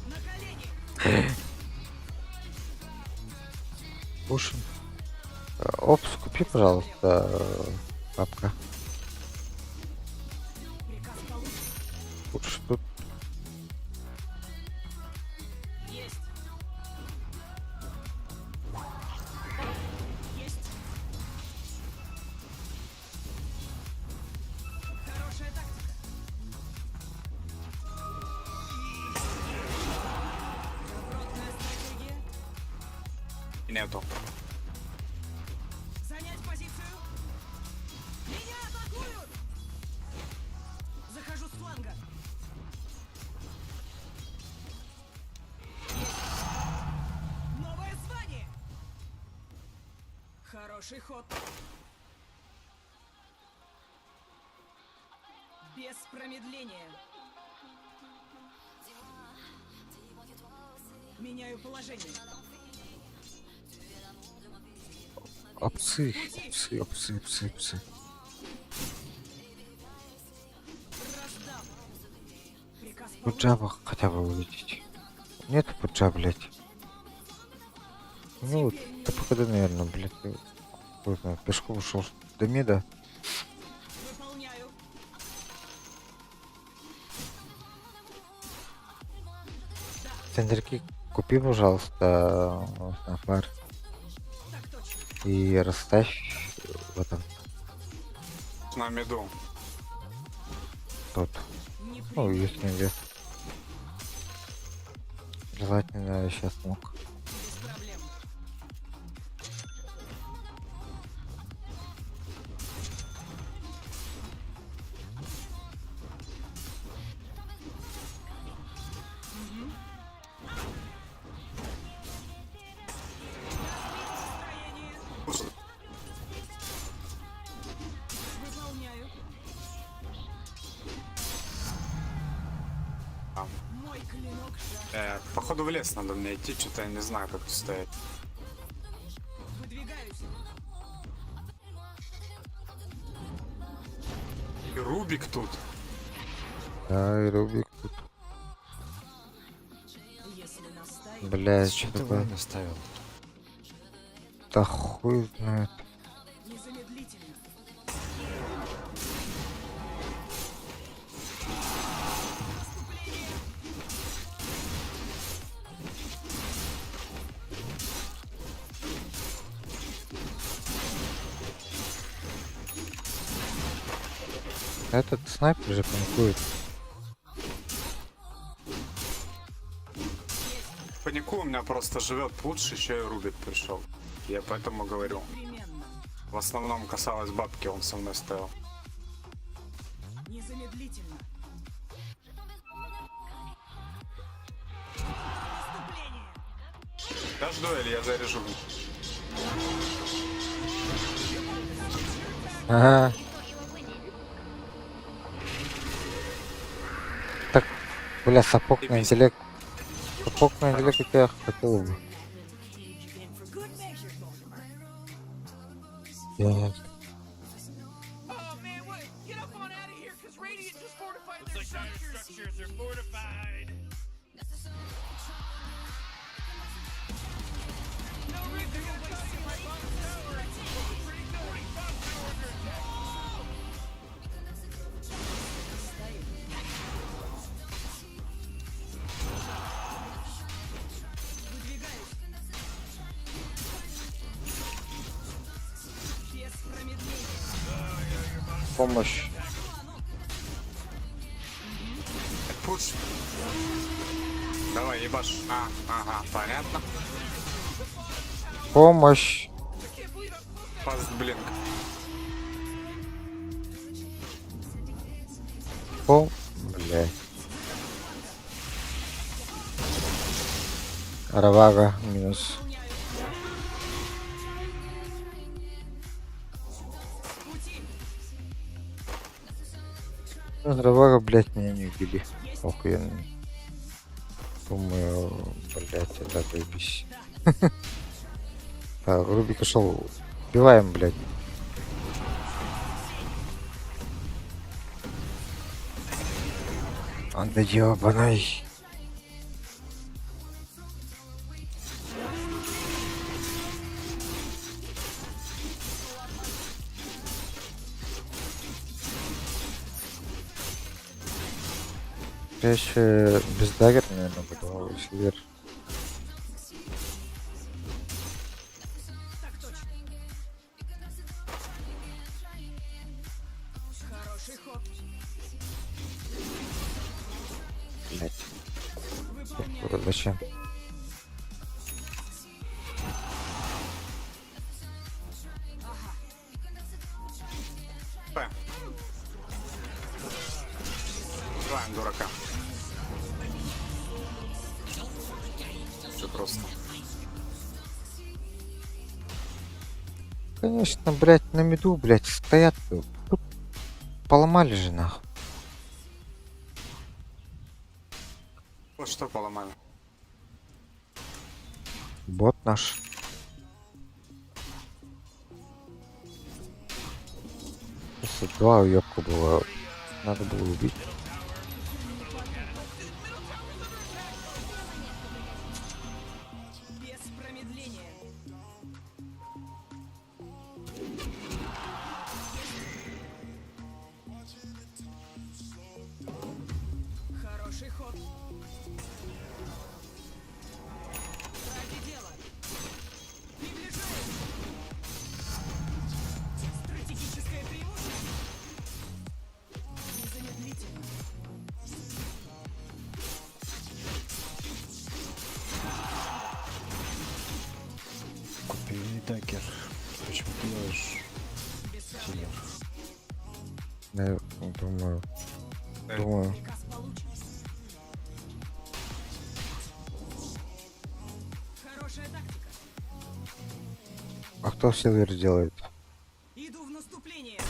На колени. Пушим. Опс, купи, пожалуйста, папка. Приказ получен. Лучше тут. Есть. Есть. Хорошая тактика. нету. Занять позицию. Меня атакуют! Захожу с фланга. Есть. Новое звание! Хороший ход. Без промедления. Меняю положение. Апсы, апсы, апсы, апсы, апсы. Раздам. Приказ получен. Пуджаба хотя бы увидеть. Нет пуджа, блядь. Ну, вот, да пока, наверное, блядь. Хуй знает, пешком ушел до мида. Выполняю. Центрики купи, пожалуйста, на фар. Так точно. И расставь в этом На миду. тот. Ну, если вес. Желательно сейчас мог. Без проблем. Мгм. Разбить строение. Выполняю. Мой клинок жаждет. Походу в лес надо мне идти, что-то я не знаю, как тут стоять. Выдвигаюсь. И Рубик тут. Да, и Рубик тут. Если настаиваете. Бля, Зачем что ты такое? войну ставил? Да хуй знает. Незамедлительно. Наступление! Этот снайпер же паникует. Панику у меня просто живет лучше, еще и Рубик пришел. Я поэтому говорю. Непременно. В основном касалось бабки, он со мной стоял. Незамедлительно. Наступление! Дашь дуэль, я заряжу. Ага. Так, бля, сапог на интеллект. Сапог на интеллект у тебя хотел бы. Я нет. Oh man, what? Get up on out of here, cause Radiant just fortified their structures. Structures are fortified. No, Rick, I gotta tell you, my bottom tower is looking pretty good. Top tower under attack. Выдвигаюсь. Без промедления. Помощь. Пуш. Давай, ебашь. А, ага, понятно. Помощь. Fast blink. Пом... Бля. Равага минус. Ну, Равага, блядь, меня не убили. Охуенно. Думаю, блядь, это заебись. Так, Рубик ушел. Убиваем, блядь. Он да ёбаный. Я еще без даггер, наверное, буду. Сильвер. Так точно. Хороший ход. Блять. Выполняю. Зачем? Все просто. Конечно, блядь, на меду, блядь, стоят. Тут поломали же нахуй. Вот что поломали. Бот наш. Просто два уёбка было. Надо было убить. Без промедления. Хороший ход. Ради дела. Приближаюсь. Стратегическое преимущество. Незамедлительно. Купи дагер. Почему ты делаешь сильвер? Я думаю. Думаю. Приказ получен. Хорошая тактика. А кто силвер делает? Иду в наступление.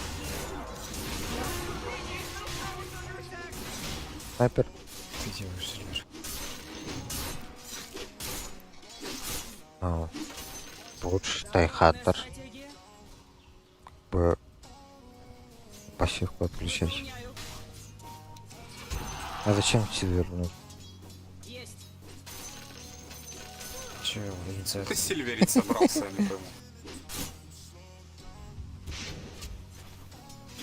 Снайпер? Ты делаешь сильвер. А, лучше Тайхантер. Бы пассивку отключать. А зачем силвер? Ну, Есть. Че, инициатор? Ты сильверить собрался, я не пойму.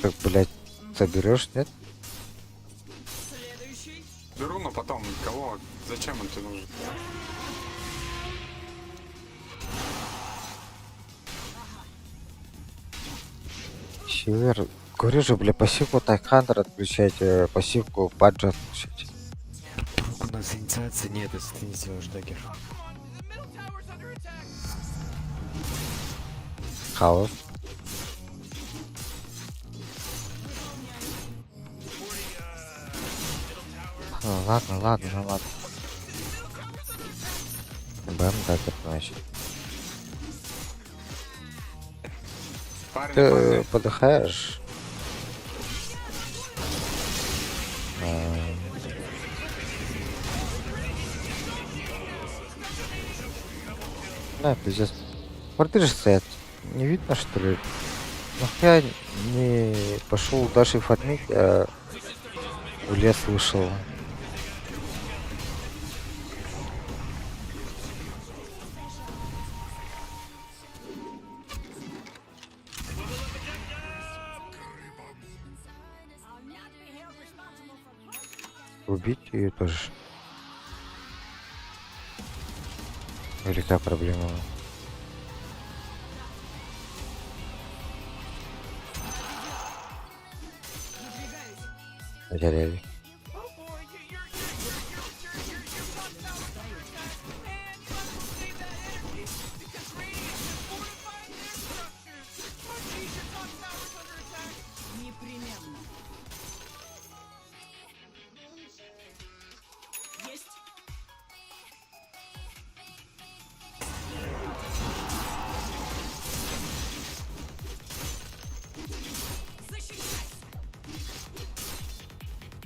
так, блядь, заберешь, нет? Следующий. Беру, но потом кого? Зачем он тебе нужен? Силвер. Говорю же, бля, пассивку Тайхантер отключать, пассивку Баджа отключать. Вдруг у нас инициации нет, если ты не сделаешь dagger. Хаос. Ну, ладно, ладно, ну ладно. Бэм, dagger, значит. Парень, Ты парень. подыхаешь? А. Да, пиздец. Квартиры же стоят. Не видно, что ли? Нахуя не пошел дальше фармить, а в лес вышел. Убить ее тоже. Велика проблема. Потеряли. Непременно. Есть. Защищайся.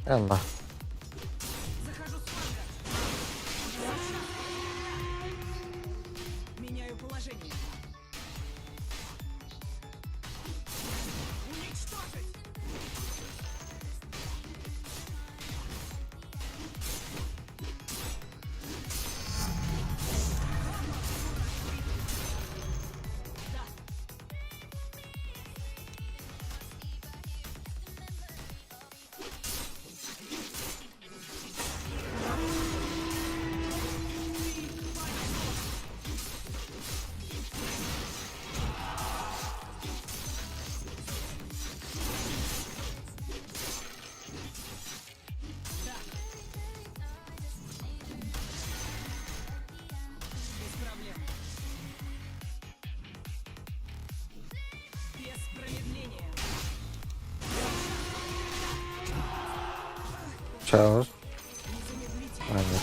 Эмма. Захожу с фланга. Меняю положение. Уничтожить! Без проблем. Без промедления. Чао. А, нет.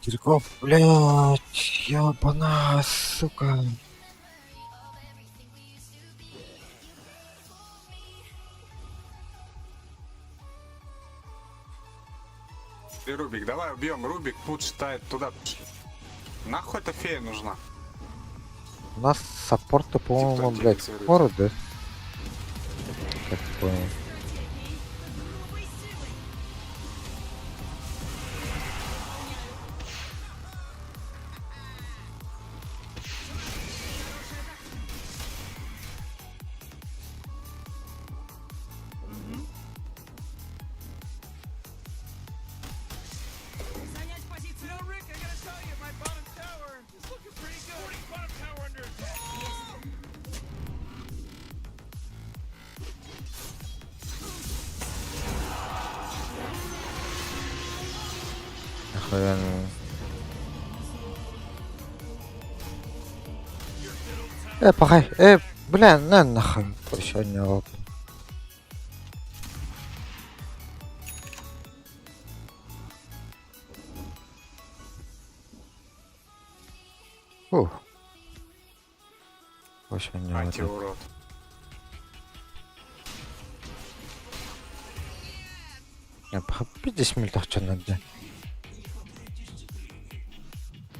Кирков, блядь, ёбана, сука. Ты, Рубик, давай убьем. Рубик, путь читает туда. Нахуй эта фея нужна? У нас саппорта, по-моему, блядь, форы, да? Как понял. Занять позицию. You know, Rick, I gotta tell you, my bottom tower is looking pretty good. Bottom tower under attack. Охуенно. Пахай, бля, на нахуй, сегодня вот. Фух. Вообще не А, вот. те урод. Я пиздец мультах надо.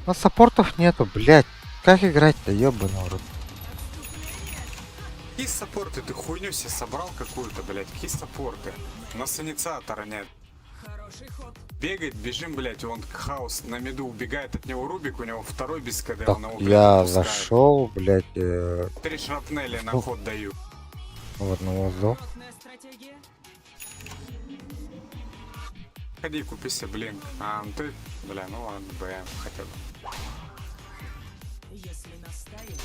У нас саппортов нету, блядь. Как играть-то, ёбаный в рот. Какие саппорты? Ты хуйню себе собрал какую-то, блядь. Какие саппорты? У нас инициатора нет. Хороший ход. Бегает, бежим, блядь, он хаос на миду убегает от него Рубик, у него второй без КД, Так, он его, блядь, я отпускает. зашел, блядь, Три шрапнели на Ух. ход даю. в одного сдох. стратегия. Ходи, купи себе блин. А, ну ты, бля, ну ладно, БМ хотя бы. Если настаивать.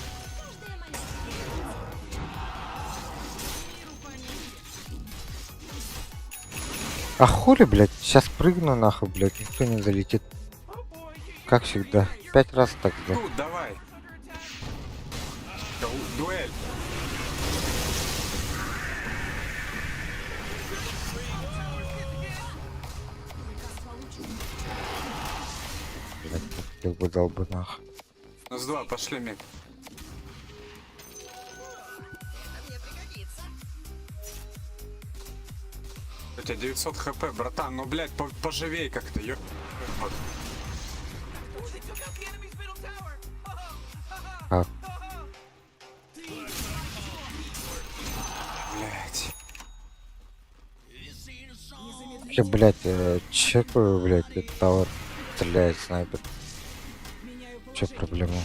А хули, блядь, сейчас прыгну нахуй, блядь, никто не залетит. Как всегда. 5 раз так, да. Тут, давай. Дуэль. Блядь, хотел бы дал бы нахуй. Нас два, пошли мид. У тебя 900 хп, братан, ну, блядь, поживей как-то, ё... Вот. Как? Блядь. Я, блядь, чекаю, блядь, этот товар стреляет снайпер. Чё проблема?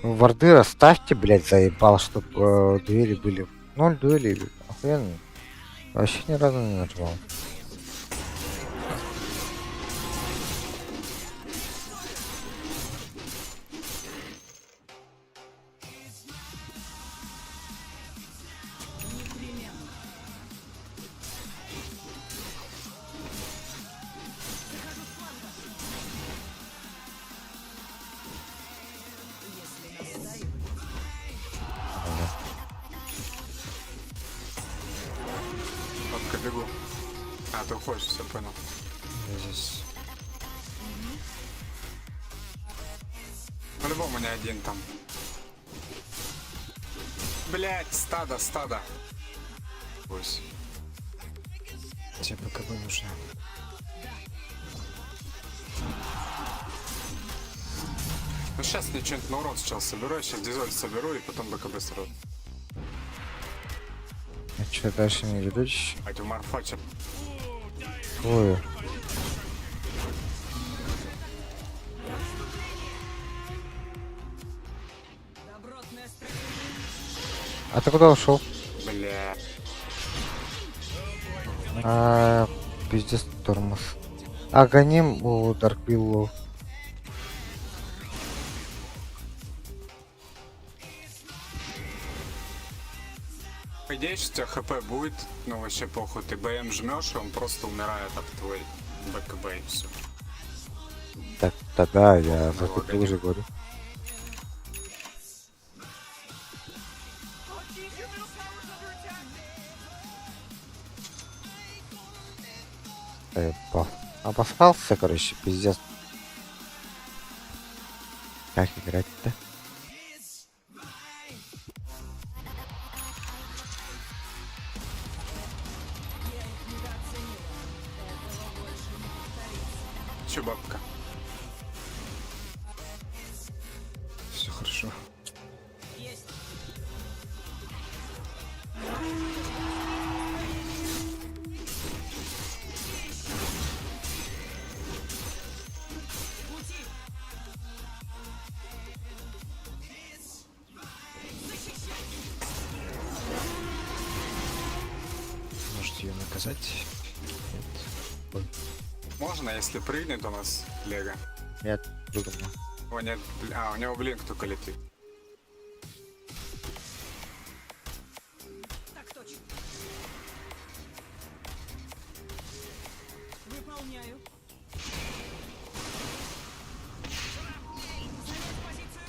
Ну, варды расставьте, блядь, заебал, чтоб дуэли были. 0 дуэлей, охуенно. Вообще ни разу не нажимал. Лапка, бегу. А, ты уходишь, все понял. Здесь. По-любому не один там. Блять, стадо, стадо. Пусть. Тебе БКБ нужно. Ну сейчас мне что-нибудь на урон сейчас соберу, я сейчас дизоль соберу и потом БКБ сразу. А чё, дальше не ведешь? А у Марфача. Ой. А ты куда ушел? Бля. А, пиздец, тормоз. А гоним у Дарквиллу. По идее, сейчас у тебя хп будет, ну вообще похуй, ты БМ жмешь, и он просто умирает от твой БКБ и все. Так, тогда я за это уже говорю. Ебал. Обосрался, короче, пиздец. Как играть-то? Че, бабка? Все хорошо. Может ее наказать? Нет. Можно, если прыгнет у нас Лего? Нет, другому. О, нет, а, у него blink только летит. Так точно. Выполняю. Занять позицию.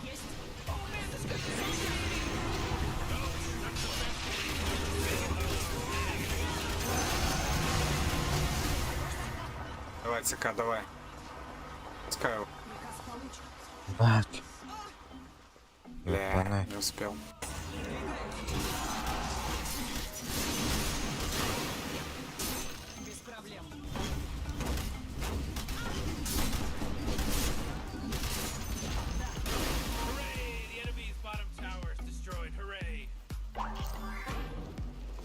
Есть. Давай, ЦК, давай. Скай, Блядь. бля, Ебаный. не успел. Без проблем.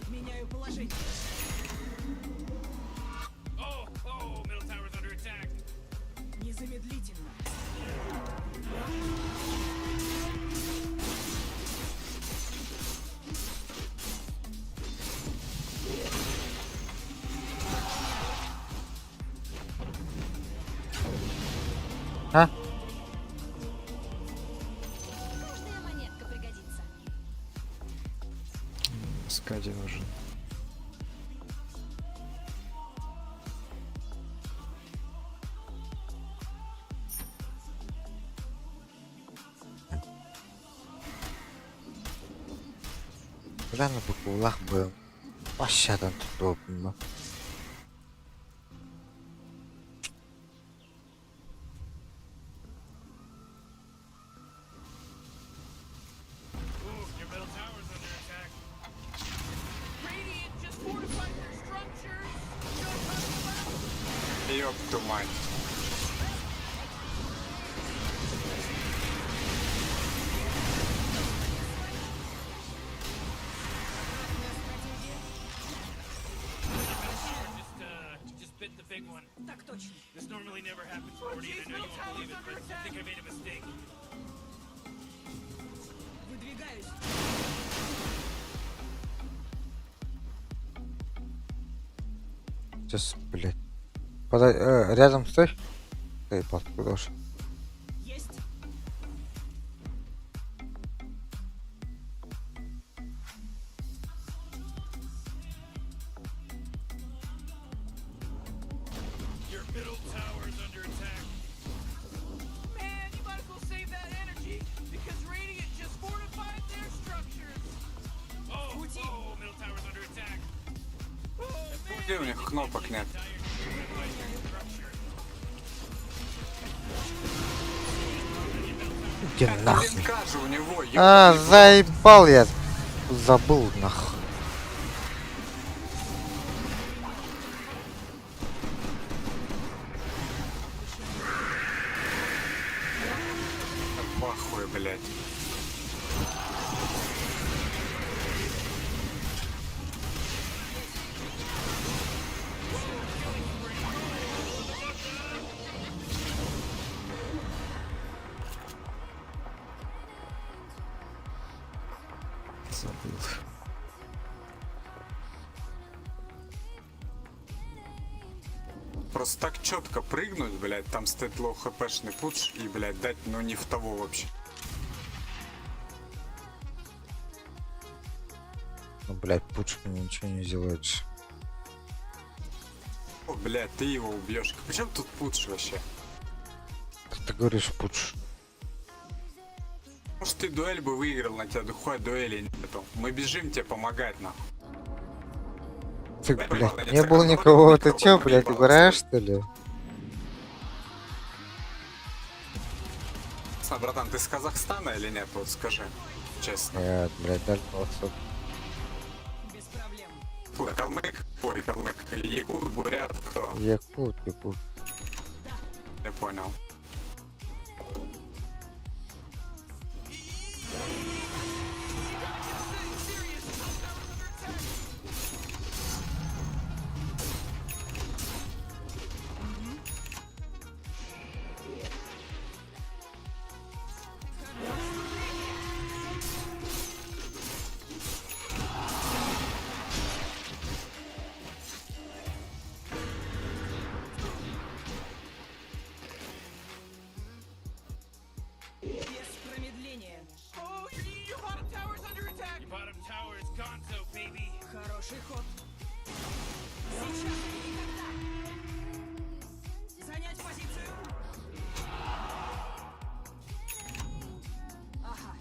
Меняю положение. Незамедлительно. А? Каждая монетка пригодится. Скади нужен. Бля, на буквах был. Пощадан тут был. Radiant just fortified their structures. Ёб ту мать. Так точно. Выдвигаюсь. Сейчас, блядь. Рядом стой. Заебал, куда уж. Есть. Man, you might as well save that energy because Radiant just fortified their structures. Пути. Где у них кнопок нет? Иди нахуй. Блинка же у него, А, ёбаный в рот. заебал я. Забыл нахуй. В ахуе, блядь. Забыл. Просто так четко прыгнуть, блядь, там стоит low хпшный пудж и, блядь, дать, ну не в того вообще. Ну, блядь, пудж мне ничего не сделает. же. О, блядь, ты его убьешь. Причем тут пудж вообще? Как ты говоришь, пудж? Может, ты дуэль бы выиграл, на тебя духовой дуэли нету. Мы бежим тебе помогать, нахуй. Ты, блядь, не было никого, ты чё, блядь, угораешь, что ли? Братан, ты с Казахстана или нет? Вот скажи, честно. Нет, блядь, даже просто. Фу, Калмык, ой, калмык, якут, бурят, кто? Якут, якут. Я понял. Без промедления. Oh, your bottom tower's under attack. Your bottom tower is gonzo, baby. Хороший ход. Сейчас или никогда. Занять позицию. Ага.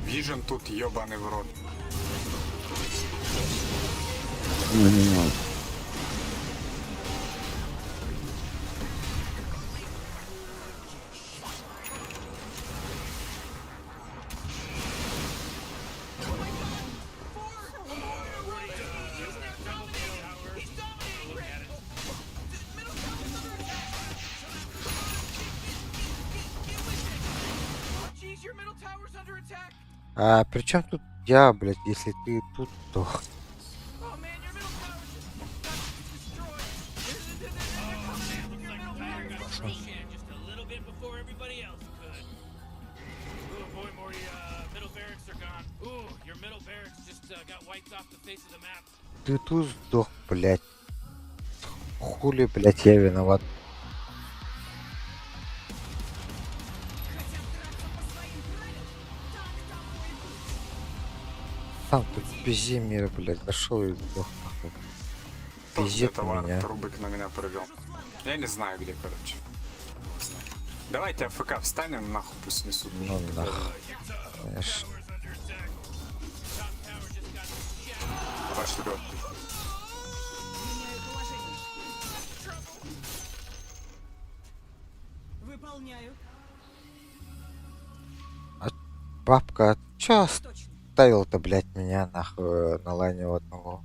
Вижен тут ебаный в рот. Jeez, your middle tower's under attack. А при чем тут я, блядь, если ты тут, то... Oh man, your middle tower just got destroyed. They're coming after your middle barracks. Just a little bit before everybody else could. Oh boy, Morty, middle barracks are gone. Ooh, your middle barracks just got wiped off the face of the map. Ты тут сдох, блядь. Хули, блядь, я виноват. Сам тут пизди мир, блядь, зашел и сдох, нахуй. Пиздит Это вард, меня. Рубик на меня провел. Я не знаю где, короче. Не знаю. Давайте AFK встанем, нахуй пусть несут. Ну нахуй. Знаешь. Пошлёт. Меняю положение. Выполняю. А бабка, а чё оставил-то, блядь, меня нахуй на лайне у одного?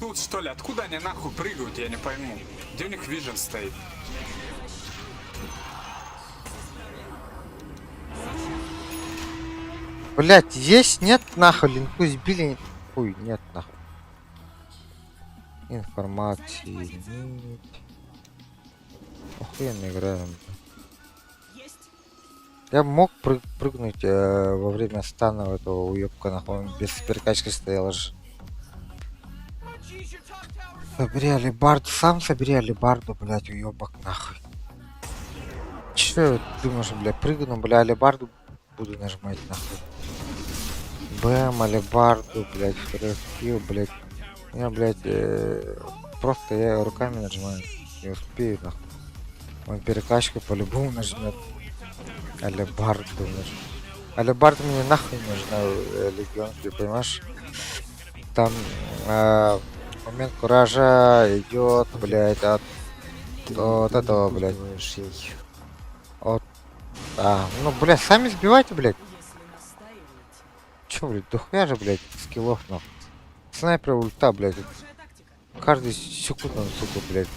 Тут что ли? Откуда они нахуй прыгают, я не пойму. Где у них vision стоит? Блядь, есть, нет, нахуй, линку сбили, хуй, нет, нахуй. Информации нет. Охуенно играем. Я мог прыгнуть во время стана этого уебка, нахуй, он без перекачки стоял же. Собери алебарду, сам собери алебарду, блядь, уебок, нахуй. Че думаешь, бля, прыгну, бля, алебарду буду нажимать, нахуй. БМ, алебарду, блядь, второй скилл, блядь. Я, блядь, просто я руками нажимаю, не успею, нахуй. Он перекачку по-любому нажмет. Алебарду нажмет. Алебарда мне нахуй не нужна, легион, ты понимаешь? Там момент куража идет, блядь, от этого, блядь. От... А, ну, блядь, сами сбивайте, блядь. Чё, блядь, дохуя же, блядь, скиллов, нахуй. Снайпер ульта, блядь. Каждую секунду он, сука, блядь.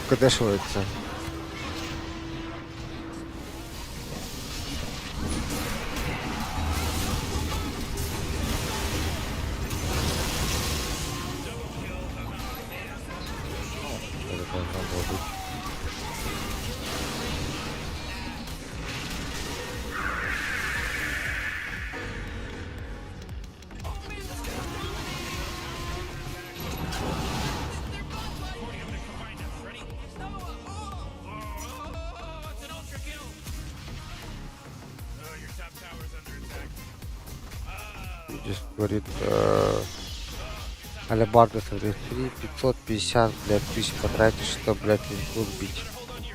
Кдэшивается. Это должно было быть. Здесь говорит, алебарда смотри, 3 550, блядь, тысяч потратишь, что, блядь, линку бить.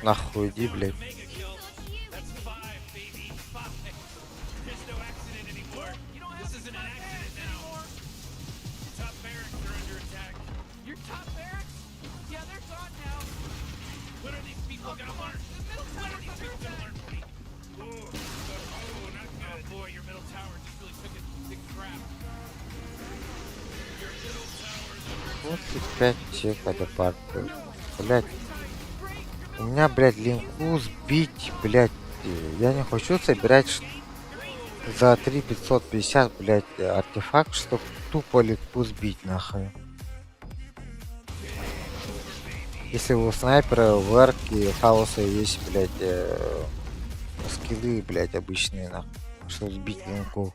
Нахуй иди, блядь. 35 человек это партию. Блять. У меня, блядь, линку сбить, блядь. Я не хочу собирать за 3550, блядь, артефакт, чтоб тупо линку сбить, нахуй. Если у снайпера, в арке, хаоса есть, блядь, скиллы, блядь, обычные, нахуй, чтобы сбить линку.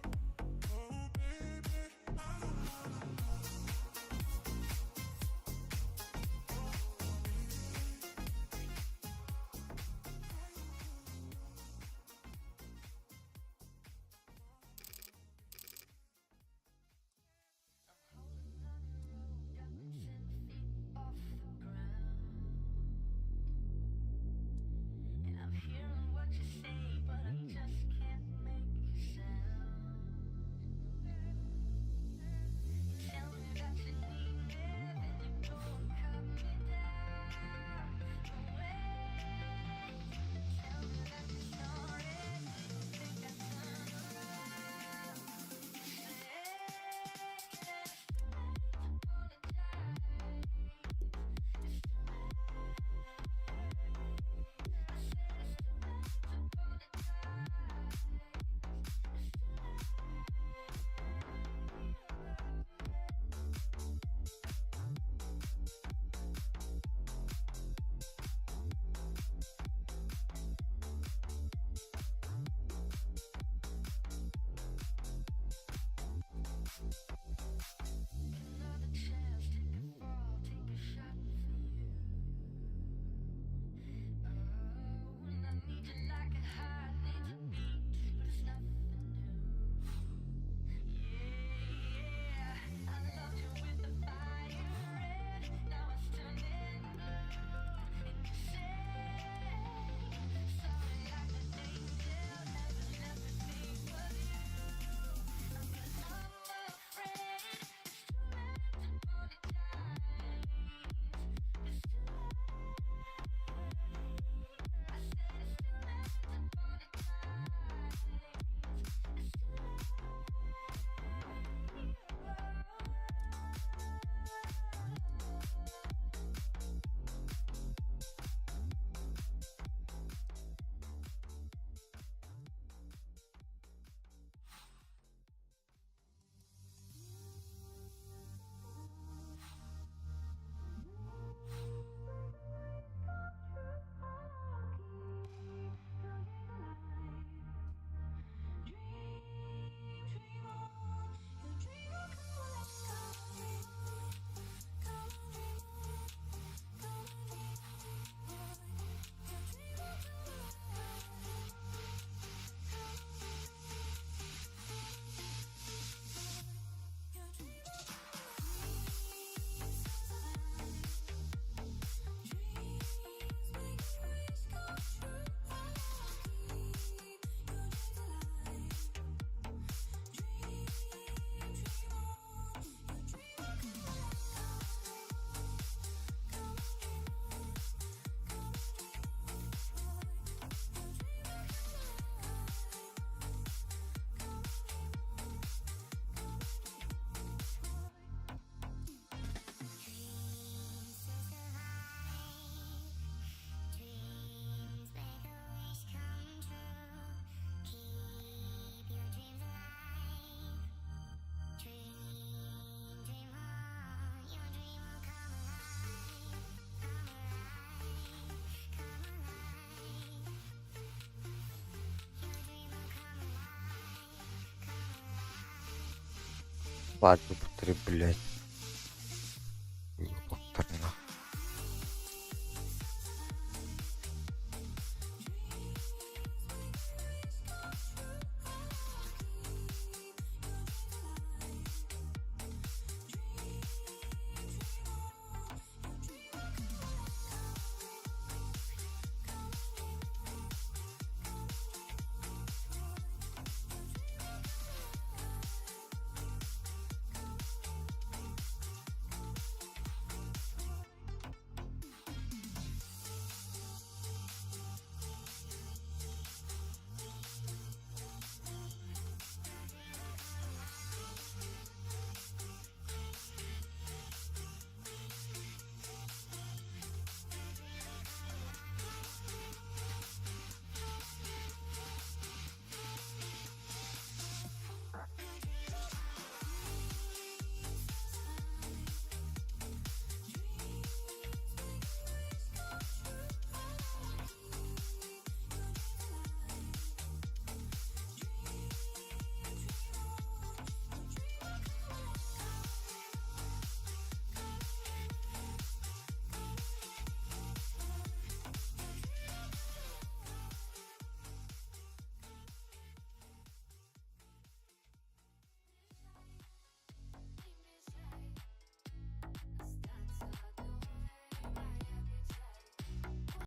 Ладно, употреблять.